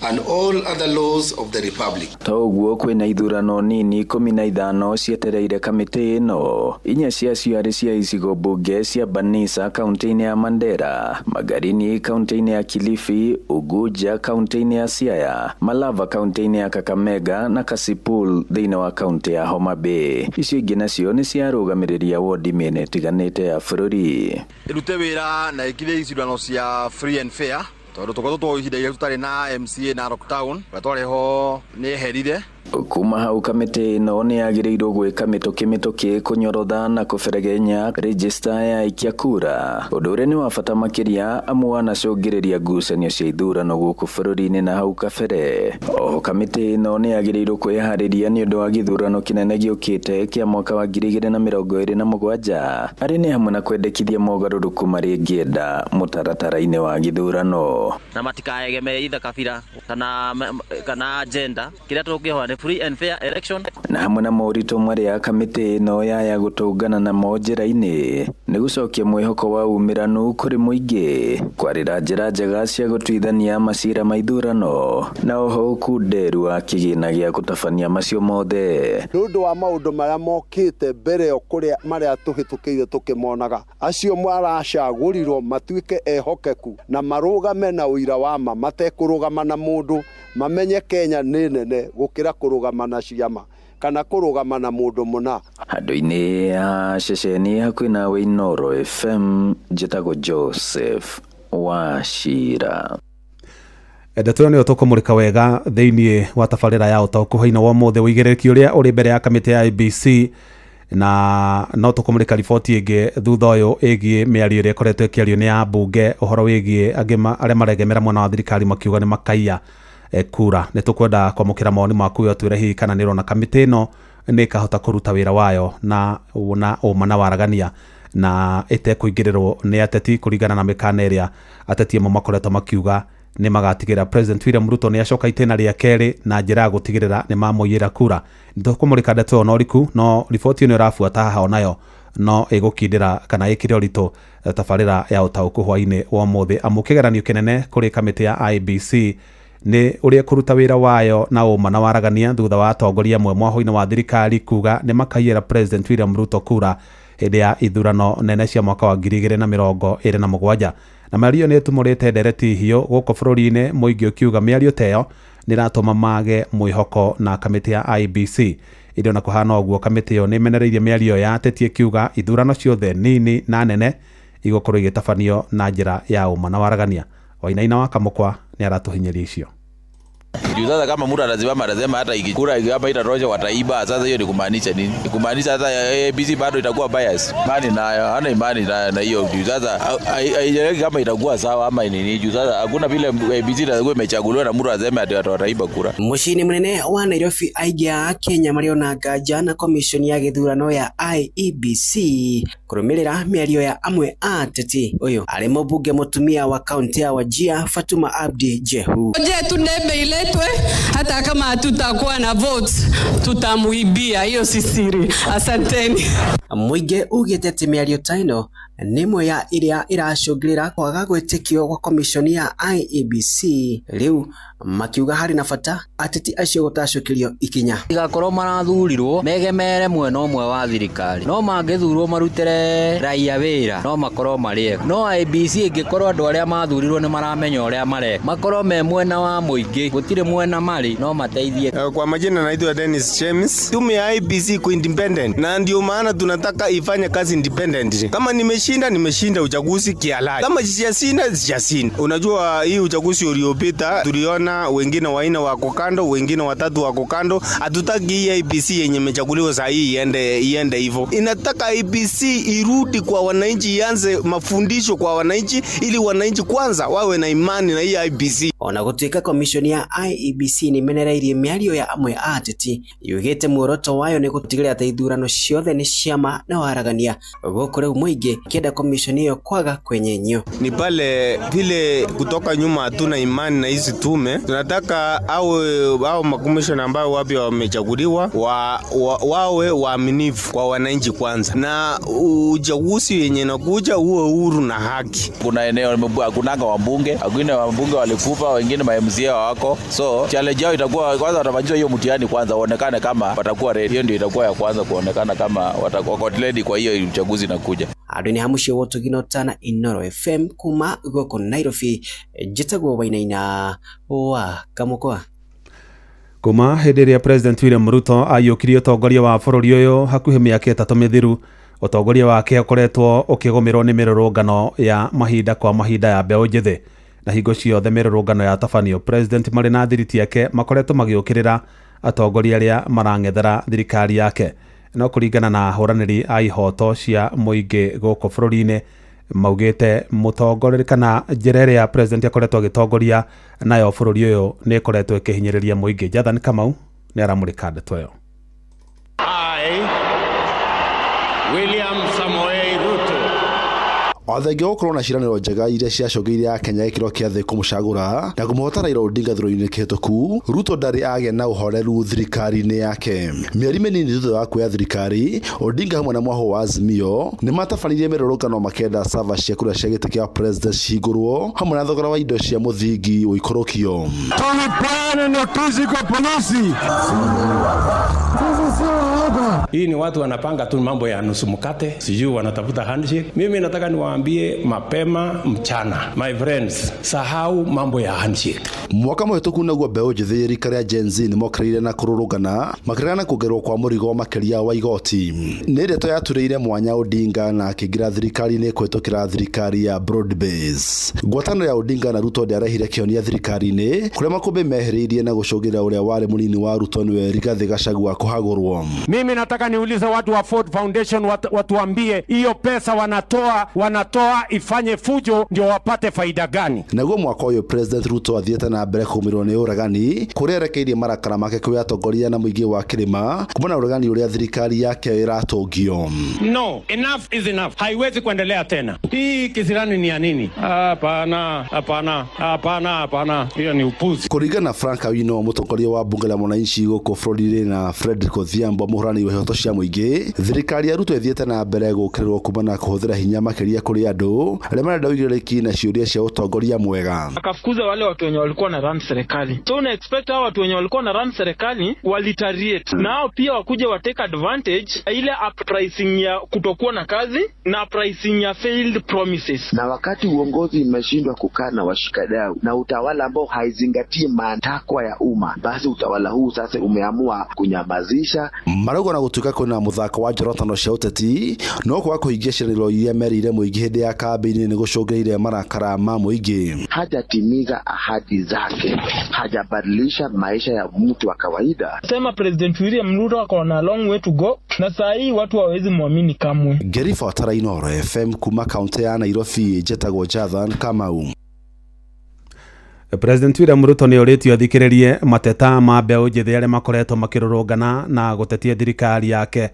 and all other laws of the Republic. To ũguo kwĩna ithurano nini 15 cietereire kamĩtĩ ĩno, inya ciacio arĩ cia icigo mbunge cia Banisa kaunti-inĩ ya Mandera, Magarini kaunti-inĩ ya Kilifi, Uguja kaunti-inĩ ya Siaya, Malava kaunti-inĩ ya Kakamega na Kasipul thĩinĩ wa kaunti ya Homa Bay. Icio ingĩ nacio nĩ cia arũgamĩrĩri a wodi mĩena ĩtiganĩte ya bũrũri. Ĩrute wĩra na ĩkire icindano cia free and fair, tondũ tũkoretwo twa ihinda iraihu tũtarĩ na MCA Narok Town, ũrĩa twarĩ ho nĩ eherire. Kuma hau kamĩtĩ ĩno nĩ yagĩrĩirwo gwĩka mĩtũkĩ mĩtũkĩ kũnyorotha na kũberegenya rejista ya aikia kura, ũndũ ũrĩa nĩ wa bata makĩria amu wanacũngĩrĩria ngucanio cia ithurano gũkũ bũrũri-inĩ na hau kabere. Oho kamĩtĩ ĩno nĩ yagĩrĩirwo kwĩharĩria nĩ ũndũ wa gĩthurano kĩnene gĩũkĩte kĩa mwaka wa 2027, arĩ nĩ hamwe na kwendekithia mogarũrũku marĩa ĩngĩenda mũtaratara-inĩ wa gĩthurano. Na matikaegemee either kabira kana agenda, kĩrĩa tũngĩhoya nĩ free and fair election. Na hamwe na moritũ marĩa kamĩtĩ ĩno yaya gũtũngana namo njĩra-inĩ nĩ gũcokia mwĩhoko wa umĩranu kũrĩ mũingĩ, kwarĩra njĩra njega cia gũtuithania macira ma ithurano, na oho ũkunderu wa kĩgĩna gĩa gũtabania macio mothe. Nĩ ũndũ wa maũndũ marĩa mokĩte mbere ĩyo kũrĩa marĩa tũhĩtũkĩire tũkĩmonaga, acio maracagũrirwo matuĩke ehokeku na marũgame na ũira wa ma, matekũrũgama na mũndũ, mamenye Kenya nĩ nene gũkĩra kũrũgama na ciama kana kũrũgama na mũndũ mũna. Handũ-inĩ ha ceceni hakuhĩ nawe Inooro FM, njĩtagwo Joseph Wachira. Ndeto ĩyo nĩyo tũkũmũrĩka wega thĩinĩ wa tabarĩra ya ũtaũku hwainĩ wa ũmũthĩ, ũigĩrĩrĩki ũrĩa ũrĩ mbere ya kamĩtĩ ya IEBC, na no tũkũmũrĩka riboti ĩngĩ thutha ũyũ ĩgiĩ mĩario ĩrĩa ĩkoretwo ĩkĩario nĩ ya mbunge ũhoro wĩgiĩ angĩ arĩa maregemera mwena wa thirikari makiuga nĩ makaiya kura. Nĩ tũkwenda kwamũkĩra mawoni maku we ũtwĩre hihi kana nĩ ũrona kamĩtĩ ĩno nĩ ĩkahota kũruta wĩra wayo na ũma na waragania na ĩtekũingĩrĩrwo nĩ ateti kũringana na mĩkana ĩrĩa ateti amwe makoretwo makiuga nĩ magatigĩrĩra President William Ruto nĩ acoka itĩna rĩa kerĩ na njĩra ya gũtigĩrĩra nĩ mamũiyĩra kura. Nĩ tũkũmũrĩka ndeto ĩyo na ũriku, no riboti ĩno ĩrabuata haha onayo no ĩgũkindĩra kana ĩkĩre ũritũ tabarĩra ya ũtaũku hwainĩ wa ũmũthĩ, amu kĩgeranio kĩnene kũrĩ kamĩtĩ ya IEBC nĩ ũrĩa kũruta wĩra wayo na ũma na waragania thutha wa atongoria amwe mwahũ-inĩ wa thirikari kuga nĩ makaiyĩra President William Ruto kura hĩndĩ ya ithurano nene cia mwaka wa 2027. Na mĩario nĩ ĩtumũrĩte ndereti hiũ gũkũ bũrũri-inĩ, mũingĩ ũkiuga mĩario ta ĩyo nĩ ĩratũma mage mwĩhoko na kamĩtĩ ya IEBC. Ĩndĩ ona kũhana ũguo, kamĩtĩ ĩyo nĩ ĩmenereirie mĩario ya ateti ĩkiuga ithurano ciothe nini na nene igũkorwo igĩtabanio na njĩra ya ũma na waragania. Wainaina wa Kamũkwa nĩ aratũhinyĩria icio. Juu sasa kama mtu anasimama anasema hata ikikura hapa itatosha wataiba, sasa hiyo ni kumaanisha nini? Ni kumaanisha hata ABC bado itakuwa bias. Imani nayo, hana imani na hiyo. Juu sasa haieleweki kama itakuwa sawa ama nini. Juu sasa hakuna vile ABC itakuwa imechaguliwa na mtu aseme ati watu wataiba kura. Muciĩ-inĩ mũnene wa Nairobi aingĩ a Kenya marĩona nganja na commission ya gĩthurano ya IEBC kũrũmĩrĩra mĩario ya amwe a ateti. Ũyũ arĩ mũmbunge mũtumia wa kaunti ya Wajir Fatuma Abdi Jehu. Ngoja tu debe iletwe, Hata kama hatutakuwa na votes, tutamuibia, hiyo si siri. Asanteni. Mũingĩ ugĩte atĩ mĩario ta ĩno nĩ ĩmwe ya ĩrĩa ĩracũngĩrĩra kwaga gwĩtĩkio gwa komiconi ya IEBC rĩu makiuga harĩ na bata ateti acio gũtacũkĩrio ikinya. Tigakorwo marathurirwo megemere mwena ũmwe wa thirikari, no mangĩthurwo marutĩre raia wĩra no makorwo marĩ ega. No IEBC ĩngĩkorwo andũ arĩa mathurirwo nĩ maramenya ũrĩa mareka, makorwo me mwena wa mũingĩ, gũtirĩ mwena marĩ, no mateithie. Kwa majina naitwa Dennis James. Tume ya IEBC iko independent na ndio maana tunataka ifanye kazi independent. Kama nimeshinda, nimeshinda uchaguzi kihalali, kama sijashinda, sijashinda. Unajua hii uchaguzi uliopita tuliona wengine waine wako kando, wengine watatu wako kando. Hatutaki hii IEBC yenye imechaguliwa saa hii iende hivyo. Inataka IEBC irudi kwa wananchi, ianze mafundisho kwa wananchi ili wananchi kwanza wawe na imani na hii IEBC. Ona gũtuĩka komiconi ya IEBC nĩ ĩmenereirie mĩario ya amwe a ateti yugĩte muoroto wayo nĩ gũtigĩrĩra atĩ ithurano ciothe nĩ ciama na waragania gũkũ rĩu mũingĩ kĩenda komiconi ĩyo kwaga kwenyenyio. Ni pale vile kutoka nyuma hatuna imani na hizi tume. Tunataka au makomishona ambao wapya wamechaguliwa wawe waaminifu kwa wananchi kwanza, na uchaguzi yenye nakuja uwe huru na haki. Kuna eneo kunanga wabunge, wengine wabunge walikufa, wengine ma MCA wako, so challenge yao itakuwa kwanza watafanyishwa hiyo mtihani kwanza, waonekane kama watakuwa ready. Hiyo ndio itakuwa ya kwanza kuonekana kama watakuwa ready kwa hiyo uchaguzi inakuja. Andũ nĩ hamuciĩ wotugino tana Inoro FM kuma gũkũ Nairobi, njĩtagwo Wainaina wa Kamũkwa. Kuma hĩndĩ ĩrĩa President William Ruto aiyũkirie ũtongoria wa bũrũri ũyũ hakuhĩ mĩaka 3 mĩthiru, ũtongoria wake ũkoretwo ũkĩgũmĩrwo nĩ mĩrũrũngano ya mahinda kwa mahinda ya mbeũ njĩthĩ, na hingo ciothe mĩrũrũngano yatabanio President marĩ na thiriti yake makoretwo magĩũkĩrĩra atongoria arĩa marang'ethera thirikari yake. No kũringana na ahũranĩri a ihoto cia mũingĩ gũkũ bũrũri-inĩ maugĩte mũtongoria kana njĩra ĩrĩa President akoretwo agĩtongoria nayo bũrũri ũyũ nĩ ĩkoretwo ĩkĩhinyĩrĩria mũingĩ. Jathan Kamau nĩ aramũrĩka ndeto ĩyo. I, William Samoei Ruto, o thengia gũkorwo na ciĩranĩro njega iria ciacũngĩrĩirie akenya gĩkĩro kĩa thĩ kũmũcagũra na kũmũhota Raila Odinga thurano-inĩ kĩhĩtũku, Ruto ndarĩ agĩa na ũhoreru thirikari-inĩ yake. Mĩeri mĩnini thutha wa kuoya thirikari, Odinga hamwe na mwahũ wa Azimio nĩ matabanirie mĩrũrũngano makĩenda sava cia kura cia gĩtĩ kĩa president cihingũrwo hamwe na thogora wa indo cia mũthingi ũikũrũkio. Tulipeana notisi kwa polisi. Hii ni watu wanapanga tu mambo ya nusu mkate, sijui wanatafuta handshake. Mimi nataka niwaambie mapema mchana, my friends, sahau mambo ya handshake. Mwaka mũhĩtũku naguo mbeũ njĩthĩ rika rĩa Gen Z nĩ mokĩrĩire na kũrũrũngana makĩregana na kuongererwo kwa mũrigo makĩria wa igoti. Nĩ ndeto yaturĩire mwanya Odinga na akĩingĩra thirikari-inĩ kũhĩtũkĩra thirikari ya broad base. Ngwatanĩro ya Odinga na Ruto ndĩarehire kĩhonia thirikari-inĩ kũrĩa makũmbĩ mehĩrĩirie na gũcũngĩrĩra ũrĩa warĩ mũnini wa Ruto nĩwe Rigathĩ Gachagua kũhagũrwo. Mimi nataka niulize watu wa Ford Foundation watuambie hiyo pesa wanatoa ifanye fujo ndio wapate faida gani? Naguo mwaka ũyũ President Ruto athiĩte na mbere kũgũmĩrwo nĩ ũragani kũrĩa erekeirie marakara make kwĩ atongoria na mũingĩ wa kĩrĩma kumana na ũregani ũrĩa thirikari yake ĩratũngio. No, enough is enough. Haiwezi kuendelea tena. Hii kisirani ni ya nini? Hapana, hapana, hapana, hapana. Hiyo ni upuzi. Kũringana na Frank Awino mũtongoria wa bunge la mwananchi gũkũ bũrũri-inĩ na Frederick Odhiambo mũhũrani wa ihoto cia mũingĩ, thirikari ya Ruto ĩthiĩte na mbere gũũkĩrĩrwo kumana na kũhũthĩra hinya makĩria kũrĩ andũ arĩa marenda ũigĩrĩrĩki na ciũria cia ũtongoria mwega. Akafukuza wale watu wenye walikuwa na run serikali. So una expect hao watu wenye walikuwa na run serikali walitariate na hao pia wakuje wa take advantage ile uprising ya kutokuwa na kazi na uprising ya failed promises. Na wakati uongozi imeshindwa kukaa na washikadau na utawala ambao haizingatii matakwa ya umma, basi utawala huu sasa umeamua kunyamazisha. Marauga na gũtuĩka kwĩna mũthako wa njorotano cia ũteti no kwaga kũhingia ciĩranĩro iria merĩire mũingĩ hĩndĩ ya kambĩini nĩ gũcũngĩrĩire marakara ma mũingĩ. Hajatimiza ahadi zake, hajabadilisha maisha ya mtu wa kawaida. Sema President William Ruto ako na long way to go, na saa hii watu hawawezi muamini kamwe. Ngĩribotera Inooro FM kuma kaunti ya Nairobi, njetagwo Jathan Kamau. President William Ruto nĩ orĩtio athikĩrĩrie mateta ma mbeũ njĩthĩ arĩa makoretwo makĩrũrũngana na gũtetia thirikari yake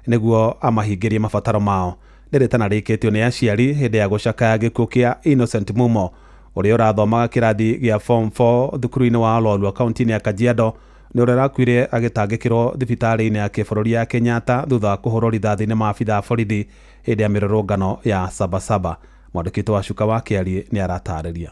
nĩguo amahingĩrie mabataro mao. Nĩ rĩtana rĩkĩtio nĩ aciari hĩndĩ ya gũcakaya gĩkuũ kĩa Innocent Mumo Ũrĩa ũrathomaga kĩrathi gĩa form 4 thukuru-inĩ wa Ololua kaunti-inĩ ya Kajiado nĩ ũrĩa ũrakuire agĩtangĩkĩrwo thibitarĩ-inĩ ya kĩbũrũri ya Kenyatta thutha wa kũhũrwo rithathi nĩ maabitha a borithi hĩndĩ ya mĩrũrũngano ya Sabasaba. Mwandĩki witũ wa Cuka wa Kĩariĩ nĩ aratarĩria.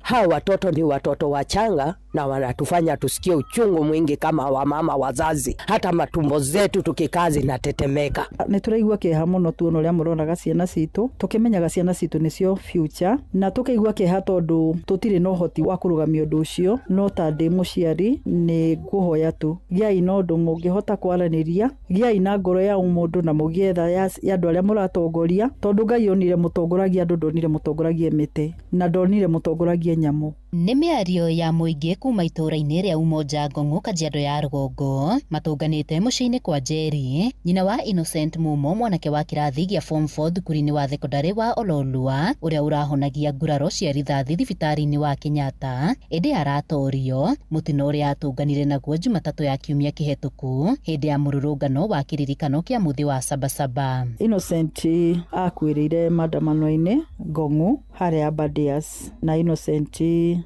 Hawa watoto ni watoto wachanga na wanatufanya tusikie uchungu mwingi kama wamama wazazi, hata matumbo zetu tukikaa zinatetemeka. Nĩ tũraigua kĩeha mũno tuona ũrĩa mũroraga ciana citũ, tũkĩmenyaga ciana citũ nĩcio future, na tũkaigua kĩeha tondũ tũtirĩ na ũhoti wa kũrũgamia ũndũ ũcio. No ta ndĩ mũciari nĩ ngũhoya tu gĩai na ũndũ mũngĩhota kwaranĩria, gĩai na ngoro ya ũmũndũ na mũgĩe tha ya andũ arĩa mũratongoria, tondũ Ngai onire mũtongoragia andũ, ndonire mũtongoragie mĩtĩ na ndonire mũtongoragie nyamũ. Nĩ mĩario ya mũingĩ kuma itũũra-inĩ rĩa Umoja Ngong'o Kajiado ya rũgongo matũnganĩte mũciĩ-inĩ kwa Njeri, nyina wa Innocent Mumo, mwanake wa kĩrathi gĩa form 4 thukuru-inĩ wa thekondarĩ wa Ololua ũrĩa ũrahonagia nguraro cia rithathi thibitarĩ-inĩ wa Kenyatta ĩndĩ aratorio mũtino ũrĩa atũnganire naguo Jumatatũ ya kiumia kĩhetũku hĩndĩ ya mũrũrũngano wa kĩririkano kĩa mũthĩ wa Sabasaba. Innocent akuĩrĩire maandamano-inĩ Ngong'o harĩa Aberdares, na Innocent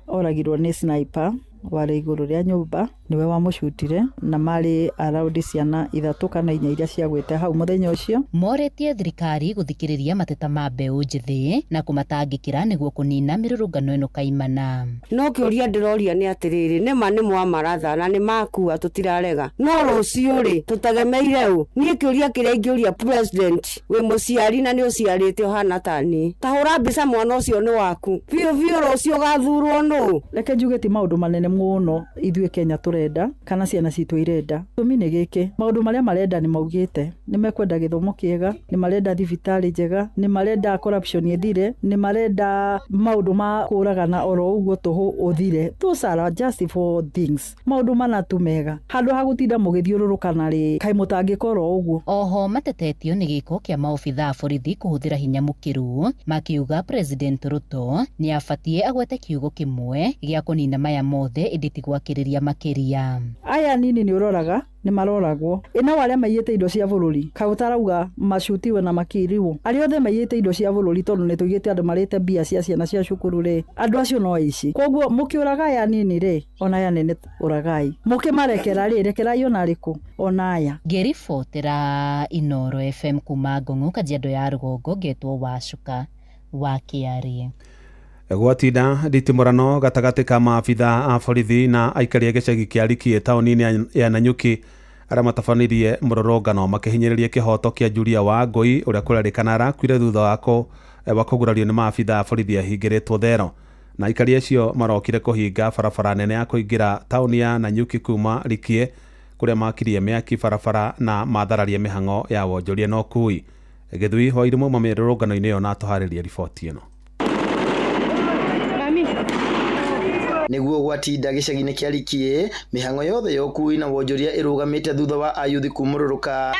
oragirwo nĩ sniper warĩ igũrũ rĩa nyũmba, nĩwe wamũcutire, na marĩ around ciana 3 kana 4 iria ciagwĩte hau mũthenya ũcio. Moretie thirikari gũthikĩrĩria mateta ma mbeũ njĩthĩ na kũmatangĩkĩra nĩguo kũnina mĩrũrũngano ĩno kaimana. No kĩũria ndĩroria nĩ atĩrĩrĩ, nĩma nĩ mwamaratha na nĩ makua tũtirarega, no rũciũ rĩ tũtegemeire ũ? Niĩ kĩũria kĩrĩa ingĩũria president, wĩ mũciari na nĩ ũciarĩte ũhana ta niĩ, ta hũra mbica mwana ũcio nĩ waku biũ biũ, rũciũ ũgathurwo nũ? Reke njuge ti maũndũ manene mũno ithuĩ Kenya tũrenda kana ciana citũ irenda. Gĩtũmi nĩ gĩkĩ, maũndũ marĩa marenda nĩ maugĩte, nĩ mekwenda gĩthomo kĩega, nĩ marenda thibitarĩ njega, nĩ marenda corruption ĩthire, nĩ marenda maũndũ ma kũragana oro ũguo tũhũ ũthire. Those are just four things, maũndũ mana tu mega, handũ ha gũtinda mũgĩthiũrũrũkana rĩ, kaĩ mũtangĩkorwo ũguo. Oho matetetio nĩ gĩko kĩa maobitha a borithi kũhũthĩra hinya mũkĩru, makiuga President Ruto nĩ abatiĩ agwete kiugo kĩmwe gĩa kũnina maya mothe ĩndĩ ti gwakĩrĩria makĩria. Aya nini nĩ ũroraga nĩ maroragwo, ĩna arĩa maiyĩte indo cia bũrũri kaĩ ũtarauga macutiwe na makiriwo, arĩa othe maiyĩte indo cia bũrũri tondũ nĩ tũigĩte andũ marĩte mbia cia ciana cia cukuru rĩ, andũ acio no aici. Koguo mũkĩũraga aya nini rĩ, ona aya nene ũragai, mũkĩmarekera rĩ, rekerai ona arĩkũ, ona aya. Ngĩribotera Inooro FM kuma Ngong'o Kajiado ya rũgongo, ngetwo Wacuka wa Kĩarĩ. Gwatinda nditimũrano gatagatĩ ka maabitha a borithi na aikari a gĩcagi kĩa Rikie taũni-inĩ ya Nanyuki arĩa matabanirie mũrũrũngano makĩhinyĩrĩria kĩhoto kĩa Julia Wangũi ũrĩa kũrerĩkana arakuire thutha wa kũgurario nĩ maabitha a borithi ahingĩrĩtwo thero. Na aikari acio marokire kũhinga barabara nene ya kũingĩra taũni ya Nanyuki kuma Rikie kũrĩa makirie mĩaki barabara na mathararie mĩhang'o ya wonjoria na ũkui. Gĩthui Wairimu mauma mĩrũrũngano-inĩ ĩyo na atũharĩrie riboti ĩno. Nĩguo gwatinda gĩcagi-inĩ kĩa Rikie, mĩhang'o yothe ya ũkui na wonjoria ĩrũgamĩte thutha wa ayuthi kumũrũrũka.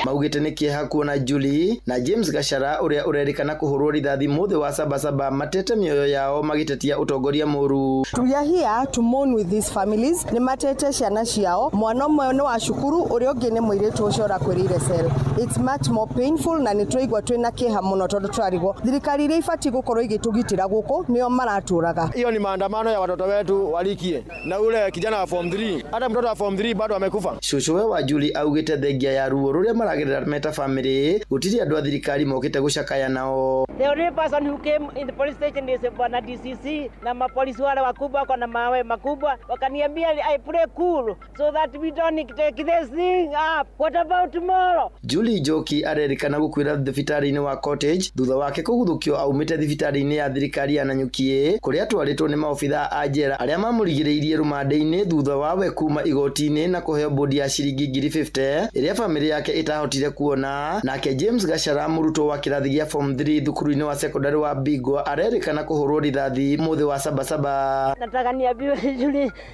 Maugĩte nĩ kĩeha kuona Julie na James Gachara ũrĩa ũrerĩkana kũhũrwo rithathi mũthĩ wa Sabasaba matete mĩoyo yao magĩtetia ũtongoria mũru. We are here to mourn with these families. Nĩ matete ciana ciao, mwana ũmwe nĩ wa cukuru, ũrĩa ũngĩ nĩ mũirĩtu ũcio ũrakuĩrĩire cell. It's much more painful na nĩ tũraigua twĩna kĩeha mũno tondũ tũrarigwo thirikari iria ibatiĩ gũkorwo igĩtũgitĩra gũkũ nĩo maratũraga. Hiyo ni maandamano ya watoto wetu walikie na ule kijana wa form 3, hata mtoto wa form 3 bado amekufa. Cũcũwe wa Julie augĩte thengia ya ruo rũrĩa maragerera meta family gũtirĩ andũ a thirikari mokĩte gũcakaya nao. The only person who came in the police station is bwana DCC na mapolisi wale wakubwa wako na mawe makubwa, wakaniambia I play cool so that we don't take this thing up. What about tomorrow? Julie Njoki arerĩkana gũkuĩra thibitarĩ-inĩ wa Cottage thutha wake kũguthũkio aumĩte thibitarĩ-inĩ ya thirikari ya Nanyuki kũrĩa atwarĩtwo nĩ maobitha a njera arĩa mamũrigĩrĩirie rũmande-inĩ thutha wawe kuma igoti-inĩ na kũheo bodi ya ciringi 50,000 ĩrĩa famĩlĩ yake ĩtahotire kuona. Nake James Gachara mũrutwo wa kĩrathi gĩa form 3 thukuru-inĩ wa secondary wa Bigwa arerĩkana kũhũrwo rithathi mũthĩ wa Sabasaba. Nataka niambiwe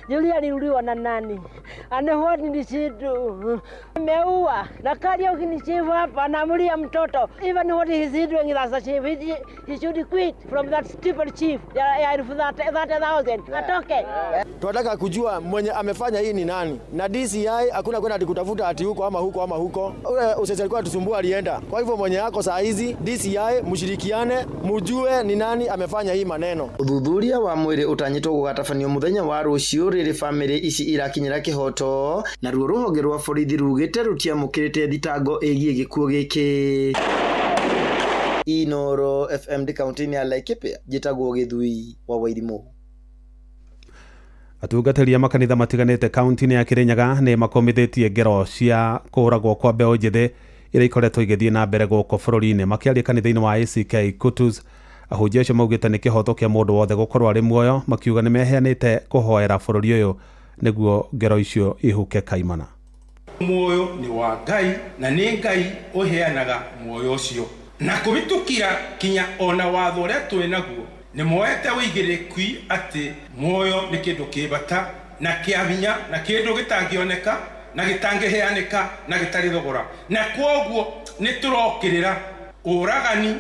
Julie aliuliwa na nani? And what did she do? Ameua na Kariuki ni chief hapa anaamulia mtoto. Even what he is doing as a chief, he should quit from that stupid chief ya 30,000. Atoke. Tunataka kujua mwenye amefanya hii ni nani. Na DCI hakuna kwenda kutafuta ati huko ama huko ama huko. ule usese alikuwa atusumbua alienda. Kwa hivyo mwenye yako saa hizi DCI mshirikiane, mujue ni nani amefanya hii maneno. Ũthuthuria wa mwĩrĩ ũtanyĩtwo gũgatabanio mũthenya wa rũciũ rĩrĩ bamĩrĩ ici irakinyĩra kĩhoto, naruo rũhonge rwa borithi rugĩte rũtiamũkĩrĩte thitango ĩgiĩ gĩkuũ gĩkĩ. Inoro FM ndĩ kaunti-inĩ ya Laikipia, njĩtagwo Gĩthui wa Wairimũ. Atungatĩri a makanitha matiganĩte kaunti-inĩ ya Kirinyaga nĩ makomithĩtie ngero cia kũũragwo kwa mbeũ njĩthĩ iria ikoretwo igĩthiĩ na mbere gũkũ bũrũri-inĩ. Makĩaria kanitha-inĩ wa ACK Kutus, ahunjia acio maugĩte nĩ kĩhoto kĩa mũndũ wothe gũkorwo arĩ muoyo, makiuga nĩ meheanĩte kũhoera bũrũri ũyũ nĩguo ngero icio ihuke kaimana. Muoyo nĩ wa Ngai na nĩ Ngai ũheanaga muoyo ũcio, na kũhĩtũkĩra kinya ona watho ũrĩa twĩ naguo nĩ moete wĩigĩrĩrĩki atĩ muoyo nĩ kĩndũ kĩ bata na kĩa hinya na kĩndũ gĩtangĩoneka na gĩtangĩheanĩka na gĩtarĩ thogora, na kwoguo nĩ tũrokĩrĩra ũragani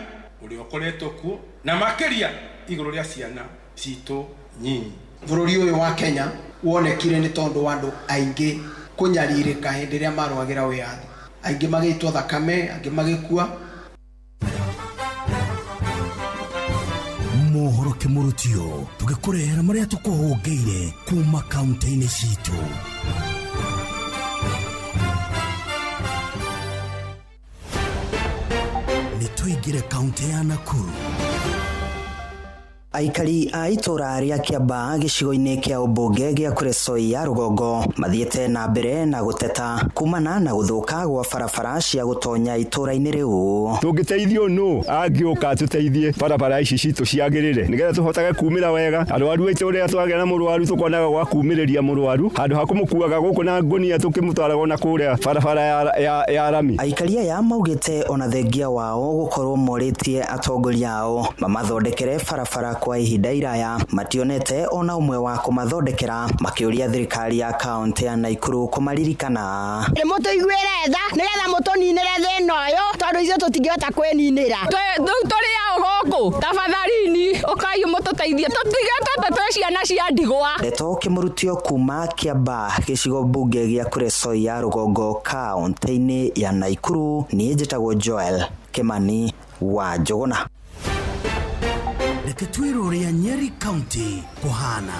ũrĩa ũkoretwo kuo na makĩria igũrũ rĩa ciana citũ nyinyi. Bũrũri ũyũ wa Kenya wonekire nĩ tondũ wa andũ aingĩ kũnyarirĩka hĩndĩ ĩrĩa marũagĩra wĩyathi, aingĩ magĩitwo thakame, angĩ magĩkua. Mohoro kĩmũrutio tũgĩkũrehera marĩa tũkũhũngĩire kuma kaunti-inĩ citũ. Nĩ tũingĩre kaunti ya Nakuru. Aikari a itũra rĩa Kĩamba gĩcigo-inĩ kĩa ũmbunge gĩa Kuresoi ya rũgongo mathiĩte na mbere na gũteta kumana na gũthũka gwa barabara cia gũtonya itũra-inĩ rĩu. Tũngĩteithio nũ angĩũka tũteithie barabara ici citũ ciagĩrĩre nĩgetha tũhotage kumĩra wega arwaru aitũ ũrĩa twagĩa na mũrwaru tũkonaga gwa kumĩrĩria mũrwaru handũ ha kũmũkuaga gũkũ na ngũnia tũkĩmũtwaraga na kũrĩa barabara ya rami. Aikari aya maugĩte ona thengia wao gũkorwo morĩtie atongoria ao mamathondekere barabara kwa ihinda iraya mationete ona ũmwe wa kũmathondekera, makĩũria thirikari ya kaunti ya Nakuru kũmaririkana. Nĩ mũtũiguĩre tha nĩgetha mũtũninĩre thĩna ũyũ tondũ ithuĩ tũtingĩhota kwĩninĩra. Rĩu tũrĩ ao gũkũ tafadhalini ũkai mũtũteithie tũtige twĩ ciana cia ndigwa. Ndeto kĩmũrutio kuma Kĩamba gĩcigo mbunge gĩa Kuresoi ya rũgongo kaunti-inĩ ya Nakuru, niĩ njĩtagwo Joel Kimani wa Njũgũna. Reke twĩre ũrĩa Nyeri County kũhana.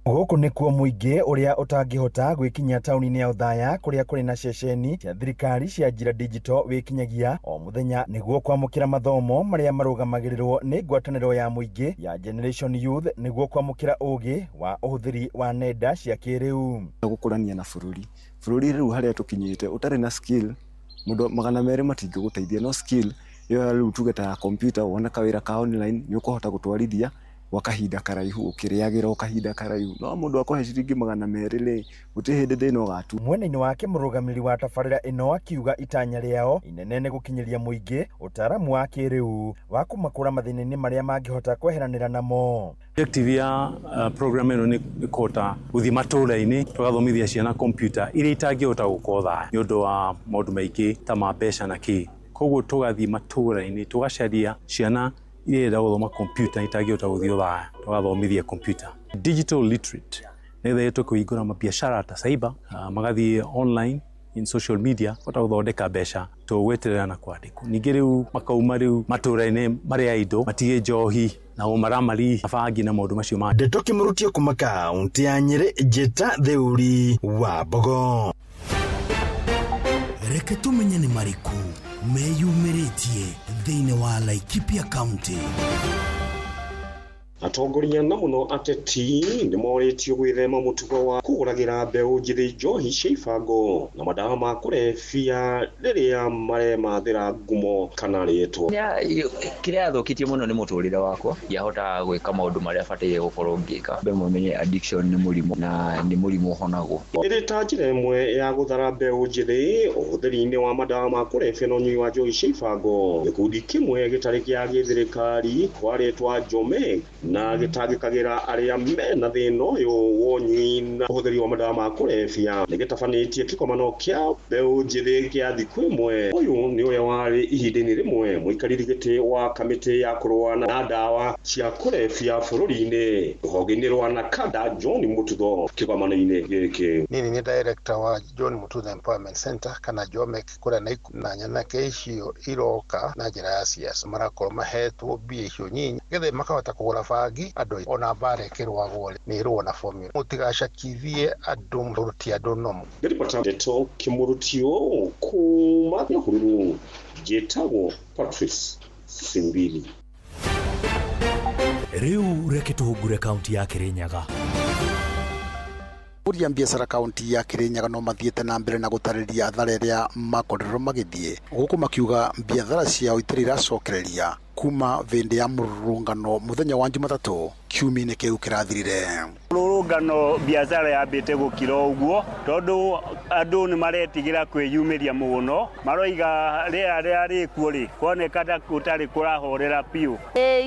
Gũkũ nĩkuo mũingĩ ũrĩa ũtangĩhota gwĩkinyia taũni-inĩ ya Othaya kũrĩa kũrĩ na ceceni cia thirikari cia njĩra digital wĩkinyagia o mũthenya nĩguo kwamũkĩra mathomo marĩa marũgamagĩrĩrwo nĩ ngwatanĩro ya mũingĩ ya Generation Youth nĩguo kwamũkĩra ũgĩ wa ũhũthĩri wa nenda cia kĩrĩu. Gũkũrania na bũrũri bũrũri rĩu harĩa tũkinyĩte ũtarĩ na skill mũndũ 200 matingĩgũteithia, no skill ĩyo rĩu tuge ta ya computer wona kawĩra ka online nĩ ũkũhota gũtwarithia gwa kahinda karaihu ũkĩrĩagĩra o kahinda karaihu, no mũndũ akũhe ciringi 200 rĩ gũtirĩ hĩndĩ thĩna ũgatu. Mwena-inĩ wake mũrũgamĩrĩri wa tabarĩra ĩno akiuga itanya rĩao inene nĩ gũkinyĩria mũingĩ ũtaaramu wa kĩrĩu wa kũmakũra mathĩna-inĩ marĩa mangĩhota kweheranĩra namo. Objective ya program ĩno nĩ kũhota gũthiĩ matũũra-inĩ tũgathomithia ciana computer iria itangĩhota gũka Othaya nĩ ũndũ wa maũndũ maingĩ ta ma mbeca na kĩ. Koguo tũgathiĩ matũũra-inĩ tũgacaria ciana iria irenda gũthoma computer itangĩhota gũthiĩ Othaya tũgathomithia computer. Digital literate nĩgetha ĩhote kũhingũra mabiacara ta cyber, magathiĩ online in social media kũhota gũthondeka mbeca tũgweterera na kwandĩkwo. Ningĩ rĩu makauma rĩu matũũra-inĩ marĩa indo matige njohi na ũmaramari bangi na maũndũ macio ma. Ndeto kĩmũrutio kuma kaunti ya Nyĩrĩ, Njĩta Theuri wa Mbogo. Reke tũmenye nĩ marĩkũ meyumĩrĩtie thĩinĩ wa Laikipia County. Atongoria na mũno ateti nĩ morĩtio gwĩthema mũtugo wa kũgũragĩra mbeũ njĩthĩ njohi cia ibango na madawa ma kũrebia rĩrĩa maremathĩra ngumo kana rĩtwa. Kĩrĩa yathũkĩtie mũno nĩ mũtũrĩre wakwa, ndiahotaga gwĩka maũndũ marĩa bataire gũkorwo ngĩka. Mbe menye addiction nĩ mũrimũ na nĩ mũrimũ ũhonagwo. Ĩrĩ ta njĩra ĩmwe ya gũthara mbeũ njĩthĩ ũhũthĩri-inĩ wa madawa ma kũrebia na ũnyui wa njohi cia ibango, gĩkundi kĩmwe gĩtarĩ gĩa gĩthirikari kwa rĩtwa Jome na gĩtangĩkagĩra arĩa mena thĩna ũyũ wa ũnyui na ũhũthĩri wa madawa ma kũrebia nĩ gĩtabanĩtie kĩgomano kĩa mbeũ njĩthĩ kĩa thikũ ĩmwe. Ũyũ nĩ ũrĩa warĩ ihinda-inĩ rĩmwe mũikarĩri gĩtĩ wa kamĩtĩ ya kũrũa na ndawa cia kũrebia bũrũri-inĩ rũhonge-inĩ rwa NACADA John Mututho kĩgomano-inĩ gĩkĩ. Niĩ nĩ director wa John Mututho Empowerment Center kana JOMEC kũrĩa Naikuru, na nyanake icio iroka na njĩra ya siasa marakorwo mahetwo mbia icio nyinyi getha makahota kũgũra bangi andũ ona mbara ĩkĩrũagwo nĩ ĩrũo na formula. Mũtigacakithie andũ mũruti andũ nomo. Ngĩribota ndeto kĩmũrutio kuma Nyahururu, njĩtagwo Patrice Simbili. Rĩu reke tũhungure kaunti ya Kirinyaga. Ahũri a biacara kaunti ya Kirinyaga no mathiĩte na mbere na gũtarĩria athara ĩrĩa makorirwo magĩthiĩ gũkũ makiuga biathara ciao itirĩ iracokereria kuma vĩndĩ ya mũrũrũngano mũthenya wa Jumatatũ kiumia-inĩ kĩu kĩrathirire. Mũrũrũngano biacara yambĩte gũkira ũguo tondũ andũ nĩ maretigĩra kwĩyumĩria mũno, maroiga rĩera rĩrĩa rĩkuo rĩ kuoneka ta gũtarĩ kũrahorera biũ.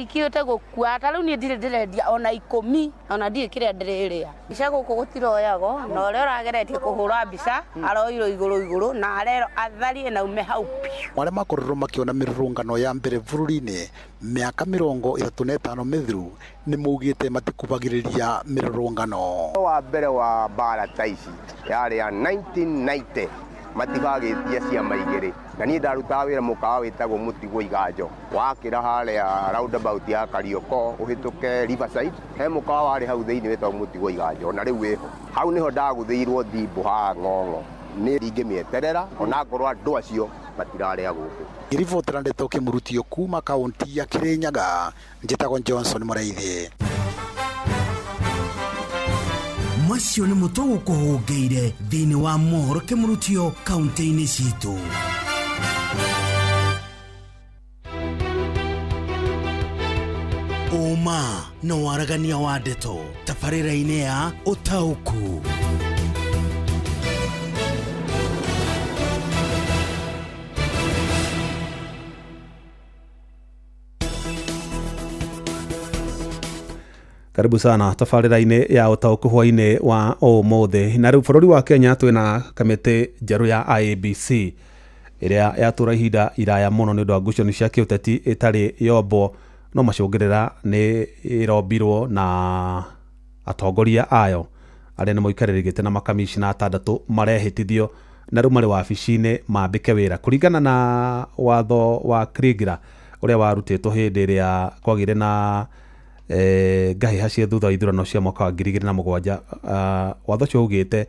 Ikiũte gũkua ta rĩu niĩ ndirĩ ndĩrendia ona 10 ona ndiĩ kĩrĩa ndĩrĩrĩa. Mbica gũkũ gũtiroyagwo na ũrĩa ũrageretie kũhũra mbica aroirwo igũrũ igũrũ na arerwo atharie na ume hau biũ. Arĩa makorirwo makĩona mĩrũrũngano ya mbere bũrũri-inĩ mĩaka 35 mĩthiru nĩ maugĩte matikubagĩrĩria mĩrũrũngano. Wa mbere wa mbara ta ici yarĩ ya 1990 matibagĩtie ciama igĩrĩ na niĩ ndarutaga wĩra mũkawa wĩtagwo Mũtigwo Iganjo wakĩra harĩa roundabout ya Karioko ũhĩtũke Riverside he mũkawa warĩ hau thĩinĩ wĩtagwo Mũtigwo Iganjo na rĩu wĩho hau nĩho ndagũthĩirwo thimbũ haha ng'ong'o nĩ ndingĩmĩeterera ona ngorwo andũ acio matirarĩa gũkũ. Ngĩribotera ndeto kĩmũrutio kuma kaunti ya Kirinyaga, njĩtagwo Johnson Mũraithi. Macio nĩ mũtũ gũkũhũngĩire thĩinĩ wa mohoro kĩmũrutio kaunti-inĩ citũ. Ũma na waragania wa ndeto tabarĩra-inĩ ya ũtaũku. Karibu sana tabarĩra-inĩ ya ũtaũku hwainĩ wa ũmũthĩ. Na rĩu bũrũri wa Kenya twĩna kamĩtĩ njerũ ya IEBC ĩrĩa yatũra ihinda iraya mũno nĩ ũndũ wa ngucanio cia kĩũteti ĩtarĩ yombwo no macũngĩrĩra nĩ ĩrombirwo na atongoria ayo arĩa nĩ mũikarĩri gĩtĩ na makamishna atandatũ marehĩtithio na rĩu marĩ wabici-inĩ mambĩke wĩra kũringana na watho wa Kriegler ũrĩa warutĩtwo hĩndĩ ĩrĩa kwagĩire na ngahĩha cia thutha wa ithurano cia mwaka wa 2007. Watho ũcio ugĩte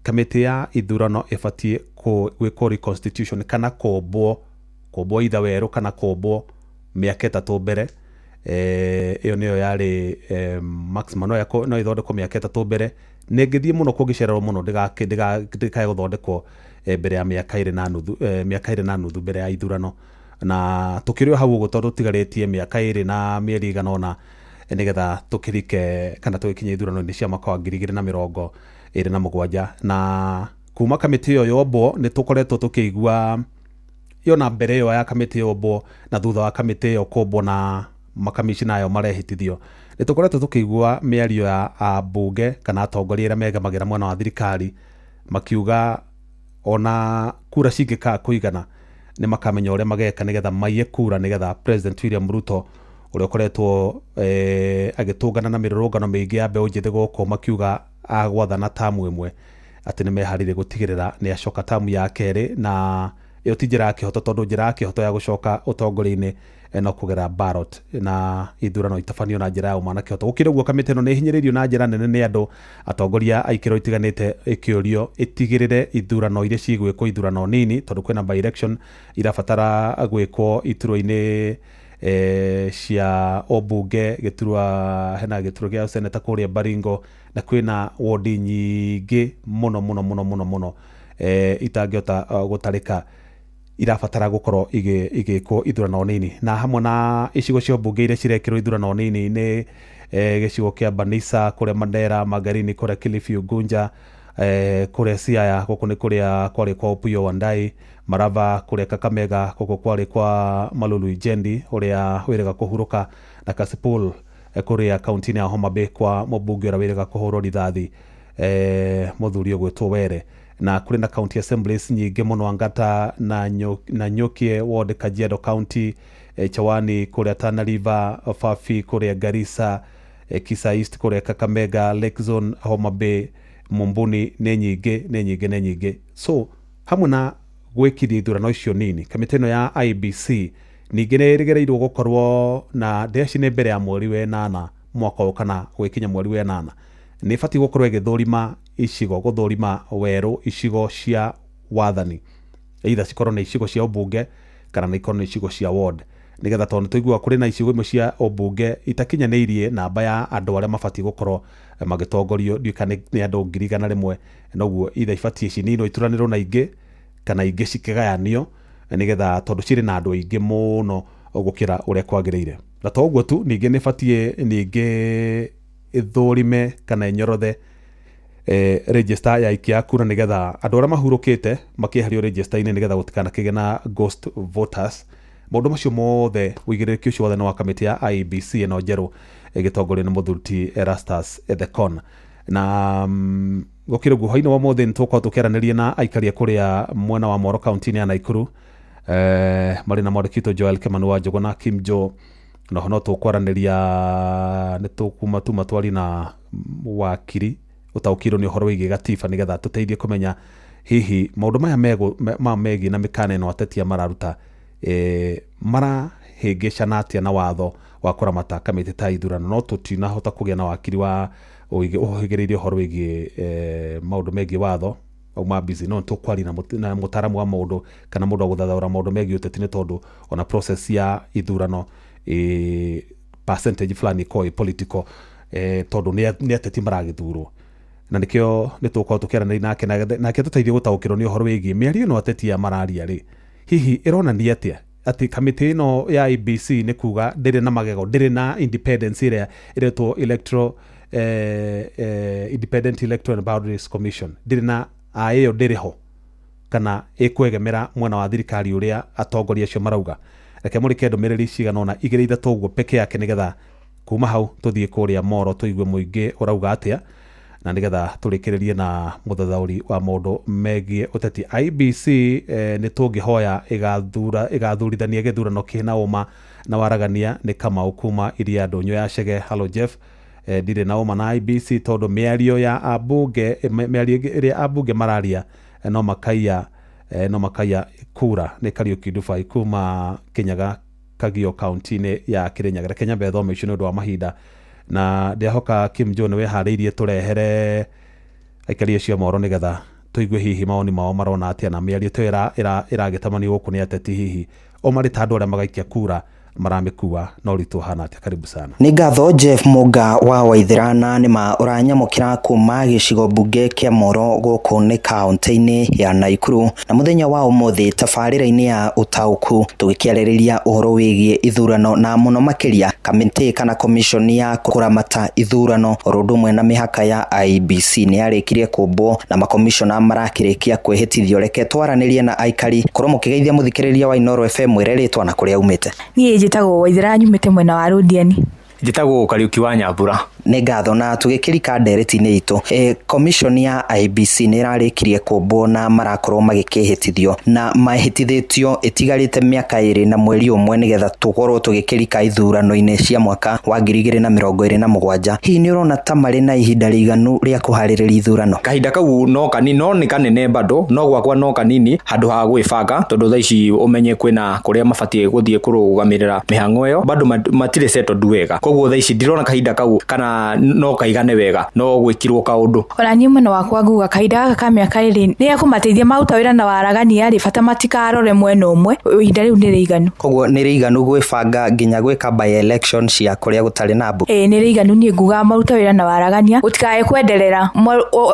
kamĩtĩ ya ithurano ĩbatiĩ gwĩkwo reconstitution kana kũmbwo itha werũ kana kũmbwo mĩaka 3 mbere. Ĩyo nĩyo yarĩ maximum, no ĩthondekwo mĩaka 3 mbere nĩ ĩngĩthiĩ mũno kũngĩcererwo mũno ndĩkae gũthondekwo mbere ya mĩaka 2.5 mĩaka 2.5 mbere ya ithurano. Na tũkĩrĩ hau ũguo tondũ tũtigarĩtie mĩaka 2 na mĩeri igana ũna nĩgetha tũkĩrike kana tũgĩkinye ithurano-inĩ cia mwaka wa 2027. Na kuma kamĩtĩ ĩyo yombwo nĩ tũkoretwo tũkĩigua ĩyo na mbere ĩyo ya kamĩtĩ yombwo na thutha wa kamĩtĩ ĩyo kũmbwo na makamishna ayo marehĩtithio nĩ tũkoretwo tũkĩigua mĩario ya ambunge kana atongoria arĩa megamagĩra mwena wa thirikari makiuga ona kura cingĩkaga kũigana nĩ makamenya ũrĩa mageka nĩgetha maiye kura nĩgetha President William Ruto ũrĩa ũkoretwo agĩtũngana na mĩrũrũngano mĩingĩ ya mbeũ njĩthĩ gũkũ makiuga agwathana tamu ĩmwe atĩ nĩ meharĩirie gũtigĩrĩra nĩ acoka tamu ya kerĩ, na ĩyo ti njĩra ya kĩhoto tondũ njĩra ya kĩhoto ya gũcoka ũtongoria-inĩ no kũgera ballot na ithurano itabanio na njĩra ya ũma na kĩhoto. Gũkĩrĩ ũguo kamĩtĩ ĩno nĩ ĩhinyĩrĩirio na njĩra nene nĩ andũ atongoria a ikĩro itiganĩte ĩkĩũrio ĩtigĩrĩre ithurano iria cigwĩkwo ithurano nini tondũ kwĩna by election irabatara gwĩkwo iturwa-inĩ cia obunge gĩturwa hena gĩturwa gĩa seneta kũrĩa Baringo na kwĩna wodi nyingĩ mũno mũno mũno mũno mũno itangĩhota gũtarĩka irabatara gũkorwo igĩkwo ithurano nini. Na hamwe na icigo cia mbunge iria cirekĩrwo ithurano nini nĩ gĩcigo kĩa Banisa kũrĩa Mandera, Magarini kũrĩa Kilifi, Ugunja kũrĩa Siaya gũkũ nĩ kũrĩa kwarĩ kwa Opiyo Wandayi, Marava kũrĩa Kakamega gũkũ kwarĩ kwa Malulu Ijendi ũrĩa wĩrĩga kũhurũka, na Kasipul Kũrĩa kaunti-inĩ ya Homa Bay kwa mũmbunge ũrĩa wĩrĩga kũhũrwo rithathi, mũthuri ũgwĩtwo Were. Na kũrĩ na county assemblies nyingĩ mũno, Angata na Nanyukie ward, Kajiado County, Chawani kũrĩa Tana River, Fafi kũrĩa Garissa, Kisa East kũrĩa Kakamega, Lake Zone, Homa Bay, Mumbuni. Nĩ nyingĩ, nĩ nyingĩ, nĩ nyingĩ. So hamwe na gwĩkithia ithurano icio nini, kamĩtĩ ĩno ya IEBC ningĩ nĩ ĩrĩgĩrĩirwo gũkorwo na ndĩaci nĩ mbere ya mweri 8 mwaka ũyũ kana gwĩkinya mweri 8, nĩ ĩbatiĩ gũkorwo ĩgĩthũrima icigo, gũthũrima werũ icigo cia wathani, either cikorwo nĩ icigo cia ũmbunge kana nĩ ikorwo nĩ icigo cia ward, nĩgetha tondũ nĩ tũiguaga kũrĩ na icigo imwe cia ũmbunge itakinyanĩirie namba ya andũ arĩa mabatiĩ gũkorwo magĩtongorio. Ndiũĩ kana nĩ andũ 100,000, noguo either ibatiĩ cininwo ituranĩrwo na ingĩ kana ingĩ cikĩgayanio, nĩgetha tondũ cirĩ na andũ aingĩ mũno gũkĩra ũrĩa kwagĩrĩire. Na to ũguo tu, ningĩ nĩ ĩbatiĩ ningĩ ĩthũrime kana ĩnyorothe register ya aikia a kura, nĩgetha andũ arĩa mahurũkĩte makĩeherio register-inĩ, nĩgetha gũtikanakĩgĩe na ghost voters. Maũndũ macio mothe, ũigĩrĩrĩki ũcio wothe nĩ wa kamĩtĩ ya IEBC ĩno njerũ ĩgĩtongorio nĩ mũthuri ti Erastus Ethekon. Na gũkĩrĩ ũguo, hwainĩ wa ũmũthĩ nĩ tũgũkorwo tũkĩaranĩria na aikari a kũrĩa mwena wa Moro, kaunti-inĩ ya Naikuru, marĩ na mwandĩki witũ Joel Kimani wa Njũgũ na Kim Joe. Noho no tũkwaranĩria, nĩ tũkuma tuma twari na wakiri ũtaũkĩirwo nĩ ũhoro wĩgiĩ gatiba, nĩgetha tũteithie kũmenya hihi maũndũ maya ma megiĩ na mĩkana ĩno atetia mararuta, marahĩngĩcana atĩa na watho wa kũramata kamĩtĩ ta ithurano. No tũtinahota kũgĩa na wakiri wa ũhĩgĩrĩire ũhoro wĩgiĩ maũndũ megiĩ watho, auma busy, no tũkwaria na mũtaaramu wa maũndũ kana mũndũ wa gũthathaũra maũndũ megiĩ ũteti, nĩ tondũ ona process ya ithurano, percentage fulani ĩkoragwo ĩ political, tondũ nĩ ateti maragĩthurwo, na nĩkĩo nĩ tũgũkorwo tũkĩaranĩria nake nake tũteithie gũtaũkĩrwo nĩ ũhoro wĩgiĩ mĩario ĩno ateti aya mararia rĩ, hihi ĩronania atĩa atĩ kamĩtĩ ĩno ya IEBC nĩ kuga ndĩrĩ na magego, ndĩrĩ na independence ĩrĩa ĩretwo electoral Independent Electoral and Boundaries Commission, ndĩrĩ na ĩyo, ndĩrĩ ho kana ĩkwegemera mwena wa thirikari ũrĩa atongoria acio marauga. Reke mũrĩke ndũmĩrĩri cigana ũna, igĩrĩ ithatũ ũguo peke yake, nĩgetha kuma hau tũthiĩ kũrĩa Moro tũigue mũingĩ ũrauga atĩa, na nĩgetha tũrĩkĩrĩrie na mũthathaũri wa maũndũ megiĩ ũteti. IEBC nĩ tũngĩhoya ĩgathura ĩgathurithania gĩthurano kĩna ũma na waragania. Nĩ Kamau kuma iria ndũnyũ ya Chege. Hello Jeff, ndirĩ na ũma na IEBC tondũ mĩario ya ambunge, mĩario ĩrĩa ambunge mararia, no makaiya kura. Nĩ Kariũki Dubai kuma Kĩnyaga Kagio, kaunti-inĩ ya Kĩrĩnyaga. Reke nyambe thome icio nĩ ũndũ wa mahinda, na ndĩrahoka Kim Joe nĩ wĩharĩirie tũrehere aikari acio a Moro, nĩgetha tũigue hihi mawoni mao marona atĩa na mĩario ta ĩyo ĩragĩtamanio gũkũ nĩ ateti, hihi o marĩ ta andũ arĩa magaikia kura maramĩkua na ũritũ ũhana atĩa. Karibu sana. Nĩ ngatho Jeff Mũnga wa Waithĩra, na nĩma ũranyamũkĩra kuma gĩcigo mbunge kĩa Moro gũkũ nĩ kaunti-inĩ ya Naikuru. Na mũthenya wa ũmũthĩ tabarĩra-inĩ ya ũtaũku tũgĩkĩarĩrĩria ũhoro wĩgiĩ ithurano, na mũno makĩria kamĩtĩ kana commission ya kũramata ithurano oro ũndũ ũmwe na mĩhaka ya IEBC nĩ yarĩkirie kũmbwo na makomishona marakĩrĩkia kwĩhĩtithio. Reke twaranĩrie na aikari. Korwo mũkĩgeithia mũthikĩrĩria wa Inooro FM, mwĩre rĩtwa na kũrĩa umĩte. Niĩ njĩtagwo Waithera, nyumĩte mwena wa Rũdiani. Njĩtagwo Kariũki wa Nyambura. Nĩ ngatho. Na tũgĩkĩrika ndereti-inĩ itũ, commission ya IEBC nĩ ĩrarĩkirie kũmbwo na marakorwo magĩkĩhĩtithio, na mahĩtithĩtio ĩtigarĩte mĩaka 2 na mweri 1 nĩgetha tũkorwo tũgĩkĩrika ithurano-inĩ cia mwaka wa 2027. Hihi nĩ ũrona ta marĩ na ihinda rĩiganu rĩa kũharĩrĩria ithurano? Kahinda kau no kanini, no nĩ kanene bado, no gwakwa no kanini handũ ha gwĩbanga, tondũ thaa ici ũmenye kwĩna kũrĩa mabatiĩ gũthiĩ kũrũgamĩrĩra mĩhang'o ĩyo, bado matirĩ settled wega. Koguo thaa ici ndirona kahinda kau kana no kaigane wega, no gwĩkirwo kaũndũ. Ona niĩ mwena wakwa nguga kahinda gaka ka mĩaka 2 nĩ gekũmateithia maruta wĩra na waragania rĩ, bata matikarore mwena ũmwe, ihinda rĩu nĩ rĩiganu. Koguo nĩ rĩiganu gwĩbanga nginya gwĩka by election cia kũrĩa gũtarĩ na mbunge? Ĩĩ, nĩ rĩiganu. Niĩ ngugaga maruta wĩra na waragania, gũtikae kwenderera,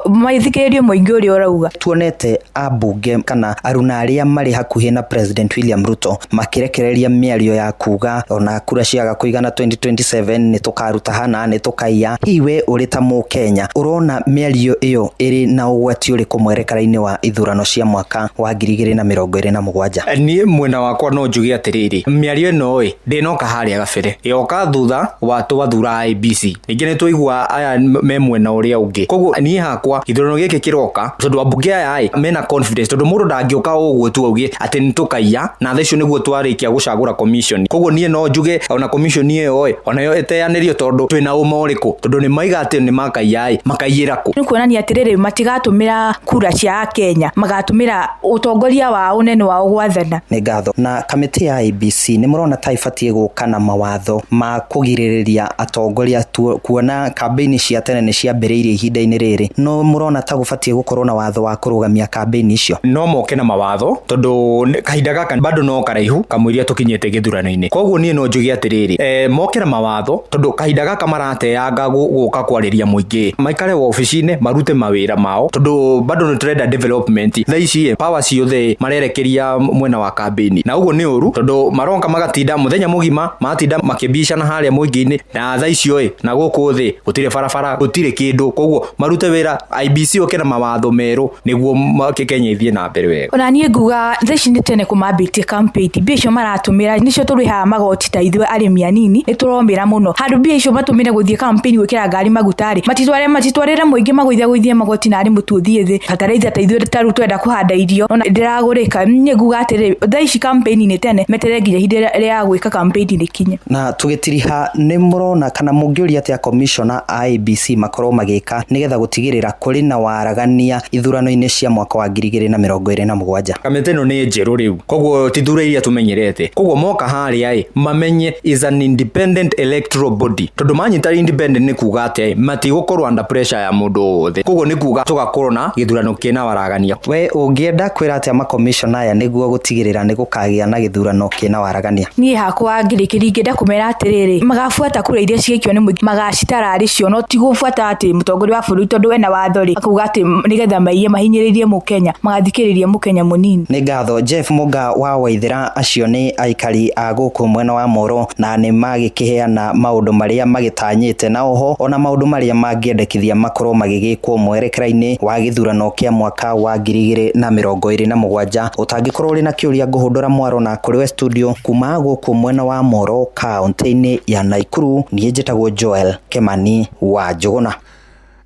mathikĩrĩrie mũingĩ ũrĩa ũrauga. Tuonete ambunge kana aruna arĩa marĩ hakuhĩ na President William Ruto makĩrekereria mĩario ya kuga ona kura ciaga kũigana 2027 nĩ tũkaruta hana, nĩ tũkaiya. makaiya. Hihi we ũrĩ ta Mũkenya ũrona mĩario ĩyo ĩrĩ na ũgwati ũrĩkũ mwerekera-inĩ wa ithurano cia mwaka wa 2027? Niĩ mwena wakwa no njuge atĩrĩrĩ, mĩario ĩno ĩ ndĩnoka harĩa gabere, yoka thutha wa twathura IEBC, ningĩ nĩ twaigua aya me mwena ũrĩa ũngĩ. Koguo niĩ hakwa gĩthurano gĩkĩ kĩroka tondũ ambunge aya ĩ mena confidence, tondũ mũndũ ndangĩũka ũguo tu auge atĩ nĩ tũkaiya na thaa icio nĩguo twarĩkia gũcagũra commission. Koguo niĩ no njuge ona commission ĩyo ĩ onayo ĩteanĩrio, tondũ twĩna ũma ũrĩkũ? Tondũ nĩ maiga atĩ nĩ makaiya ĩ makaiyĩra kũ? Nĩ kuonania atĩrĩrĩ, matigatũmĩra kura cia Akenya, magatũmĩra ũtongoria wao, ũnene wao gwathana. Nĩ ngatho. Na kamĩtĩ ya IEBC nĩ mũrona ta ĩbatiĩ gũka na mawatho ma kũgirĩrĩria atongoria, kuona kambĩini cia tene nĩ ciambĩrĩirie ihinda-inĩ rĩrĩ, no mũrona ta gũbatiĩ gũkorwo na watho wa kũrũgamia kambĩini icio? No moke na mawatho, tondũ kahinda gaka bado no karaihu kamũiria tũkinyĩte gĩthurano-inĩ. Koguo niĩ no njuge atĩrĩrĩ, moke na mawatho, tondũ kahinda gaka marateanga gũka kwarĩria mũingĩ, maikare wabici-inĩ marute mawĩra mao, tondũ bado nĩ tũrenda development. Thaa ici power ciothe marerekeria mwena wa kambĩini, na ũguo nĩ ũru, tondũ maronka magatinda mũthenya mũgima, magatinda makĩbicana harĩa mũingĩ-inĩ, na thaa icio ĩ na gũkũ thĩ gũtirĩ barabara, gũtirĩ kĩndũ. Koguo marute wĩra, IEBC oke na mawatho merũ nĩguo Kenya ĩthiĩ na mbere wega. Ona niĩ nguga thaa ici nĩ tene kũmambĩtie campaign, mbia icio maratũmĩra nĩcio tũrĩhaga magoti ta ithuĩ arĩmi anini, nĩ tũromĩra mũno. Handũ mbia icio matũmĩre gũthiĩ campaign gwĩkĩra ngari maguta rĩ, matitwarĩre mũingĩ magũithia magoti na arĩ mũtu ũthiĩ thĩ. Bataraitha ta ithuĩ ta rĩu twenda kũhanda irio ona ndĩragũrĩka. Niĩ nguga atĩrĩrĩ, thaa ici campaign nĩ tene, meterere nginya ihinda rĩa gwĩka campaign rĩkinye. Na tũgĩtiriha, nĩ mũrona kana mũngĩũria atĩa commissioner a IEBC makorwo magĩka nĩgetha gũtigĩrĩra kũrĩ na waragania ithurano-inĩ cia mwaka wa 2027? Kamĩtĩ ĩno nĩ njerũ rĩu, koguo ti thura iria tũmenyerete. Koguo moka harĩa ĩ mamenye is an independent electoral body, tondũ manyita independent nĩ kuga atĩa, matigũkorwo under pressure ya mũndũ wothe. Koguo nĩ kuga tũgakorwo na gĩthurano kĩna waragania. We ũngĩenda kwĩra atĩa makomishona aya nĩguo gũtigĩrĩra nĩ gũkagĩa na gĩthurano kĩna waragania? Niĩ hakwa ngĩrĩkĩria ingĩenda kũmera atĩrĩrĩ, magabuata kura iria cigĩikio nĩ mũingĩ, magacitara arĩ cio, no ti gũbuata atĩ mũtongoria wa bũrũri tondũ ena watho rĩ, akauga atĩ nĩgetha maiye mahinyĩrĩrie Mũkenya, magathikĩrĩria Mũkenya mũnini. Nĩ ngatho Jeff Mũga wa Waithera. Acio nĩ aikari a gũkũ mwena wa Moro, na nĩ magĩkĩheana maũndũ marĩa magĩtanyĩte, na oho ona maũndũ marĩa mangĩendekithia makorwo magĩgĩkwo mwerekera-inĩ wa gĩthurano kĩa mwaka wa 2027. Ũtangĩkorwo ũrĩ na kĩũria, ngũhũndũra mwaro na kũrĩ we studio kuma gũkũ mwena wa Moro kaunti-inĩ ya Nakuru. Niĩ njĩtagwo Joel Kemani wa Njũgũna.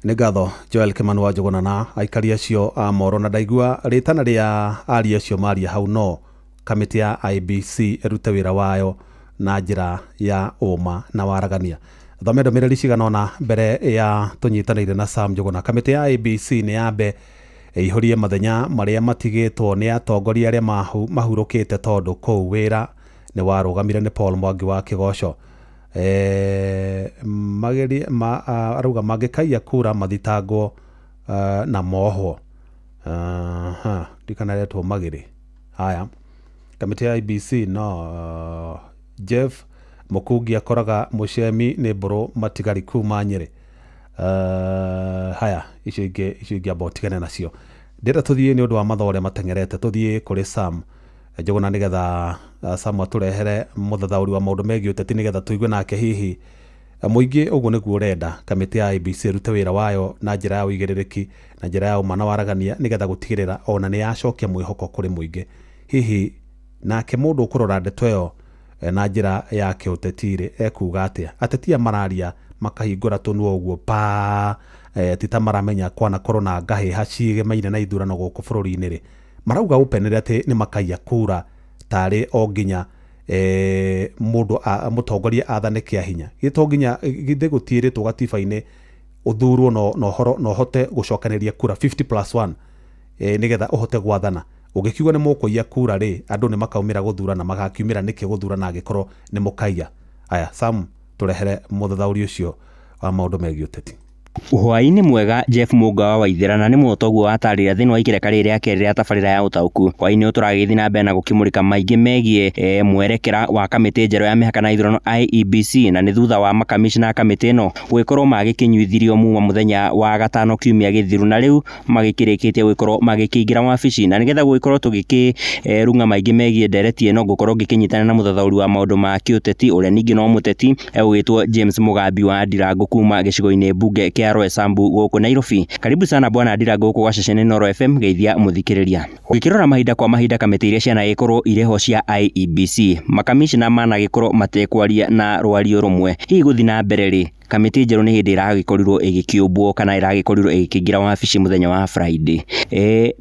Nĩ ngatho Joel Kimani wa Njũgũna na aikari acio a Moro. Na ndaigua rĩtana rĩa aria acio maria hau, no kamĩtĩ ya IEBC ĩrute wĩra wayo na njĩra ya ũma na waragania. Thome ndũmĩrĩri cigana ũna mbere ya tũnyitanĩire na Sam Njũgũna. Kamĩtĩ ya IEBC nĩ yambe ĩihũrie mathenya marĩa matigĩtwo nĩ atongoria arĩa mahurũkĩte, tondũ kũu wĩra nĩ warũgamire. Nĩ Paul Mwangi wa Kĩgoco. Arauga mangĩkaiya kura mathitangwo na mohwo. Ndikana retwo Magĩrĩ. Haya, kamĩtĩ ya IEBC no Jeff Mũkungi akoraga mũcemi nĩ mbũrũ matigari kuma Nyĩrĩ. Haya, icio ingĩ amba ũtigane nacio. Ndĩrenda tũthiĩ nĩ ũndũ wa mathaa ũrĩa mateng'erete, tũthiĩ kũrĩ Sam Njũgũna nĩgetha Sam atũrehere mũthathaũri wa maũndũ megiĩ ũteti, nĩgetha tũigue nake hihi mũingĩ ũguo nĩguo ũrenda kamĩtĩ ya IEBC ĩrute wĩra wayo na njĩra ya ũigĩrĩrĩki, na njĩra ya ũma na waragania, nĩgetha gũtigĩrĩra ona nĩ yacokia mwĩhoko kũrĩ mũingĩ. Hihi nake mũndũ ũkũrora ndeto ĩyo na njĩra ya kĩũteti rĩ, ekuga atĩa? Ateti aya mararia makahingũra tũnua ũguo pa, ti ta maramenya kwanakorwo na ngahĩha ciĩgemaine na ithurano gũkũ bũrũri-inĩ rĩ, marauga openly atĩ nĩ makaiya kura tarĩ o nginya mũndũ mũtongoria athane kĩa hinya. Githĩ to nginya, githĩ gũtiĩrĩtwo gatiba-inĩ ũthurwo no ũhote gũcokanĩria kura 50+1 nĩgetha ũhote gwathana. Ũngĩkiuga nĩ mũkũiya kura rĩ, andũ nĩ makaumĩra gũthurana, magakiumĩra nĩkĩ gũthurana angĩkorwo nĩ mũkaiya? Aya, Sam, tũrehere mũthathaũri ũcio wa maũndũ megiĩ ũteti. Hwaĩ-inĩ mwega Jeff Mũnga wa Waithera, na nĩ muotoguo watarĩria thĩinĩ wa ikereka rĩrĩ rĩa kerĩ rĩa tabarĩra ya ũtaũku. Hwaĩ-inĩ ũyũ tũragĩthiĩ na mbere na gũkĩmũrĩka maingĩ megiĩ mwerekera wa kamĩtĩ njerũ ya mĩhaka na ithurano IEBC, na nĩ thutha wa makamishna a kamĩtĩ ĩno gũgĩkorwo magĩkĩnyuithirio muma mũthenya wa gatano kiumia gĩthiru, na rĩu magĩkĩrĩkĩtie gũgĩkorwo magĩkĩingĩra wabici. Na nĩgetha gũgĩkorwo tũgĩkĩrung'a maingĩ megiĩ ndereti ĩno, ngũkorwo ngĩkĩnyitana na mũthathaũri wa maũndũ ma kĩũteti ũrĩa ningĩ no mũteti egũgĩtwo James Mugambi wa Ndirangu kuma gĩcigo-inĩ mbunge kĩa Roysambu gũkũ Nairobi. Karibu sana bwana Ndirangu gũkũ gwa ceceni Inooro FM, geithia mũthikĩrĩria. Ũgĩkĩrora mahinda kwa mahinda kamĩtĩ iria cianagĩkorwo irĩ ho cia IEBC, makamishna managĩkorwo matekwaria na rwario rũmwe, hihi gũthiĩ na mbere rĩ, kamĩtĩ njerũ nĩ hĩndĩ ĩragĩkorirwo ĩgĩkĩũmbwo kana ĩragĩkorirwo ĩgĩkĩingĩra wabici mũthenya wa Friday.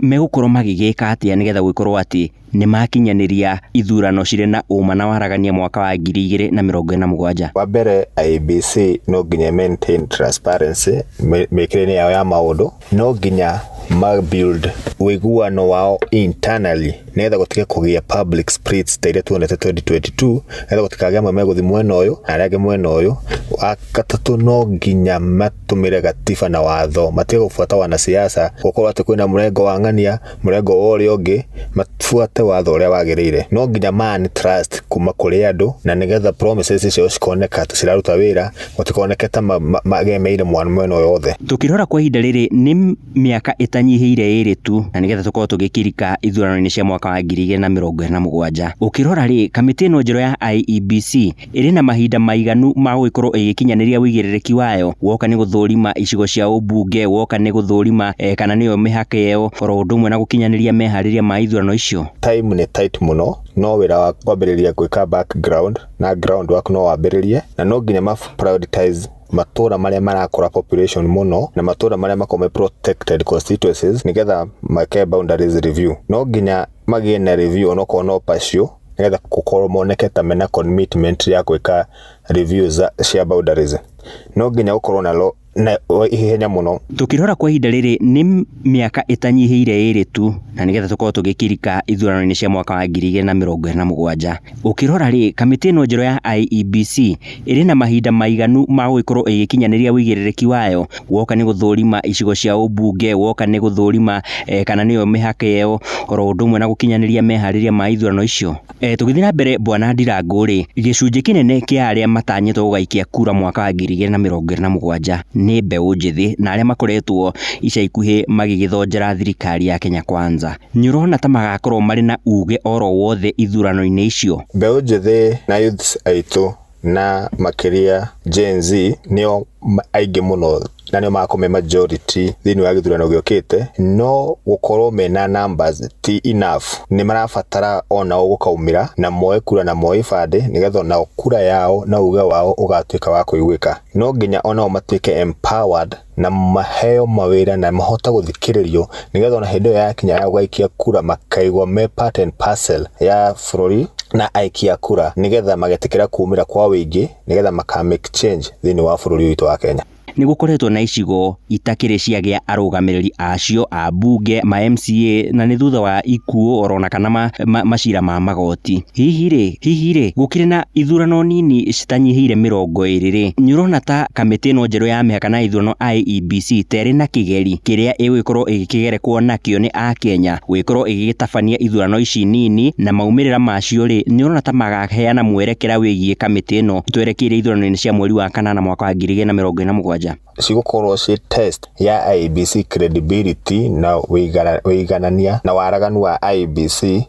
Megũkorwo magĩgĩka atĩa nĩgetha gũgĩkorwo atĩ nĩ makinyanĩria ithurano cirĩ na ũma na waragania mwaka wa 2027? Wa mbere, IEBC no nginya maintain transparency mĩkĩre-inĩ yao ya maũndũ, no nginya ma build ũiguano wao internally nĩgetha gũtige kũgĩa public splits ta iria tuonete 2022, nĩgetha gũtikagĩe amwe megũthiĩ mwena ũyũ na arĩa angĩ mwena ũyũ. Wa gatatũ, no nginya matũmĩre gatiba na watho, matige gũbuata wanasiasa, gũkorwo atĩ kwĩna mũrengo wa ng'ania, mũrengo wa ũrĩa ũngĩ, mabuate watho ũrĩa wagĩrĩire. No nginya man trust kuma kũrĩ andũ, na nĩgetha promises icio cikoneka atĩ ciraruta wĩra, gũtikoneke ta magemeire mwena o yothe. Tũkĩrora kwa ihinda rĩrĩ nĩ mĩaka ĩtanyihĩire ĩrĩ tu, na nĩgetha tũkorwo tũgĩkirika ithurano-inĩ cia mwaka wa 2027. Ũkĩrora rĩ, kamĩtĩ ĩno njerũ ya IEBC ĩrĩ na mahinda maiganu ma gũgĩkorwo ĩgĩkinyanĩria ũigĩrĩrĩki wayo, woka nĩ gũthũrima icigo cia ũmbunge, woka nĩ gũthũrima kana nĩyo mĩhaka ĩyo, oro ũndũ ũmwe na gũkinyanĩria meharĩria ma ithurano icio? Time nĩ tight mũno, no wĩra wa kwambĩrĩria gwĩka background na ground work no wambĩrĩrie, na no nginya ma prioritize matũra marĩa marakũra population mũno na matũra marĩa makoragwo me protected constituencies, nĩgetha make boundaries review. No nginya magĩe na review onokorwo no partial, nĩgetha gũkorwo moneke ta mena commitment ya gwĩka review cia boundaries. No nginya gũkorwo na law na ihenya mũno. Tũkĩrora kwa ihinda rĩrĩ nĩ mĩaka ĩtanyihĩire ĩrĩ tu, na nĩgetha tũkorwo tũgĩkirika ithurano-inĩ cia mwaka wa 2027. Ũkĩrora rĩ, kamĩtĩ ĩno njerũ ya IEBC ĩrĩ na mahinda maiganu ma gũgĩkorwo ĩgĩkinyanĩria ũigĩrĩrĩki wayo, woka nĩ gũthũrima icigo cia ũmbunge, woka nĩ gũthũrima kana nĩyo mĩhaka ĩyo, oro ũndũ ũmwe na gũkinyanĩria meharĩria ma ithurano icio? Tũgĩthiĩ na mbere bwana Ndirangu rĩ, gĩcunjĩ kĩnene kĩa arĩa matanyĩtwo gũgaikia kura mwaka wa 2027 nĩ mbeũ njĩthĩ na arĩa makoretwo ica ikuhĩ magĩgĩthonjera thirikari ya Kenya Kwanza. Nĩ ũrona ta magakorwo marĩ na uge oro wothe ithurano-inĩ icio? Mbeũ njĩthĩ na youths aitũ na makĩria Gen Z nĩo aingĩ mũno na nĩo magakorwo me majority thĩinĩ wa gĩthurano gĩũkĩte, no gũkorwo mena numbers ti enough. Nĩ marabatara onao gũkaumĩra na moe kura na moe ibandĩ, nĩgetha onao kura yao na uge wao ũgatuĩka wa kũiguĩka. No nginya onao matuĩke empowered na maheo mawĩra na mahote gũthikĩrĩrio, nĩgetha ona hĩndĩ ĩyo yakinya ya gũgaikia kura makaigua me part and parcel ya bũrũri na aikia kura, nĩgetha magetĩkĩra kumĩra kwa wĩingĩ, nĩgetha maka make change thĩinĩ wa bũrũri witũ wa Kenya. Nĩ gũkoretwo na icigo itakĩrĩ ciagĩa arũgamĩrĩri acio a bunge ma MCA, na nĩ thutha wa ikuũ orona kana macira ma magoti. Hihi rĩ gũkĩrĩ na ithurano nini citanyihĩire 20 rĩ, nĩ ũrona ta kamĩtĩ ĩno njerũ ya mĩhaka na ithurano IEBC ta ĩrĩ na kĩgeri kĩrĩa ĩgũgĩkorwo ĩgĩkĩgerekwo nakĩo nĩ akenya gũgĩkorwo ĩgĩgĩtabania ithurano ici nini, na maumĩrĩra macio rĩ, nĩ ũrona ta magaheana mwerekera wĩgiĩ kamĩtĩ ĩno twerekeire ithurano-inĩ cia mweri wa kanana mwaka wa 2027? Cigũkorwo ciĩ test ya IEBC credibility na ũiganania na waraganu wa IEBC,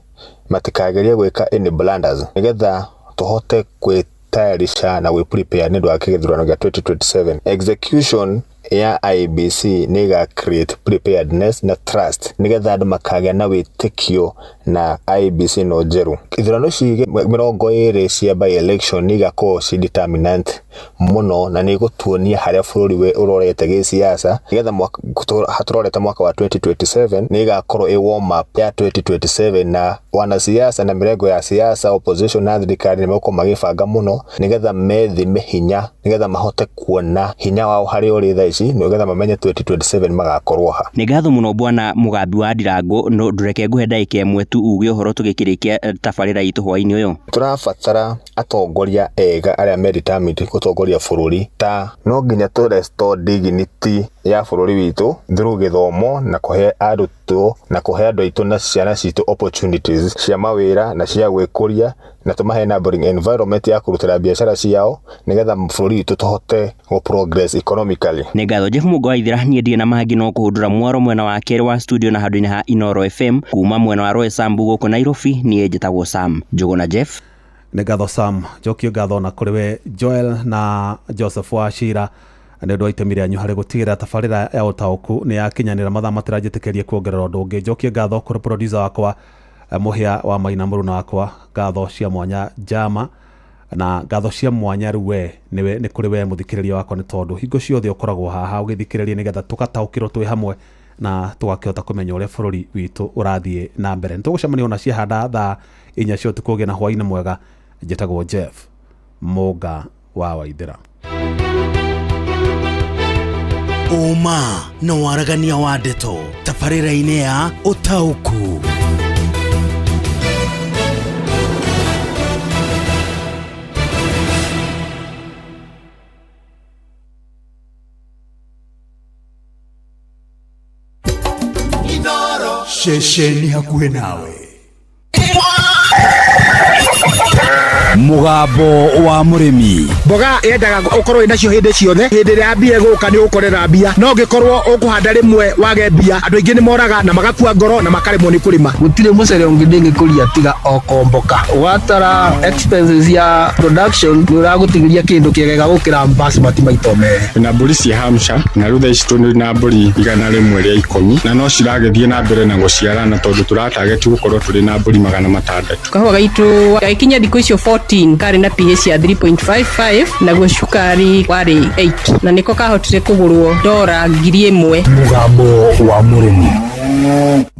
matikagerie gwĩka any blunders, nĩgetha tũhote kwĩtayarisha na gwĩprepare nĩ ũndũ wa gĩthurano gĩa 2027. Execution ya IEBC nĩ ĩga create preparedness na trust, nĩgetha andũ makagĩa na wĩtĩkio na IEBC no njerũ. Ithurano ici 20 cia by election nĩ igakorwo ci determinant mũno, na nĩ igũtuonia harĩa bũrũri ũrorete gĩsiasa, nĩgetha tũrorete mwaka wa 2027 nĩ igakorwo ĩ warm up ya 2027, na wanasiasa na mĩrengo ya siasa, opposition na thirikari nĩ megũkorwo magĩbanga mũno, nĩgetha methime hinya, nĩgetha mahote kuona hinya wao harĩa ũrĩ thaa ici, nĩgetha mamenye 2027 magakorwo ha. Nĩ ngatho mũno bwana Mugambi wa Ndirangu, no ndũreke ngũhe ndagĩka ĩmwe tu uge ũhoro tũgĩkĩrĩkia tabarĩra itũ hwaĩ-inĩ ũyũ. Tũrabatara atongoria ega arĩa me determined gũtongoria gũtongoria bũrũri ta no nginya tũ restore dignity ya bũrũri witũ through gĩthomo na kũhe arutwo na kũhe andũ aitũ na ciana citũ opportunities cia mawĩra na cia gwĩkũria na tũmahe enabling environment ya kũrutĩra biacara ciao nĩgetha bũrũri witũ tũhote gũ progress economically. Nĩ ngatho Jeff Mũngo wa Ithira, niĩ ndirĩ na mangĩ no kũhũndũra mwaro mwena wa kerĩ wa studio na handũ-inĩ ha Inoro FM kuma mwena wa Roysambu gũkũ Nairobi. Niĩ njĩtagwo Sam Njũgũna Jeff. Nĩ ngatho Sam, njokio ngatho na kũrĩ we Joel na Joseph Wachira nĩ ũndũ wa itemi rĩanyu harĩ gũtigĩrĩra tabarĩra ya ũtaũku nĩ yakinyanĩra. Mathaa matiranjĩtĩkĩrie kuongerera ũndũ ũngĩ. Njokie ngatho kũrĩ producer wakwa Mũhĩa wa Maina, mũruna wakwa, ngatho cia mwanya Jama, na ngatho cia mwanya rĩu we nĩwe nĩ kũrĩ we mũthikĩrĩria wakwa, nĩ tondũ hingo ciothe ũkoragwo haha ũgĩthikĩrĩria nĩgetha tũgataũkĩrwo twĩ hamwe na tũgakĩhota kũmenya ũrĩa bũrũri witũ ũrathiĩ na mbere. Nĩ tũgũcemania ona ciahanda thaa 4 cia ũtukũ. Ũgĩe na hwaĩ-inĩ mwega. Njĩtagwo Jeff Mũnga wa Waithĩra. Ũma na waragania wa ndeto tabarĩra-inĩ ya ũtaũku. Ceceni hakuhĩ nawe. Mũgambo wa mũrĩmi. Mboga yendaga ũkorwo wĩnacio hĩndĩ ciothe. Hĩndĩ ĩrĩa mbia ĩgũka nĩ ũgũkorera mbia, no ũngĩkorwo ũkũhanda rĩmwe wage mbia, andũ aingĩ nĩ moraga na magakua ngoro na makaremwo nĩ kũrĩma. Gũtirĩ mũcere ũngĩ ndĩngĩkũria tiga o komboka. Ũgatara expenses ya production nĩ ũragũtigĩria kĩndũ kĩega gũkĩra basmati maita merĩ. Na mbũri cia Hampshire, na rĩu thaa ici tũrĩ na mbũri 110, na no ciragĩthiĩ na mbere na gũciarana tondũ tũratageti gũkorwo tũrĩ na mbũri 600. Kahũa gaitũ gagĩkinya thikũ icio 14 karĩ na pH ya 3.55, naguo cukari warĩ 8, na nĩko kahotire kũgũrwo dora 1000. Mũgambo wa mũrĩmi.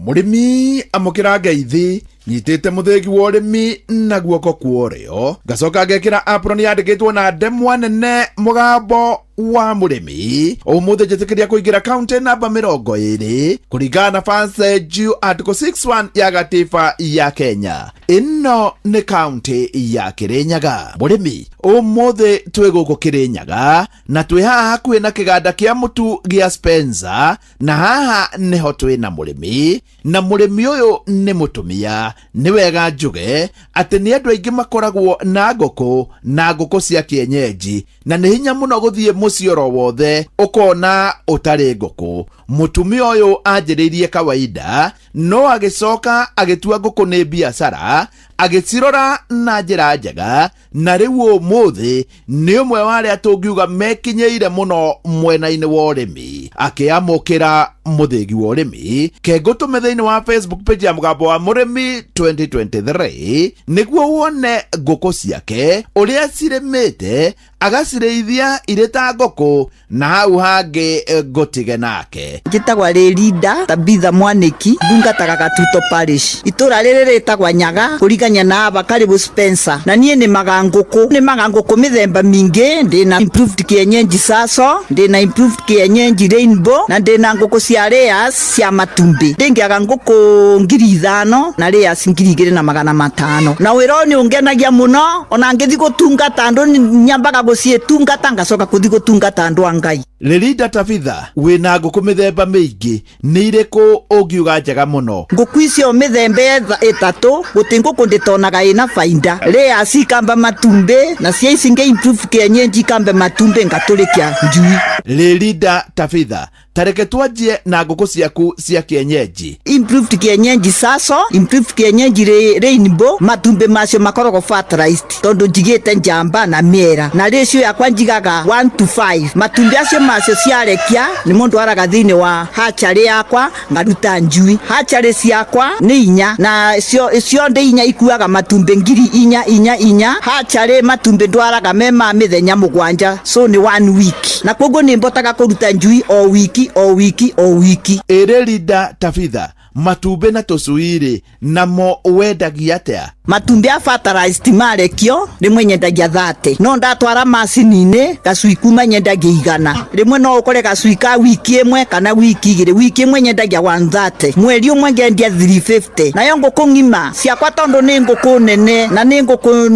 Mũrĩmi amũkĩra ngeithi, nyitĩte mũthĩgi wa ũrĩmi na guoko kwa ũrĩo, ngacoka ngekĩra apron yandĩkĩtwo na ndemwa nene mũgambo wa mũrĩmi. Ũmũthĩ njĩtĩkĩria kũingĩra kaunti namba 20 kũringana na Fanseju article 61 ya gatiba ya Kenya. Ĩno nĩ kaunti ya Kĩrĩnyaga. Mũrĩmi, ũmũthĩ twĩ gũkũ Kĩrĩnyaga na twĩ haha hakuhĩ na kĩganda kĩa mũtu gĩa Spencer, na haha nĩho twĩ na mũrĩmi, na mũrĩmi ũyũ nĩ mũtumia. Nĩ wega njuge atĩ nĩ andũ aingĩ makoragwo na ngũkũ na ngũkũ cia kienyeji, na nĩ hinya mũno gũthiĩ mũciĩ oro wothe ũkona ũtarĩ ngũkũ. Mũtumia ũyũ anjĩrĩirie kawaida, no agĩcoka agĩtua ngũkũ nĩ biacara, agĩcirora na njĩra njega, na rĩu ũmũthĩ nĩ ũmwe wa arĩa tũngiuga mekinyĩire mũno mwena-inĩ wa ũrĩmi. Akĩamũkĩra mũthĩgi wa ũrĩmi kengũtũme thĩinĩ wa Facebook page ya mũgambo wa mũrĩmi 2023 nĩguo wone ngũkũ ciake ũrĩa cirĩmĩte, agacirĩithia irĩ ta ngũkũ, na hau hangĩ ngũtige nake. Njĩtagwa Rĩrinda Tabitha Mwanĩki, ndungataga Gatuto Parish. Itũra rĩrĩ rĩtagwa Nyaga kũringania na aba karibu Spencer. Na niĩ nĩmaga ngũkũ, nĩmaga ngũkũ mĩthemba mĩingĩ. Ndĩna improved kienyeji saso, ndĩna improved kienyeji rainbow, na ndĩna ngũkũ cia layers cia matumbĩ. Ndĩngĩaga ngũkũ 5,000 na layers 2,500. Na wĩra ũyũ nĩ ũngenagia mũno, ona ngĩthiĩ gũtungata andũ nyambaga gũciĩtungata ngacoka kũthiĩ gũtungata andũ a Ngai. Rĩrinda Tabitha, wĩna ngũkũ mĩthemba mĩingĩ, nĩ irĩkũ ũngiuga njega mũno? Ngũkũ icio mĩthemba ĩtatũ, gũtĩ ngũkũ ndĩtonaga ĩna bainda. Layers ikamba matumbĩ, na cia ici ingĩ improved kienyeji ikambe matumbĩ ngatũrĩkia njui. Rĩrinda Tabitha, tareke twanjie na ngũkũ ciaku cia kienyeji. Improved kienyeji saso, improved kienyeji rainbow, matumbĩ macio makoragwo fertilized tondũ njigĩte njamba na mĩera, na ratio yakwa njigaga 1 to 5. Matumbĩ acio macio ciarekia nĩ mũndũ araga thĩinĩ wa hatchery yakwa ngaruta njui. Hatchery ciakwa nĩ 4, na cionde 4 ikuaga matumbĩ 4,000 4 4. Hatchery matumbĩ ndwaraga me ma mĩthenya 7, so nĩ 1 week, na koguo nĩ mbotaga kũruta njui o wiki o wiki o wiki. Ĩrĩrinda Tabitha, matumbĩ na tũcui-rĩ, namo wendagia atĩa? Matumbĩ a fertilized marekio rĩmwe nyendagia 30, no ndatwara macini-inĩ gacui kuma nyendagia 100. Rĩmwe no ũkore gacui ka wiki ĩmwe kana wiki igĩrĩ. Wiki ĩmwe nyendagia 130, mweri ũmwe ngendia 350. Nayo ngũkũ ng'ima ciakwa tondũ nĩ ngũkũ nene na nĩ ngũkũ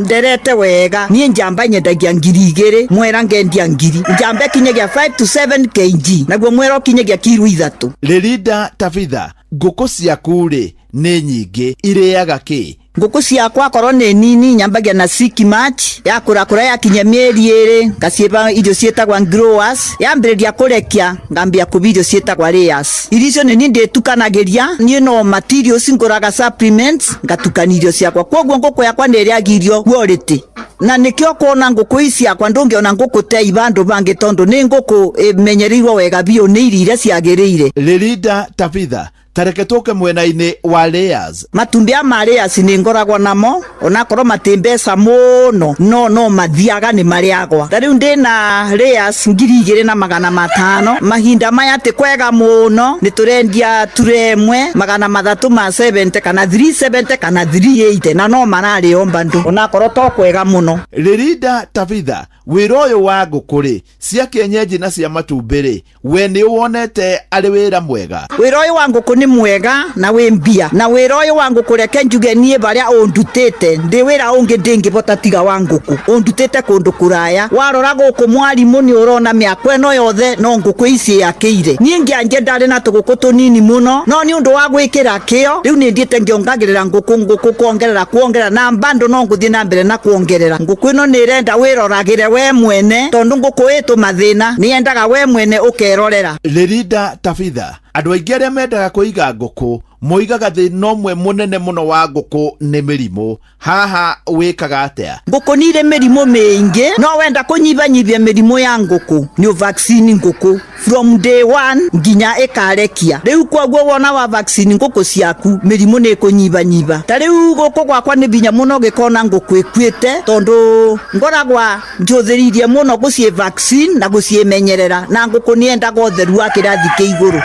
nderete wega, niĩ njamba nyendagia 2000, mwera ngendia 1000. Njamba ĩkinyagia 5 to 7 kg, naguo mwera ũkinyagia kiro 3. Rĩrinda Tabitha, ngũkũ ciaku rĩ nĩ nyingĩ, irĩaga kĩ? Ngũkũ ciakwa korwo nĩ nini nyambagia na siki match, yakũrakũra yakinya mĩeri 2 ngaciĩba irio ciĩtagwa growers, yambĩrĩria kũrekia ngambia kũbe irio ciĩtagwa layers. Irio icio nĩ niĩ ndĩtukanagĩria, niĩ no materials ngũraga supplements ngatukania irio ciakwa. Kwoguo ngũkũ yakwa nĩ ĩrĩaga irio quality, na nĩkĩo kuona ngũkũ ici ciakwa ndũngĩona ngũkũ ta i bandũ bangĩ tondũ nĩ ngũkũ ĩmenyereirwo wega biũ nĩ irio iria ciagĩrĩire. Rĩrinda Tabitha, tareke tũke mwena-inĩ wa layers. Matumbĩ a ma layers nĩ ngoragwo namo onakorwo matĩ mbeca mũno, no mathiaga nĩ marĩagwa. Ta rĩu ndĩna layers 2500. Mahinda maya ti kwega mũno, nĩ tũrendia ture ĩmwe 370 kana 370 kana 380, na no mararĩo bado onakorwo to kwega mũno. Rĩrinda Tabitha, wĩra ũyũ wa ngũkũ rĩ cia kienyeji na cia matumbĩ rĩ, we nĩ wonete arĩ wĩra mwega? Wĩra ũyũ wa ngũkũ nĩ mwega na wĩ mbia, na wĩra ũyũ wa ngũkũ reke njuge niĩ barĩa ũndutĩte ndĩ wĩra ũngĩ ndĩngĩbota tiga wa ngũkũ. Ũndutĩte kũndũ kũraya, warora gũkũ mwarimũ nĩ ũrona mĩako ĩno yothe no ngũkũ ici ĩakĩire. Niĩ ngĩanjia ndarĩ na tũgũkũ tũnini mũno, no nĩ ũndũ wa gwĩkĩra kĩo rĩu nĩ thiĩte ngĩongagĩrĩra ngũkũ, ngũkũ kuongerera kuongerera, na bado no ngũthiĩ na mbere na kuongerera. Ngũkũ ĩno nĩ ĩrenda wĩroragĩre we mwene, tondũ ngũkũ ĩtũ mathĩna nĩ yendaga we mwene ũkerorera. Rĩrinda Tabitha, andũ aingĩ arĩa mendaga kũiga ngũkũ moigaga thĩna ũmwe mũnene mũno wa ngũkũ nĩ mĩrimũ. Haha wĩkaga atĩa? Ngũkũ nĩ irĩ mĩrimũ mĩingĩ, no wenda kũnyibanyibia mĩrimũ ya ngũkũ nĩ vaccine ngũkũ from day 1 nginya ĩkarekia. Rĩu kwoguo wona wa vaccine ngũkũ ciaku mĩrimũ nĩ ĩkũnyibanyiba. Ta rĩu gũkũ gwakwa nĩ binya mũno gĩkona ngũkũ ĩkuĩte, tondũ ngoragwa njũthĩrĩirie mũno gũciĩ vaccine na gũciĩmenyerera, na ngũkũ nĩ yendaga ũtheru wa kĩrathi kĩa igũrũ.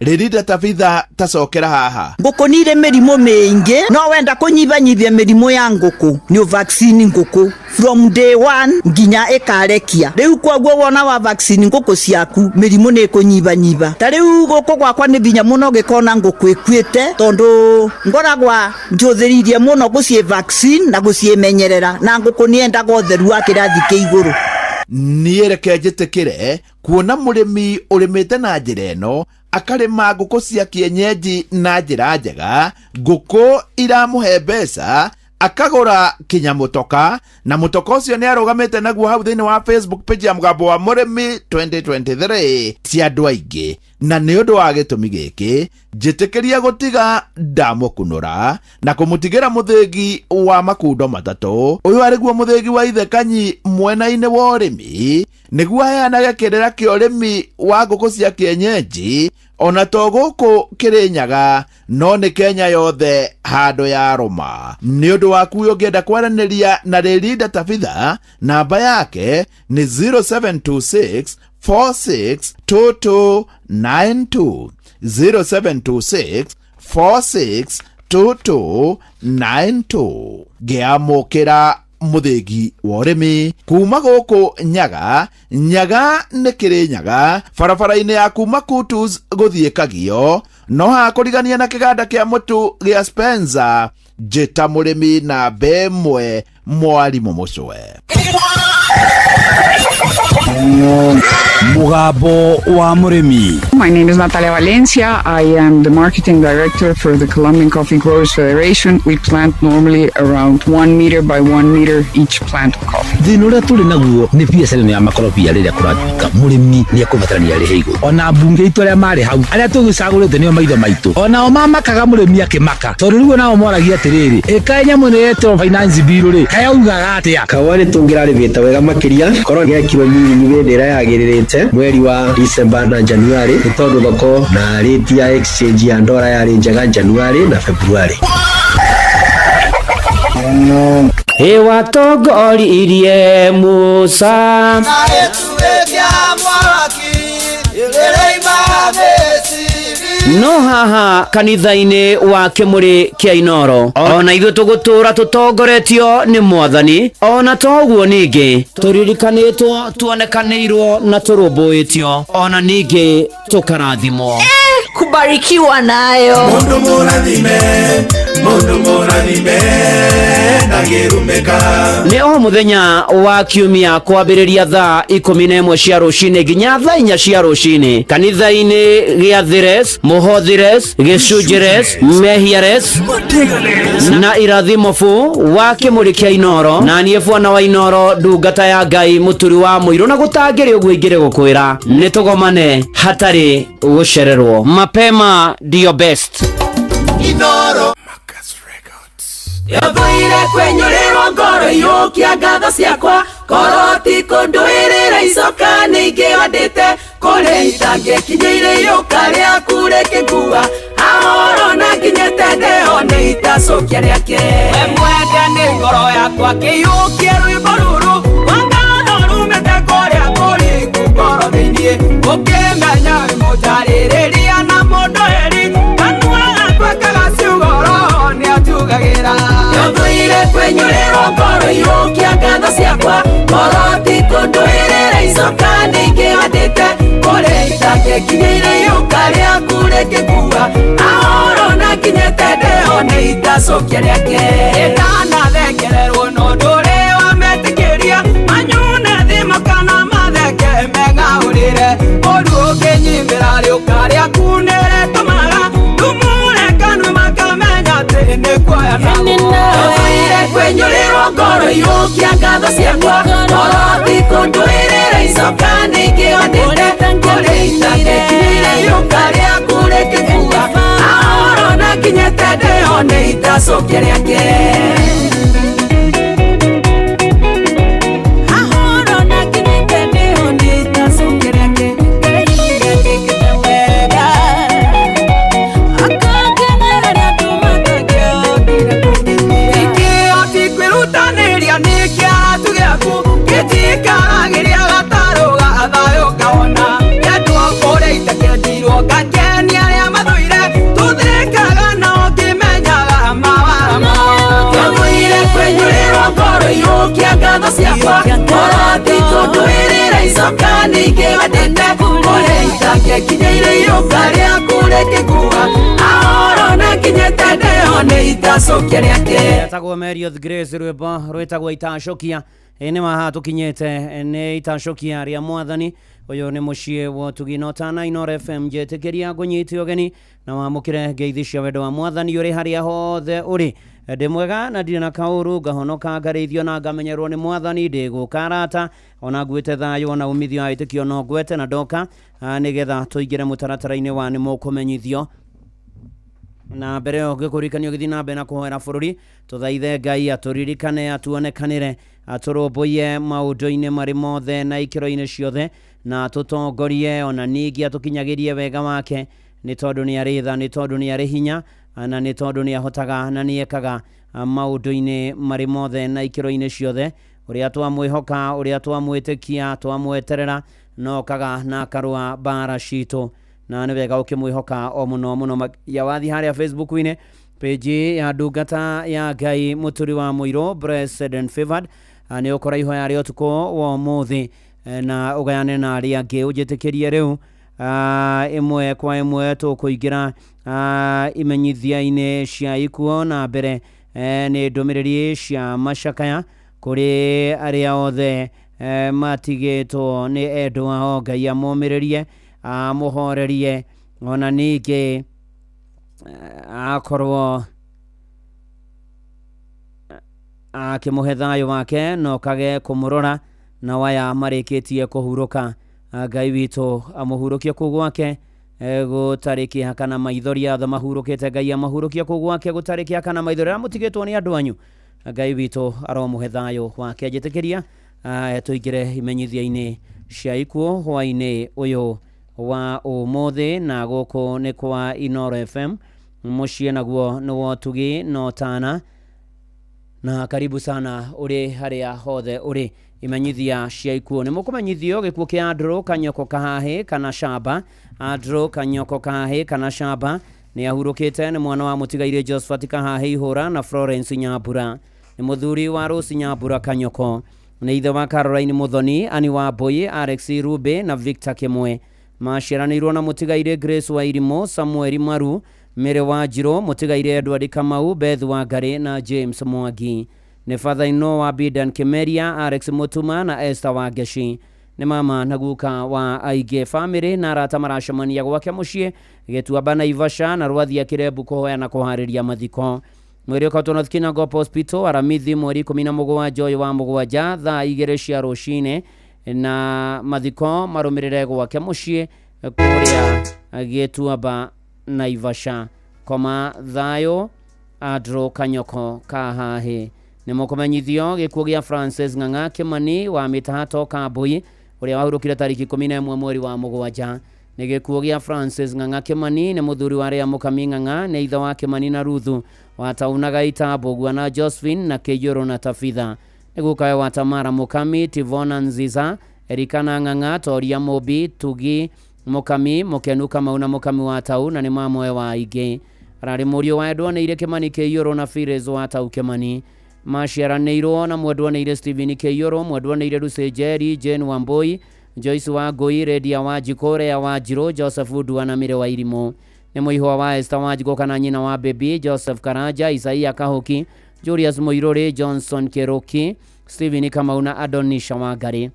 Rĩrinda Tabitha, tacokera haha. Ngũkũ nĩ irĩ mĩrimũ mĩingĩ, no wenda kũnyibanyibia mĩrimũ ya ngũkũ nĩ vaccine ngũkũ from day 1 nginya ĩkarekia. Rĩu kwoguo wona wa vaccine ngũkũ ciaku mĩrimũ nĩ ĩkũnyibanyiba. Ta rĩu gũkũ gwakwa nĩ binya mũno gĩkona ngũkũ ĩkuĩte, tondũ ngoragwa njũthĩrĩirie mũno gũciĩ vaccine na gũciĩmenyerera, na ngũkũ nĩ yendaga ũtheru wa kĩrathi kĩa igũrũ. Niĩ reke njĩtĩkĩre kuona mũrĩmi ũrĩmĩte na njĩra ĩno akarĩma ngũkũ cia kienyeji na njĩra njega, ngũkũ iramũhe mbeca, akagũra kinya mũtoka, na mũtoka ũcio nĩ arũgamĩte naguo hau thĩinĩ wa Facebook page ya Mũgambo wa Mũrĩmi 2023 ti andũ aingĩ. Na nĩ ũndũ wa gĩtũmi gĩkĩ njĩtĩkĩria gũtiga ndamũkunũra na kũmũtigĩra mũthĩgi wa makundo matatũ. Ũyũ arĩguo mũthĩgi wa ithe Kanyi mwena-inĩ wa ũrĩmi, nĩguo aheanage kĩrĩra kĩa ũrĩmi wa ngũkũ cia kienyeji ona to gũkũ Kĩrĩnyaga no nĩ Kenya yothe handũ ya rũma. Nĩ ũndũ waku ũngĩenda kwaranĩria na Rĩrinda Tabitha, namba yake nĩ 0726 462292, 0726 462292. Ngĩamũkĩra mũthĩgi wa ũrĩmi kuma gũkũ Nyaga. Nyaga nĩ Kĩrĩnyaga, barabara-inĩ ya kuma Kutus gũthiĩ Kagio, no hakũrigania na kĩganda kĩa mũtu gĩa Spencer. Njĩta mũrĩmi namba ĩmwe, mwarimũ mũcwe. Mũgambo wa mũrĩmi. My name is Natalia Valencia. I am the marketing director for the Colombian Coffee Growers Federation. We plant normally around 1 meter by 1 meter each plant of coffee. Thĩna ũrĩa tũrĩ naguo nĩ biacara ĩno ya makorobia rĩrĩa kũratuĩka mũrĩmi nĩ ekũbatarania arĩhe igũrũ. Ona mbunge itũ arĩa marĩ hau, arĩa tũgĩcagũrĩte nĩo maitho maitũ, onao mamakaga mũrĩmi akĩmaka, tondũ rĩu onao moragia atĩrĩrĩ, ĩkaĩ nyamũ ĩno yetwo finance bill rĩ, kayaugaga atĩa? Kawa nĩ tũngĩrarĩmĩte wega makĩria korwo gekirwo nyinyi hĩndĩ ĩrĩa yagĩrĩrĩte mweri wa December na January, nĩ tondũ thoko na rate ya exchange ya ndora yarĩ njega January na February. Ĩwatongoririe Musa na ĩtuĩkia mwaki ĩrĩima Misiri. No haha kanitha-inĩ wa Kĩmũrĩ kĩa Inoro ona ithuĩ tũgũtũra tũtongoretio nĩ Mwathani, ona to ũguo ningĩ tũririkanĩtwo, tuonekanĩirwo na tũrũmbũĩtio, ona ningĩ tũkarathimwo. Kubarikiwa nayo. Mundu mũrathime, mundu mũrathime ndangĩrumĩka. Nĩ o mũthenya wa kiumia kwambĩrĩria thaa 11 cia rũcinĩ nginya thaa 4 cia rũcinĩ kanitha-inĩ gĩa Thires, Mũhothires, Gĩcunjĩres, Mehiares na Irathimobu wa Kĩmũrĩ kĩa Inoro, na niĩ bwana wa Inoro, ndungata ya Ngai, mũturi wa mũirũ, na gũtangĩrĩ ũguo ingĩrĩ gũkwĩra nĩ tũgomane hatarĩ gũcererwo. Mapema ndio best. Inoro. Yothũire kwenyũrĩrwo ngoro iyũkia ngatho ciakwa korwo ti kũndũĩrĩra icoka nĩ ingĩwandĩte kũrĩ itangĩkinyĩire iyũka rĩaku rĩkĩngua ahoro na nginyĩte ndĩho nĩ itacokia rĩake. We mwende nĩ ngoro yakwa kĩiyũkie rwĩmbo rũrũ rwa ngatho rumĩte kũrĩa kũriku ngoro thĩiniĩ ũkĩmenya wĩ mũnjarĩrĩria na mũndũ eri kanua gakwa kagaciuga roho nĩanjugagĩra. Yothũire kwenyũrĩrwo ngoro iyũkia ngatho ciakwa korwo ti kũndũĩrĩra icoka nĩ ingĩwandĩte kũrĩ itangĩkinyĩire iyũka rĩaku rĩkĩngua ahoro na nginyĩte ndĩho nĩ itacokia rĩake. Ndanathengererwo no ndũrĩ wametĩkĩria manyune thimo kana matheke meng'aũrĩre ũru ũngĩnyimĩra rĩũka rĩaku nĩrĩtũmaga ndumure kanua makamenya atĩ nĩ kuoya nao. Yothũire kwenyũrĩrwo ngoro iyũkia ngatho ciakwa korwo ti kũndũĩrĩra icoka nĩ ingĩwandĩte kũrĩ itangĩkinyĩire iyũka rĩaku rĩkĩngua ahoro na nginyĩte ndĩho nĩ itacokia rĩake. Ahoro na nginyĩte ndĩho nĩ itacokia rĩake. Ngai nĩanjĩkĩte wega akangenera arĩa andũ matangĩhotire kũngitĩra. Gĩkĩo ti kwĩrutanĩria nĩ kĩaratu gĩaku gĩtikaragĩria gatarũ ga thayũ ngawona kendwo kũrĩa itakĩendirwo ngakenia arĩa mathũire tũthĩkaga nao ngĩmenyaga mawara mao. Yothũire kwenyũrĩrwo ngoro iyũkia ngatho ciakwa korwo ti kũndũĩrĩra icoka nĩ ingĩwendete kũrĩa itangĩkinyĩire iyũka rĩaku rĩkĩngua ahoro na nginyĩte ndĩho nĩ itacokia rĩake. Etagwo Marriott Grace, rwĩmbo rwĩtagwo Itacokia. Nĩ maha tũkinyĩte nĩ itacokia rĩa Mwathani. Ũyũ nĩ mũciĩ wa ũtugi na ũtana Inoro FM. Njĩtĩkĩria ngũnyite ũgeni na wamũkĩre ngeithi cia wendo wa Mwathani ũrĩ harĩa hothe ũrĩ. Ndĩ mwega na ndirĩ na kaũru, ngahonoka ngarĩithio na ngamenyerwo nĩ Mwathani. Ndĩgũka arata ona nguĩte thayũ ona umithio wa wĩtĩkio no ngwete na ndoka nĩgetha tũingĩre mũtaratara-inĩ wa nĩ mũkũmenyithio. Na mbere ĩyo ngĩkũririkania ũgĩthiĩ na mbere na kũhoera bũrũri, tũthaithe Ngai atũririkane, atuonekanĩre, atũrũmbũiye maũndũ-inĩ marĩ mothe na ikĩro-inĩ ciothe, na atũtongorie ona ningĩ atũkinyagĩrie wega wake, nĩ tondũ nĩ arĩ tha, nĩ tondũ nĩ arĩ hinya, na nĩ tondũ nĩ ahotaga na nĩ ekaga maũndũ-inĩ marĩ mothe na ikĩro-inĩ ciothe. Ũrĩa twamwĩhoka, ũrĩa twamwĩtĩkia, twamweterera, no okaga na akarũa mbara citũ, na nĩ wega ũkĩmwĩhoka o mũno mũno. Ya wathi harĩa Facebook-inĩ page ya ndungata ya Ngai mũturi wa mũirũ Blessed and Favored, nĩ ũkora ihoya rĩa ũtukũ wa ũmũthĩ na ũgayane na arĩa angĩ. Ũnjĩtĩkĩrie rĩu ĩmwe kwa ĩmwe tũkũingĩra imenyithia-inĩ cia ikuo, na mbere nĩ ndũmĩrĩri cia macakaya kũrĩ arĩa othe matigĩtwo nĩ endwa ao. Ngai amomĩrĩrie, amũhorerie, ona ningĩ akorwo akĩmũhe thayũ wake no kage kũmũrora na waya marĩkĩtie kũhurũka. Ngai witũ amũhurũkie kũu gwake gũtarĩ kĩeha kana maithori, atho mahurũkĩte Ngai amahurũkie kũu gwake gũtarĩ kĩeha kana maithori. Arĩa mũtigĩtwo nĩ andũ anyu, Ngai witũ aromũhe thayũ wake. Njĩtĩkĩria tũingĩre imenyithia-inĩ cia ikuũ hwaĩ-inĩ ũyũ wa ũmũthĩ, na gũkũ nĩ kwa Inoro FM, mũciĩ naguo nĩ wa ũtugi na ũtana, na karibu sana ũrĩ harĩa hothe ũrĩ. Imenyithia cia ikuũ. Nĩ mũkũmenyithio gĩkuũ kĩa Andrew Kanyoko Kahahe kana Shaba. Andrew Kanyoko Kahahe kana Shaba nĩ ahurũkĩte, nĩ mwana wa mũtigairĩ Josephat Kahahe Ihũra na Florence Nyambura. Nĩ mũthuri wa Rose Nyambura Kanyoko. Nĩ ithe wa Caroline Muthoni, Ani wa Mbui, Alex Rube na Victor Kimwe. Maciaranĩirwo na mũtigairĩ Grace Wairimũ, Samuel Maru, Mary Wanjirũ, mũtigairĩ Edward Kamau, Beth Wangarĩ na James Mwangi. Nĩ father-in-law wa Bidan Kimeria, Alex Mutuma na Esther Wangeci. Nĩ mama na guka wa aingĩ. Famĩlĩ na arata maracemania gwake mũciĩ Gĩtuamba Naivasha na Rwathia Kĩrembu kũhoya na kũharĩria mathiko. Mwĩrĩ ũkatwo North Kinangop Hospital Aramithi mweri 17 ũyũ wa mũgwanja thaa 2 cia rũcinĩ, na mathiko marũmĩrĩre gwake mũciĩ kũrĩa Gĩtuamba Naivasha. Koma thayũ Andrew Kanyoko Kahahe. Nĩ mũkũmenyithio gĩkuũ gĩa Francis Ng'ang'a Kimani wa Mĩtahato Kambui ũrĩa wahurũkire tarĩki 11 mweri wa mũgwanja. Nĩ gĩkuũ gĩa Francis Ng'ang'a Kimani, nĩ mũthuri wa Rĩa Mũkami Ng'ang'a, nĩ ithe wa Kimani na Ruthu wa Taunaga Itambũgua na Josephine na Kĩiyũrũ na Tabitha. Nĩ gukawe wa Tamara Mũkami, Tivona Nziza, Erikana Ng'ang'a, Toria Mũmbi, Tugi Mũkami, Mũkenu Kamau na Mũkami wa Tau, na nĩ mamwe wa aingĩ. Ararĩ mũriũ wa Edwanĩire Kimani Kĩiyũrũ na Phyllis wa Tau Kimani. Maciaranĩirwo na mwendwanĩire Stephen Kĩiyũrũ, mwendwanĩire Lucy Njeri, Jane Wambui, Joyce Wangũi, Redia Wanjikũ, Rea Wanjirũ, Joseph Ndua na Mĩrĩ wa Irimũ. Nĩ mũihwa wa Esther Wanjikũ kana nyina wa Baby, Joseph Karanja, Isaia Kahuki, Julius Mũirũrĩ, Johnson Kĩrũki, Stephen Kamau na Adonisha Wangarĩ.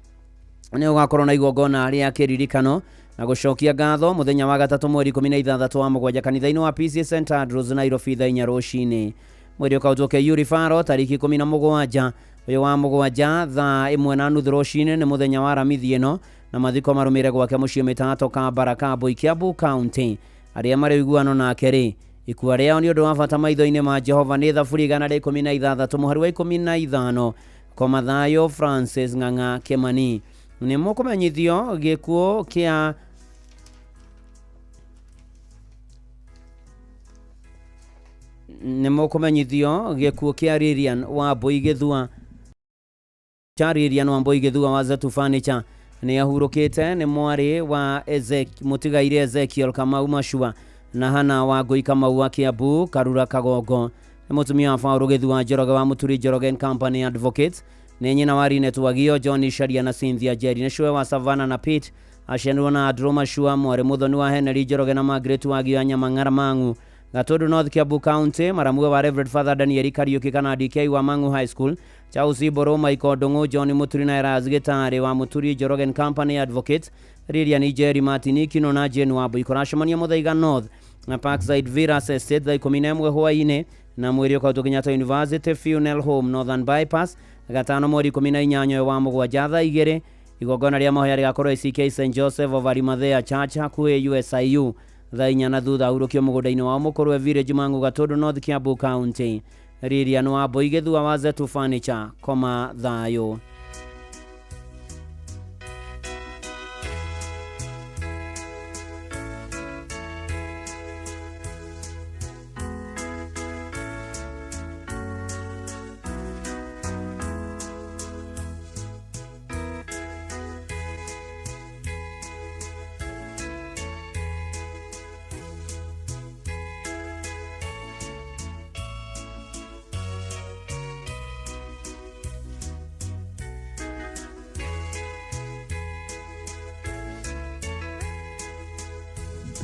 Nĩ ũgakorwo na igongona rĩa kĩririkano na gũcokia ngatho mũthenya wa gatatũ mweri 16 wa mũgwanja kanitha-inĩ wa PCEA St Andrews Nairobi thaa 4 rũcinĩ. Mwĩrĩ ũkautwo KU Rifaro tarĩki 17 ũyũ wa mũgwanja thaa 1:30 rũcinĩ, nĩ mũthenya wa Aramithi ĩno, na mathiko marũmĩrĩre gwake mũciĩ Mĩtahato Kambara Kambui Kiambu County. Arĩa marĩ ũiguano nake rĩ, ikua rĩao nĩ ũndũ wa bata maitho-inĩ ma Jehova. Nĩ Thaburi 116 mũhari wa 15. Koma thayũ Francis Ng'ang'a Kimani. Nĩ mũkũmenyithio gĩkuũ kĩa nĩ mũkũmenyithio gĩkuũ kĩa Lilian Wambui Gĩthua cha Lilian Wambui Gĩthua wa Zetu Furniture nĩ ahurũkĩte. Nĩ mwarĩ wa mũtigairĩ Ezekiel Kamau Machua na Hana Wangũi Kamau wa Kiambu Karura Kagongo. Nĩ mũtumia wa Paul Gĩthua Njoroge wa Mũturi Njoroge and Company Advocates. Nĩ nyina wa Linet Wagio, John Sharia na Cynthia Jerry. Nĩ cũwe wa Savannah na Pete. Aciarirwo na Andrew Machua, mwarĩ mũthoni wa Henry Njoroge na Margaret Wagio ya Nyamang'ara Mang'u Gatundu North Kiambu County. Maramuwe wa Reverend Father Daniel Kariuki kana DK wa Mang'u High School. Charles Iboro, Michael Ndung'u, John Muturi na Erasmus Gitari wa Muturi Njoroge and Company Advocates. Lilian Njeri Martin Kino na Jane Wambui. Kũracemania Muthaiga North na Parkside Villas Estate thaa 11 hwaĩ-inĩ, na mwĩrĩ ũkautwo Kenyatta University Funeral Home Northern Bypass gatano mweri 18 wa mũgwanja thaa 2. Igongona rĩa mahoya rĩgakorwo ACK St Joseph of Arimathea Church hakuhĩ USIU thaa 4 na thutha ahurũkio mũgũnda-inĩ wao mũkũrwe Village Mang'u Gatundu North Kiambu County. Lilian Wambui Gĩthua wa Zetu Furniture. Koma thayũ.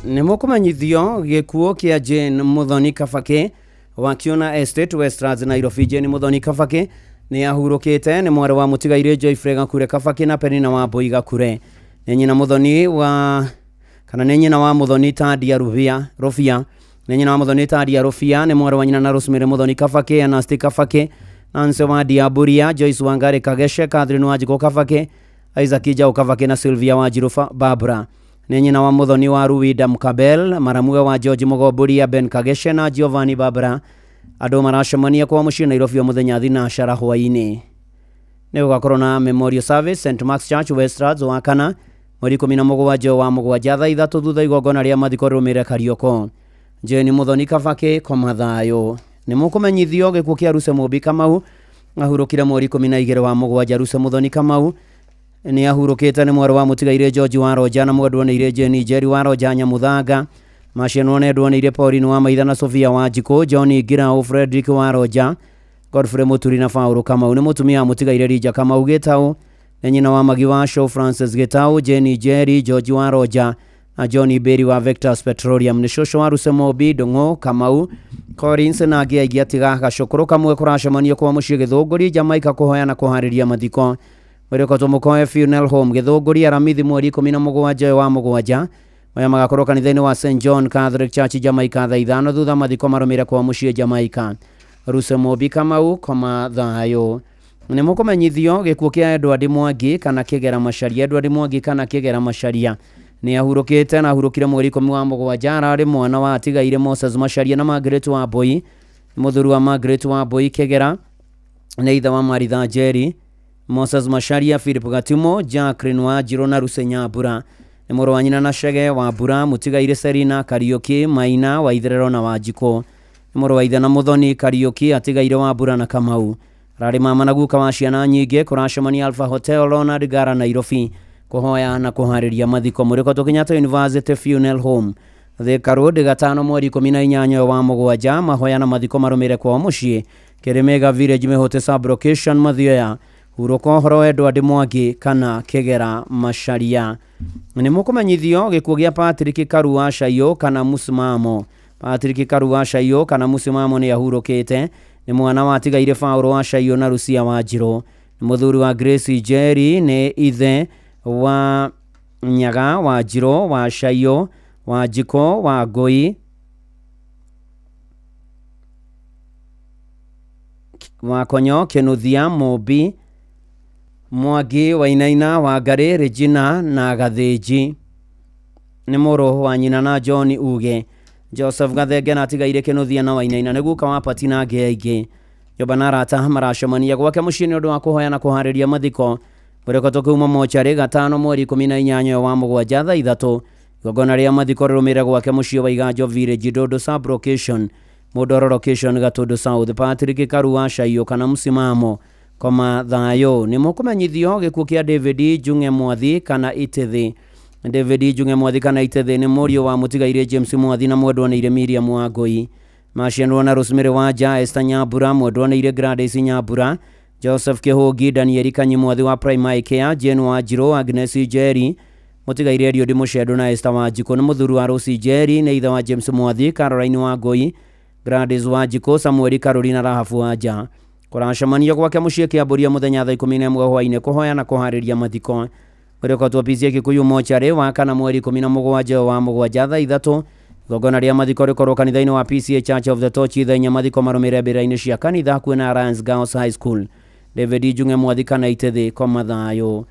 Nĩ mũkũmenyithio gĩkuũ kĩa Jane Muthoni Kabaki wa Kiona Estate Westlands Nairobi. Jane Muthoni Kabaki nĩ ahurũkĩte, nĩ mwarĩ wa mũtigairĩ Joyfrey Gakure Kabaki na Penina Wambui Gakure. Nĩ nyina Muthoni wa kana nĩ nyina wa Muthoni Tadia Rubia Rufia. Nĩ nyina wa Muthoni Tadia Rufia, nĩ mwarĩ wa nyina na Rosemary Muthoni Kabaki, Anasti Kabaki, Nancy wa Diaburia, Joyce Wangari Kageshe, Catherine Wanjikũ Kabaki, Isaac Njau Kabaki na Sylvia Wanjiru Barbara. Nĩ nyina wa Muthoni wa Ruwida Mkabel, maramuwe wa George Mũgomboria, Ben Kageshe na Giovanni Barbara. Andũ maracemania kwa mũciĩ Nairobi o mũthenya thinacara hwaĩ-inĩ. Nĩ gũgakorwo na Memorial Service St Mark's Church Westlands wa kana mweri 17 wa mũgwanja thaa 3 thutha igongona rĩa mathiko rĩrũmĩrĩre Karioko. Jane Muthoni Kabaki, koma thayũ. Nĩ mũkũmenyithio gĩkuũ kĩa Ruse Mũmbi Kamau Ahurũkire mweri 12 wa mũgwanja. Ruse Muthoni Kamau nĩ ahurũkĩte, nĩ mwarĩ wa mũtigairĩ George wa Roja na mwendwa nĩ irĩ Jane Njeri wa Roja Nyamuthanga. Macianwo na endwa nĩ irĩ Pauline wa Maitha na Sofia wa Njikũ, John Ngirau, Frederick wa Roja, Godfrey Muturi na Paul Kamau. Nĩ mũtumia wa mũtigairĩ Rija Kamau Gĩtaũ, nĩ nyina wa Magi wa Show, Francis Gĩtaũ, Jane Njeri, George wa Roja na John Berry wa Vectors Petroleum. Nĩ cũcũ wa Ruse Mobi Ndung'u Kamau Collins na angĩ aingĩ. Atiga gacũkũrũ kamwe. Kũracemanio kwa mũciĩ Gĩthũngũri Jamaica kũhoya na kũharĩria mathiko. Mwĩrĩkotwo Mũkoe Funeral Home Gĩthũngũri Aramithi mweri 17 wa mũgwanja. Maya magakorwo kanitha-inĩ wa St John Catholic Church Jamaica thaa 5, thutha mathiko marũmĩre kwa mũciĩ Jamaica. Ruse Mobi Kamau, koma thayũ. Nĩ mũkũmenyithio gĩkuũ kĩa Edward Mwangi kana Kĩgera Macharia. Edward Mwangi kana Kĩgera Macharia nĩ ahurũkĩte na ahurũkire mweri 10 wa mũgwanja. Ararĩ mwana wa atigaire Moses Macharia na Margaret wa Mbui, mũthuri wa Margaret wa Mbui Kĩgera, nĩ ithe wa Maritha Njeri, Moses Macharia, Philip Gatimo, Jacqueline Wanjirũ na Ruse Nyambura. Nĩ mũrũ wa nyina na Chege wa Mbura, mũtigaire Serina Kariũki, Maina wa Itherero na Wanjikũ. Nĩ mũrũ wa ithe na Mũthoni Kariũki, atigaire wa Mbura na Kamau. Ararĩ mama na guka wa ciana nyingĩ. Kũracemania Alpha Hotel Ronald Gara Nairobi kũhoya na kũharĩria mathiko. Mũrĩkotwo Kenyatta University Funeral Home Thika Road gatano mweri 18 wa mũgwanja. Mahoya na mathiko marũmĩre kwao mũciĩ Kĩrĩmĩga Village Mĩhũte sub-location Mathioya. Hurũka ũhoro Edward Mwangi kana Kĩgera Macharia. Nĩ mũkũmenyithio gĩkuũ gĩa Patrick Karua Shayo kana Musimamo. Patrick Karua Shayo kana Musimamo nĩ ahurũkĩte, nĩ mwana wa atigaire Paul wa Shayo na Rucia wa Njirũ. Nĩ mũthuri wa Grace Njeri, nĩ ithe wa Nyaga wa Njirũ wa Shayo wa Njiko wa Ngũi wa Konyo, Kĩnuthia Mũmbi Mwangi Wainaina wa Ngarĩ, Regina na Gathĩnji. Nĩ mũrũ wa nyina na John Uge, Joseph Gathenge na atigaire Kĩnuthia na Wainaina. Nĩ guka wa Pati na angĩ aingĩ. Nyũmba na arata maracemania gwake mũciĩ nĩ ũndũ wa kũhoya na kũharĩria mathiko. Mũrĩkotwo kuma mocarĩ gatano mweri 18 wa mũgwanja thaa 3. Igongona rĩa mathiko rĩrũmĩrĩre gwake mũciĩ wa Iganjo Village Ndondo sub-location Mũndoro location Gatũndũ South. Patrick Karua Shayo kana Musimamo, koma thayũ. Nĩ mũkũmenyithio gĩkuũ kĩa David Njung'e Mwathi kana Itĩthĩ. David Njung'e Mwathi kana Itĩthĩ nĩ mũriũ wa mũtigairĩ James Mwathi na mwendwa nĩ ire Miriam Wangũi. Macianwo na Rosemary Wanja, Esther Nyambura, mwendwa nĩ ire Gladys Nyambura, Joseph Kĩhũngi, Danieli Kanyi Mwathi wa Primary Care, Jane Wanjirũ, Agnes Njeri, mũtigairĩ Eliud Mũcendo na Esther Wanjikũ. Nĩ mũthuri wa Rose Njeri, nĩ ithe wa James Mwathi, Caroline Wangũi, Gladys Wanjikũ, Samuel Carolina Rahabu Wanja. Kũracemanio gwake mũciĩ Kĩambũria mũthenya thaa 11 hwaĩ-inĩ kũhoya na kũharĩria mathiko. Mũrĩkotwo PCA Kikuyu mocarĩ wa kana mweri 17 wa mũgwanja thaa 3. Igongona rĩa mathiko rĩkorwo kanitha-inĩ wa PCA Church of the Torch thaa 4. Mathiko marũmĩrĩre mbĩrĩra-inĩ cia kanitha hakuhĩ na Alliance Girls High School. David Njung'e Mwathi kana Itĩthĩ, koma thayũ.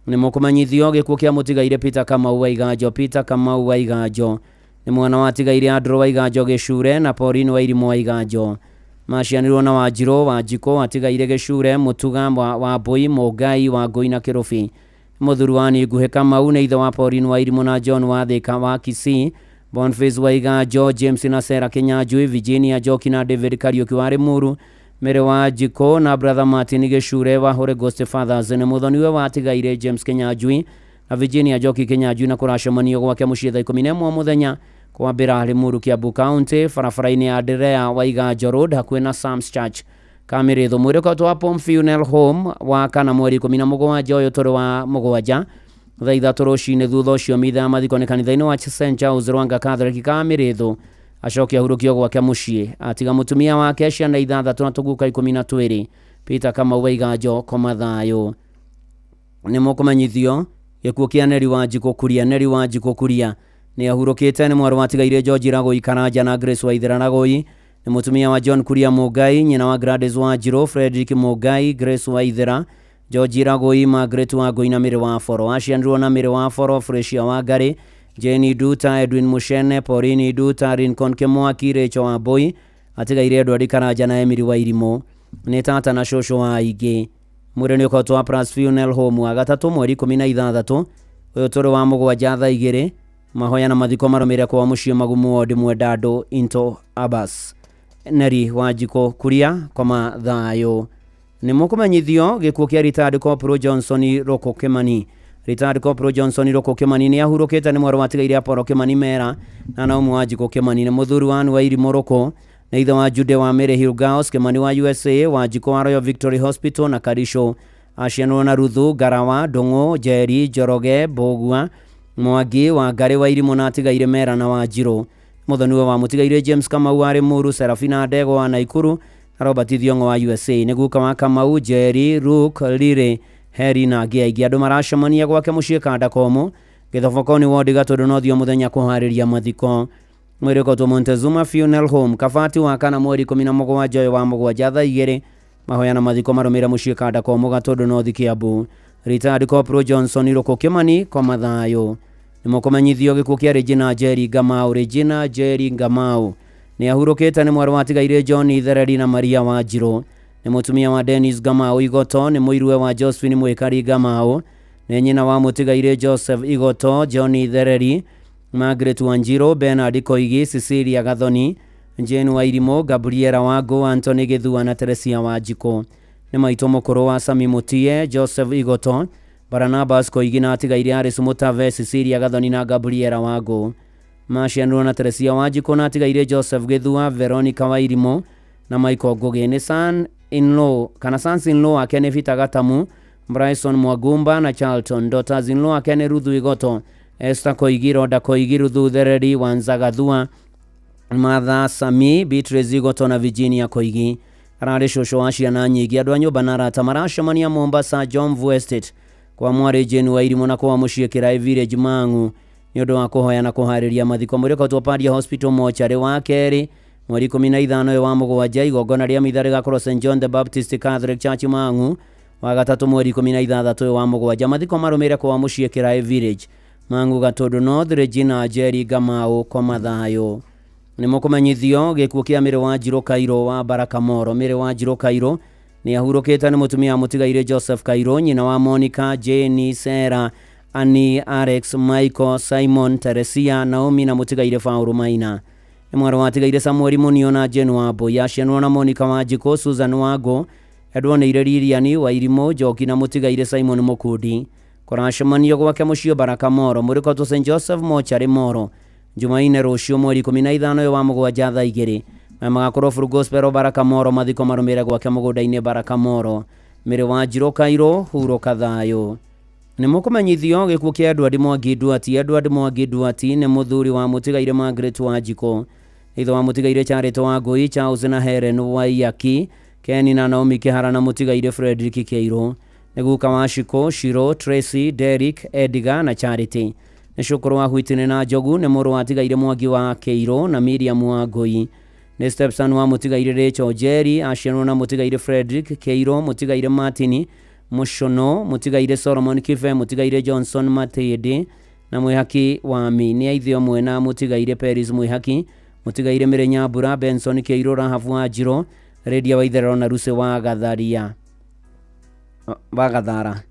Nĩ mũkũmenyithio gĩkuũ kĩa mũtigairĩ Peter Kamau wa Iganjo. Peter Kamau wa Iganjo nĩ mwana wa atigaire Andrew wa Iganjo Gĩcure na Pauline wa Irimũ wa Iganjo. Macianirwo na Wanjirũ wa Njikũ, atigaire Gĩcure, Mũtuga wa Mbui, Mũngai wa Ngũi na Kĩrũbi. Mũthuri wa Ninguhĩ Kamau, nĩ ithe wa Pauline wa Irimũ na John wa Thĩka wa Kisii, Boniface wa Iganjo, James na Sarah Kinyanjui, Virginia Njoki na David Kariũki wa Limuru, Mary wa Njikũ na brother Martin Gĩcure wa Holy Ghost Fathers. Nĩ mũthoniwe wa atigaire James Kinyanjui na Virginia Njoki Kinyanjui, na kũracemanio gwake mũciĩ thaa 11 mũthenya kwambĩra Limuru, Kiambu County, barabara-inĩ ya Anderea wa Iganjo Road hakuhĩ na Sam's Church Kamĩrĩthũ. Mwĩrĩkotwo wa Pom Funeral Home wa kana mweri 17 ũyũ tũrĩ wa mũgwanja thaa 3 rũcinĩ. Thutha ũcio mitha ya mathiko nĩ kanitha-inĩ wa St Charles Rwanga Catholic Kamĩrĩthũ. Acoke ahurũkio gwake mũciĩ atiga mũtumia wake, ciana 6 na tũguka 12. Peter Kamau wa Iganjo, koma thayũ. Nĩ mũkũmenyithio gĩkuũ kĩa Neri Wanjikũ Kuria. Neri Wanjikũ Kuria nĩ ahurũkĩte, nĩ mwarĩ wa atigaire George Ragoi Karanja na Grace Waithera Ragoi. Nĩ mũtumia wa John Kuria Mũngai, nyina wa Gladys Wanjirũ, Frederick Mũngai, Grace Waithera, George Ragoi, Margaret Wangũi na Mary wa Boro. Acianirwo na Mary wa Boro, Fresia wa Ngarĩ, Jane Duta, Edwin Mushene, Pauline Duta, Lincoln Kĩmwaki, Rachel wa Mbui, atigaire Edward Karanja na Emily wa Irimũ. Nĩ tata na cũcũ wa aingĩ. Mwĩrĩ nĩ ũkoretwo wa Plus Funeral Home wa gatatũ mweri 16 ũyũ tũrĩ wa mũgwanja thaa 2. Mahoya na mathiko marũmĩrĩre kwa mũciĩ Magumu Ward Mwendandũ Into Abbas. Neri Wanjikũ Kuria, koma thayũ. Nĩ mũkũmenyithio gĩkuũ kĩa retired Corporal Johnson Roko Kimani. Retired Corporal Johnson Roko Kimani nĩ ahurũkĩte nĩ mwarĩ wa tigaire Apollo Kimani Mera na Naumu Wanjikũ Kimani nĩ mũthuri wa Anne Wairimu Roko na ithe wa Jude wa Mary Hilgaos Kimani wa USA, Wanjikũ wa Royal Victory Hospital na Karisho. Acianwo na Ruthu Ngarawa Ndung'u Njeri Njoroge Mbũgua Mwangi wa Ngarĩ wa Irimũ na atigaire Mera na Wanjirũ. Mũthoniwe wa mũtigaire James Kamau wa Limuru, Serafina Ndegwa wa Naikuru na Robert Thiong'o wa USA. Nĩ guka wa Kamau, Njeri, Luke, Lire, Heri na angĩ aingĩ. Andũ maracemania gwake mũciĩ Kanda Komo Gĩthoboko-inĩ wodi Gatũndũ North o mũthenya kũharĩria mathiko. Mwĩrĩ ũkotwo Montezuma Funeral Home Kabati wa kana mweri 17 ũyũ wa mũgwanja thaa 2. Mahoya na mathiko marũmĩrĩre mũciĩ Kanda Komo Gatũndũ North Kiambu. Retired Corporal Johnson Roko Kimani koma thayũ. Nĩ mũkũmenyithio gĩkuũ kĩa Regina Njeri Ngamau. Regina Njeri Ngamau nĩ ahurũkĩte nĩ mwarĩ wa tigaire John Ithereri na Maria Wanjirũ. Nĩ mũtumia wa Dennis Ngamau Igoto, nĩ mũiruwe wa Josephine Mwĩkari Ngamau, nĩ nyina wa mũtigaire Joseph Igoto, John Ithereri, Margaret Wanjirũ, Bernard Koigi, Cecilia Gathoni, Jane Wairimu, Gabriela Wangu, Anthony Gĩthua na Teresia Wanjikũ. Nĩ maitũ mũkũrũ wa Sami Mutie, Joseph Igoto, Barnabas Koigi na atigaire Alice Mutave, Cecilia Gathoni na Gabriela Wangu. Macianirwo na Teresia Wanjikũ na atigaire Joseph Gĩthua, Veronica Wairimu na Michael Ngugi. Nĩ son in law kana sons in law wake nĩ Peter Gatamu, Bryson Mwagumba na Charlton. Daughters in law wake nĩ Ruthu Igoto, Esther Koigi, Roda Koigi, Ruthu Thereri, Wanza Gathua, Martha Sami, Beatrice Igoto na Virginia Koigi. Ararĩ cũcũ wa ciana nyingĩ. Andũ a nyũmba na arata maracemania Mombasa Jomvu Estate kwa mwarĩ Jane Wairimu na kwa mũciĩ Kĩraĩ Village Mang'u nĩ ũndũ wa kũhoya na kũharĩria mathiko. Mwĩrĩ ũkotwo Padia Hospital mocarĩ wa kerĩ mweri 15 ũyũ wa mũgwanja. Igongona rĩa mitha rĩgakorwo St John the Baptist Catholic Church Mang'u wa gatatũ mweri 16 ũyũ wa mũgwanja. Mathiko marũmĩrĩre kwa mũciĩ Kĩraĩ Village Mang'u Gatũndũ North. Regina Njeri Ngamau koma thayũ. Nĩ mũkũmenyithio gĩkuũ kĩa Mary Wanjirũ Kairũ wa Baraka Moro. Mary Wanjirũ Kairũ nĩ ahurũkĩte nĩ mũtumia wa mũtigaire Joseph Kairũ, nyina wa Monica, Jane, Sarah, Annie, Alex, Michael, Simon, Teresia, Naomi na mũtigaire Paul Maina. Nĩ mwarĩ wa tigaire Samuel Munio na Jane Wambui. Acianwo na Monica Wanjikũ, Susan Wangu, Edward Lilian Wairimu Njoki na mũtigaire Simon Mũkundi. Kũracemanio gwake mũciĩ Baraka Moro. Mwĩrĩ ũkotwo St Joseph Mochari Moro Jumaine rũciũ mweri 15 ũyũ wa mũgwanja thaa 2. Maya magakorwo Full Gospel Baraka Moro. Mathiko marũmĩrĩre gwake mũgũnda-inĩ Baraka Moro. Mary Wanjirũ Kairũ hurũka thayũ. Nĩ mũkũmenyithio gĩkuũ kĩa Edward Mwangi Nduati. Edward Mwangi Nduati nĩ mũthuri wa mũtigaire Margaret Wanjikũ, ithe wa mũtigaire Charity Wangui, Charles na Helen Waiyaki, Ken na Naomi Kĩhara na mũtigaire Frederick Kĩirũ. Nĩ guka wa Shiko, Shiro, Tracy, Derrick, Edgar na Charity. Nĩ cũkũrũ wa Whitney na Njogu. Nĩ mũrũ wa tigaire Mwangi wa Kĩirũ na Miriam Wangui. Nĩ stepson wa mũtigaire Rachel Njeri, aciarwo na mũtigaire Frederick Kĩirũ, mũtigaire Martin Mũcono, mũtigaire Solomon Kibe, mũtigaire Johnson Matĩndĩ na Mwĩhaki Wami. Nĩ aithe ũmwe na mũtigaire Peris Mwĩhaki, mũtigaire Mary Nyambura, Benson Kĩirũ, Rahabu Wanjirũ, Redia Waitherero na Lucy wa Gatharia wa Gathara.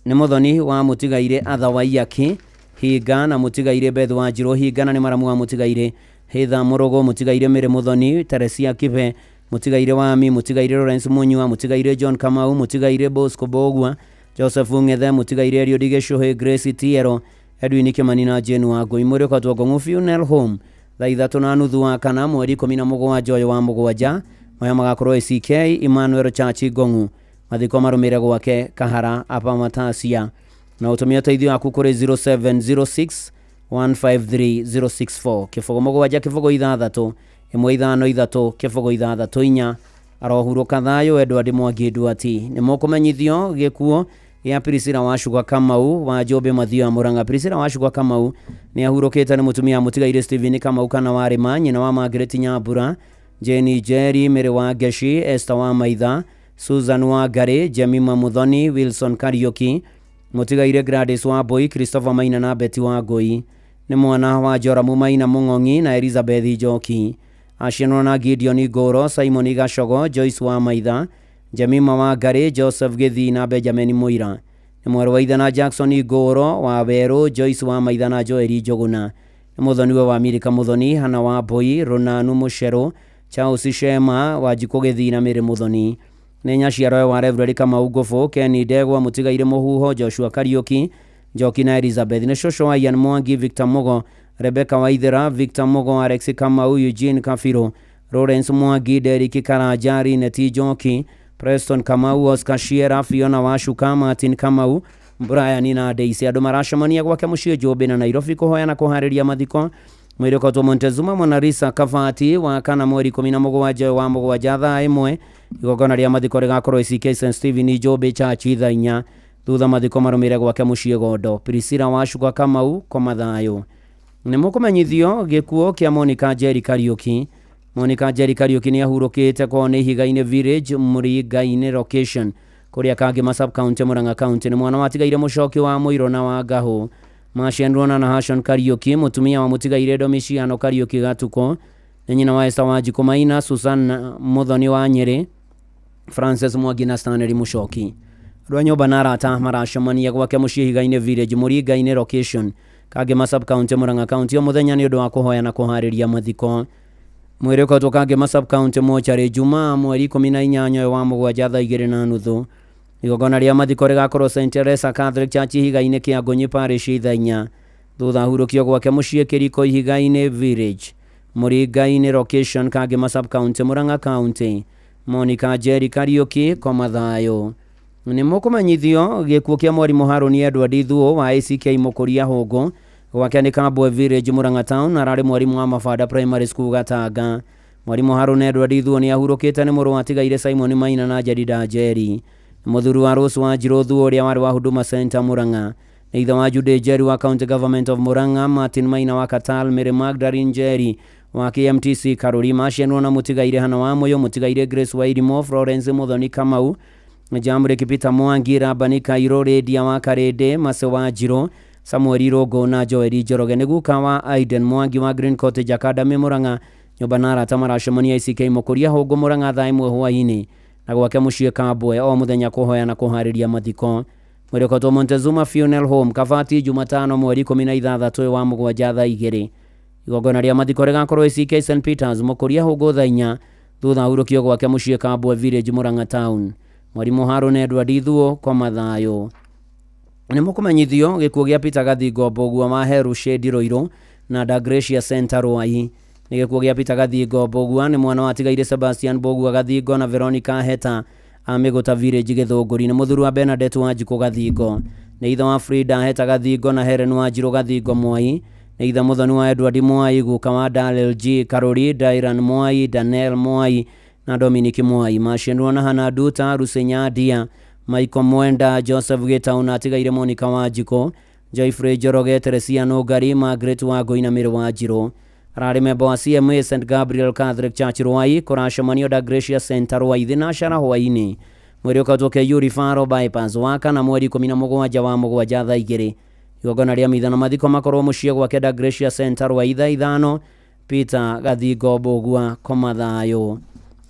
Nĩ mũthoni wa mũtigaire Arthur Waiyaki Hinga na mũtigaire Beth Wanjirũ Hinga na nĩ maramu wa mũtigaire Heather Mũrũgũ, mũtigaire Mary Mũthoni, Teresia Kibe, mũtigaire Wami, mũtigaire Lawrence Munyua, mũtigaire John Kamau, mũtigaire Bosco Bogua, Joseph Ng'ethe, mũtigaire Eliud Gĩcũhĩ, Grace Tiero, Edwin Kimani na Jane Wangui. Mwĩrĩ ũkotwo Ngong'u Funeral Home thaa 3:30 wa kana mweri 17 ũyũ wa mũgwanja. Maya magakorwo ACK Emmanuel Church Ngong'u. Mathiko marũmĩrĩre gwake Kahara apa Matasia. Na ũtũmie ũteithio waku kũrĩ 0706 153 064 0 7 0 6 1 5 3 0 6 4. Arohurũka thayũ Edward Mwangi Nduati. Nĩ mũkũmenyithio gĩkuũ gĩa Priscilla Wachugwa Kamau wa Njũmbĩ Mathioya Murang'a. Priscilla Wachugwa Kamau nĩ ahurũkĩte nĩ mũtumia mũtigaire Stephen Kamau kana Warĩma, nyina wa Margaret Nyambura, Jane Njeri, Mary wa Ngeshi, Esther wa Maitha, Susan wa Ngarĩ, Jemima Muthoni, Wilson Kariuki, mũtigaire Gladys wa Mbui, Christopher Maina na Betty wa Ngui. Nĩ mwana wa Joramu Maina Mũng'ong'i na Elizabeth Njoki. Acianwo na Gideon Ngũro, Simon Gacogo, Joyce wa Maitha, Jemima wa Ngarĩ, Joseph Gĩthii na Benjamin Mũira. Nĩ mwarĩ wa ithe na Jackson Ngũro wa Werũ, Joyce wa Maitha na Joel Njũgũna. Nĩ mũthoniwe wa Milika Mũthoni, Hana wa Mbui, Ronanu Mũcerũ, Charles Shema, Wanjikũ Gĩthii na Mary Mũthoni. Nĩ nyaciaro wa Reverend Kamau Ngũbũ, Ken Ndegwa, Mũtigaire Mũhuho, Joshua Kariuki, Njoki na Elizabeth. Nĩ cũcũ wa Ian Mwangi, Victor Mugo, Rebecca Waithera, Victor Mugo, Alex Kamau, Eugene Kafiro, Lawrence Mwangi, Derrick Karanja, Neti Njoki, Preston Kamau, Oscar Shiera, Fiona Washuka, Martin Kamau, Brian na Daisy. Andũ maracemania gwake mũciĩ Njũmbĩ na Nairobi kũhoya na kũharĩria mathiko. Mwĩrĩ ũkotwo Montezuma Monarisa Kavati wa kana mweri 17 wa mũgwanja thaa 1. Igongona rĩa mathiko rĩgakorwo ACK St Stephen Njũmbĩ Church thaa 4. Thutha mathiko marũmĩrĩre gwake mũciĩ Gondo. Priscilla Wacuka Kamau, koma thayũ. Nĩ mũkũmenyithio gĩkuũ kĩa Monica Njeri Kariuki. Monica Njeri Kariuki nĩ ahurũkĩte kwao nĩ Ihiga-inĩ Village, Mũringa-inĩ location, kũrĩa Kangema sub-county, Murang'a county. Nĩ mwana watigaire Mũcoki wa Mũirũ na wa Ngahũ. Macianirwo na Nahashon Kariuki, mũtumia wa mũtigaire Domiciano Kariuki Gatuko. Nĩ nyina wa Esther Wanjikũ Maina, Susan Muthoni wa Nyĩrĩ, Francis Mwangi na Stanley Mũcoki. Andũ a nyũmba na arata maracemania gwake mũciĩ Ihiga-inĩ Village, Mũringa-inĩ location, Kangema sub-county, Murang'a county o mũthenya nĩ ũndũ wa kũhoya na kũharĩria mathiko. Mwĩrĩ ũkotwo Kangema sub-county mocarĩ Jumaa mweri 18 wa mũgwanja thaa 2:30. Igongona rĩa mathiko rĩgakorwo St Teresa Catholic Church Ihiga-inĩ kĩa Ngonyi Parish thaa 4. Thutha ahurũkio gwake mũciĩ Kĩriko Ihiga-inĩ Village, Mũringa-inĩ location, Kangema sub-county, Murang'a county. Monica Njeri Kariuki, koma thayũ. Nĩ mũkũmenyithio gĩkuũ kĩa mwarimũ Harũni Edward Thuo wa ACK Mũkũria Hũngũ, gwake nĩ Kambwe Village, Murang'a town. Ararĩ mwarimũ wa Mabanda Primary School Gatanga. Mwarimũ Harũni Edward Thuo nĩ ahurũkĩte nĩ mũrũ watigaire Simon Maina na Jedida Njeri. Mũthuri wa Rose Wanjirũ Thuo ũrĩa warĩ wa Huduma Center Murang'a. Nĩ ithe wa Jude Njeri wa County Government of Murang'a, Martin Maina wa Katal, Mary Magdalene Njeri wa KMTC Karuri. Macianirwo na mũtigaire Hana wa Moyo, mũtigaire Grace Wairimo, Florence Muthoni Kamau, Jamre Kipita Mwangi, Rabani Kairo, Redia wa Karede, Mase Wanjirũ, Samuel Irũngũ na Joel Njoroge. Nĩ guka wa Aiden Mwangi wa Green Cottage Academy Murang'a. Nyũmba na arata maracemania ICK Mũkũria Hũngũ Murang'a thaa 1 hwaĩ-inĩ na gwake mũciĩ Kambwe o mũthenya kũhoya na kũharĩria mathiko. Mwĩrĩ ũkotwo Montezuma Funeral Home Kabati Jumatano mweri 16 wa mũgwanja thaa 2. Igongona rĩa mathiko rĩgakorwo ACK St Peters Mũkũria Hũngũ thaa 4. Thutha ahurũkio gwake mũciĩ Kambwe Village, Murang'a town. Mwarimũ Harũni Edward Thuo, koma thayũ. Nĩ mũkũmenyithio gĩkuũ gĩa Peter Gathingo Mbũgua wa Heru Shade Ruiru na Dagracia Center Ruai. Nĩ gĩkuũ gĩa Peter Gathingo Mbũgua nĩ mwana watigaire Sebastian Mbũgua Gathingo na Veronica Heta a Mĩgũta Village Gĩthũngũri. Nĩ mũthuri wa Bernadette Wanjikũ Gathingo. Nĩ ithe wa Frida Heta Gathingo na Helen Wanjirũ Gathingo Mwai. Nĩ ithe mũthoni wa Edward Mwai, guka wa Darrell G Karuri, Dairan Mwai, Daniel Mwai na Dominic Mwai. Macianirwo na Hannah Duta, Rusenya Dia, Michael Mwenda, Joseph Gitau na atigaire Monica Wanjikũ, Joyfrey Njoroge, Teresia Nũngari, Margaret Wangũi na Mary Wanjirũ. Ararĩ memba wa CMA St Gabriel Catholic Church Ruai. Kũracemanio Dagracia Center Ruai thinashara hwaĩ-inĩ. Mwĩrĩ ũkotwo KU Referral Bypass wa kana mweri 17 wa mũgwanja thaa 2. Igongona rĩa mitha na mathiko makorwo mũciĩ gwake Dagracia Center Ruai thaa 5. Peter Gathingo Mbũgua, koma thayũ.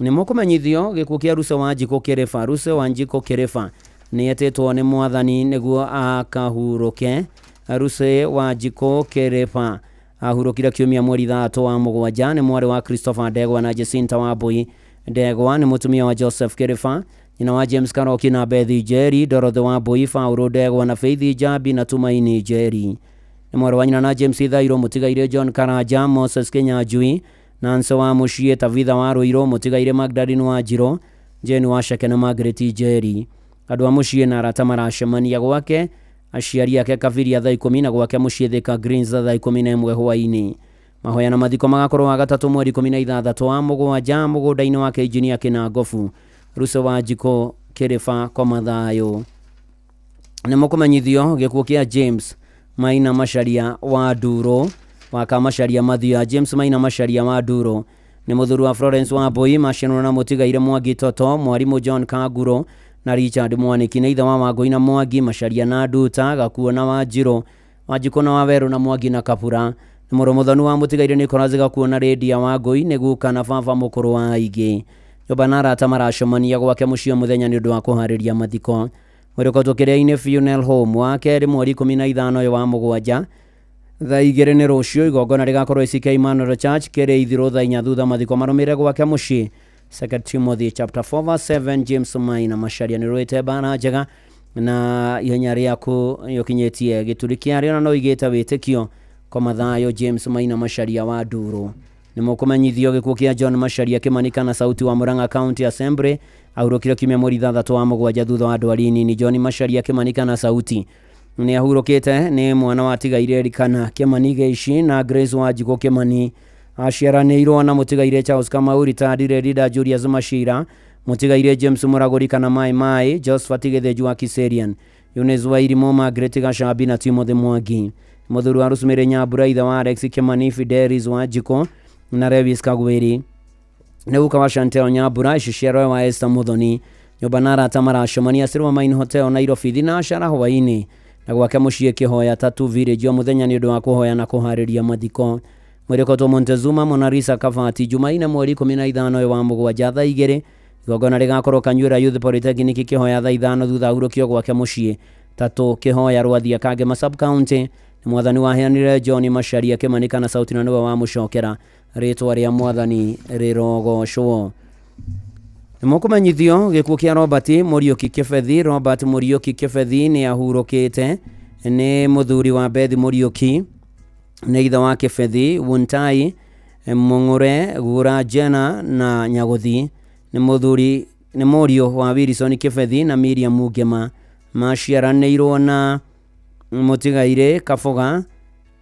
Nĩ mũkũmenyithio gĩkuũ kĩa Ruse Wanjikũ Kĩrĩba. Ruse Wanjikũ Kĩrĩba nĩ etĩtwo nĩ mwathani nĩguo akahurũke. Ruse Wanjikũ Kĩrĩba ahurũkire kiumia mweri 3 wa mũgwanja. Nĩ mwarĩ wa Christopher Ndegwa na Jacinta Wambui Ndegwa. Nĩ mũtumia wa Joseph Kĩrĩba, nyina wa James Karoki na Beth Njeri, Dorothy Wambui, Paul Ndegwa na Faith Njambi na Tumaini Njeri. Nĩ mwarĩ wa nyina na James Thairũ, mũtigaire John Karanja, Moses Kinyanjui, Nancy wa Mũciĩ, Tabitha wa Ruiru, mũtigaire Magdalene Wanjirũ, Jane wa Ceke na Margaret Njeri. Andũ a mũciĩ na arata maracemania gwake aciari ake Kabiria thaa 10 na gwake mũciĩ Thika Greens thaa 11 hwaĩ-inĩ. Mahoya na mathiko magakorwo wa gatatũ mweri 16 wa mũgwanja mũgũnda-inĩ wake Engineer Kĩnangobu. Ruse Wanjikũ Kĩrĩba, koma thayũ. Nĩ mũkũmenyithio gĩkuũ kĩa James Maina Macharia wa Nduro wa Kamacharia Mathia. James Maina Macharia wa Nduro nĩ mũthuri wa Florence Wambui, macianirwo na mũtigaire Mwangi Toto, mwarimũ John Kanguro na Richard Mwaniki. Nĩ ithe wa Wangũi na Mwangi, Macharia na Nduta, Gakuo na Wanjirũ, Wanjikũ na Wawerũ na Mwangi na Kabura. Nĩ mũrũ mũthoni wa mũtigaire Nicholas Gakuo na Lydia Wangũi. Nĩ guka na baba mũkũrũ wa aingĩ. Nyũmba na arata maracemania gwake mũciĩ mũthenya nĩ ũndũ wa kũharĩria mathiko. Mwĩrĩ ũkotwo Kĩrĩa-inĩ Funeral Home wa kerĩ mweri 15 wa mũgwanja thaa 2 nĩ rũciũ. Igongona rĩgakorwo ACK Emmanuel Church Kĩrĩa Ithirũ thaa 4. Thutha mathiko marũmĩrĩre gwake mũciĩ 2 Timothy chapter 4 verse 7. James Maina Macharia nĩ rũĩte mbara njega na ihenya rĩaku nĩũkinyĩtie gĩturi kĩarĩo na no igĩte wĩtĩkio koma thayũ. James Maina Macharia wa Nduru. Nĩ mũkũmenyithio gĩkuũ kĩa John Macharia Kĩmanika na sauti wa Murang'a County Assembly ahurũkire kiumia mweri 6 wa mũgwanja thutha wa ndwari nini. John Macharia Kĩmanika na sauti nĩ ahurũkĩte nĩ mwana wa tigaire Erikana Kĩmani Geishi na Grace Wanjikũ Kĩmani. Aciaranĩirwo na mũtigaire Charles Kamau retired Leader Julius Machira, mũtigaire James Muragũri kana Mai Mai, Josephat Gĩthĩnju wa Kiserian, Eunice Wairimu, Margaret Gacambi na Timothy Mwangi. Mũthuri wa Rosemary Nyambura, ithe wa Alex Kĩmani, Fidelis Wanjikũ na Lewis Kagwĩri. Nĩ guka wa Chantel Nyambura, iciciarwe wa Esther Muthoni. Nyũmba na arata maracemania Silver Mine Hotel Nairobi thinacara hwaĩ-inĩ na gwake mũciĩ Kĩhoya Tatu Village o mũthenya nĩ ũndũ wa kũhoya na kũharĩria mathiko. Mwĩrĩkotwo Montezuma Monalisa Kabati Jumaine mweri 15 wa mũgwanja thaa 2. Igongona rĩgakorwo Kanyuĩra Youth Polytechnic Kĩhoya thaa 5 thutha ahurũkio gwake mũciĩ Tatu Kĩhoya Rwathia Kangema sub county. Nĩ mwathani waheanire John Macharia Kĩmanika na sauti na nĩwe wamũcokera. Rĩtwa rĩa mwathani rĩrogocwo. Nĩ mũkũmenyithio gĩkuũ kĩa Robert Mũriũki Kĩbethi. Robert Mũriũki Kĩbethi nĩ ahurũkĩte, nĩ mũthuri wa Beth Mũriũki, nĩ ithe wa Kĩbethi, Wuntai Mung'ure, Gura Jena na Nyagũthi. Nĩ mũthuri nĩ mũriũ wa Wilson Kĩbethi na Miriam Ngema. Maciaranĩirwo na mũtigaire Kaboga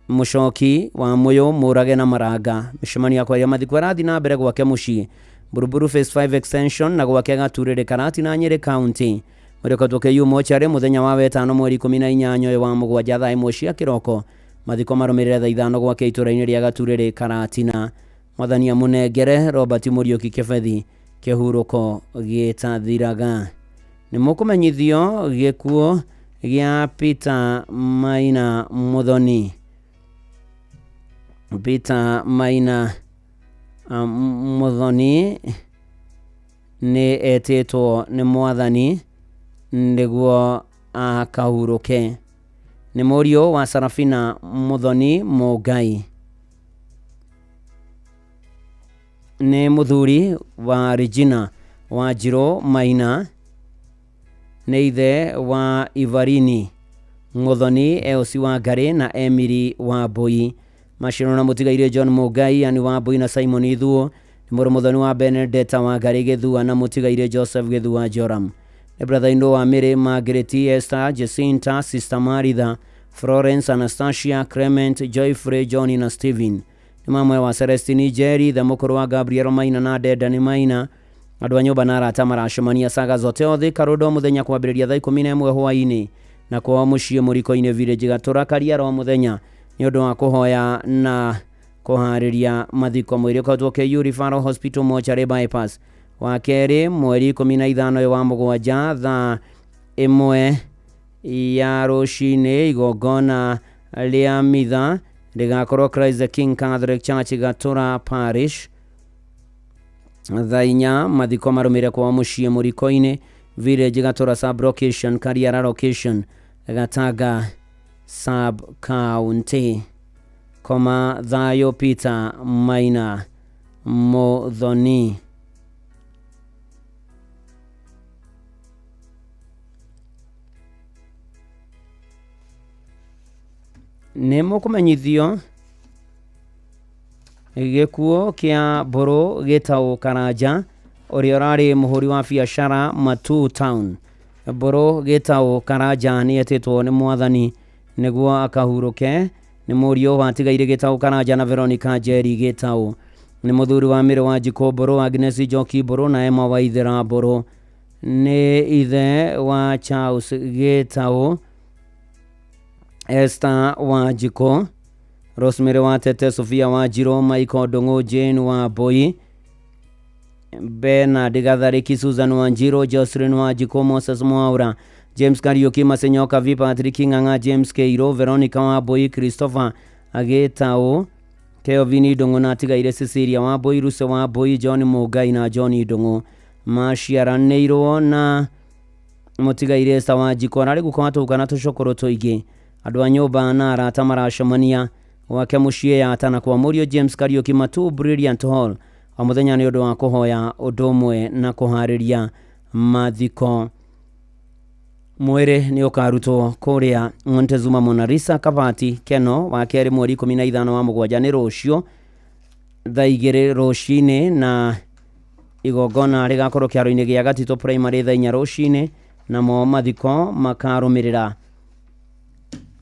Mũcoki wa Mũyũ Mũrage na Maranga. Mĩcemanio ya kwaria mathiko ĩrathiĩ na mbere gwake mũciĩ Buruburu Phase 5 Extension na gwake Gaturĩrĩ Karati na Nyĩrĩ County. Mwĩrĩkotwo KU mochari mũthenya wa wetano mweri 18 wa mũgwanja thaa 1 cia kĩroko. Mathiko marũmĩrĩre thaa 5 gwake itũra-inĩ rĩa Gaturĩrĩ Karatina. Mwathani amũnengere Robert Mũriũki Kĩbethi kĩhurũko gĩtathiraga. Nĩ mũkũmenyithio gĩkuũ gĩa Peter Maina Muthoni. Peter Maina Muthoni nĩ etĩtwo nĩ mwathani nĩguo akahurũke. Nĩ mũriũ wa Sarafina Muthoni Mũngai. Nĩ mũthuri wa Regina Wanjirũ Maina. Nĩ ithe wa Ivarini Muthoni, Eosi wa Ngarĩ na Emily wa Mbui. Maciaro na mũtigaire John Mũngai, Anne wa Mbui na Simon Ithuo. Nĩ mũrũ Muthoni wa Benedetta wa Ngarĩ Gĩthua na mũtigaire Joseph Gĩthua Joram. Nĩ brother-in-law wa Mary, Margaret, Esther, Jacinta, Sister Maritha, Florence, Anastasia, Clement, Joyfrey, John na Stephen. Nĩ mamwe wa Celestine Jerry, the mũkũrũ wa Gabriel Maina na Dedan Maina. Andũ a nyũmba na arata maracemania Saga zote othe Karũndo mũthenya kwambĩrĩria thaa 11 hwaĩ-inĩ na kwao mũciĩ Mũriko-inĩ Village Gatũra Kariara mũthenya nĩ ũndũ wa kũhoya na kũharĩria mathiko. Mwĩrĩkotwo KU Referral Hospital Mortuary Bypass. Wa kerĩ mweri 15 wa mũgwanja thaa 1 ya rũcinĩ igongona rĩa mitha rĩgakorwo Christ the King Catholic Church Gatũra Parish. Thaa 4 mathiko marũmĩrĩre kwao mũciĩ Mũriko-inĩ Village Gatũra sub location Kariara location Gatanga sub county. Koma thayũ Peter Maina Muthoni. Nĩ mũkũmenyithio gĩkuũ kĩa Mbũrũ Gĩtaũ Karanja ũrĩa ũrarĩ mũhũri wa biacara Matuu Town. Mbũrũ Gĩtaũ Karanja nĩ etĩtwo nĩ mwathani nĩguo akahurũke. Nĩ mũriũ watigaire Gĩtaũ Karanja na Veronica Njeri Gĩtaũ. Nĩ mũthuri wa Mĩrĩ Wanjikũ Mbũrũ, Agnes Njoki Mbũrũ na Emma Waithera Mbũrũ. Nĩ ithe wa Charles Gĩtaũ, Esther Wanjikũ, Rosemary Watete, Sofia Wanjirũ, Michael Ndung'u, Jane Wambui, Bernard Gathariki, Susan Wanjirũ, Jocelyn Wanjikũ, Moses Mwaura, James Kariuki, Masenyoka V, Patrick Ng'ang'a, James Keiro, Veronica Wambui, Christopher Agĩtaũ, Kelvin Ndung'u na atigaire Cecilia Wambui, Ruse Wambui, John Mũngai na John Ndung'u. Maciaranĩirwo na mũtigaire Esther Wanjikũ. Ararĩ guka wa tũguka na tũcũkũrũ tũingĩ. Andũ a nyũmba na arata maracemania gwake mũciĩ Yata na kwa mũriũ James Kariuki Matuu Brilliant Hall. O mũthenya nĩ ũndũ wa kũhoya ũndũ ũmwe na kũharĩria mathiko. Mwĩrĩ nĩ ũkarutwo kũrĩa Montezuma Monalisa Kabati Keno wa kerĩ mweri 15 wa mũgwanja nĩ rũciũ thaa 2 rũcinĩ, na igongona rĩgakorwo kĩharo-inĩ gĩa Gatito Primary thaa 4 rũcinĩ, namo mathiko makarũmĩrĩra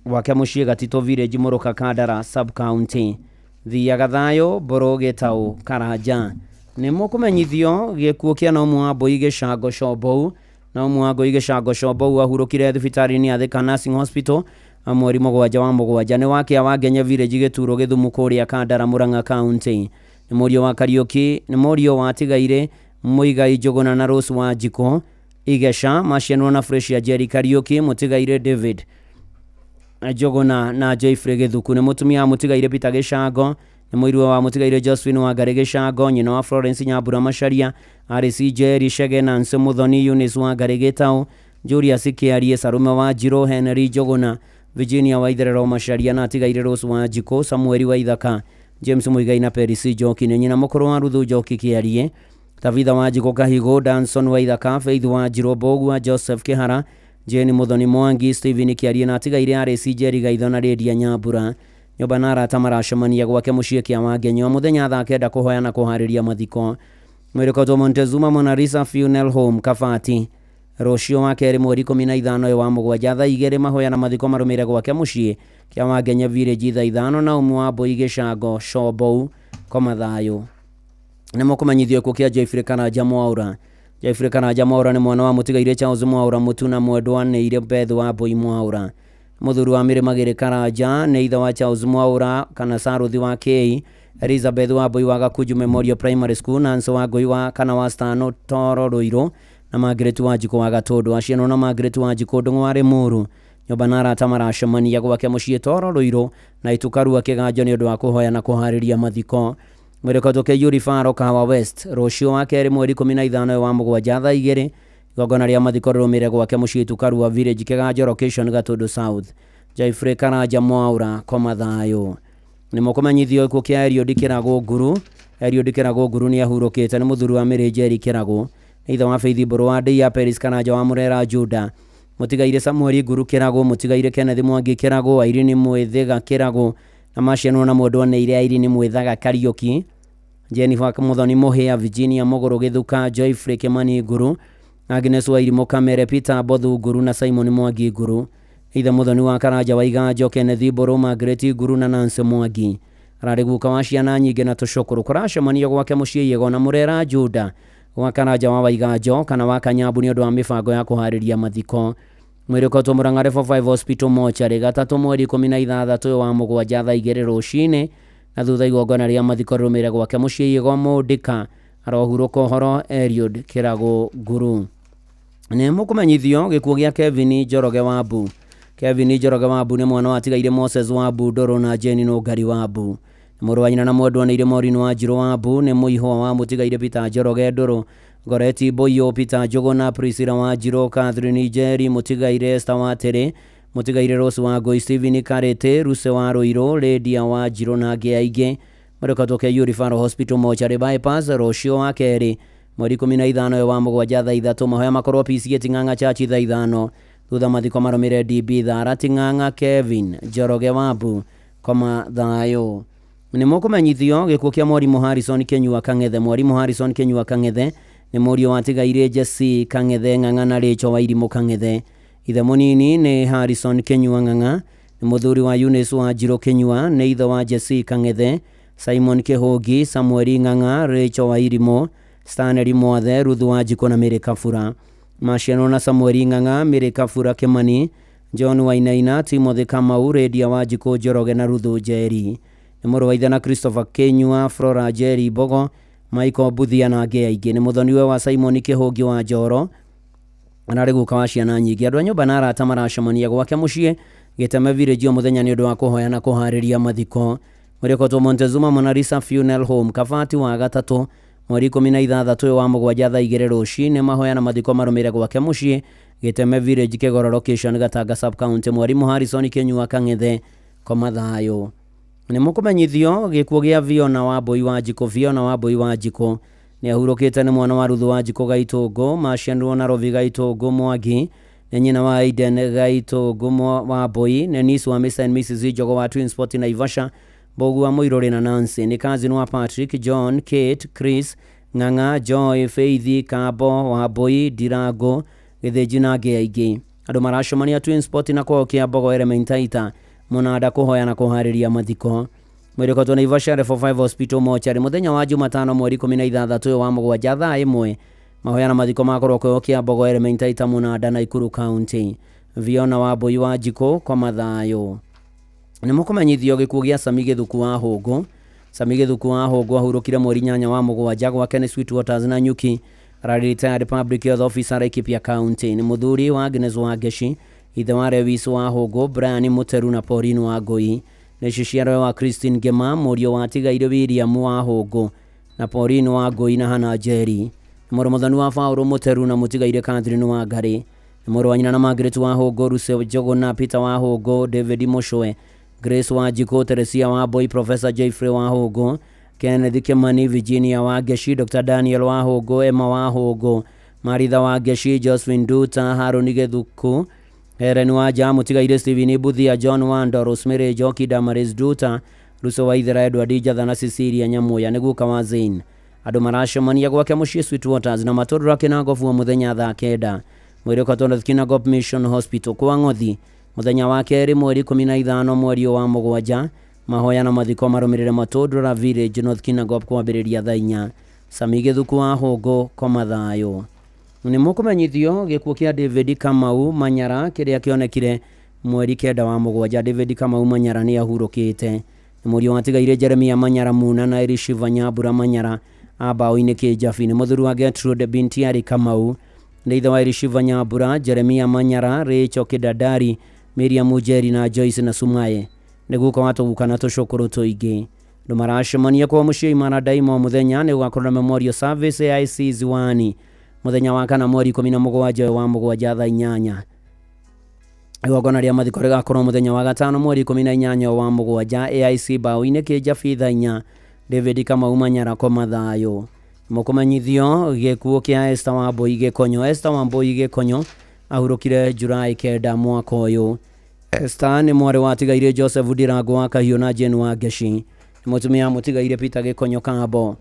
gwake mũciĩ Gatito Village, Mũrũka, Kandara sub county. Thiaga thayũ Mbũrũ Gĩtaũ Karanja. Nĩ mũkũmenyithio gĩkuũ kĩa Naumu wa Mbũi Gĩcango Combou. Naumu wa Ngũi Gĩcango Combou ahurũkire thibitarĩ-inĩ ya Thika Nursing Hospital mweri 7 wa mũgwanja. Nĩ wakĩa wa Ngenye Village, Gĩturo, Gĩthumu kũrĩa Kandara, Murang'a County. Nĩ mũriũ wa Kariũki, nĩ mũriũ wa Tigaire Mũigai Njũgũna na Rose wa Njikũ Igeca, macianwo na Fresia Jerry Kariũki, Mũtigaire David Njũgũna na Joyfrey Gĩthuku. Nĩ mũtumia wa Mũtigaire Peter Gĩcango, nĩ mũirũ wa Mũtigaire Josephine Wangari Gĩcango, nyina wa Florence Nyambura Macharia, Alice Jerry Chege, Nancy Muthoni, Eunice Wangari Gĩtaũ, Julius Kĩarie, Sarume wa Njirũ, Henry Njũgũna, Virginia Waitherero Macharia na Atigaire Rose wa Njikũ, Samueli Waithaka, James Muigai na Peris Njoki. Nĩ nyina mũkũrũ wa Ruthu Njoki Kĩarie, Tabitha wa Njikũ Kahigo, Danson Waithaka, Faith wa Njirũ Mbũgua, Joseph Kĩhara, Jane Muthoni Mwangi, Stephen Kĩarie na Atigaire Alice Njeri Gaitho na Lydia Nyambura. Nyũmba na arata maracemania gwake mũciĩ kĩa Wangenyo o mũthenya thaa 9 kũhoya na kũharĩria mathiko. Mwĩrĩ ũkotwo Montezuma Monalisa Funeral Home, Kabati, rũciũ wa kerĩ mweri 15 wa mũgwanja thaa 2 mahoya na mathiko marũmĩrĩre gwake mũciĩ kĩa Wangenye Village thaa 5. Naumu wa Mbũi Gĩcango Combou koma thayũ. Nĩ mũkũmenyithio gĩkuũ kĩa Joyfrey Karanja Mwaũra. Joyfrey Karanja Mwaũra nĩ mwana wa Mũtigaire Charles Mwaũra Mũtuna Mwendwa nĩire Beth wa Mbũi Mwaũra. Mũthuri wa Mĩrĩ Magĩrĩ Karanja nĩ ithe wa Charles Mwaũra kana Saruthi wa K, Elizabeth wa Mbũi wa Gakunju Memorial Primary School, Nancy wa Ngũi wa kana wa Stano Toro Rũirũ na Margaret wa Njikũ wa Gatũndũ. Acianwo na Margaret wa Njikũ Ndũng'ũ wa Rĩmuru. Nyũmba na arata maracemania gwake mũciĩ Toro Rũirũ na Itukarua Kĩganjo nĩ ũndũ wa kũhoya na kũharĩria mathiko. Mwĩrĩ ũkotwo KU Referral Kahawa West rũciũ wa kerĩ mweri 15 wa mũgwanja thaa 2 igongona rĩa mathiko rĩrũmĩrĩre gwake mũciĩ Itukarua Village, Kĩganjo location, Gatũndũ South. Joyfrey Karanja Mwaũra koma thayũ. Nĩ mũkũmenyithio gĩkuũ kĩa Eliud Kĩragũ Nguru. Eliud Kĩragũ Nguru nĩ ahurũkĩte, nĩ mũthuri wa Mary Njeri Kĩragũ, nĩ ithe wa Faith Mbũrũ wa Ndĩia, Peris Karanja wa Mũrera Juda, Mũtigaire Samueli Nguru Kĩragũ, Mũtigaire Kenneth Mwangi Kĩragũ, Irene Mwĩthĩga Kĩragũ na macianwo na mwendwa nĩire Irene Mwĩthaga Kariũki, Jennifer Muthoni Mũhĩa, Virginia Mũgũrũ Gĩthuka, Joyfrey Kĩmani Nguru, Agnes Wairimũ Kamere, Peter Bothu Nguru na Simon Mwangi Nguru. Ithe Muthoni wa Karanja wa Iganjo, Kenneth Mbũrũ, Margaret Nguru na Nancy Mwangi. Ararĩ guka wa ciana nyingĩ na tũcũkũrũ. Kũracemanio gwake mũciĩ Yego na Mũrera Juda gwa Karanja wa Waiganjo kana wa Kanyambu nĩ ũndũ wa mĩbango ya kũharĩria mathiko. Mwĩrĩ ũkotwo Murang'a Level 5 Hospital mortuary gatatũ mweri 16 wa mũgwanja thaa 2 rũcinĩ, na thutha igongona rĩa mathiko rĩrũmĩrĩre gwake mũciĩ Yego Mũndĩka. Arohurũka ũhoro Eliud Kĩragũ Nguru. Nĩ mũkũmenyithio gĩkuũ gĩa Kevin Njoroge Wambu. Kevin Njoroge Wambu nĩ mwana wa Tigaire Moses Wambu Ndũrũ na Jane Nũngari Wambu. Nĩ mũrũ wa nyina na mwendwa nĩire Maureen wa Njirũ Wambu. Nĩ mũihwa wa Mũtigaire Peter Njoroge Ndũrũ, Goreti Mboyũ, Peter Njũgũna, Priscilla wa Njirũ, Catherine Njeri, Mũtigaire Esther wa Tĩrĩ, Mũtigaire Rose wa Ngũi, Stephen Karĩtĩ, Ruse wa Rũirũ, Lydia wa Njirũ na angĩ aingĩ. Marĩkotwo KU Referral Hospital mortuary bypass rũciũ wa kerĩ mweri 15 wa mũgwanja thaa 3. Mahoya makorwo PCA Ting'ang'a Church thaa 5, thutha mathiko marũmĩrĩre DB Thara Ting'ang'a. Kevin Njoroge Wambu koma thayũ. Nĩ mũkũmenyithio gĩkuũ kĩa mwarimũ Harrison Kĩnyua Kang'ethe. Mwarimũ Harrison Kĩnyua Kang'ethe nĩ mũriũ wa Tigaire Jesse Kang'ethe Ng'ang'a na Rachel wa Irimũ Kang'ethe. Ithe mũnini nĩ Harrison Kĩnyua Ng'ang'a, nĩ mũthuri wa Eunice wa Njirũ Kĩnyua, nĩ ithe wa Jesse Kang'ethe, Simon Kĩhũngi, Samueli Ng'ang'a, Rachel wa Irimũ, Stanley Mwathe, Ruth wa Njikũ na Mary Kabura. Macianwo na Samueli Ng'ang'a, Mary Kabura Kĩmani, John Wainaina, Timothy Kamau, Lydia wa Njikũ Njoroge na Ruthu Njeri. Nĩ mũrũ wa ithe na Christopher Kĩnyua, Flora Njeri Mbogo, Michael Mbuthia na angĩ aingĩ. Nĩ mũthoniwe wa Simon Kĩhũngi wa Njoro, ararĩ guka wa ciana nyingĩ. Andũ a nyũmba na arata maracemania gwake mũciĩ Gĩteme Village o mũthenya nĩ ũndũ wa kũhoya na kũharĩria mathiko. Mwĩrĩ Montezuma Monalisa Funeral Home Kabati wa gatatũ mweri 16 wa mũgwanja thaa 2 rũcinĩ. Mahoya na mathiko marũmĩrĩre gwake mũciĩ Gĩteme Village, Kĩgoro location, Gatanga sub county. Mwarimũ Harrison Kĩnyua Kang'ethe koma thayũ. Nĩ mũkũmenyithio gĩkuũ gĩa Fiona Wambui Wanjikũ. Fiona Wambui Wanjikũ nĩ ahurũkĩte, nĩ mwana wa Ruthu Wanjikũ Gaitũngũ, macianirwo na Robi Gaitũngũ Mwangi, nĩ nyina wa Aiden Gaitũngũ Wambui, nĩ niece wa Mr and Mrs Njogo wa Twin Spot Naivasha, Mbogu wa Mũirũrĩ na Nancy, nĩ cousin wa Patrick, John, Kate, Chris, Ng'ang'a, Joy, Faith, Kambo, Wambui, Ndirango, Gĩthĩnji na angĩ aingĩ. Andũ maracemania Twin Spot na kwao Kĩambogo Elementaita Mũnanda kũhoya na kũharĩria mathiko. Mwĩrĩ ũkotwo Naivasha Level 5 Hospital Mortuary mũthenya wa Jumatano mweri 16 ũyũ wa mũgwanja thaa 1. Mahoya na mathiko makorwo kwao Kĩambogo Elementaita Mũnanda Nakuru County. Fiona Wambui Wanjikũ kwa mathayũ. Nĩ mũkũmenyithio gĩkuũ gĩa Sami Gĩthuku wa Hũngũ. Sami Gĩthuku wa Hũngũ ahurũkire mweri 8 wa mũgwanja gwake nĩ Sweetwaters na Nyuki. Ararĩ retired public health officer Laikipia County. Nĩ mũthuri wa Agnes Wangeci, ithe wa Lewis wa Hũngũ, Brian Mũteru na Pauline wa Ngũi. Nĩ ciciarwe wa Christine Ngema, mũriũ wa Tigaire William wa Hũngũ na Pauline wa Ngũi na Hannah Njeri. Nĩ mũrũ mũthoni wa Paul Mũteru na mũtigaire Catherine wa Ngarĩ. Nĩ mũrũ wa nyina na Margaret wa Hũngũ, Ruse Njũgũna, Peter wa Hũngũ, David Mũcwe, Grace wa Njikũ, Teresia wa Mbui, Professor Jeffrey wa Hũngũ, Kenneth Kimani, Virginia wa Ngeci, Dr Daniel wa Hũngũ, Emma wa Hũngũ, Maritha wa Ngeci, Josephine Nduta, Harũni Gĩthuku, Helen wa Nja, mũtigaire Stephen Buthia, John Wando, Rosemary Njoki, Damaris Nduta, Ruso wa Ithera, Edward Njatha na Cecilia Nyamuya nĩ guka wa Zain. Andũ maracemania gwake mũciĩ Sweetwaters na matũndũra Kinangop wa mũthenya thaa 9. Mwĩrĩ ũkotwo North Kinangop Mission Hospital kwa Ng'othi mũthenya wa kerĩ mweri 15 mweri wa mũgwanja. Mahoya na mathiko marũmĩrĩre Matũndũra Village North Kinangop kwambĩrĩria thaa 4. Sami Gĩthuku wa Hũngũ koma thayũ. Nĩ mũkũmenyithio gĩkuũ kĩa David Kamau Manyara kĩrĩa kĩonekire mweri 9 wa mũgwanja. David Kamau Manyara nĩ ahurũkĩte. Nĩ mũriũ wa tigaire Jeremia Manyara Muna na Elishiva Nyambura Manyara a mbaũ-inĩ Kĩnjabi. Nĩ mũthuri wa Gertrude Bintiari Kamau. Nĩ ithe wa Elishiva Nyambura, Jeremia Manyara, Rachel Kidadari, Miriam Njeri na Joyce na Sumaye. Nĩ guka wa tũguka na tũcũkũrũ tũingĩ. Andũ maracemania kwa mũciĩ Imara Daima mũthenya nĩ gũgakorwo na memorial service AIC Ziwani mũthenya wa kana mweri 17 wa mũgwanja thaa 8. Igongona rĩa mathiko rĩgakorwo mũthenya wa gatano mweri 18 wa mũgwanja AIC mbaũ-inĩ Kĩnjabi thaa 4. David Kamau Manyara koma thayũ. Mũkũmenyithio gĩkuũ kĩa Esther Wambui Gĩkonyo. Esther Wambui Gĩkonyo ahurũkire Julai 9 mwaka ũyũ. Esther nĩ mwarĩ wa tigaire Joseph Ndirango wa Kahiũ na Jane wa Ngeci. Nĩ mũtumia wa mũtigaire Peter Gĩkonyo Kambo.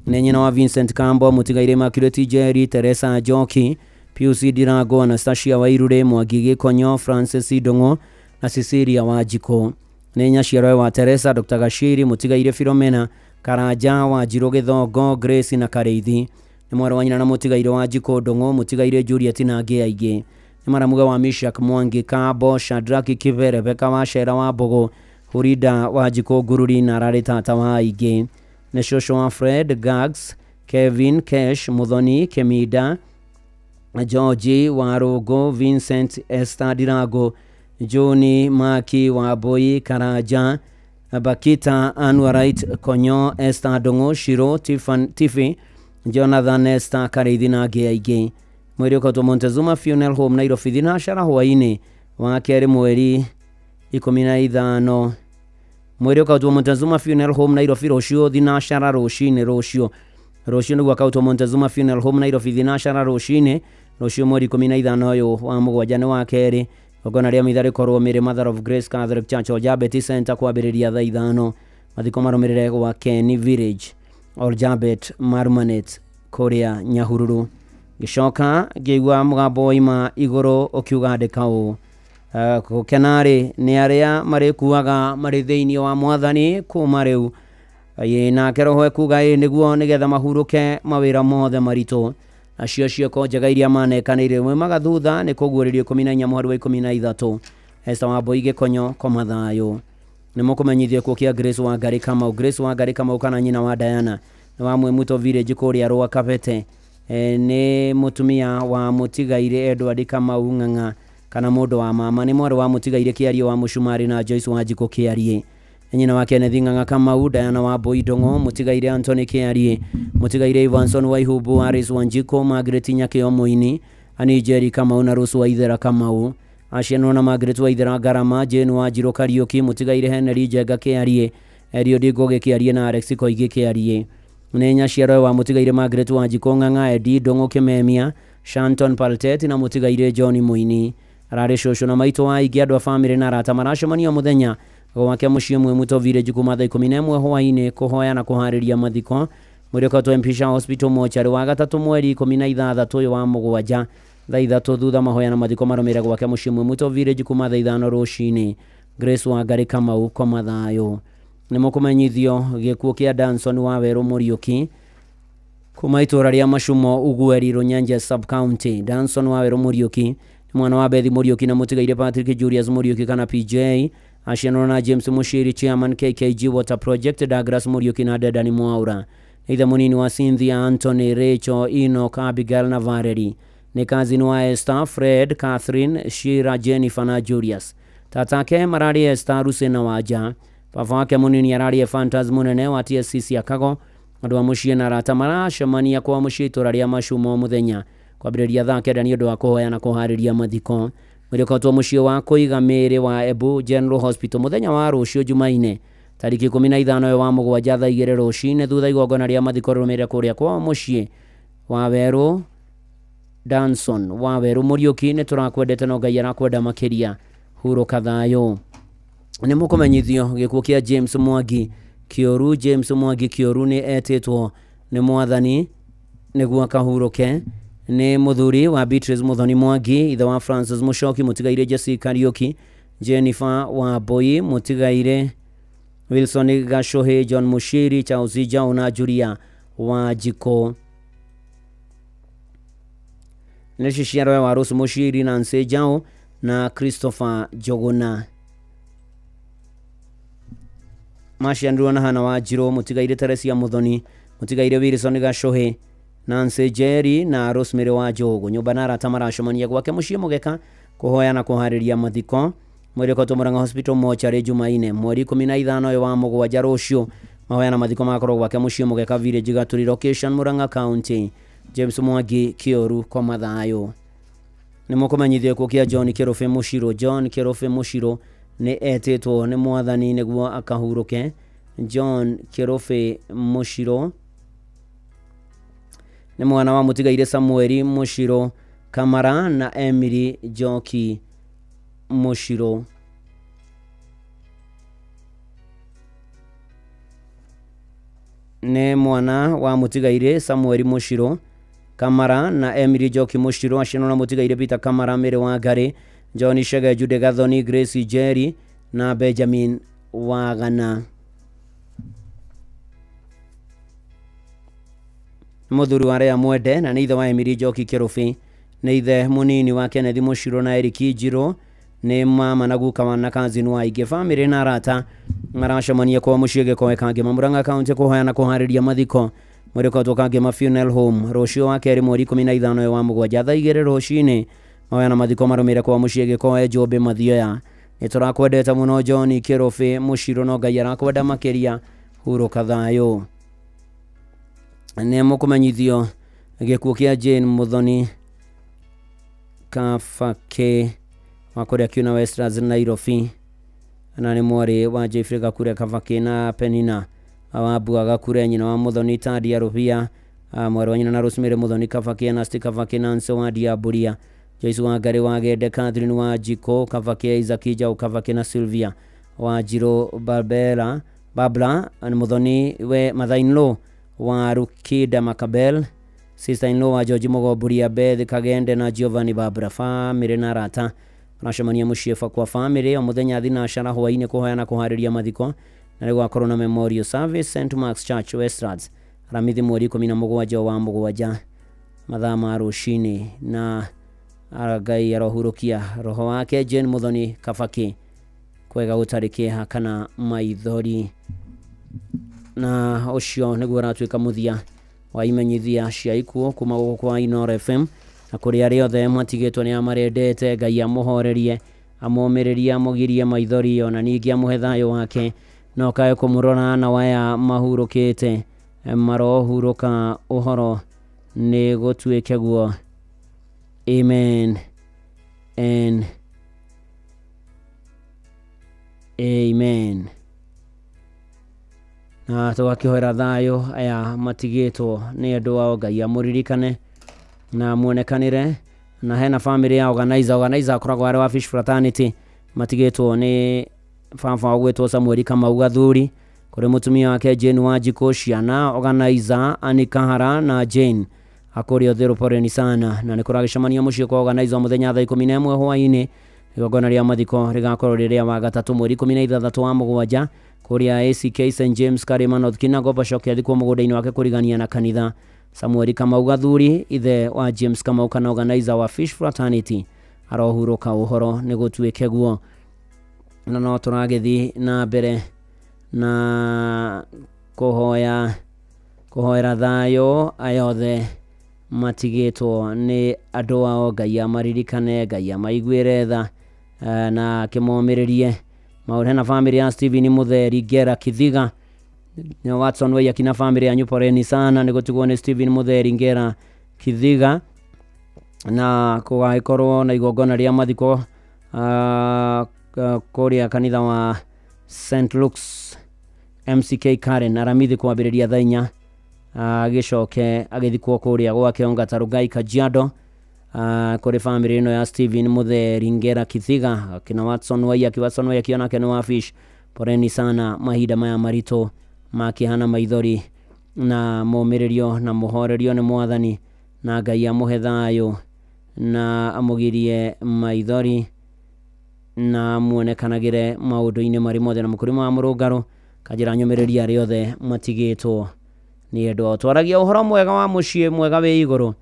Nĩ nyina wa Vincent Kambo, mũtigaire Immaculate Njeri, Teresa Njoki, Pius Ndirango, Anastasia Wairure, Mwangi Gĩkonyo, Francis Ndung'u na Cecilia Wanjikũ. Nĩ nyaciarwe wa Teresa, Dr Gashiri, mũtigaire Philomena Karanja, Wanjirũ Gĩthongo, Grace na Karĩithi. Nĩ mwarĩ wa nyina na mũtigaire Wanjikũ Ndung'u, mũtigaire Juliet na angĩ aingĩ. Nĩ maramuga wa Mishak Mwangi Kambo, Shadrack Kibe, Rebecca Wacera wa Mbũgũ, Hurida Wanjikũ Ngururi na ararĩ tata wa aingĩ. Nĩ cũcũ wa Fred, Gags, Kevin, Kesh, Muthoni, Kemida, George Warũngũ, Vincent, Esther Ndirango, John Maki Wambui, Karanja, Bakita, Anwarait Konyo, Esther Ndung'u, Shiro, Tiffy, Jonathan Esther Karĩithi na angĩ aingĩ. Mwĩrĩ ũkotwo Montezuma Funeral Home Nairobi thinashara hwaĩ-inĩ wa kerĩ mweri 15. Mwĩrĩ ũkautwo Montezuma Funeral Home Nairobi rũciũ thinashara rũcinĩ rũciũ. Rũciũ nĩguo akautwo Montezuma Funeral Home Nairobi thinashara rũcinĩ rũciũ mweri 15 ũyũ wa mũgwanja nĩ wa kerĩ. Igongona rĩa mitha rĩkorwo Mary Mother of Grace Catholic Church Oljabet Center kwambĩrĩria thaa 5. Mathiko marũmĩrĩre gwa Keni Village Oljabet Marmanet kũrĩa Nyahururu. Ngĩcoka ngĩigua mũgambo waima igũrũ ũkiuga andĩka ũũ: gũkena-rĩ nĩ arĩa marĩkuaga marĩ thĩinĩ wa Mwathani kuma rĩu. Ĩĩ, nake Roho ekuga ĩĩ nĩguo, nĩgetha mahurũke mawĩra mothe maritũ nacio ciĩko njega iria manekanĩire maumaga thutha nĩ kũguũrĩrio 14 mũhari wa 13. Esther Wambui Gĩkonyo koma thayũ. Nĩ mũkũmenyithio gĩkuũ kĩa Grace Wangari Kamau. Grace Wangari Kamau kana nyina wa Diana nĩ wa Mwimuto Village kũrĩa Rwakabete. Nĩ mũtumia wa mũtigaire Edward Kamau Ng'ang'a kana mũndũ wa mama. Nĩ mwarĩ wa mũtigaire Kĩarie wa Mũcumarĩ na Joyce Wanjikũ Kĩarie. Nĩ nyina wa Kenneth Ng'ang'a Kamau, Diana Wambui Ndung'u, mũtigaire Anthony Kĩarie, mũtigaire Ivanson Waihumbu, Harris Wanjikũ, Margaret Nyakĩo Mũini, Annie Njeri Kamau na Rose Waithera Kamau. Acianwo na Margaret Waithera Ngarama, Jane Wanjirũ Kariũki, mũtigaire Henry Njenga Kĩarie, Eliud Ngugi Kĩarie na Alex Koigi Kĩarie. Nĩ nyaciaro wa mũtigairĩ Margaret Wanjikũ Ng'ang'a, Edi Ndung'u Kĩmemia, Shanton Paltet na mũtigairĩ John Mũini. Ararĩ cũcũ na maitũ wa aingĩ andũ a bamĩrĩ na arata maracemania mũthenya gwake mũciĩ Mwimuto Village kuma thaa 11 hwaĩ-inĩ kũhoya na kũharĩria mathiko. Mwĩrĩ ũkoretwo Mpisha Hospital mochari wa gatatũ mweri 16 ũyũ wa mũgwanja thaa 3 thutha mahoya na mathiko marũmĩrĩre gwake mũciĩ Mwimuto Village kuma thaa 5 rũcinĩ. Grace Wangari Kamau koma thayũ. Nĩ mũkũmenyithio gĩkuũ kĩa Danson Wawerũ Mũriũki kuma itũra rĩa Macumo Ugweri Rũnyanjia sub county. Danson Wawerũ Mũriũki nĩ mwana wa Bethi Mũriũki na mũtigairĩ Patrick Julius Mũriũki kana PJ, acianwo na James Mushiri chairman KKG Water Project, Douglas Mũriũki na Dedan Mwaura. Nĩ ithe mũnini wa Cynthia, Anthony, Rachel, Enoch, Abigail na Valerie. Nĩ cousin wa Esther, Fred, Catherine, Shira, Jennifer na Julius. Tatake mararĩ Esther Ruse na Wanja. Baba wake mũnini ararĩ Fantas mũnene wa TSC Akago. Andũ a mũciĩ na arata maracemania kwa mũciĩ itũra rĩa Macumo mũthenya kwambĩrĩria thaa 9 nĩ ũndũ wa kũhoya na kũharĩria mathiko. Mwĩrĩ ũkoretwo mũciĩ wa kũiga mĩĩrĩ wa Embu General Hospital mũthenya wa rũciũ Jumaine tarĩki 15 ũyũ wa mũgwanja thaa 2 rũcinĩ thutha igongona rĩa mathiko rĩrũmĩrĩre kũrĩa kwa mũciĩ wa Werũ. Danson Wawerũ Mũriũki, nĩ tũrakwendete no Ngai arakwenda makĩria, hurũka thayũ. Nĩ mũkũmenyithio gĩkuũ kĩa James Mwangi Kĩoru. James Mwangi Kĩoru nĩ etĩtwo nĩ mwathani nĩguo akahurũke. Nĩ mũthuri wa Beatrice Muthoni Mwangi, ithe wa Francis Mushoki, mũtigairĩ Jesse Kariuki, Jennifer Wambui, mũtigairĩ Wilson Gacohi, John Mushiri, Charles Jau na Julia Wanjikũ. Nĩ ciciaro wa Rose Mushiri, Nancy Jau na Christopher Njuguna. Macianirwo na Hana Wanjirũ, mũtigairĩ Teresia Muthoni, mũtigairĩ Wilson Gacohi, Nancy Jerry na Rosemary Wanjũgũ. Nyũmba na arata maracemania gwake mũciĩ Mũgeka kũhoya na kũharĩria mathiko. Mwĩrĩ ũkoretwo Murang'a Hospital mochari Jumaine mweri 15 ũyũ wa mũgwanja rũciũ. Mahoya na mathiko magakorwo gwake mũciĩ Mũgeka Village, Gaturi location, Murang'a County. James Mwangi Kĩoru koma thayũ. Nĩ mũkũmenyithio gĩkuũ kĩa John Kĩrũbĩ Mũcirũ. John Kĩrũbĩ Mũcirũ nĩ etĩtwo nĩ mwathani nĩguo akahurũke. John Kĩrũbĩ Mũcirũ nĩ mwana wa mũtigairĩ Samueli Mũcirũ Kamara na Emily Njoki Mũcirũ. Nĩ mwana wa mũtigairĩ Samueli Mũcirũ Kamara na Emily Njoki Mũcirũ, acianwo na mũtigairĩ Peter Kamara, Mary Wangari, John Chege, Jude Gathoni, Grace Jerry na Benjamin Wagana. Mũthuri wa Rea Mwende na nĩ ithe wa Emily Njoki Kĩrũbĩ. Nĩ ithe mũnini wa Kenneth Mũcirũ na Eric Njirũ. Nĩ mama na guka wa na cousin wa aingĩ. Bamĩrĩ na arata maracemania kwa mũciĩ Gĩkoe Kangema, Murang'a County kũhoya na kũharĩria mathiko. Mwĩrĩ ũkoretwo Kangema Funeral Home rũciũ wa kerĩ mweri 15 ũyũ wa mũgwanja thaa 2 rũcinĩ. Mahoya na mathiko marũmĩrĩre kwa mũciĩ Gĩkoe Njũmbĩ Mathioya. Nĩ tũrakwendete mũno John Kĩrũbĩ Mũcirũ, no Ngai arakwenda makĩria, hurũka thayũ. Nĩ mũkũmenyithio gĩkuũ kĩa Jane Muthoni Kabake wa kũrĩa Kiuna Westlands Nairobi, na nĩ mwarĩ wa Jeffrey Gakure Kabake na Penina wa Mbua Gakure, nyina wa Muthoni Tadia Rubia, mwarĩ wa nyina na Rosemary Muthoni Kabake, Ernest Kabake, Nancy wa Diaburia, Joyce Wangari wa Gende, Catherine wa Jiko Kabake, Isaac Jau Kabake na Sylvia wa Jiro Barbera Babla, na Muthoni we mother-in-law wa Rukida Makabel, sister-in-law wa George Mugoburia, Beth Kagende na Giovanni Babra. Famĩlĩ na arata maracemania mũciĩ kwa famĩlĩ o mũthenya thinacara hwaĩ-inĩ kũhoya na kũharĩria mathiko, na nĩ gwakorwo na memorial service St Mark's Church Westlands Aramithi mweri 17 wa mũgwanja mathaa ma rũcinĩ. Na Ngai arohurũkia roho wake Jane Muthoni Kabaki kwega gũtarĩ kĩeha kana maithori. Na ũcio nĩguo ũratuĩka mũthia wa imenyithia cia ikuũ kuma gũkũ kwa Inooro FM, na kũrĩ arĩa othe matigĩtwo nĩ amarendete, Ngai amũhorerie, amũmĩrĩrie, amũgirie maithori, ona ningĩ amũhe thayũ wake, no kae kũmũrora na waya mahurũkĩte marohurũka ũhoro nĩ gũtuĩke guo. Amen and amen. Na tũgakĩhoera thayũ aya matigĩtwo nĩ andũ ao, Ngai amũririkane na muonekanĩre. Na hena family ya organizer, organizer akoragwo arĩ wa Fish Fraternity, matigĩtwo nĩ baba ũgwĩtwo Samuel Kamau Gathuri, kũrĩ mũtumia wake Jane Wanjikũ, ciana organizer Annie Kahara na Jane akũrĩa othe poleni sana. Na nĩ kũragĩcemania mũciĩ kwa organizer mũthenya thaa 11 hwaĩ-inĩ. Igongona rĩa mathiko rĩgakorwo rĩrĩa wa gatatũ mweri 16 wa mũgwanja kũrĩa ACK St James Karima North Kinango, acoke athikwo mũgũnda-inĩ wake kũrigania na kanitha. Samuel Kamau Gathuri, ithe wa James Kamau kana organizer wa Fish Fraternity, arohurũka ũhoro nĩ gũtuĩke guo. Na no tũragĩthiĩ na mbere na kũhoya kũhoera thayũ aya othe matigĩtwo nĩ andũ ao, Ngai amaririkane, Ngai amaiguĩre tha na akĩmomĩrĩrie maũndũ. Hena family ya Stephen Mutheri Ngera Kithiga, Watson Waiyaki na family yanyu poleni sana nĩ gũtigwo nĩ Stephen Mutheri Ngera Kithiga. Na kũgagĩkorwo na igongona rĩa mathiko kũrĩa kanitha wa St Luke's MCK Karen Aramithi kwambĩrĩria thaa 4, agĩcoke agĩthikwo kũrĩa gwake Ongata Rugai Kajiado, kũrĩ family ĩno ya Stephen Mutheri Ngera Kithiga kina Watson Waiyaki. Watson Waiyaki onake nĩ wa Fish, poleni sana mahinda maya maritũ makĩhana maithori, na momĩrĩrio na mũhorerio nĩ Mwathani, na Ngai amũhe thayũ na amũgirie maithori na muonekanagĩre maũndũ-inĩ marĩ mothe. Na mũkũrima wa mũrũngarũ kanjĩra nyũmĩrĩria arĩa othe matigĩtwo nĩ andũ ao. Twaragia ũhoro mwega wa mũciĩ mwega wĩ igũrũ,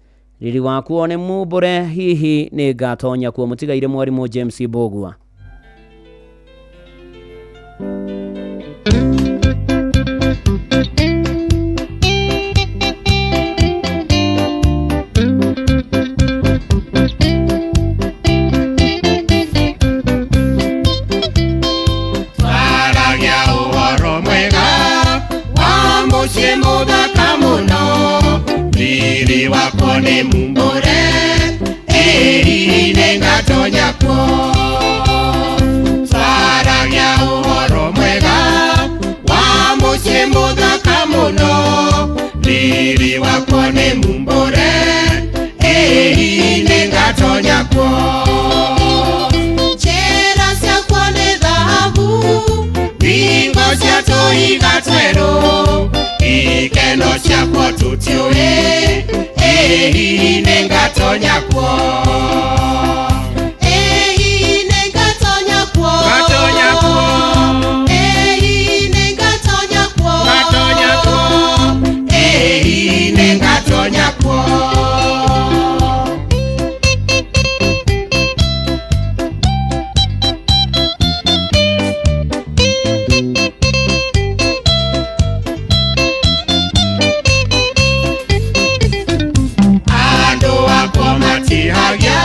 riri wakuo nĩ mumbũre, hihi nĩ ngatonya kuo. Mũtigaire mwarimũ James Mbũgua. Twaragia ũhoro mwega wa mũciĩ mũthaka mũno, riri wakwo nĩ mumbũre, ĩĩ nĩngatonya kuo. Twaragia ũhoro mwega wa mũciĩ mũthaka mũno, riri wakwo nĩ mumbũre, ĩĩ nĩngatonya kuo. Njĩra ciakwa nĩ thahabu, thingo cia tũhiga twerũ, ikeno ciakwa tũtiũĩ, ĩĩ nĩngatonya kuo. Ĩĩ nĩngatonya kuo. Ngatonya kuo. Ĩĩ nĩngatonya kuo. Ngatonya kuo. Ĩĩ nĩngatonya kuo. Andũ akwa matihagia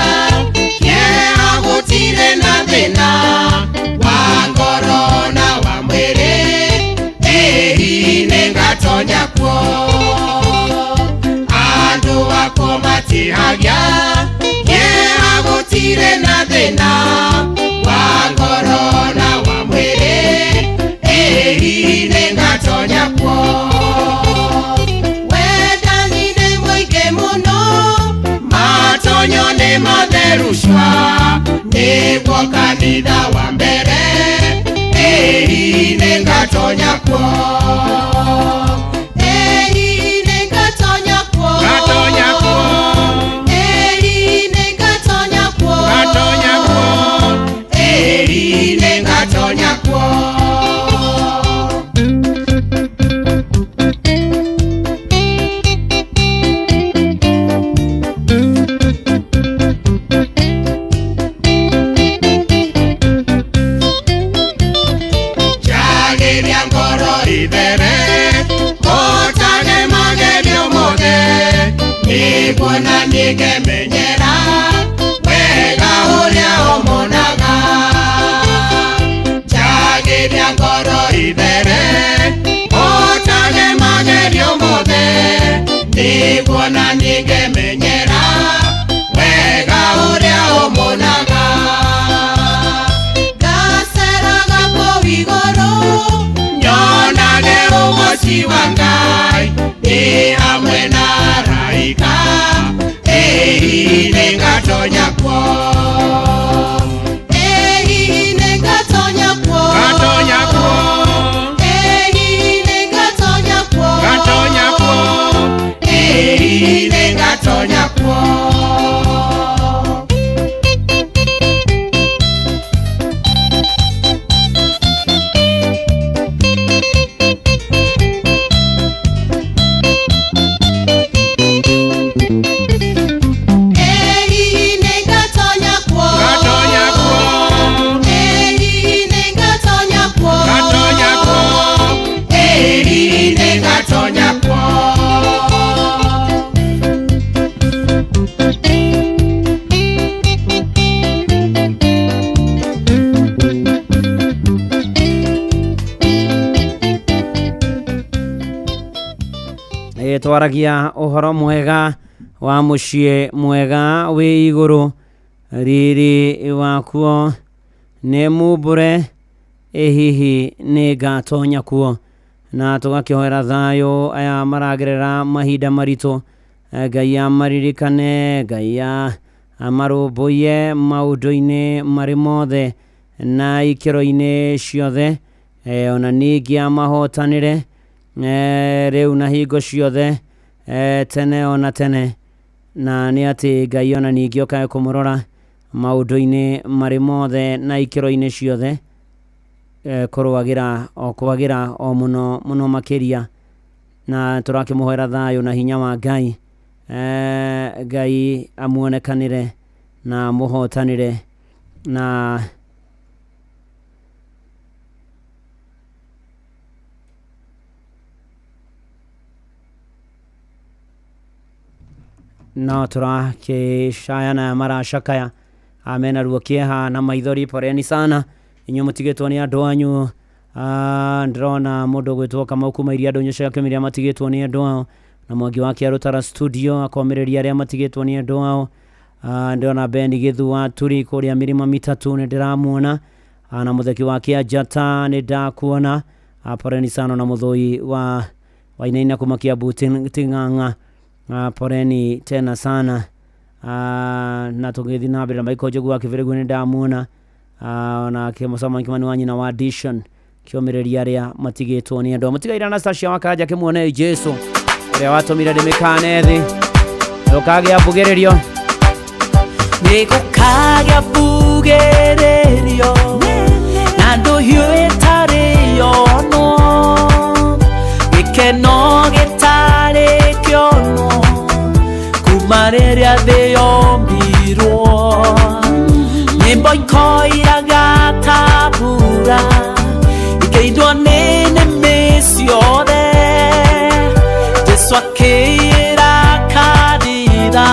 kĩeha, gũtirĩ na thĩna wa ngoro na wa mwĩrĩ, ĩĩ nĩngatonya kuo. Andũ akwa matihagia kĩeha, gũtirĩ na thĩna wa ngoro na wa mwĩrĩ, ĩĩ nĩngatonya kuo. Wendani nĩ mũingĩ mũno, matonyo nĩ matherucwa, nĩguo kanitha wa mbere, ĩĩ nĩngatonya kuo. Ĩĩ nĩngatonya kuo. Ngatonya kuo. Ĩĩ nĩngatonya kuo. Ngatonya kuo. Ĩĩ nĩngatonya kuo. Njagĩria ngoro ithere, hotage magerio mothe, nĩguo na niĩ ngemenyera wega ũrĩa ũmonaga. Njagĩria ngoro ithere, hotage magerio mothe, nĩguo na niĩ ngemenyera wega ũrĩa ũmonaga. Ngaceraga kũu igũrũ, nyonage ũgoci Ũhiki wa Ngai ndĩ hamwe na araika, ĩ hihi nĩngatonya kuo. Ĩ hihi nĩngatonya kuo. Ngatonya kuo. Ĩ hihi nĩngatonya kuo. Ngatonya kuo. Ĩ hihi nĩngatonya kuo. Ĩ hihi nĩngatonya kuo. Ngatonya kuo. Ĩ hihi nĩngatonya kuo. Ngatonya kuo. Ĩ hihi nĩngatonya kuo. Twaragia ũhoro mwega wa mũciĩ mwega wĩ igũrũ, riri wakuo nĩ mumbũre, ĩ hihi nĩ ngatonya kuo. Na tũgakĩhoera thayũ aya maragerera mahinda maritũ, Ngai amaririkane, Ngai amarũmbũiye maũndũ-inĩ marĩ mothe na ikĩro-inĩ ciothe, ona ningĩ amahotanĩre rĩu na hingo ciothe, tene ona tene. Na nĩ atĩ Ngai ona ningĩ okae kũmũrora maũndũ-inĩ marĩ mothe na ikĩro-inĩ ciothe, kũrũagĩra o kwagĩra o mũno mũno makĩria. Na tũrakĩmũhoera thayũ na hinya wa Ngai, Ngai amuonekanĩre na amũhotanĩre na no tũrakĩcaya na maracakaya amena ruo kĩeha na maithori. Poreni sana inyuĩ mũtigĩtwo nĩ andũ anyu. Ndĩrona mũndũ ũgwĩtwo Kamau kuma iria ndũnyũ cia kĩmĩria matigĩtwo nĩ andũ ao, na Mwangi wa Kĩarũtara studio akomĩrĩria arĩa matigĩtwo nĩ andũ ao. Ndĩrona Ben Gĩthu wa Turi kũrĩa mĩrĩma mĩtatũ nĩ ndĩramuona, na mũtheki wa Kĩanjata nĩ ndakuona. Poreni sana na mũthũi wa Wainaina kuma Kiambu Ting'ang'a, poreni tena sana. Na tũgĩthiĩ na mbere na Michael Njogu wa Kĩbĩrĩgu nĩ ndamuona, ona Kĩmũcama Kĩmani wa nyina wa Dishon kĩomĩrĩria arĩa matigĩtwo nĩ andũ. Mũtigaire Anastasia wa Karanja kĩmuone Jesu ũrĩa watũmire ndĩmĩkane thĩ ndũkagĩa mbugĩrĩrio. Nĩgũkagĩa mbugĩrĩrio na ndũhiũ ĩtarĩ yonwo, gĩkeno gĩtarĩ kĩonwo kuma rĩrĩa thĩ yombirwo. Nyĩmbo ikoiraga ta mbura ikĩindwo nĩ nĩmĩ ciothe, Jesũ akĩĩra kanitha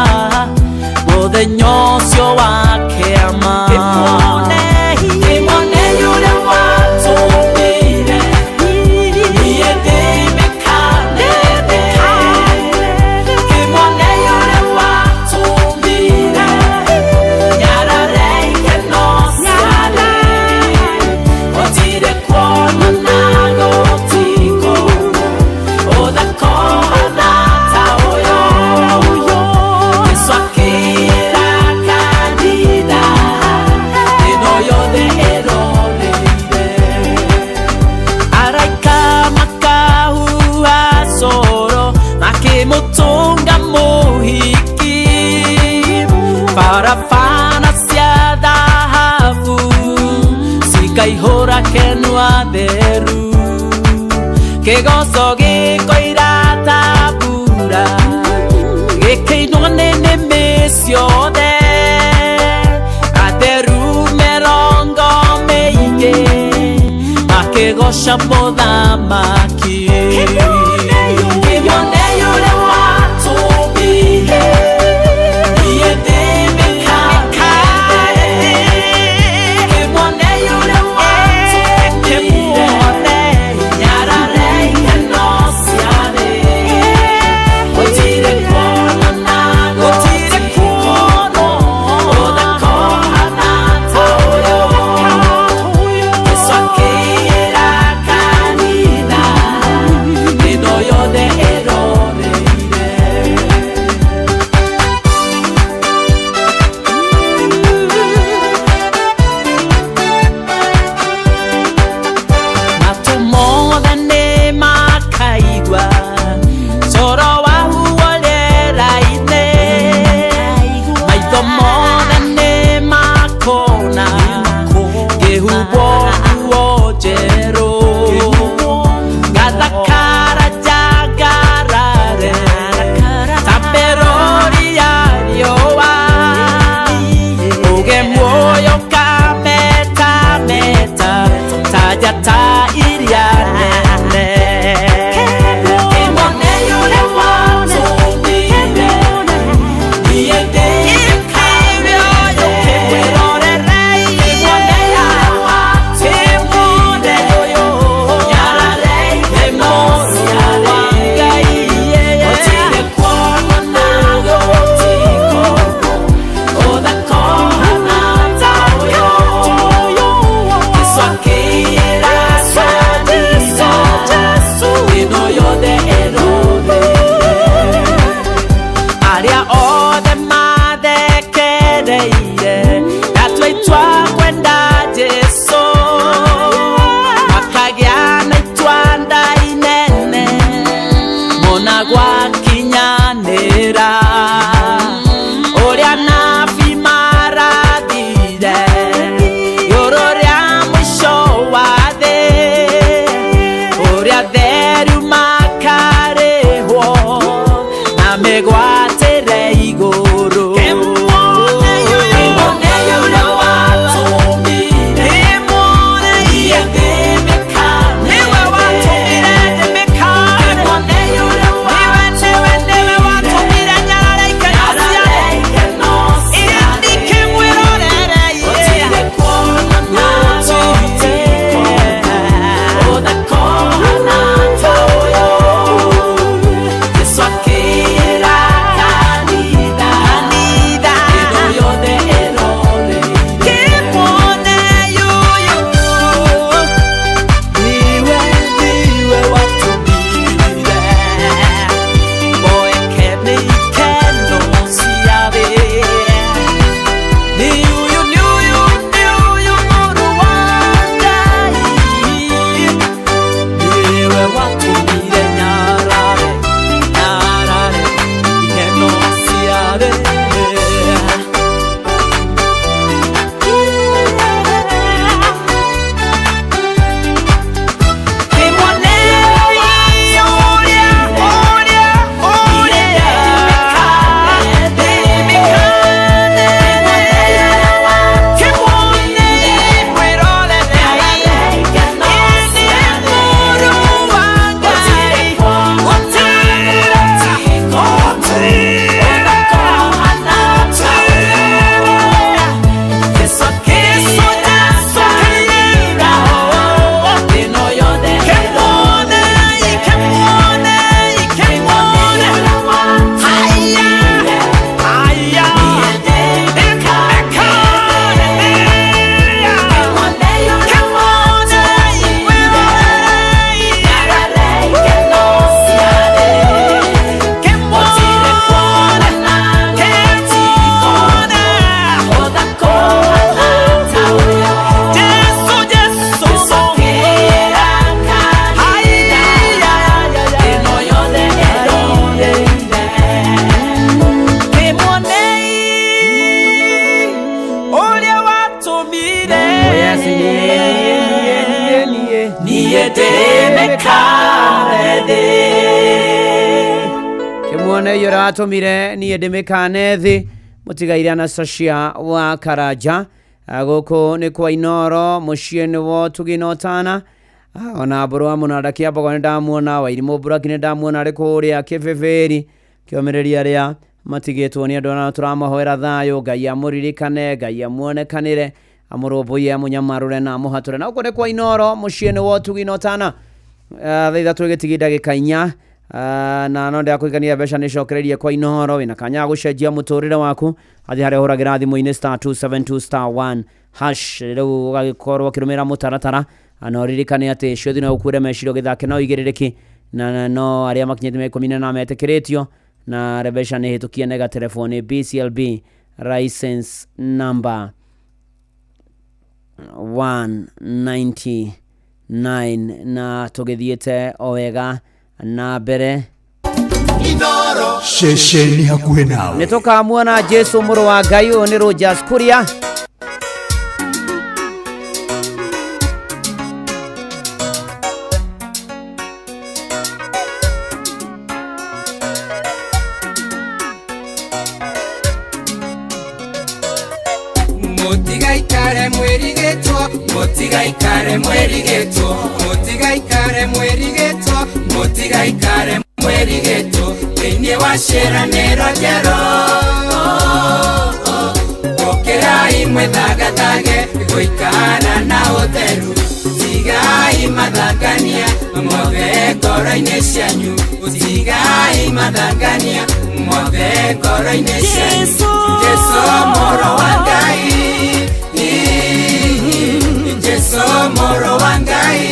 mũthenya ũcio wa kĩama. Kĩmone ũrĩa watũmire niĩ ndĩmĩkane thĩ. Kĩmone ũrĩa watũmire nyarare ikeno ciarĩ, gũtirĩ kuonana gũtikũ ũthaka ũhana ta ũyũ. Jesũ akĩĩra kanitha ĩno yothe ĩroreire, araika makahuha coro makĩmũtũnga mũhiki, barabara cia thahabu cikaihũra kenua theru, kĩgoco gĩkoira ta mbura gĩkĩinwo nĩ nĩmĩ ciothe, atheru mĩrongo mĩingĩ makĩgoca mũthamaki. Kĩmone ũrĩa watũmire niĩ ndĩmĩkane thĩ. Kĩmone ũrĩa watũmire nyarare ikeno ciarĩ, gũtirĩ kuonana gũtirĩ kuonwo ũthaka ũhana ta ũyũ. Jesũ akĩĩra kanitha Muone ũrĩa watũmire niĩ ndĩmĩkane thĩ mũtigaire Anastasia wa Karanja. Gũkũ nĩ kwa Inoro mũciĩ nĩ wa Ũtugi na Ũtana. Ona mbũrũ wa mũnanda kĩambogo nĩ ndamuona, Wairimũ Mburaki nĩ ndamuona arĩ kũrĩa Kĩbĩbĩri kĩomereria arĩa matigĩtwo nĩ andũ na tũramahoera thayũ. Ngai amũririkane, Ngai amuonekanĩre, amũrũmbũiye, amũnyamarũre na amũhatũre. Na gũkũ nĩ kwa Inoro mũciĩ nĩ wa Ũtugi na Ũtana. Thaa 3 gĩtigi ndagĩka 4. Na no ndakũigania mbeca nĩ cokereirie kwa Inoro. Wĩna kanya gũcenjia mũtũrĩre waku, athiĩ harĩa ũhũragĩra thimũ-inĩ *272 *1# rĩu ũgagĩkorwo ũkĩrũmĩrĩra mũtaratara. Na ũririkane atĩ ciothe no ũkuĩre meciria ũgĩthake no igĩrĩrĩki na no arĩa makinyĩte mĩaka 18 metĩkĩrĩtio na mbeca nĩ hĩtũkie nega telefoni BCLB license number 199 na tũgĩthiĩte o wega na mbere. Ceceni hakuhĩ nawe. Nĩ tũkamuona Jesu mũrũ wa Ngai. Ũyũ nĩ Rogers Kuria. Mũtigaikare mwĩrigĩtwo, mũtigaikare mwĩrigĩtwo, mũtigaikare mwĩrigĩtwo, mũtigaikare mwĩrigĩtwo thĩinĩ wa ciĩranĩro njerũ. Ũkĩrai mwĩthagathage gũikara na ũtheru, tigai mathangania mothe ngoro-inĩ cianyu, tigai mathangania mothe ngoro-inĩ cianyu. Jesu mũrũ wa Ngai, Jesu mũrũ wa Ngai,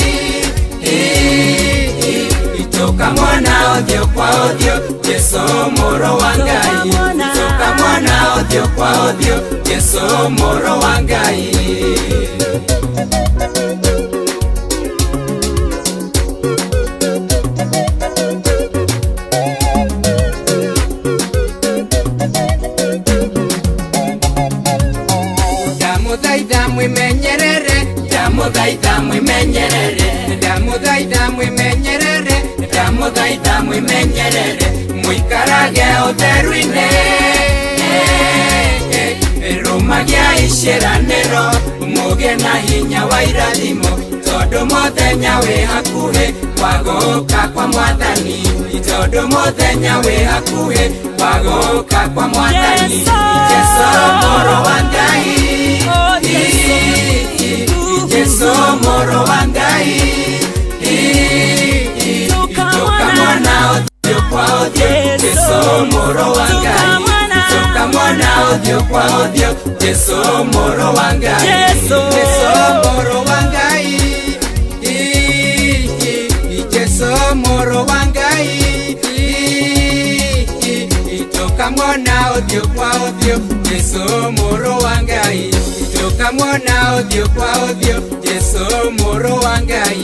tukamwona ũthiũ kwa ũthiũ, Jesu mũrũ wa Ngai, tukamwona ũthiũ kwa ũthiũ, Jesu mũrũ wa Ngai. Ndamũthaitha mwĩmenyerere, ndamũthaitha mwĩmenyerere, ndamũthaitha mwĩmenyerere, ndamũthaitha mwĩmenyerere, mũikarage ũtheru-inĩ, rũmagiai ciĩranĩro, mũgĩe na hinya wa irathimo, tondũ mũthenya wĩ hakuhĩ wa gũka kwa Mwathani, tondũ mũthenya wĩ hakuhĩ wa gũka kwa Mwathani. Jesu mũrũ wa Ngai, Jesu mũrũ wa Ngai, tukamwona ũthiũ kwa ũthiũ, Jesu mũrũ wa Ngai, tukamwona ũthiũ kwa ũthiũ, Jesu mũrũ wa Ngai, Jesu mũrũ wa Ngai, Jesu mũrũ wa Ngai, tukamwona ũthiũ kwa ũthiũ, Jesu mũrũ wa Ngai, tukamwona ũthiũ kwa ũthiũ, Jesu mũrũ wa Ngai.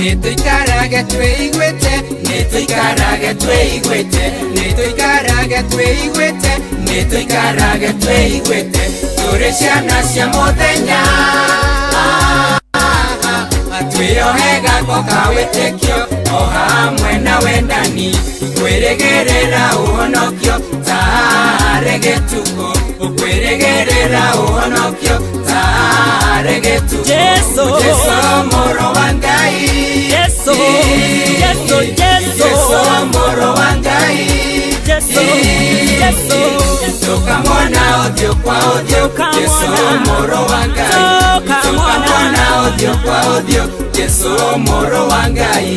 Nĩtũikarage twĩiguĩte, nĩtũikarage twĩiguĩte, nĩtũikarage twĩiguĩte, nĩtũikarage twĩiguĩte, tũrĩ ciana cia mũthenya, twĩohe gako ka wĩtĩkio o hamwe na wendani, kwĩrĩgĩrĩra ũhonokio taarĩ gĩtukũ, kwĩrĩgĩrĩra ũhonokio taarĩ gĩtukũ. Jesu mũrũ wa Ngai, Jesu, Jesu, Jesu mũrũ wa Ngai, Jesu, Jesu, tukamwona ũthiũ kwa ũthiũ, Jesu mũrũ wa Ngai, tukamwona ũthiũ kwa ũthiũ, Jesu mũrũ wa Ngai.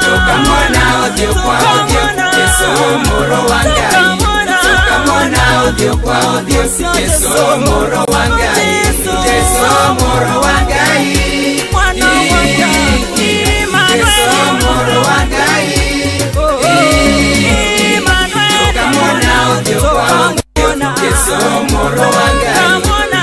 Tukamwona ũthiũ kwa ũthiũ, ũthiũ kwa ũthiũ Jesu mũrũ wa Ngai Jesu mũrũ wa Ngai Mwana wa Ngai Jesu mũrũ wa Ngai Tukamwona ũthiũ kwa ũthiũ Jesu mũrũ wa Ngai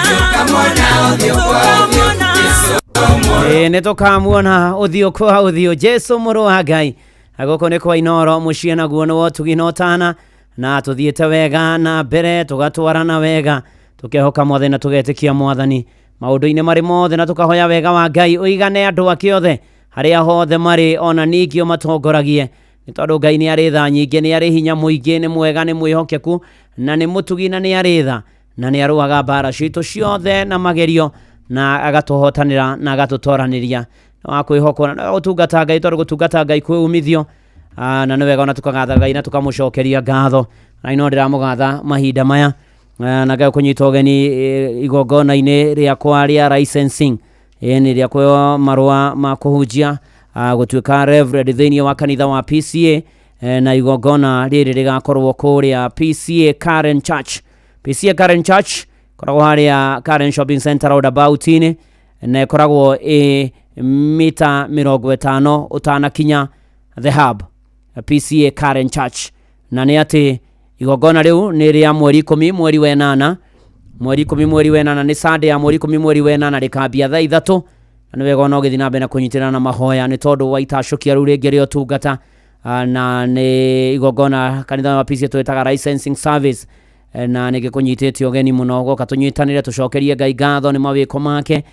Tukamwona ũthiũ kwa ũthiũ Jesu nĩ tũkamuona ũthiũ kwa ũthiũ Jesu mũrũ wa Ngai. Gũkũ nĩ kwa Inoro mũciĩ naguo nĩ wotugi na ũtana na tũthiĩte wega na mbere tũgatwarana wega tũkehoka mwathani na tũgetĩkia mwathani maũndũ-inĩ marĩ mothe na tũkahoya wega wa Ngai ũigane andũ ake othe harĩa hothe marĩ ona ningĩ ũmatongoragie nĩ tondũ Ngai nĩ arĩ tha nyingĩ nĩ arĩ hinya mũingĩ nĩ mwega nĩ mwĩhokeku na nĩ mũtugi na nĩ arĩ tha na nĩ arũaga mbara citũ ciothe na magerio na agatũhotanĩra na agatũtoranĩria wa kwĩhokwo na gũtungata Ngai tondũ gũtungata Ngai kwĩ umithio na nĩ wega ona tũkagatha Ngai na tũkamũcokeria ngatho na ino ndĩramũgatha mahinda maya na Ngai kũnyita ũgeni igongona-inĩ rĩakwa rĩa licensing nĩ rĩa kũheo marũa ma kũhunjia gũtuĩka reverend thĩinĩ wa kanitha wa PCA na igongona rĩrĩ rĩgakorwo kũrĩa PCA Karen Church. PCA Karen Church koragwo harĩa Karen Shopping Center roundabout-inĩ na ĩkoragwo ĩ mita 50 ũtanakinya The Hub PCA Karen Church na nĩ atĩ igongona rĩu nĩ rĩa mweri 10 mweri wa 8 mweri 10 mweri wa 8 nĩ Sunday ya mweri 10 mweri wa 8 rĩkambia thaa 3 na nĩ wega ona ũgĩthiĩ na mbere na kũnyitĩrĩra na mahoya nĩ tondũ wa itacũkia rĩu rĩngĩ rĩa ũtungata na nĩ igongona kanitha wa PCA twĩtaga licensing service na nĩ gĩkũnyitĩte ũgeni mũno goka tũnyitanĩre tũcokerie Ngai ngatho nĩ mawĩko make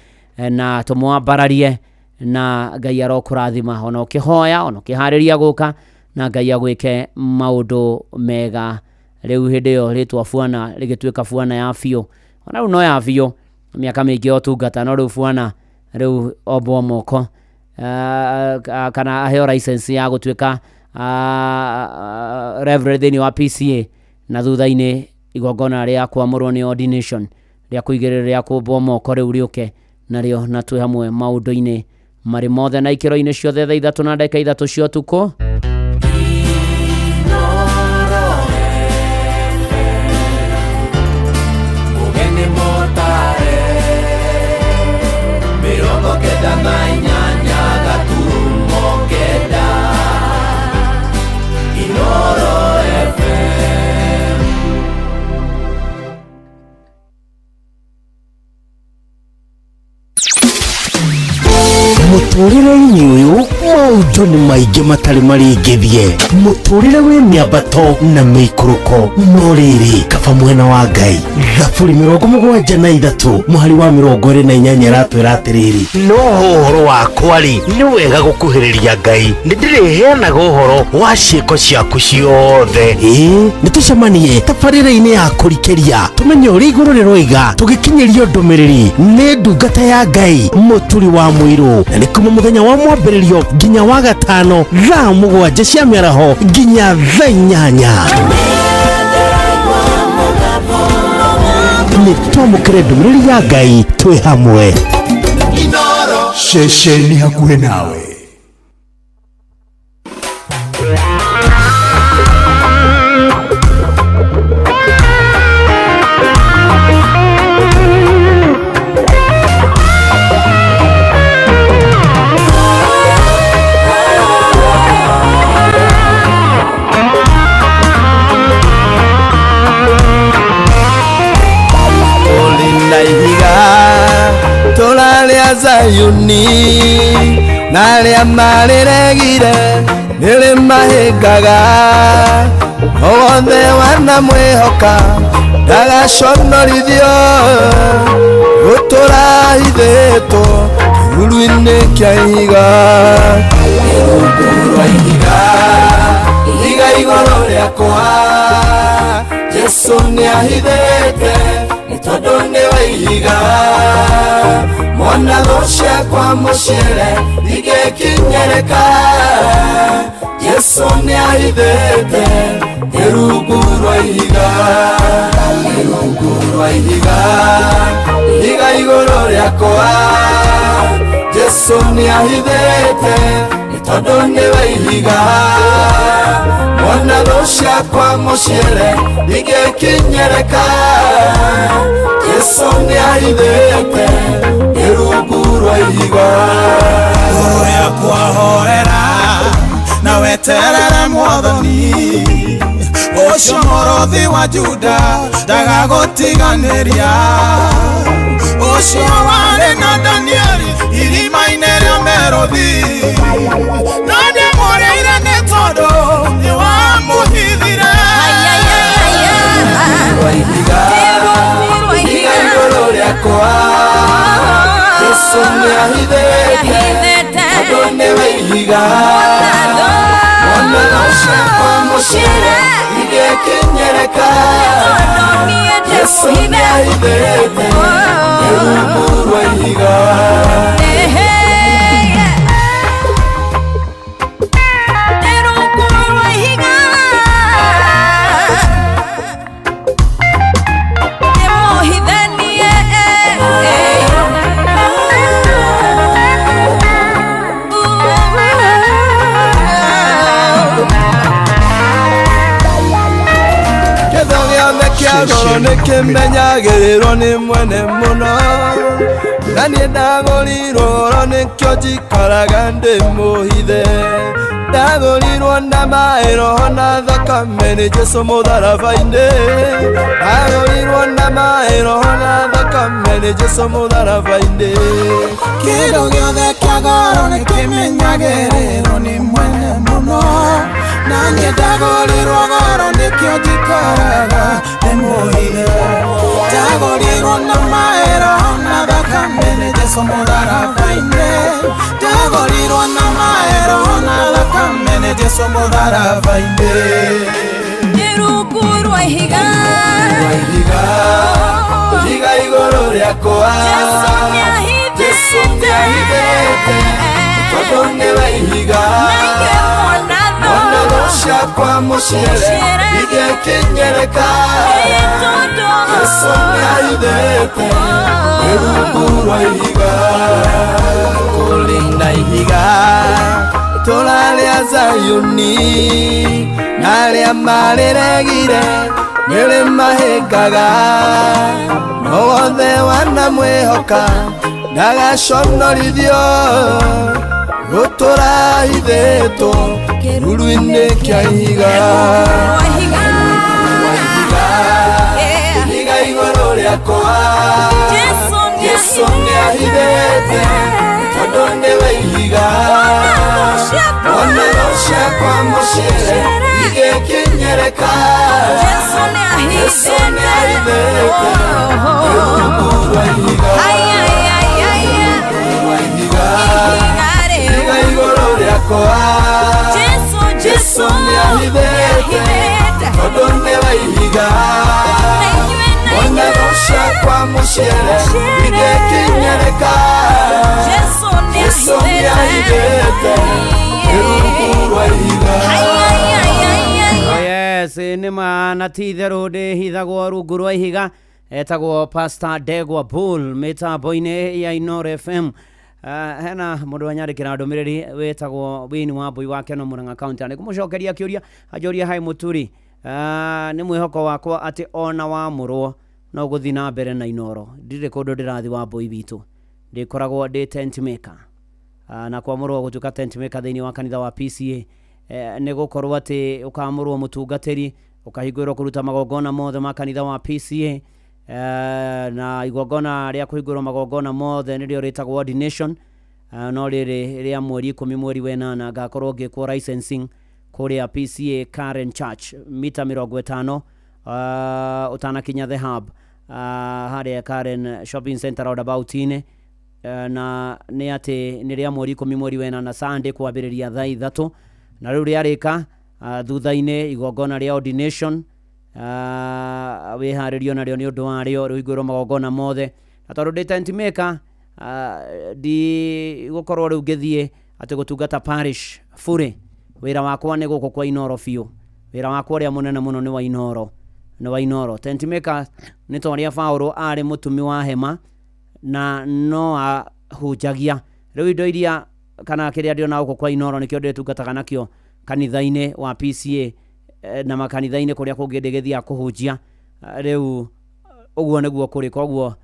na tũmwambararie na Ngai arokũrathima ona ũkĩhoya ona ũkĩharĩria gũka na Ngai agwĩke maũndũ mega. Rĩu hĩndĩ ĩyo rĩtwa buana rĩgĩtuĩka buana ya biũ ona rĩu no ya biũ mĩaka mĩingĩ ya ũtungata no rĩu buana rĩu ombwo moko kana aheo license ya gũtuĩka reverend thĩinĩ wa PCA na thutha-inĩ igongona rĩa kwamũrwo nĩ ordination rĩa kũigĩrĩra rĩa kũmbwo moko rĩu rĩũke narĩo na twĩ hamwe maũndũ-inĩ marĩ mothe na ikĩro-inĩ ciothe thaa 3 na ndagĩka 3 cia ũtukũ. Mũtũrĩre-inĩ ũyũ maũndũ nĩ maingĩ matarĩ marĩngĩthie mũtũrĩre wĩ mĩambato na mĩikũrũko no rĩrĩ kaba mwena wa Ngai. Thaburi 73 mũhari wa 28 ĩratwĩra atĩrĩrĩ no ũhoro wakwa rĩ nĩ wega gũkuhĩrĩria Ngai nĩ ndĩrĩheanaga ũhoro wa ciĩko ciaku ciothe. Ĩĩ nĩ tũcemanie tabarĩra-inĩ ya kũrikĩria tũmenye ũrĩa igũrũ rĩroiga tũgĩkinyĩrio ndũmĩrĩri nĩ ndungata ya Ngai mũturi wa mũirũ na nĩ kuma mũthenya wa mwambĩrĩrio nginya wa gatano thaa 7 cia mĩaraho nginya thaa 8. Nĩ twamũkĩre ndũmĩrĩri ya Ngai twĩ hamwe. Ceceni hakuhĩ nawe. Zayuni na arĩa marĩregire nĩrĩmahĩngaga wothe wanamwĩhoka ndagaconorithio gũtũra hithĩtwo kĩruru-inĩ kĩa ihiga rungu rwa ihiga ihiga igũrũ rĩakwa Jesu nĩahithĩte nĩ tondũ nĩwe ihiga mwana ciakwa mũciere ingĩkinyĩrĩka Jesu nĩahithĩte rungu rwa ihiga rungu rwa ihiga ihiga igũrũ rĩakwa Jesu nĩahithĩte nĩ tondũ nĩwe ihiga mwana ciakwa mũciere ndingĩkinyĩrĩka. Jesũ nĩahithĩte rungu rwa ihiga. Ngoro yakwa horera na weterere Mwathani, ũcio mũrũthi wa Juda ndagagũtiganĩria, ũcio warĩ na Danieli irima-inĩ rĩa mĩrũthi, na ndĩmũrĩire nĩ tondũ nĩwamũhithire. Rwa ihiga, ihiga igũrũ rĩakwa, Jesũ nĩahithĩte tondũ nĩwe ihiga. Mwana ciakwa mũciere ingĩkinyĩrĩka, Jesũ nĩahithĩte rungu rwa ihiga. Kĩagoro nĩkĩmenyagĩrĩrwo nĩ mwene mũno, na niĩ ndagũrirwo goro nĩkĩo njikaraga ndĩ mũhithe. Ndagũrirwo na maĩ, roho na thakame nĩ Jesũ mũtharaba-inĩ. Ndagũrirwo na maĩ, roho na thakame nĩ Jesũ mũtharaba-inĩ. Kĩndũ gĩothe kĩa goro nĩkĩmenyagĩrĩrwo nĩ mwene mũno, na niĩ ndagũrirwo goro nĩkĩo njikaraga ndĩ mũhithe. Ndagũrirwo na maĩ, roho na thakame nĩ Jesũ mũtharaba-inĩ. Ndagũrirwo na maĩ, roho na thakame nĩ Jesũ mũtharaba-inĩ. Rungu rwa ihiga, ihiga, ihiga igũrũ rĩakwa, Jesũ nĩahithĩte tondũ nĩwe ihiga. Mwana ciakwa mũciere ingĩkinyĩrĩka, Jesũ nĩahithĩte rungu rwa ihiga. Kũrĩ na ihiga itũũra rĩa Zayuni, na arĩa marĩregire nĩrĩmahĩngaga. No wothe wanamwĩhoka ndagaconorithio, gũtũũra ahithĩtwo kĩruru-inĩ kĩa ihiga. Ihiga igũrũ rĩakwa, Jesũ nĩahithĩte tondũ nĩwe ihiga. Mwana ciakwa mũciere ingĩkinyĩrĩka, Jesũ nĩahithĩte rungu rwa ihiga. Ihiga igũrũ rĩakwa, Jesũ nĩahithĩte tondũ nĩwe ihiga. Mwana ciakwa mũciere ingĩkinyĩrĩka, Jesũ nĩahithĩte rungu rwa ihiga. Yes, nĩ ma na ti itherũ ndĩhithagwo rungu rwa ihiga. Etagwo Pastor Ndegwa Bull mĩtambo-inĩ ya Inooro FM. Hena mũndũ wanyandĩkĩra ndũmĩrĩri wĩtagwo Wini wa Mbui wa Keno Murang'a County, nĩ kũmũcokeria kĩũria anjũria hai mũturi, nĩ mwĩhoko wakwa atĩ ona wamũrwo no gũthiĩ na mbere na Inooro. Ndirĩ kũndũ ndĩrathiĩ wa Mbui witũ, ndĩkoragwo ndĩ tent maker, na kwamũrwo gũtuĩka tent maker thĩinĩ wa kanitha wa PCA, nĩ gũkorwo atĩ ũkamũrwo mũtungatĩri, ũkahingũrwo kũruta magongona mothe ma kanitha wa PCA, na igongona rĩa kũhingũrwo magongona mothe nĩrĩo rĩtagwo ordination, no rĩrĩ rĩa mweri 10 mweri wa 8 ngakorwo ngĩkwo licensing kũrĩa PCA Karen Church, mita 50 ũtanakinya the hub, harĩa Karen Shopping Center roundabout-inĩ, na nĩ atĩ nĩ rĩa mweri 10 mweri wa 8 Sunday kwambĩrĩria thaa 3, na rĩu rĩarĩka thutha-inĩ igongona rĩa ordination wĩharĩrio narĩo nĩ ũndũ warĩo rĩhingũrwo magongona mothe. Na tondũ ndĩ tent maker, ndigũkorwo rĩu ngĩthiĩ atĩ gũtungata parish bure. Wĩra wakwa nĩ gũkũ kwa Inooro biũ, wĩra wakwa ũrĩa mũnene mũno nĩ wa Inooro, nĩ wa Inooro. Tent maker nĩ ta ũrĩa Paũlũ arĩ mũtumi wa hema na no ahunjagia. Rĩu indo iria kana kĩrĩa ndĩona gũkũ kwa Inooro nĩkĩo ndĩtungataga nakĩo kanitha-inĩ wa PCA, na makanitha-inĩ kũrĩa kũngĩ ndĩgĩthiaga kũhunjia. Rĩu ũguo nĩguo kũrĩ, koguo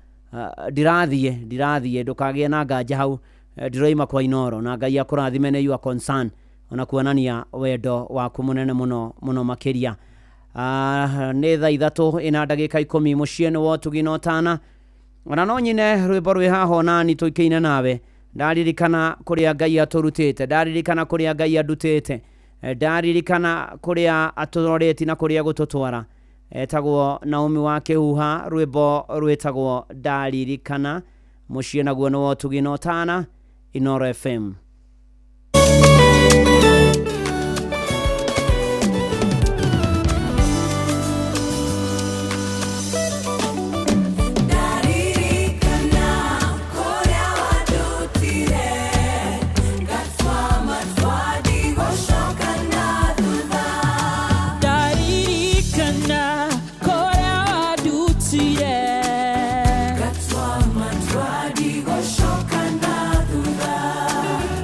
ndirathiĩ ndũkagĩe na nganja hau. Ndiroima kwa Inoro, na Ngai akũrathime nĩ your concern ona kuonania wendo waku mũnene mũno mũno makĩria. Nĩ thaa 3 ina ndagĩka 10 mũciĩ nĩ wotugi na ũtana. Ona no nyine rwĩmbo rwĩ haha onani tũikĩine nawe. Ndaririkana kũrĩa Ngai atũrutĩte, ndaririkana kũrĩa Ngai andutĩte, ndaririkana kũrĩa atũroreti na kũrĩa gũtũtwara. Etagwo Naomi wa Kĩhuha, rwĩmbo rwĩtagwo Ndaririkana. Mũciĩ naguo nĩ wotugi na ũtana, Inoro FM. Ndaririkana kũrĩa wandutire, ngatua matua ndigũcoka na thutha.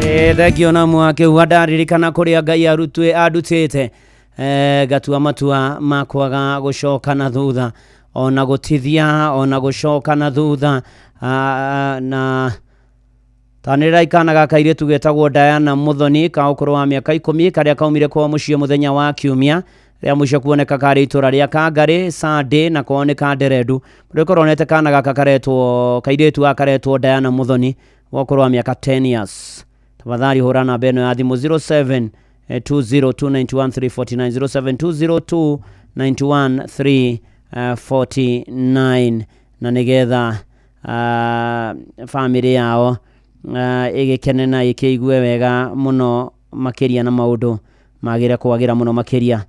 Thengio na mwakĩhua ndaririkana kũrĩa Ngai arutwe andutĩte ngatua matua ma kwaga gũcoka na thutha ona gũtithia ona gũcoka na thutha na tanĩrĩra ikana ga kairĩtu getagwo Diana Muthoni ka ũkũrũ wa mĩaka 10 karĩa kaumire kwao mũciĩ mũthenya wa kiumia rĩa mũico kuoneka karĩ itũra rĩa Kangarĩ Sunday na kwao nĩ Kanderendu. Mũndũ ũkorwo onete kana gaka karetwo kairĩtu gaka karetwo Diana Muthoni wa ũkũrũ wa mĩaka 10 years. Tafadhali hũra namba ĩno ya thimũ 07 20291 349 0720291349 na nĩgetha famĩlĩ yao ĩgĩkene na ĩkĩigue wega mũno makĩria na maũndũ magĩre kwagĩra mũno makĩria.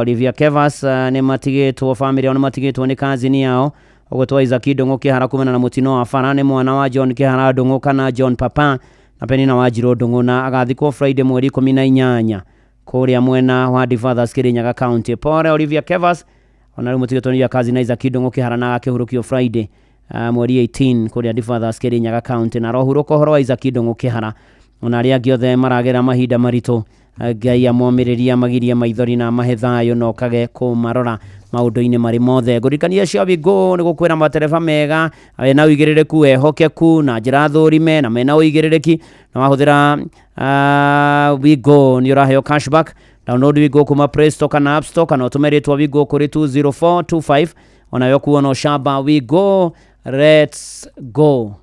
Olivia Kevas nĩ matigĩtwo famĩlĩ yao nĩ matigĩtwo nĩ kazini yao ũgũtwa Isaac Ndung'u Kĩhara kumana na mũtino wa bara nĩ mwana wa John Kĩhara Ndung'u kana John Papa na Penina Wanjirũ Ndung'u na agathikwo Friday mweri 18 kũrĩa mwena wa Divathas Kirinyaga County. Pole Olivia Kevas ona rĩu mũtigĩtwo nĩ kazi na Isaac Ndung'u Kĩhara na agakĩhurũkio Friday mweri 18 kũrĩa Divathas Kirinyaga County. Na rohurũka ũhoro wa Isaac Ndung'u Kĩhara ona arĩa angĩ othe maragera mahinda maritũ Ngai amomĩrĩria magirie maithori na mahe thayũ na ũkage kũmarora maũndũ-inĩ marĩ mothe. Ngũririkania cia Wingo nĩ gũkwĩra matereba mega mena ũigĩrĩrĩku ehokeku na njĩra thũrime na mena ũigĩrĩrĩki na wahũthĩra Wingo nĩ ũraheo cashback. Download Wingo kuma Play Store kana App Store kana ũtũme rĩtwa Wingo kũrĩ 20425 onayo kuona ũcamba. Wingo, let's go.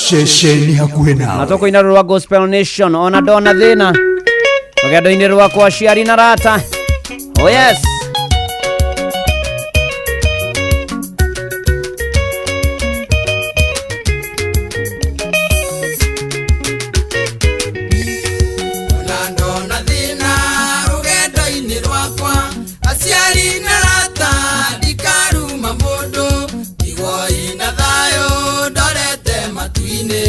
Ceceni hakuhĩ nawe Matoko-inĩ rwa Gospel Nation ona ndona thĩna rũgendo-inĩ rwakwa aciari na rata. Oh yes. Ona ndona thĩna rũgendo-inĩ rwakwa aciari na rata ndikaruma mũndũ igoi na thayũ ndorete matu-inĩ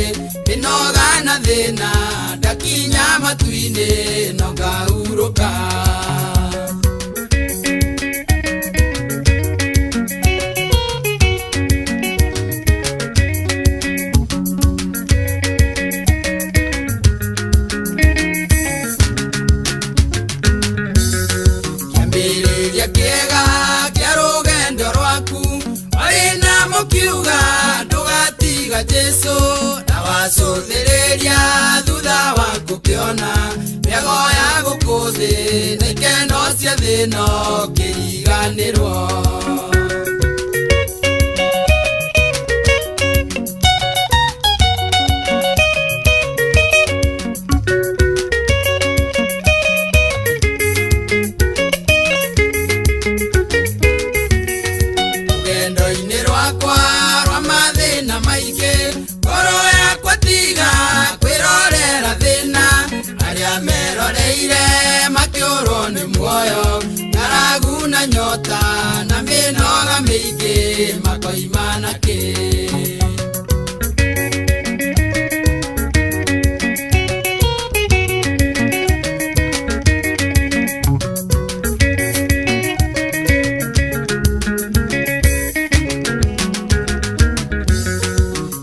mĩnoga na thĩna ndakinya matu-inĩ no ngahurũka. Kĩambĩrĩria kĩega kĩa rũgendo rwaku warĩ na mũkiuga ndũgatiga Jesũ na wacũthĩrĩria thutha wa gũkĩona mĩago ya gũkũ thĩ na ikeno cia thĩ no kĩriganĩrwo. Rũgendo-inĩ rwakwa rwa mathĩna maingĩ ngoro yakwa tiga kwĩrorera thĩna arĩa meroreire makĩũrwo nĩ muoyo ng'aragu na nyota na mĩnoga mĩingĩ makoima na kĩ.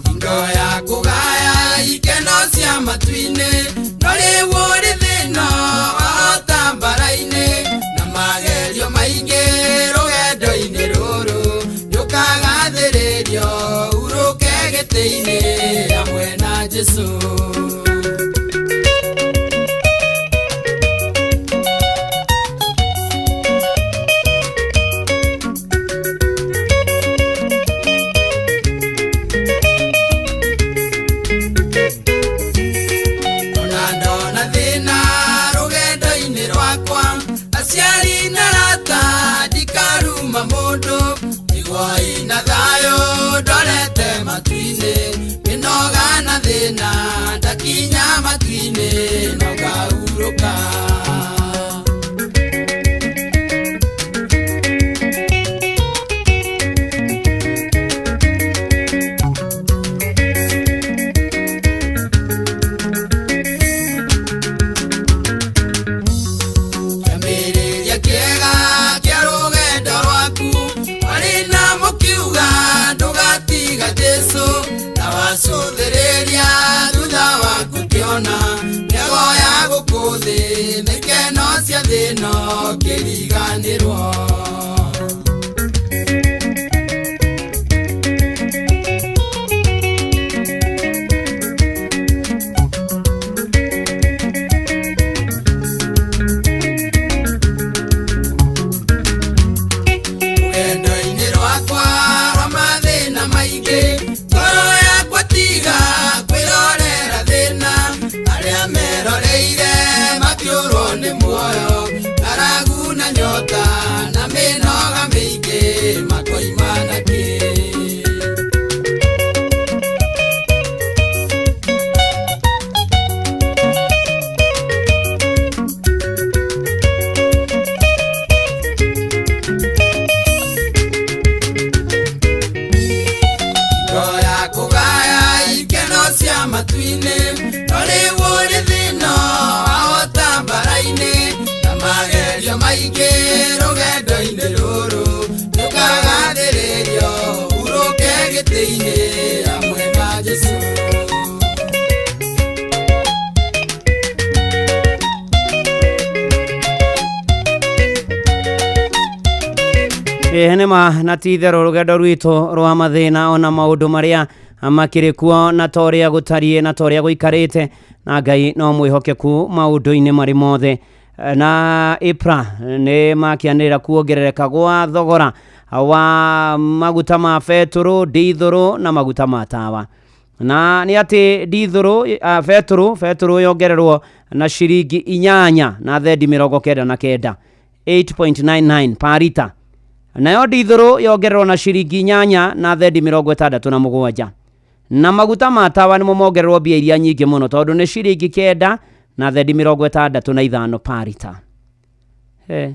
Hingo ya kũgaya ikeno cia matu-inĩ no rĩu ũrĩ thĩna wahota mbara-inĩ na magerio maingĩ rũgendo-inĩ rũrũ nĩũkagathĩrĩrio hurũke gĩtĩ-inĩ hamwe na Jesũ. Ona ndona thĩna rũgendo-inĩ rwakwa aciari na rata ndikaruma mũndũ igoi na thayũ ndorete matu-inĩ mĩnoga na thĩna ndakinya matu-inĩ no ngahurũka. Kĩambĩrĩria kĩega kĩa rũgendo rwaku warĩ na mũkiuga ndũgatiga Jesũ na wa thĩinĩ hamwe na Jesũ. Ĩĩ nĩ ma na ti itherũ rũgendo rwitũ rwa mathĩna ona maũndũ marĩa makĩrĩ kuo na ta ũrĩa gũtariĩ na ta ũrĩa gũikarĩte, na Ngai no mwĩhokeku maũndũ-inĩ marĩ mothe. Na EPRA nĩ makĩanĩrĩra kuongerereka gwa thogora wa maguta ma betũrũ, ndithũrũ na maguta ma tawa. Na nĩ atĩ ndithũrũ, betũrũ yongererwo na ciringi 8 na thendi 99, 8.99 per lita. Nayo ndithũrũ yongererwo na ciringi 8 na thendi 67. Na maguta ma tawa nĩmo mongererwo mbia iria nyingĩ mũno tondũ nĩ ciringi 9 na thendi 65 per lita. He.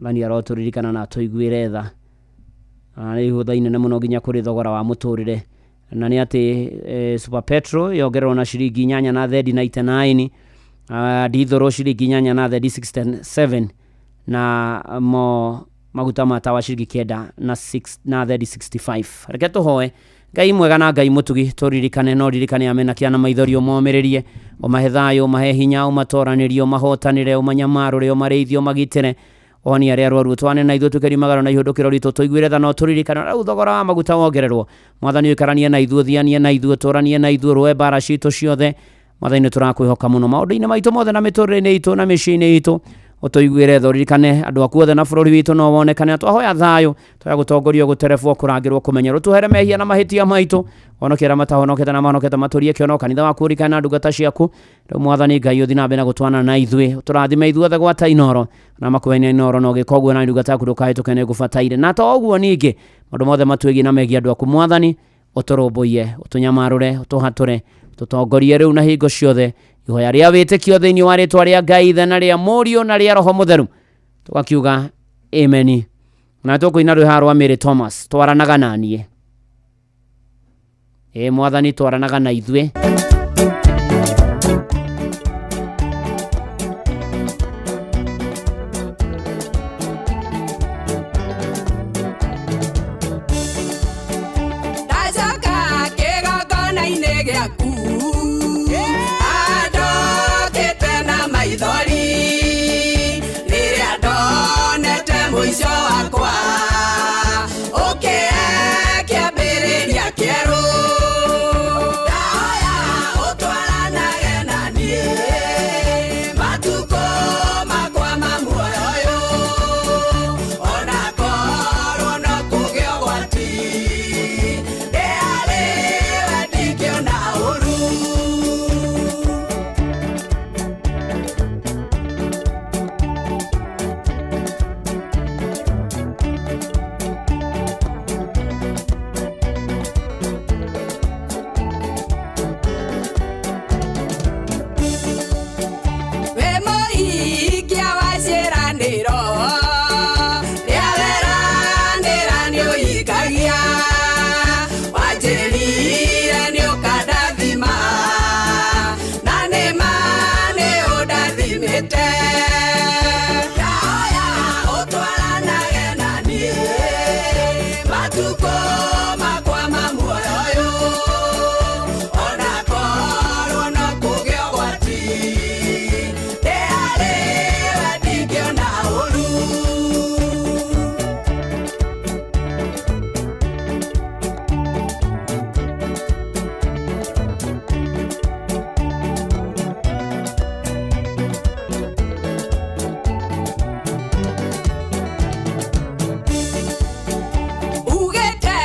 Mani arotũririkana na atũiguĩre tha. Na nĩ ihũtha inene mũno nginya kũrĩ thogora wa mũtũrĩre. Na nĩ atĩ Super Petrol yongererwo na ciringi 8 na thendi 99, ndithũrũ ciringi 8 na thendi 67, na mo maguta ma tawa ciringi 9 na 6 na thendi 65. Reke tũhoe Ngai mwega na Ngai mũtugi, tũririkane no ririkane amena kĩana maithori, ũmomĩrĩrie, ũmahe thayũ, ũmahe hinya, ũmatoranĩrie, ũmahotanĩre, ũmanyamarũre, ũmarĩithie, ũmagitĩre, ũhonie arĩa arwaru, ũtwane na ithuĩ tũkĩrimagara na ihũndũkĩro ritũ, tũiguĩre tha na ũtũririkane. Rĩu thogora wa maguta wongererwo, Mwathani ũikaranie na ithuĩ, ũthianie na ithuĩ, ũtũranie na ithuĩ, rũe mbara citũ ciothe. Mwathani nĩtũrakwĩhoka mũno maũndũ-inĩ maitũ mothe na mĩtũrĩre-inĩ itũ na mĩciĩ-inĩ itũ, ũtũiguĩre tha, ũririkane andũ aku othe na bũrũri witũ no wonekane. Twahoya thayũ, twahoya gũtongorio, gũterebwo, kũrangĩrwo, kũmenyerwo, tuhere mehia na mahĩtia maitũ, honokia arĩa matahonokete na mahonokete matũrie kĩono, kanitha waku ũririkane na ndungata ciaku. Rĩu Mwathani Ngai ũthiĩ na mbere na gũtwana na ithuĩ, tũrathime ithuothe gwata inoro na makuhĩ inoro, na ũgĩka ũguo na ndungata yaku ndũkahĩtũke nĩ ngũbataire. Na to ũguo ningĩ maũndũ mothe matwĩgiĩ na megiĩ andũ aku, Mwathani ũtũrũmbũiye, ũtũnyamarũre, ũtũhatũre, tũtongorie rĩu na hingo ciothe. Ihoya rĩa wĩtĩkio thĩinĩ wa rĩtwa rĩa Ngai Ithe na rĩa Mũriũ na rĩa Roho Mũtheru, tũgakiuga ameni. Na tũkũina rwĩha rwa Mary Thomas, twaranaga na niĩ. Ĩ Mwathani twaranaga na ithuĩ. Ndacoka kĩgongona-inĩ gĩaku, andokĩte na maithori, rĩrĩa ndonete mũico wakwa, ũkĩe kĩambĩrĩria kĩerũ. Ndahoya ũtwaranage na niĩ matukũ makwa ma muoyo ũyũ, ona korwo no kũgĩe ũgwati, ndĩ harĩ we ndingĩona ũũru. Wĩ mũhingia wa ciĩranĩro, rĩa weranĩra nĩũhingagia, wanjĩrire nĩũkandathima, na nĩ ma nĩũndathimĩte. Ndahoya ũtwaranage na niĩ matukũ makwa ma muoyo ũyũ, ona korwo no kũgĩe ũgwati, ndĩ harĩ we ndingĩona ũũru. Ugĩte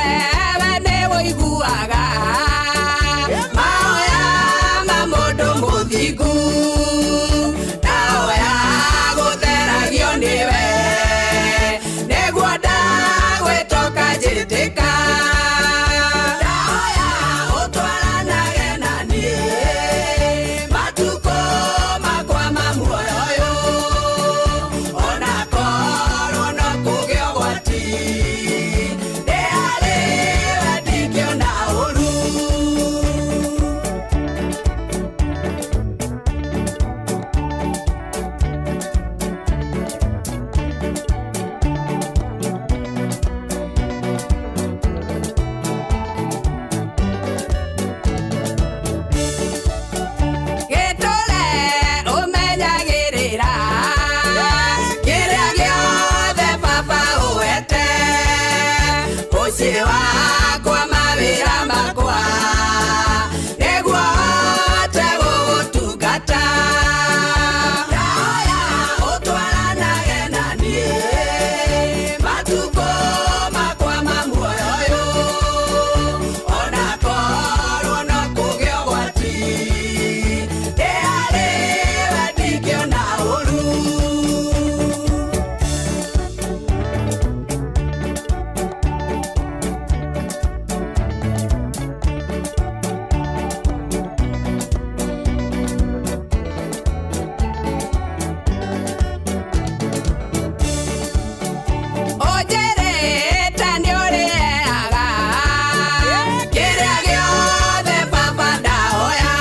Mũciĩ wakwa mawĩra makwa nĩguo hote gũgũtungata. Ndahoya ũtwaranage na niĩ matukũ makwa ma muoyo ũyũ, ona korwo no kũgĩe ũgwati, ndĩ harĩ we ndingĩona ũũru. Ũnjĩrĩte nĩũrĩheaga kĩrĩa gĩothe baba ndahoya,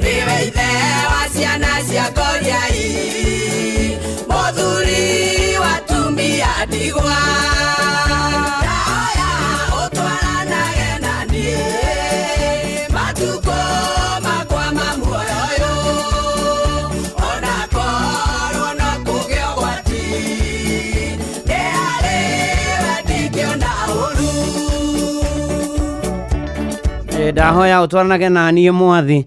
nĩwe ithe wa ciana cia Ngoriai, mũthuri wa atumia ndigwa. Ndahoya ũtwaranage na niĩ matukũ makwa ma muoyo ũyũ, ona korwo no kũgĩe ũgwati, ndĩ harĩ we ndingĩona ũũru. Ndahoya ũtwaranage na niĩ mwathi,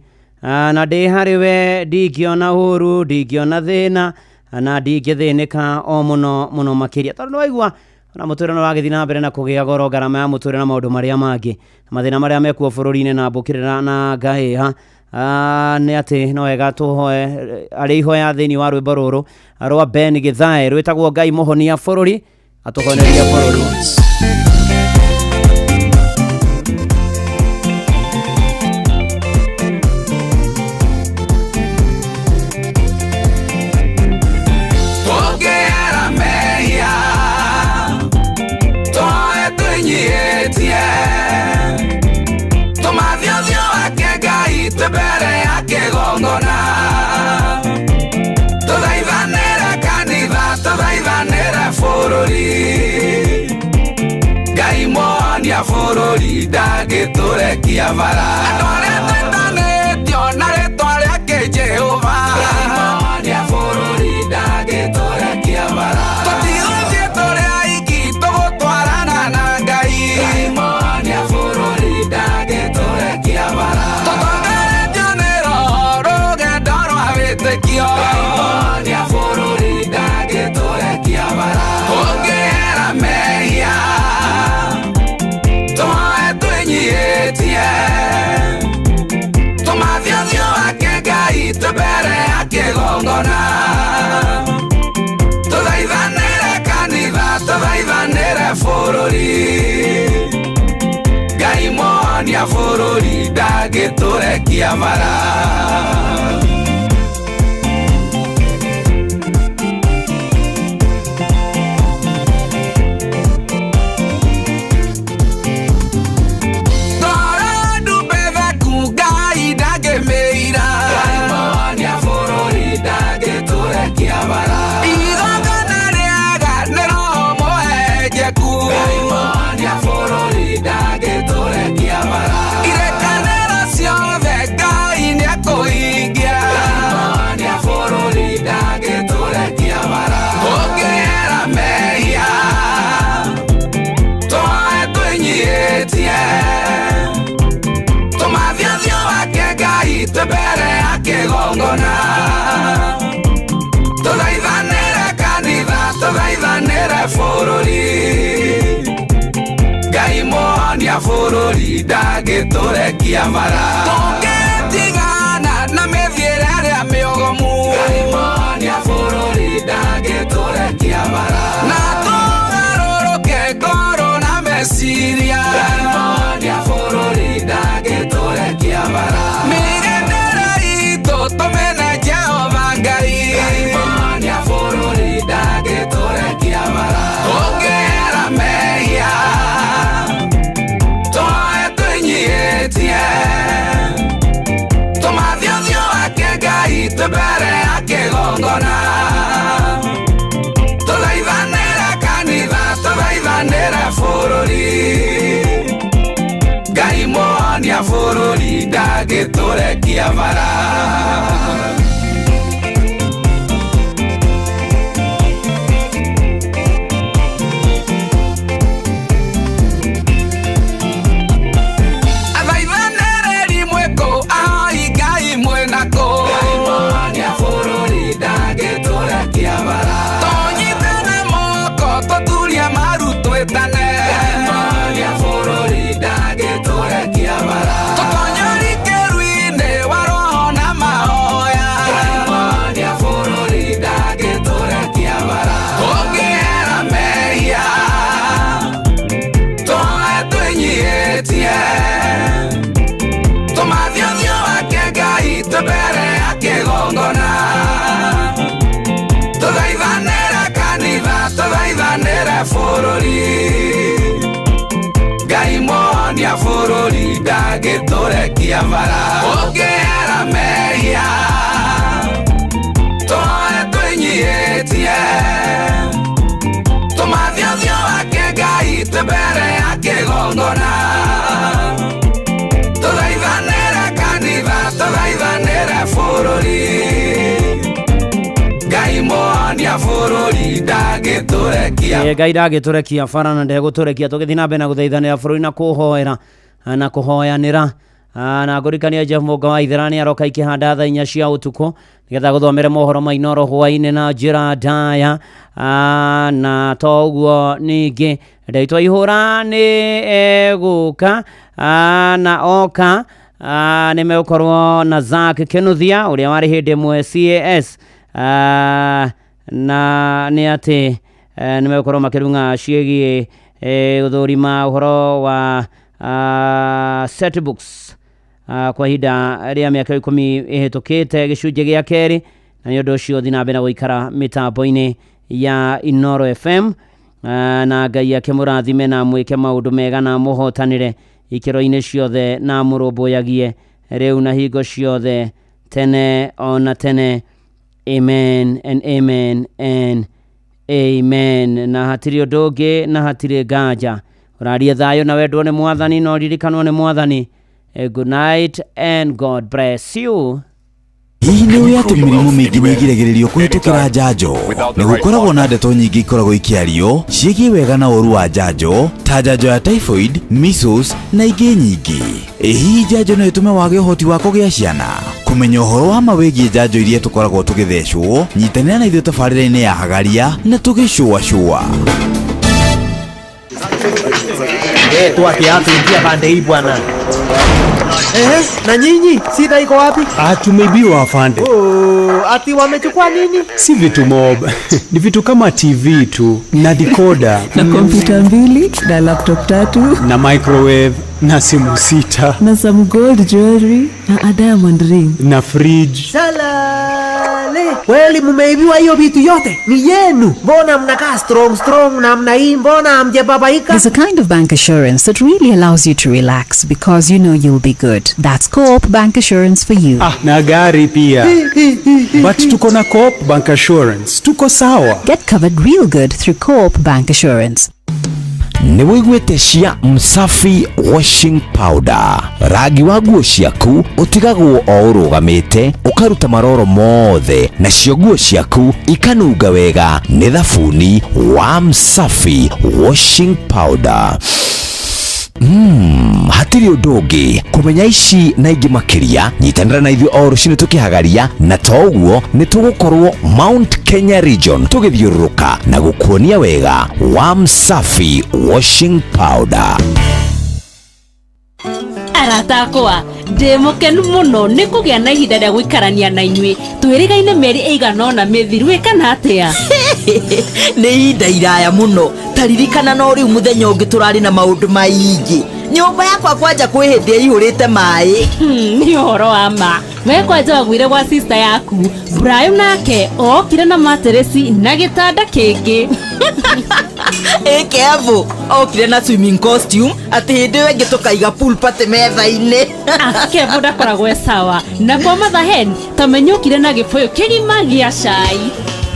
na ndĩ harĩ we ndingĩona ũru, ndingĩona thĩna na ndingĩthĩnĩka o mũno mũno makĩria, tondũ nĩwaigua ona mũtũrĩre nĩ wagĩthiĩ na mbere na kũgĩa goro, ngarama ya mũtũrĩre na maũndũ marĩa mangĩ, mathĩna marĩa mekuo bũrũri-inĩ na mbũkĩrĩra na ngahĩha. Nĩ atĩ no wega tũhoe arĩ ihoya thĩinĩ wa rwĩmbo rũrũ rwa Ben Githae rwĩtagwo Ngai mũhonia bũrũri, atũhonerie bũrũri. Tũngĩera mehia tũhoe twĩnyihĩtie, tũmathe ũthiũ wake Ngai twĩ mbere ya kĩgongona, tũthaithanĩre kanitha, tũthaithanĩre bũrũri, Ngai mũhonia bũrũri ndangĩtũrekia bara. Andũ arĩa twĩtanĩtio na rĩtwa rĩake Jehova, Ngai mũhonia bũrũri ndangĩtũrekia bara. Tũtigũthiĩ tũrĩ aiki, tũgũtwarana na Ngai, Ngai mũhonia bũrũri ndangĩtũrekia bara. Tũtongoretio nĩ Roho rũgendo rwa wĩtĩkio, Ngai mũhonia bũrũri ndangĩtũrekia bara. Tũngĩera mehia tũhoe twĩnyihĩtie, tũmathe ũthiũ wake Ngai twĩ mbere ya kĩgongona, tũthaithanĩre kanitha, tũthaithanĩre bũrũri, Ngai mũhonia bũrũri ndangĩtũrekia bara. Toro ndumbe theku Ngai ndangĩmĩira, Ngai mũhonia bũrũri ndangĩtũrekia bara. Igongona rĩega nĩ Roho mũhehenjeku, Ngai mũhonia bũrũri ndangĩtũrekia bara. Irĩkanĩro ciothe Ngai nĩekũhingia, Ngai mũhonia bũrũri ndangĩtũrekia bara. Tũngĩera mehia tũhoe twĩnyihĩtie, tũmathe ũthiũ wake Ngai twĩ mbere ya kĩgongona, tũthaithanĩre kanitha, tũthaithanĩre bũrũri, Ngai mũhonia bũrũri ndangĩtũrekia bara. Tũngĩtigana na mĩthiĩre ĩrĩa mĩogomu, Ngai mũhonia bũrũri ndangĩtũrekia bara. Na tũgarũrũke ngoro na meciria, Ngai mũhonia bũrũri ndangĩtũrekia bara. Mĩgendere itũ tũmene Jehova Ngai, Ngai mũhonia bũrũri ndangĩtũrekia bara. Tũngĩera mehia tũhoe twĩnyihĩtie, tũmathe ũthiũ wake Ngai twĩ mbere ya kĩgongona, tũthaithanĩre kanitha, tũthaithanĩre bũrũri, Ngai mũhonia bũrũri ndangĩtũrekia bara. bũrũri Ngai muonia bũrũri ndangĩtũrekia bara ũngĩera mehia tũhoe twĩnyihĩtie tũmathe ũthiũ wake Ngai twĩ mbere ya kĩgongona tũthaithanĩre kanitha tũthaithanĩre bũrũri Ngai muonia bũrũri ndangĩtũrekia Ngai ndangĩtũrekia bara na ndegũtũrekia tũgĩthiĩ na mbere na gũthaithanĩra bũrũri na kũhoera na kũhoyanĩra na ngũrikania Jeff Mũnga wa Ithera nĩ aroka ikĩhanda thaa 4 cia ũtukũ nĩgetha gũthomere mohoro ma Inooro hwaĩ-inĩ na njĩra ndaya na to ũguo ningĩ Ndaitwa Ihũra nĩ egũka na oka nĩ megũkorwo na Zack Kinuthia ũrĩa warĩ hĩndĩ ĩmwe CAS na nĩ atĩ nĩ megũkorwo makĩrung'a ciĩgiĩ gũthũrima ũhoro wa set books kwa ihinda rĩa mĩaka 10 ĩhĩtũkĩte gĩcunjĩ gĩa kerĩ na nĩ ũndũ ũcio thiĩ na mbere na gũikara mĩtambo-inĩ ya Inooro FM na Ngai akĩmũrathime na mwĩke maũndũ mega na mũhotanĩre ikĩro-inĩ ciothe na mũrũmbũyagie rĩu na hingo ciothe tene ona tene. Amen and amen and amen. Na hatirĩ ũndũ ũngĩ na hatirĩ nganja ũrarie thayũ na wendwo nĩ Mwathani na ũririkanwo nĩ Mwathani. Good night and God bless you. Hihi nĩ ũĩ atĩ mĩrimũ mĩingĩ nĩ ĩgiragĩrĩrio kũhĩtũkĩra njanjo? Nĩ gũkoragwo na ndeto nyingĩ ikoragwo ikĩario ciĩgiĩ wega na ũũru wa njanjo ta njanjo ya typhoid, measles na ingĩ nyingĩ. Ĩ hihi njanjo no ĩtũme wage ũhoti wa kũgĩa ciana? Kũmenya ũhoro wa ma wĩgiĩ njanjo iria tũkoragwo tũgĩthecwo, nyitanĩra na ithuĩ tabarĩra-inĩ ya Hagaria na tũgĩcũacũa. Toa kiatu, ingia pande hii bwana. Na nyinyi shida iko wapi? Tumeibiwa afande. Oh, ati wamechukua nini? Si vitu mob. Ni vitu kama TV tu na decoder na kompyuta 2 na laptop 3 na microwave na simu 6 na some gold jewelry na a diamond ring na fridge. Salale. Kweli mumeibiwa hiyo vitu yote? Ni yenu. Mbona mnakaa strong strong na mna hii, mbona hamjababaika? There's a kind of bank assurance that really allows you to relax because you know you'll be good. That's Co-op Bank Assurance for you. Na gari pia. But tuko na Co-op Bank Assurance. Tuko sawa. Get covered real good through Co-op Bank Assurance. Nĩ wĩiguĩte cia Msafi washing powder. Rangi wa nguo ciaku ũtigagwo o ũrũgamĩte, ũkaruta maroro mothe, nacio nguo ciaku ikanunga wega nĩ thabuni wa Msafi washing powder. Hatirĩ ũndũ ũngĩ kũmenya ici na ingĩ makĩria, nyitanĩra na ithuĩ o rũcinĩ tũkĩhagaria, na to ũguo nĩ tũgũkorwo Mount Kenya region tũgĩthiũrũrũka na gũkuonia wega wa Msafi washing powder. Arata akwa ndĩ mũkenu mũno nĩ kũgĩa na ihinda rĩa gũikarania na inyuĩ twĩrĩgaine mĩeri ĩigana ũna mĩthiru ĩ kana atĩa? Nĩ ihinda iraya mũno taririkana no rĩu mũthenya ũngĩ tũrarĩ na maũndũ maingĩ. Nyũmba yakwa kwanja kwĩ hĩndĩ ĩihũrĩte maĩ. Nĩ ũhoro wa ma we kwanja waguire gwa sister yaku Brian nake okire na materesi na gĩtanda kĩngĩ. Kevo okire na swimming costume atĩ hĩndĩ ĩyo ĩngĩ tũkaiga pool party metha-inĩ. Kevo ndakoragwo e sawa na kwa Mother Hen tamenya okire na gĩbũyũ kĩgima gĩa cai.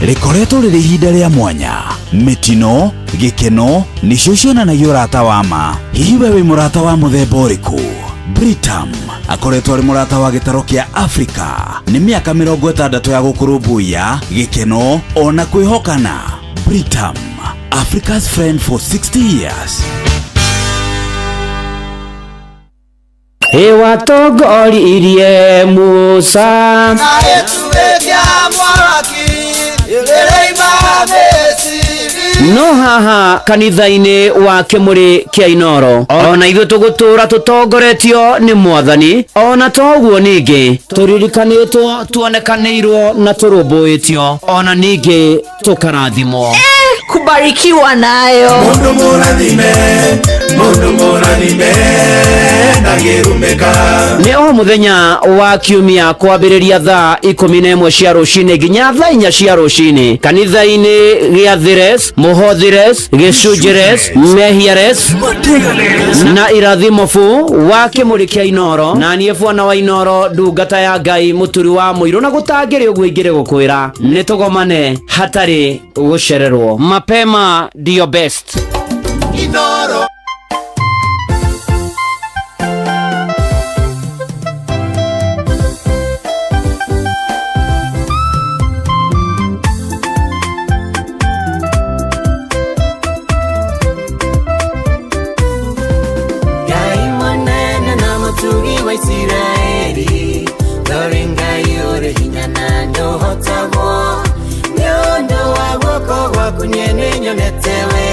Rĩkoretwo rĩrĩ ihinda rĩa mwanya, mĩtino, gĩkeno nĩcio cionanagia ũrata wa ma. Hihi we wĩ mũrata wa mũthemba ũrĩkũ? Britam akoretwo arĩ mũrata wa gĩtaro kĩa Afrika nĩ mĩaka 60 ya gũkũrũmbũiya, gĩkeno ona kwĩhokana. Britam, Africa's friend for 60 years. Ĩwatongoririe Musa na ĩtuĩkia mwaki ĩrĩima Misiri. No haha kanitha-inĩ wa Kĩmũrĩ kĩa Inooro ona ithuĩ tũgũtũra tũtongoretio nĩ Mwathani, ona to ũguo ningĩ tũririkanĩtwo, tuonekanĩirwo na tũrũmbũĩtio, ona ningĩ tũkarathimwo. Kubarikiwa nayo. Mundu mũrathime, mundu mũrathime. Ndangĩrumĩka. Nĩ o mũthenya wa kiumia kwambĩrĩria thaa 11 cia rũcinĩ nginya thaa 4 cia rũcinĩ kanitha-inĩ gĩa Thires, Mũhothires, Gĩcunjĩres, Mehiares na irathimo bu wa kĩmũrĩ kĩa Inoro na niĩ bwana wa Inoro, ndungata ya Ngai, mũturi wa mũirũ, na gũtangĩrĩ ũguo ingĩrĩ gũkwĩra nĩ tũgomane hatarĩ gũcererwo. Mapema ndio best. Inoro. Ngai mũnene na mũtugi wa Isiraeli, Thori Ngai ũrĩ hinya na ndũhotagwo, nĩ ũndũ wa guoko gwaku niĩ nĩnyonete wega.